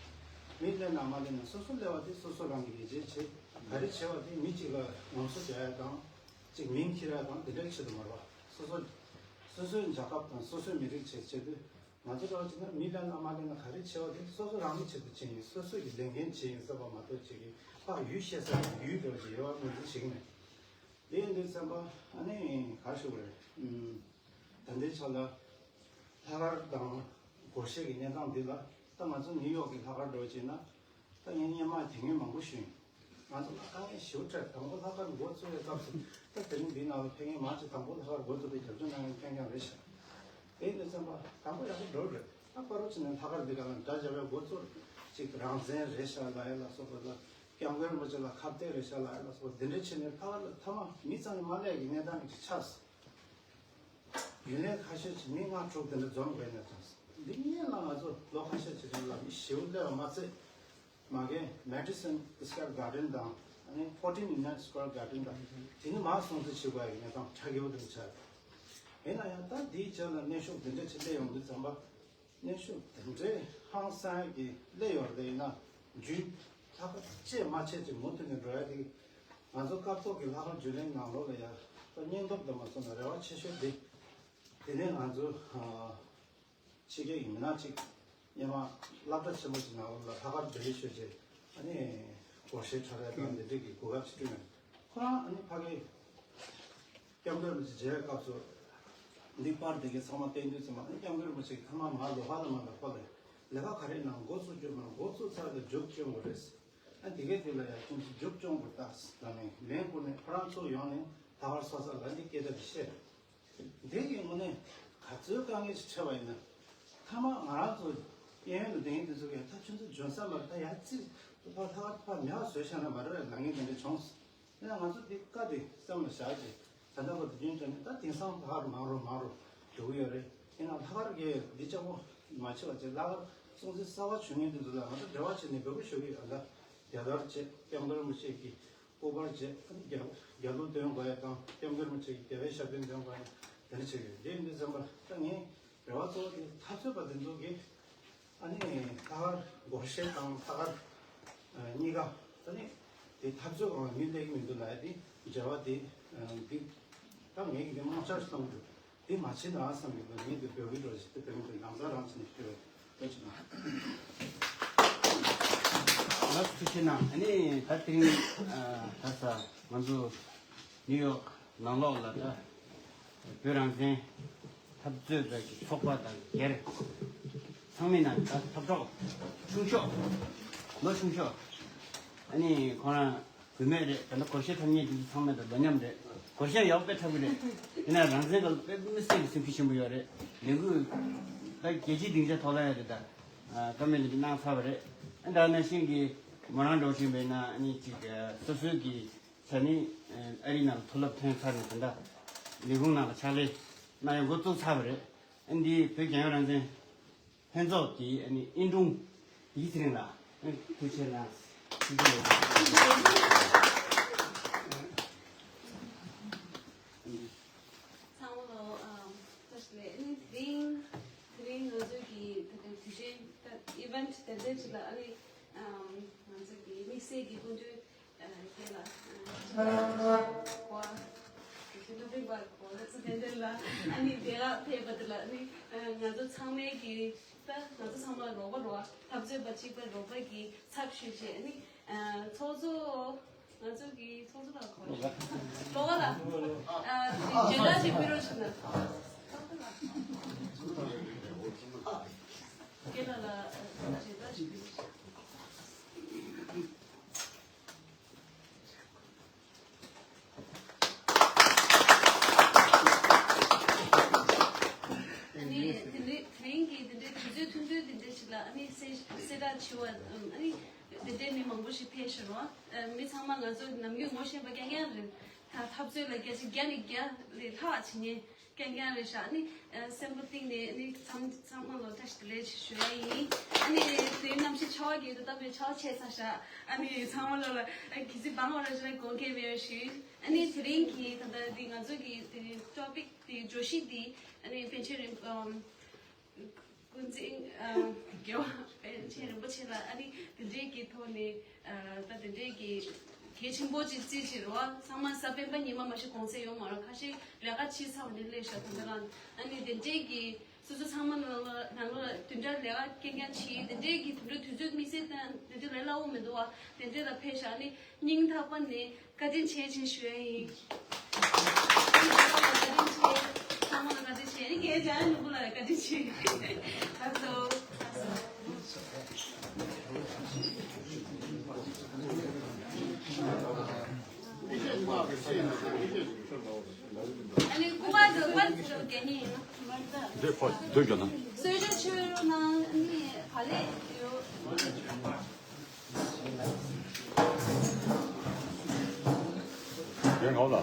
མི་སླེབས་ན་མ་སླེབས་ན་སོ་སོ་སླེབས་པ་དེ་སོ་སོ་རང་གི་ཡིད་ཆེས་བྱེད། ག་རེ་བྱེད་པ་དེ་མི་གཅིག་ལ་ངོམ་སོ་རྒྱག་ཡ་དང་། གཅིག་མིང་འཁྱེར་ཡ་དང་དེ་འདྲའི་ཆེད་དུ་མ་རེད་བ། སོ་སོ། སོ་སོའི་འཇགས་སྐབས་དང་སོ་སོའི་མི་རིགས་བྱེད་བྱེད་དུས། ང་ཚོ་འདྲ་བ་བྱས་ན་མི་སླེབས་ན་མ་སླེབས་ན་ག་རེ་བྱེད་པ་དེ་སོ་སོ་རང་གི་ཆེད་དུ་བྱེད་ཡིན། སོ་སོ་གི་ལས་འགན་བྱེད་ཡིན་བསམ་པ་མ་གཏོགས་ཅིག་གིས་ཕར་ཡུལ་བཤད་ས་ཡིན་ཡུལ་འདྲ་བ་ཅིག་ཡོད་པ་ངོས་འཛིན་བྱེད་ཀྱི་མེད། དེ་ཡིན་དུས་ཙམ་པ་ཨ་ནི་ག་རེ་ཞུ་དགོས་རེད། ཨུམ། ད་ལྟའི་ཆ་ལ་ལྷག་དཀར་དང་སྒོར་གཞས་ཀྱི་གནས་སྟངས་འདི་ལ་ད་ང་ཚོ་ནིའུ་ཡོག་གི་ལྷག་དཀར་འདྲ་བོ་བྱས་ན་ད་ངས་སྔོན་མ་དེ་སྔོན་མང་པོ་ཞུས་ཡིན། ང་ཚོ་ལ་དཀའ་ངལ་ཞེ་པོ་འཕྲད། དང་པོ་ལྷག་དཀར་འགོ་བཙུགས་པའི་སྐབས་སུ་ད་དེ་རིང་འདིའི་ནང་ལ་ཕེབས་མཁན་མང་ཆེ་དང་པོ་ལྷག་དཀར་འགོ་བཙུགས་པའི་རྒྱབ་སྐྱོར་གནང་མཁན་ཕེབས་མཁན་རེད་ཤག་དེ་ཡིན་དུས་ཙམ་པ་དང་པོ་ཡག་པོ་འགྲོ་རེད། ད་པ་རོ་བྱས་ནས་ལྷག་དཀར་འདི་ག་ལ་འདྲ་བྱ་བའི་འགོ་བཙུགས་ཅིག་རང་བཙན་རེད་ཤག་ལབ་ཡ་ལ་སོགས་པ་ལ། སྐྱབས་མགོན་རིན་པོ་ཆེ་ལ་ཁ་གཏད་རེད་ཤག་ལབ་ཡ་ལ་སོགས་པ་འདི་འདྲ་བྱས་ནས་ལྷག་དཀར་ལ་མཐའ་མ་མི་ཙམ་ཡང་མ་སླེབས་ཀྱི་གནས་སྟངས་ཅིག་ཆགས་སོང་། ཡུན་ནན་ཁ་ཤས་ཀྱིས་མི་ལྔ་དྲུག་དེ་འདྲ་འཛོམས་དགོས་ནས་ཙང་། འདི་སྔོན་ལ་ང་ཚོ་ལོ་ཁ་ཤས་ཀྱི་རིང་ལ་མི་ཞེ་པོ་སླེབས་པ་མ་ཚད། མ་གི་Madison Square Garden་དང་ ཨ་ནི་fourteen Union Square Garden དང་དེ་ནི་མར་སྲུང་བརྩི་བྱེད་དགོས་ཡ་གི་གནས་སྟངས་ཆགས་ཀྱི་ཡོད་དུ་ཆགས། ཡིན་ན་ཡང་ད་འདིའི་རྗེས་ལ་གནོན་ཤུགས་དེ་འདྲ་ཅིག་སླེབས་ཡོང་དུས་ཙམ་པ། གནོན་ཤུགས་དེ་འདྲའི་ཧང་སང་གི་སླེབས་ཡོང་རེད། ཡིན་ན་རྒྱུན་ལྷག་པར་བཅད་མ་ཆད་ཅིག་མུ་མཐུད་ནས་འགྲོ་ཡ་དེ་ང་ཚོ་སྐབས་ཐོག་གི་ལྷག་དཀར་རྒྱུན་ལས་ནང་ལོགས་ལ་ཡ་ད་སྙིང་སྟོབས་དུ་མ་སོང་ན་རེ་བ་ཆེ་ཤོས་དེ། དེ་ནས་ང་ཚོ་ཕྱི་རྒྱལ་གྱི་མི་སྣ་གཅིག་སྔོན་མ་སློབ་གྲྭ་ཆེན་པོ་ཅིག་ནང་ལོགས་ལ་ལྷག་དཀར་བེ་ཤོད་ཅེས་ཨ་ནི་སྒོར་གཞས་འཁྲབ་ཡ་དང་འདི་འདྲས་ཀྱི་གོ་སྐབས་ཅིག་བསྐྲུན་ཡོད། ཁོ་རང་ཨ་ནི་ཕ་གི་སྐྱབས་མགོན་རིན་པོ་ཆེ་མཇལ་བའི་སྐབས་སུ་འདི་པར་འདི་གའི་ཚང་མ་བསྟན་དུས་ཙམ་པ་ཨ་ནི་སྐྱབས་མགོན་རིན་པོ་ཆེ་གི་ཐ་མག་མར་ལོགས་ཀ་ལ་མར་ལ་ཁོ་ལས་ལས་ཀ་ག་རེ་གནང་འགོ་ཚུགས་རྒྱུ་མ་འགོ་ཚུགས་ཚར་དུས་མཇུག་སྐྱོང་དགོས་རེད། ཨ་འདི་གའི་དུས་ལ་ཡང་ཁྱོད་ཚོ་མཇུག་སྐྱོང་དགོས་ད་ཟེར་ནས་ལན་བསྐུར་ནས་ཁོ་རང་ཚོ་ཡོང་ནས་ད་བར་སོ་ས་ལ་འདི་སྐད་ཆ་འདི་བཤད། འདི་ཡི་ངོ་ནས་ག་ཚོད་དཀའ་ངལ་ཞིག་འཕྲད་པ་ཡིན་ན། ཐ་མག་ང་རང་ཚོ་གཡས་གཡོན་དུ་བསྡད་མཁན་དེ་ཚོ་གིས་ད་ཁྱོད་ཚོ་འཇོན་ས་མ་རེད། ད་ཡར་ཅིག་ཏུ་ཕར་ལྷག་ཕར་མེད་པ་བཟོས་བཞག་ན་མ་རེད་ལབ་མཁན་དེ་འདྲ་བྱུང་། ཡིན་ན་ང་ཚོ་འདི་བཀའ་དེ་སེམས་ལ་བཞག་བྱས་ད་ལྟ་བར་དུ་རྒྱུན་དྲན་ནས་ད་དེང་སང་ཕར་མང་རུ་མང་རུ་འགྲོ་གི་ཡོད་རེད། ཡིན་ནའང་ལྷག་དཀར་གྱི་འདི་ལྕགས་པོ་མ་ཆེ་བ་བྱས་ལྷག་དཀར་སྲུང་བརྩི་གསར་པ་བྱུང་མཁན་དེ་ཚོ་ལ་ང་ཚོ་འབྲེལ་བ་བྱས་ནས་འབོད་སྐུལ་ཞུ་གི་ཡོད་ལ། རྒྱལ་དར་བྱས་སྐྱབས་མགོན་རིན་པོ་ཆེ་གི་སྐུ་པར་བྱས་རྒྱ་རྒྱལ་གླུ་འདོན་དགོས་ཡ་དང་སྐྱབས་མགོན་རིན་པོ་ཆེ་གི་རྒྱལ་བའི་ཞབས་བརྟན་འདོན་དགོས་ཡ་དེ་འདྲ་བྱེད་ཀྱི་ཡོད། དེ་ཡིན་དུས་ཙམ་པ་ད་ངས་རེ་བ་གཙོ་བོ་དེ་འཐབ་རྩོད་པ་དེ་ཚོ་གིས་ཨ་ནི་ལྷག་དཀར་སྒོར་གཞས་དང་ལྷག་དཀར་གཉིས་ཀ་ཨ་ནི་དེ་འཐབ་རྩོད་སྒང་ལ་མི་སླེབས་ཀྱི་མི་འདུག་ལབ་ཡ་དེ་འབྲེལ་བ་དེ་འདི་ད་ངས་ཀྱི་དེ་རྨོངས་འཆར་ཞིག་བཏང་གི་འདུག་དེ་མ་བྱེད་ན་བསམ་གྱི་འདུག་ངས་དེ་འབོད་སྐུལ་འདྲ་ཞིག་དེ་དེ་རིང་དེ་ལམ་སང་རང་བྱས་ནས་ཞུ་བའི་ལགས་ཐུགས་ཆེ་གནང་། ཨ་ནི་ད་དེ་རིང་ཨ་ད་ས་ང་ཚོ་ནིའུ་ཡོག་ནང་ལོགས་ལ་ད་བོད་རང་བཙན་འཐབ་རྩོད་པའི་གི་ཚོགས་པ་དང་སྒེར་ཚང་མའི་ནང་ད་འཐབ་གྲོགས་ཆུང་ཤོས་ལོ་ཆུང་ཤོས་ཨ་ནི་ཁོ་རང་བུད་མེད་རེད། ད་ལྟ་སྒོར་གཞས་འཁྲབ་མཁན་དེ་ཚོ་ཚང་མ་དང་ལོ་མཉམ་རེད། སྒོར་གཞས་ཡག་པོ་དཔེ་འཁྲབ་གི་རེད། ཡིན་ན་རང་བཙན་སྒང་ལ་དཔེ་མི་སྲིད་ཀྱི་སེམས་ཤུགས་ཆེན་པོ་ཡོད་རེད། ལས་འགུལ་ད་རྒྱལ་སྤྱིའི་སྡིངས་ཆ་ཐོག་ལ་ཡོད་རེད། ད་བཀའ་མོལ་འདི་གནང་ཚར་བ་རེད། ད་ནང་བཞིན་གྱི་མོ་རང་འགྲོ་བཞིན་པའི་ན་ཨ་ནི་ཅིག་སོ་སོའི་གི་ཆ་ནི་ཨ་རི་ནང་ལ་མཐོ་སློབ་ཐོན་ཚར་ནས་ད་ལྟ་ལས་ཁུངས་ནང་ལ་ཕྱག་ལས་གནང་ཡ་འགོ་བཙུགས་ཚར་བ་རེད། ཨ་འདི་བོད་རྒྱལ་ཡོངས་རང་བཙན་ལྷན་ཚོགས་ཀྱི་ཨ་ནི་ཨིན་ཀྲུང་ཡིག་ཚེ་རིང་ལགས། ཨ་ཐུགས་རྗེ་གནང་། ཐུགས་རྗེ་ཆེ། ཚང་མ་ལོ་ཨམ་བཀྲ་ཤིས་བདེ་ལེགས། ཨ་ནི་དེ་རིང་དེ་རིང་ང་ཚོའི་གི་དེ་དེ་དུས་ཆེན་ད་ཨི་ཝེན་ཊི་དེ་འདྲའི་ཅིག་ལ་ཨ་ནི་ཨམ་ང་ཚོའི་གི་དམིགས་བསལ་གི་སྐུ་མདུན་ཨ་རྒན་ལགས་ཨ་ནི་ཅིག་ལ་གོ་ཨ་དེ་ཚོ་སློབ་དཔོན་པ་གོ་ལ་ཚོ་དེ་འདྲ་ལ་ཨ་ནི་དེ་ལ་ཕེབས་པ་དེ་ལ་ཨ་ནི་ཨ་ང་ཚོ་ཚང་མའི་གི་ད་ང་ཚོ་ཚང་མ་རོགས་པ་རོགས་པ་འཐབ་རྩོད་པ་གཅིག་པ་རོགས་པ་གི་ཚབ་ཞུས་བྱས་ཨ་ནི་ཨ་ཚོགས་གཙོ་ང་ཚོ་གི་ཚོགས་གཙོ་ལགས་གོ་ལོ་ག་ལ་ཨ་དེ་བརྗེད་ཐག་ཅིག་ཕུལ་རོགས་ཞུ་ན། རྒན་ལགས་ལ་ཨ་བརྗེད་ཐག་ཅིག་ཕུལ་རོགས་ཞུ། ཨ་ནི་དེ་འདྲའི་དེ་རིང་གི་དེ་འདྲའི་དུས་ཚོད་ཐུང་ཐུང་དེ་འདྲ་ཞིག་ལ་ཨ་ནི་གསལ་གསལ་བསྒྲགས་བྱས་པ་ཨ་ནི་དེ་འདྲའི་མི་མང་པོ་ཞིག་ཕེབས་ཤག་རོ། ཨ་མི་ཚང་མ་ང་ཚོ་ནམ་རྒྱུན་ངོ་ཤེས་པ་རྐྱང་རྐྱང་རེད། ད་འཐབ་རྩོད་ལ་བརྒྱ་ཆ་བརྒྱ་ནས་བརྒྱ་ལས་ལྷག་བྱེད་མཁན་རྐྱང་རྐྱང་རེད་ཤག་ཨ་ནི་ཨ་སེམས་པ་གཏིང་ནས་ཨ་ནི་ཚང་ཚང་མ་ལ་བཀྲ་ཤིས་བདེ་ལེགས་ཞུ་ཡ་ཡིན། ཨ་ནི་དེ་གནམ་གཤིས་ཆར་པ་རྒྱག་གི་འདུག་ད་དཔེ་ཆར་པ་ཆད་ཚར་ཤག་ཨ་ནི་ཚང་མ་ལོ་ལ་ཨ་གི་ཚི་བང་བ་ར་ཞུ་ན་དགོངས་འགལ་མེད་པ་ཞུ། ཨ་ནི་དེ་རིང་གི་ད་ལྟ་འདི་ང་ཚོ་གི་དེ་ཊོ་པིག་དེ་བརྗོད་གཞི་འདི་ཨ་ནི་པཎ་ཆེན་རིན་ཨམ་ཀུན་མཁྱེན་ཨམ་རྒྱལ་བ་པཎ་ཆེན་རིན་པོ་ཆེ་ལ་ཨ་ནི་དེ་འདྲའི་གི་ཐོག་ནས་ཨ་ད་དེ་འདྲའི་གི་གལ་ཆེན་པོ་ཅིག་བརྩིས་བྱས་རོ། ཚང་མ་གཟའ་སྤེན་པ་ཉི་མ་མ་གཏོགས་གུང་སེང་ཡོད་མ་རེད། ཁ་ཤས་ལས་ཀ་བྱས་ཚར་བ་ནས་སླེབས་ཤག་ད་ལྟ་རང་ཨ་ནི་དེ་འདྲའི་གི་སོ་སོ་ཚང་མ་ནང་ལ་ནང་ལ་དེ་འདྲ་ལས་ཀ་རྐྱང་རྐྱང་བྱེད། དེ་འདྲའི་གི་དེ་འདྲ་དུས་ཚོད་དམིགས་བསལ་དང་དེ་འདྲ་ལས་སླ་བོ་མི་འདུག་བ། དེ་འདྲ་ལ་ཕེབས་ཤག་ཨ་ནི་སྙིང་ཐག་པ་ནས་བཀའ་དྲིན་ཆེ་ཞེས་ཞུ་ཡ་ཡིན། བཀའ་དྲིན་ཆེ། ཚང་མ་ལ་བཀའ་དྲིན་ཆེ། ཨ་ནི་ངའི་ལྗགས་ཡང་ནོར་བུ་ལ་བཀའ་དྲིན་ཆེ། ལགས་སོ། ལགས་སོ། ཨ་ནི་སྐུ་པར་དུ་པར་དུ་རྒྱ་ཉིན་ཡིན་ན། འདི་ཕོ་འདི་རྒྱ་ན། གསོལ་ཇ་མཆོད་རོགས་གནང་། ཨ་ནི་ག་ལེ་ཡོད། རྒྱ་ངའོ་ལ།